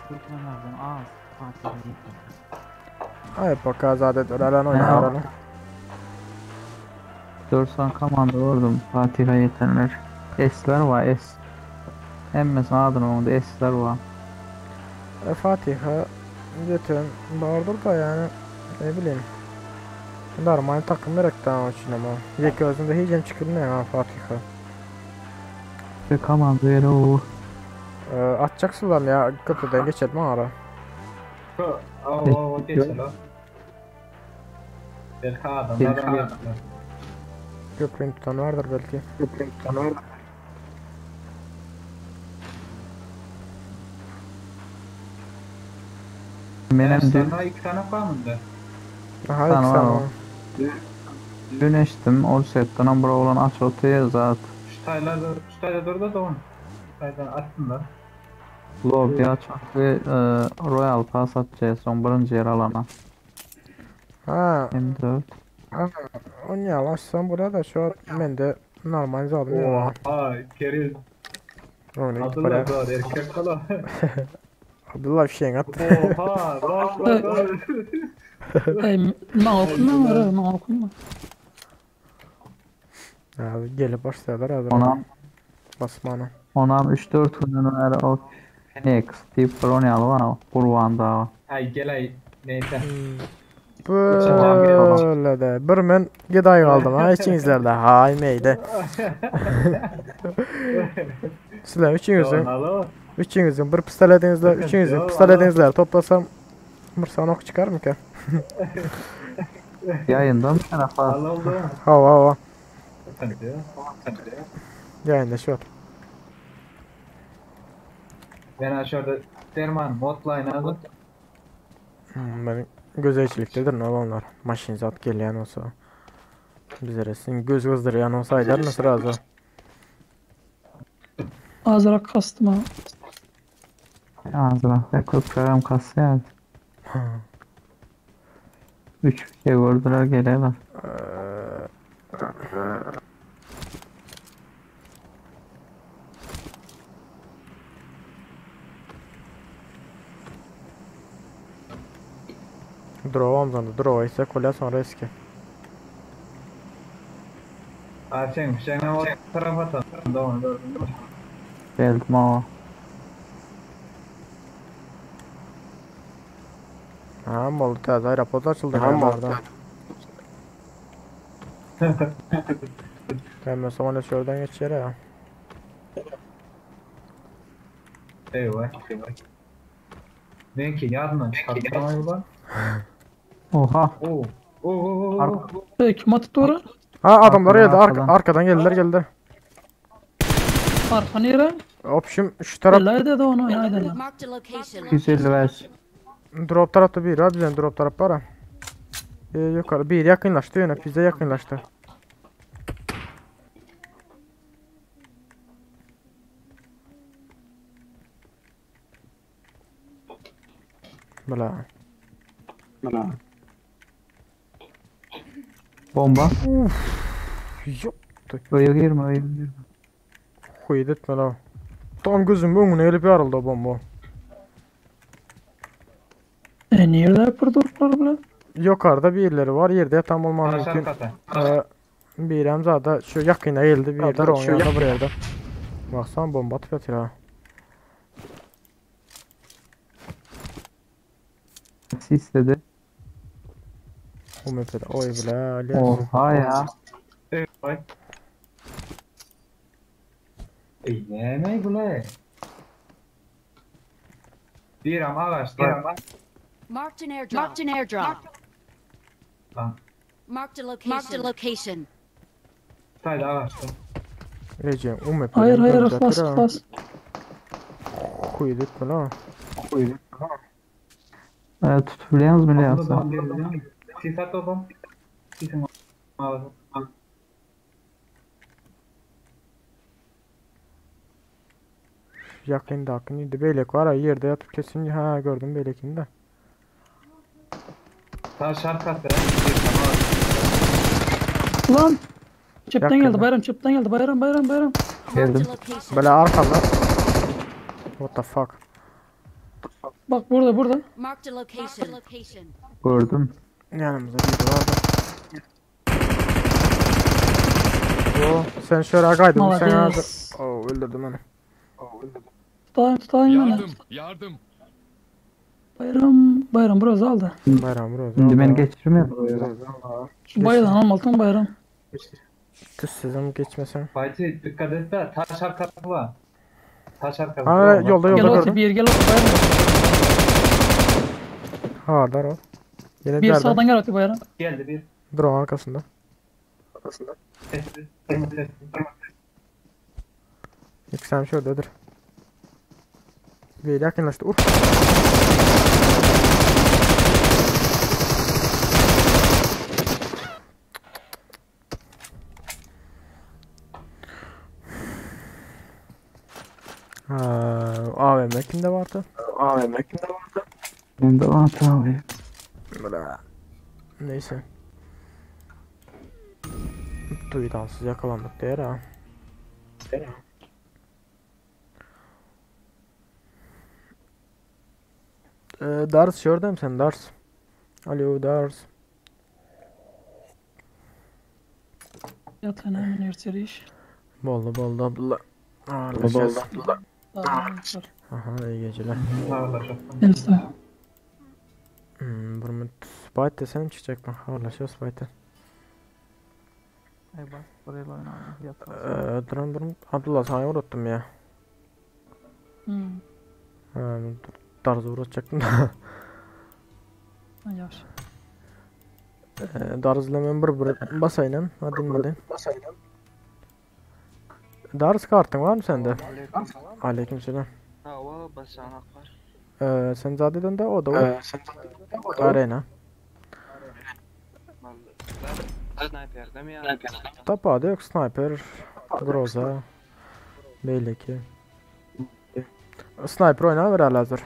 Türkmenlerden az Fatih'a gitti. Ay bak azade dur alan oyna Ya. alan. 4 san komanda vurdum Fatih'a yetenler. S'ler var S. Hemmesini adını onda S'ler var. E, Fatih'e götün vardır da yani ne bileyim. Normal takım meraktan o için ama. Yek özünde hiç çıkılmıyor ha Fatih'e. Ve komanda yeri o. E, atacaksın lan ya köprüden geçelim ara. Şu, o, o, o geçer o. Belki adamlar da geçer. Köprünü tutan vardır belki. Köprünü tutan vardır. Menem Bäş dün sany, iki sany kamynda. Aha iki sany sany var. var. Dün eşittim. Orset'ten bir oğlan aç otu zat. Şu taylar, şu tayda dur da don. Taydan attım da. Lobby aç otu e, Royal Pass atacağız son birinci yer alana. Ha, M4. ha. O niye açsam burada da şu an ben de normal zaten yok. Oha, keriz. Öyle git Abdullah buraya. doğru erkek kala. Abdullah bir şeyin attı. Oha, bak bak bak. Ey, maňa okunma, maňa okunma. Abi gelip başladılar hazır. Onam Basmana. onam 3-4 günden beri o Phoenix deyip bir oynayalı var Kurban dağı. Ay gel ay neyse. Böyle de bir men geday kaldım ha içinizlerde. Hay meyde. Sizler üçünüzün Alo. üçünüzün bir pistoletinizle üçünüzün Yo, pistoletinizle toplasam bir sana ok çıkar mı ki? Yayında mı sen Abbas? Alo oldu. Hava hava. Sıkıntı yok, sıkıntı yok. Yayında şu var. Ben aşağıda derman hotline aldım. Ben gözeyçiliktedir ne olanlar. Maşin zat gelen olsa. Bize resim göz kızdıryan olsaydılar nasıl razı? Azrak kastım ha. Ağzına köprem kasıyor. 3 şey gördüler geliyorlar. Drova mı Drova ise kolye sonra eski. Abi sen o tarafa atalım. Doğru doğru. Geldim ama. Ha oldu taze aeroport açıldı. Tamam orada. Hemen sonra şuradan geçer ya. Eyvah eyvah. Benimki yarından çıkartmayı lan. Oha. Oo. Oo oo oo. Ey, kim atıp doğru? Ha adamlar geldi Arkadan, arkadan geldiler geldiler. Arka nere? Opşum şu taraf Ella dedi onu ya dedi. Marked a location. 255. drop tarafta bir abi bizden drop taraf var ha. Yukarı bir yakınlaştı yine bize yakınlaştı. Bala. Bomba. Yok. Öyle girme öyle girme. Huydu etme la. Tam gözümün önüne gelip yarıldı o bomba. E nerede yapır bile? Yukarıda birileri var yerde yatan olman Aşağı mümkün. kata. Bir zaten şu yakına geldi bir yerde onun yanında bir yerde. Baksana bomba atıp yatıyor ha. Sis dedi. O mepede oy bile Ali. Oha ya. Eyvah. Ey ne ne bu ne? Bir ama ağaç, bir ama. Marked an airdrop. Marked an airdrop. Lan, Marked a location. Marked a location. Tayda ağaçta. Recep o mepede. Hayır hayır ıhlas ıhlas. Huydu etme la. Tutabiliyorsunuz mu Leyasa? Sis at oğlum. Sisin ağzı. Yakında yakın Beylek var ha yerde yatıp kesin ha gördüm Beylek'ini de. Ta şark katı. Bir ama ağaç. Lan! Çöpten Yakında. geldi bayram çöpten geldi bayram bayram bayram. Marked a Geldim. location. Böyle arkamda. What the fuck? Bak burada burada. Marked a location. Location. Gördüm. Yanımızda biri vardı. Yo, sen şöyle kaydın sen Malades. hazır. Oo öldürdüm onu. Tutayım tutayım beni. Yardım. Bayram bayram burası aldı. Bayram burası. Şimdi beni geçirmiyor. Şu bayrağı almaltın bayram. Tüssüzüm geçmesen. Bayçı dikkat et de taş arkası var. Taş arkası. Ha var. yolda Gel yolda otur gördüm. bir gel otur bayram. Ha dar o. Yine Bir bir yerden. sağdan gel otur bayram. Geldi bir. Drone arkasında. Sessiz. Sessiz. Yükselmiş oradadır. Bir yakınlaştı. Uf. AVM kimde bardy? AVM kimde bardy? Mende bardy abi. Bra. Neyse. Duydansız yakalandık diýer ha. Ee, Dars gördüm sen Dars. Alo Dars. Yatan hemen erteli iş. Boldy boldy Abdullah. Ağırlaşacağız. Boldy Abdullah. Aha iyi geceler. Estağfurullah. Hmm, bir minut. Spite desem çıkacak mı? Ağırlaşacağız Spite'e. Ey bak buraya oyna. Ee, duran durum Abdullah sana uğrattım ya. Hmm. Ha, Darz'ı uğratacaktım da. Ha, Yaxşı. Ee, Darz'la ben bir bir basayım. Hadi hadi. Darz kartın var mı sende? Aleykümselam. Hava basanak var. Ee, sen zaten de o da var. Arena. Sniper'de mi ya? Tapada yok sniper, Groza, Belki. Sniper oyna ver hala hazır.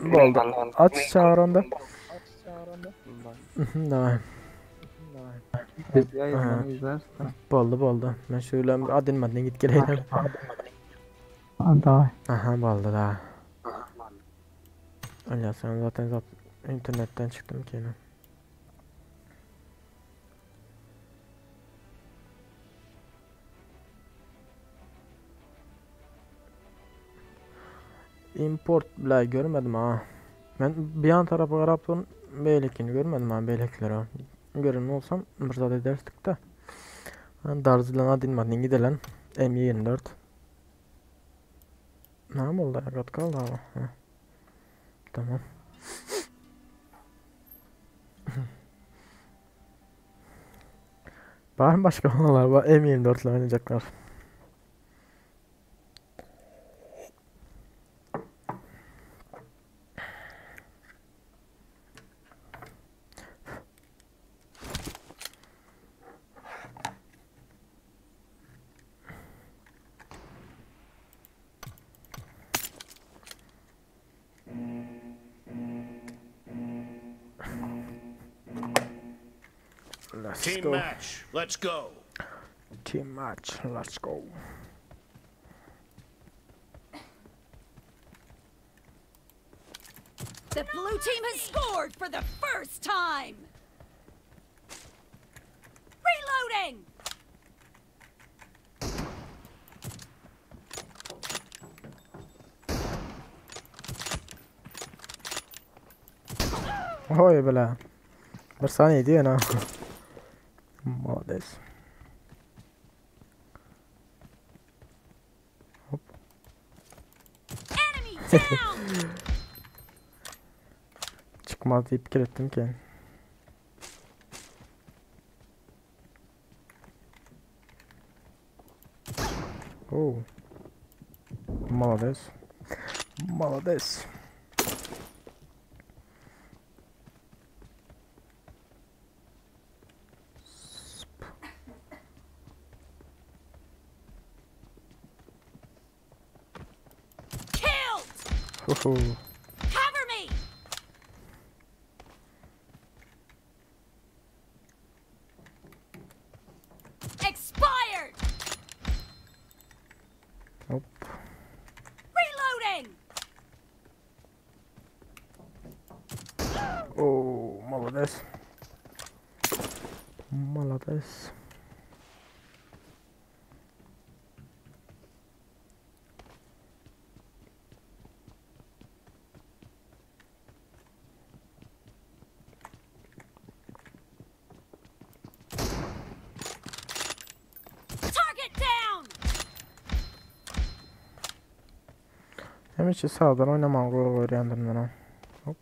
Boldu. Aç çağıranda. Davay. Biz yayından izlersin. Boldu boldu. Ben şöyle adın madın git geleyim. Davay. Aha boldu da. Ya sen zaten zaten internetten çıktım ki yine. Import bile görmedim ha. Ben bir yan tarafa garap beylekini görmedim ha beylekleri ha. Görünme olsam burada ederdik de. Darzılan adin madin gidelim. M24. Ne oldu? Kat kaldı ama. Ha. Tamam. Var mı başka olanlar var? M24 ile oynayacaklar. Let's Team go. match. Let's go. Team match. Let's go. The blue team has scored for the first time. Reloading! Oy bile. Bir saniye diyor ha. Молодец. Hop. Enemy down! Çıkmaz deyip ettim ki. Oo. Молодец. Молодец. Killed! Huhu. Cover me! Expired! Hop. Reloading! Oo, молодец. Молодец. Target down! Hem içi sağdan oynamam gol öğrendim ben ha. Hop.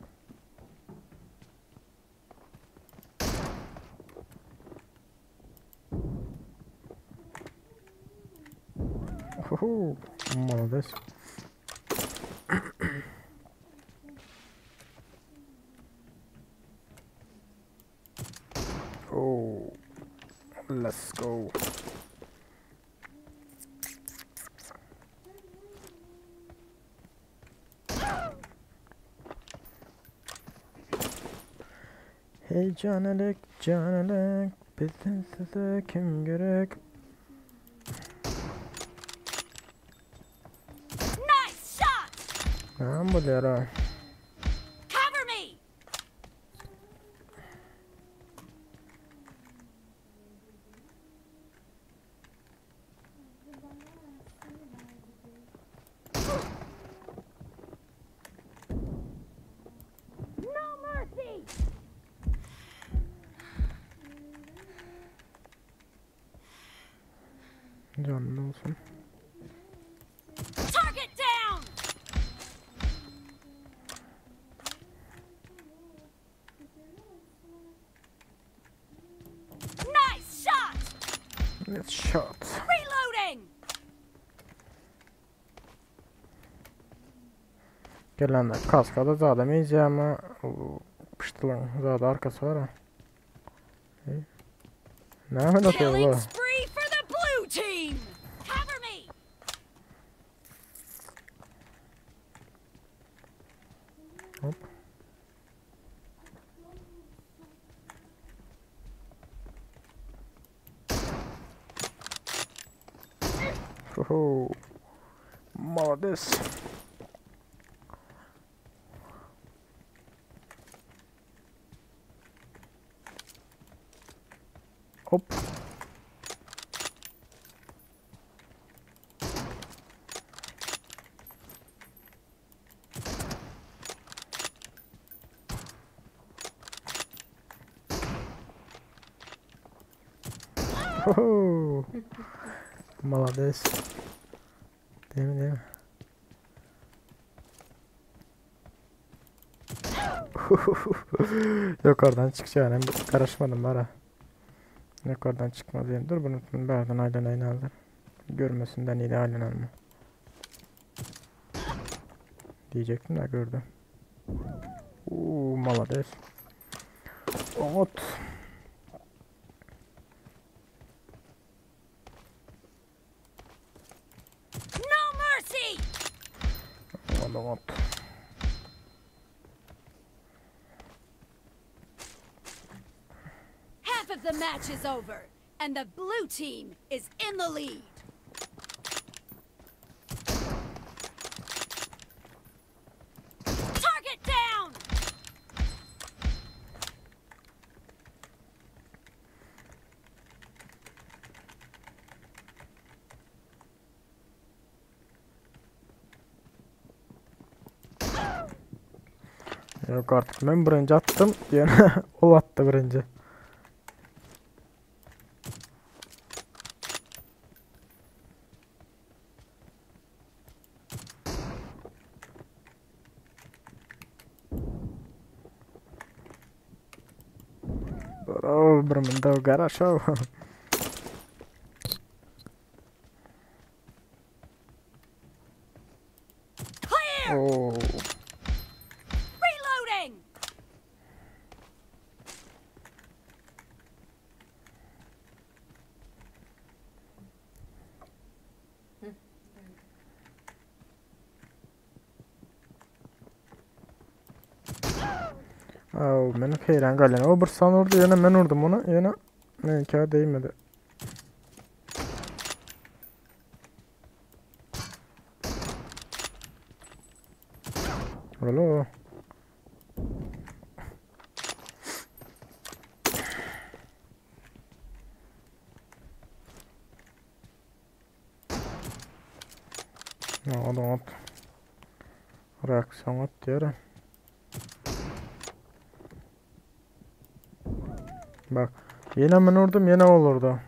Oho, молодец. Oh, let's go. Hey canelek canelek bizden size kim gerek? Nice shot! Näme bolýar ha? Cover me! No mercy! Canlı olsun. Target down! Nice shot! Nice shot. Reloading! Gelenler kaskada zaten iyice ama pıştılan zaten arkası var ha. Ne atıyor Killing bu? spree for the blue team! Cover me! Hop. Oho. Молодец. Hop. Oho. Молодец. Değil mi değil mi? Yok oradan çıkacağım. Karışmadım bana. Yok oradan çıkmaz diyeyim. Dur bunu berden aylanayın aldır. Görmesinden iyi de aylanalım. Diyecektim de gördüm. Uuu молодец. Ot. No mercy! Ot. Half of the match is over, and the blue team is in the lead. Target down! Yok artık ben birinci attım. Yani o attı birinci. Bravo, bir хорошо. Clear! Oo. Reloading! Au, meni heýran galýan. O bir san urdy, ýene men urdum onu. Ýene menkä değmedi. Alo. Ne oldu? Reaksiyon at diyorum. Bak yine ben vurdum yine olurdu.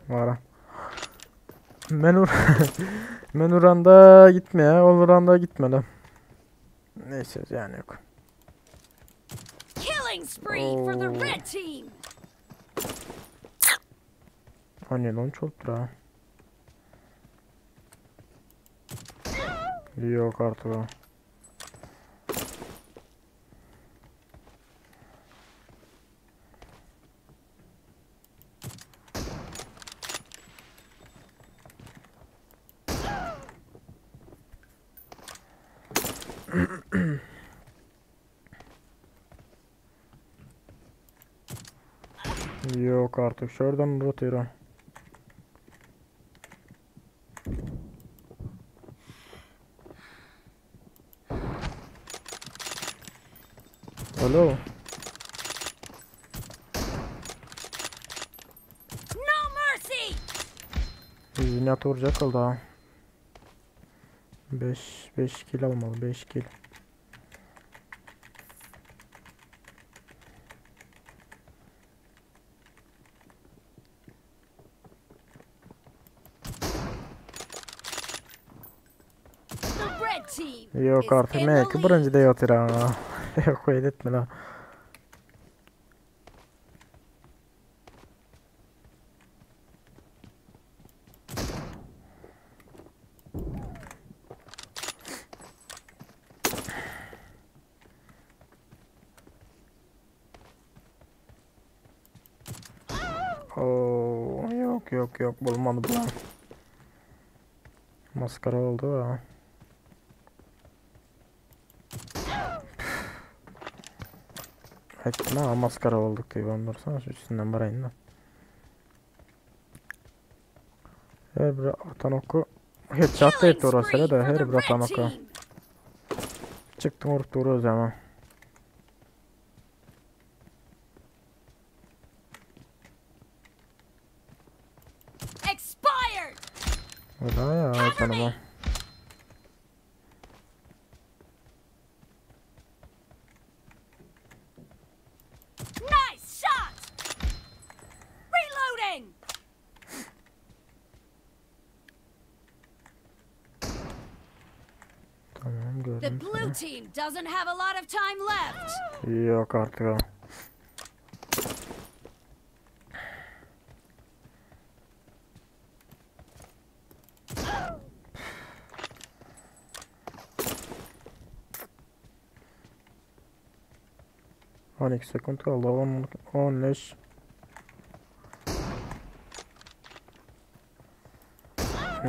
Var. Men ur Men uranda gitmeye, oluranda gitmeli. Neyse yani yok. Killing spree for the Oh. red team! Hani lan çok ha. Yok artık o. Yok artık şuradan rotıra. Alo. No mercy! Yüzüne vuracak oldu ha. 5 5 kill almalı 5 kill. The red team Yok is artık in the ne ki lead. birinci de yatır ha. Yok etme la. Oo, yok yok yok bulmadı bu. Maskara oldu ha. Etme ha maskara olduk diye ben dursana şu üstünden barayın da. Her bir atan oku. Headshot da etti orası da her bir atan oku. Çıktım vurup duruyoruz ama. Expired! Öyle ya canıma. Nice shot! Reloading! Tamam The gördüm blue team doesn't have a lot of time left. seni. Yok artık ha. On iki sekund kaldı. 10, 15.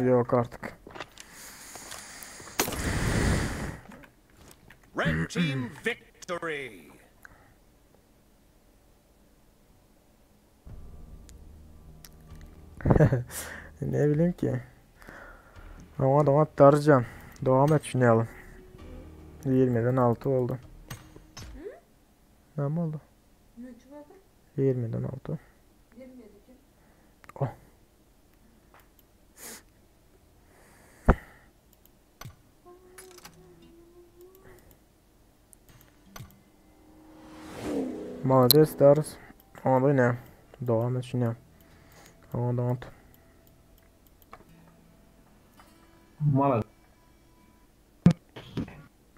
Yok artık. Red team victory. Ne bileyim ki. Ama devam Darcan. Devam et şunu alın. 20'den 6 oldu. Ne mi oldu? 20'den 6. Oh. Молодец, Дарс. Ama ne? Devam et şunu. Ama devam et. Malades.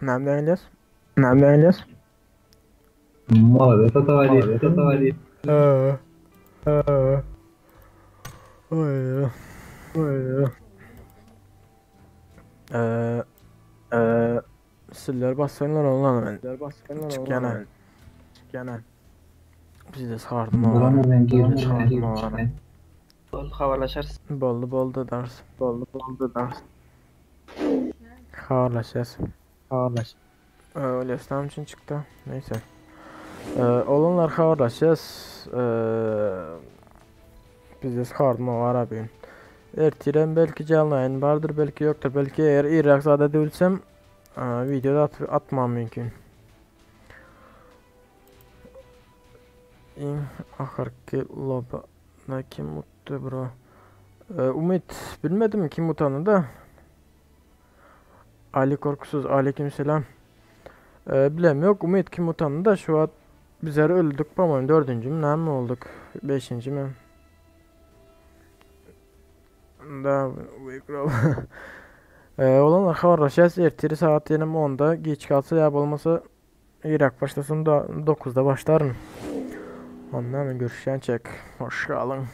Nereden İlyas? Nereden İlyas? Malades Atavali. Atavali. Ee, ee. Oy, oy. Ee, ee, Siller bassanlar ondan ben. Çık yana. Çık yana. Bizi de sardım Bulamı ben girdim. Sardım ağrı. Bol habarlaşarız. Boldu boldu ders. Boldu boldu ders. Haberleşeceğiz. Haberleş. Öyle İslam için çıktı. Neyse. Olanlar haberleşeceğiz. Ee, biz de sardım var abi. Ertiren belki canlı yayın vardır belki yoktur. Belki eğer Irak'ta değilsem e, videoda atmam mümkün. İn ahırki loba kim mutlu bro. Umit bilmedim kim utandı da. Ali Korkusuz aleykümselam. Bilem yok Umit kim utandı da şu an bizler öldük pamam dördüncü mü ne mi olduk beşinci mi? Da olanlar haberleşeceğiz. Ertesi saat yenim 10'da geç kalsa ya olmasa Irak başlasın da 9'da başlarım. Ondan görüşen çek. Hoş kalın.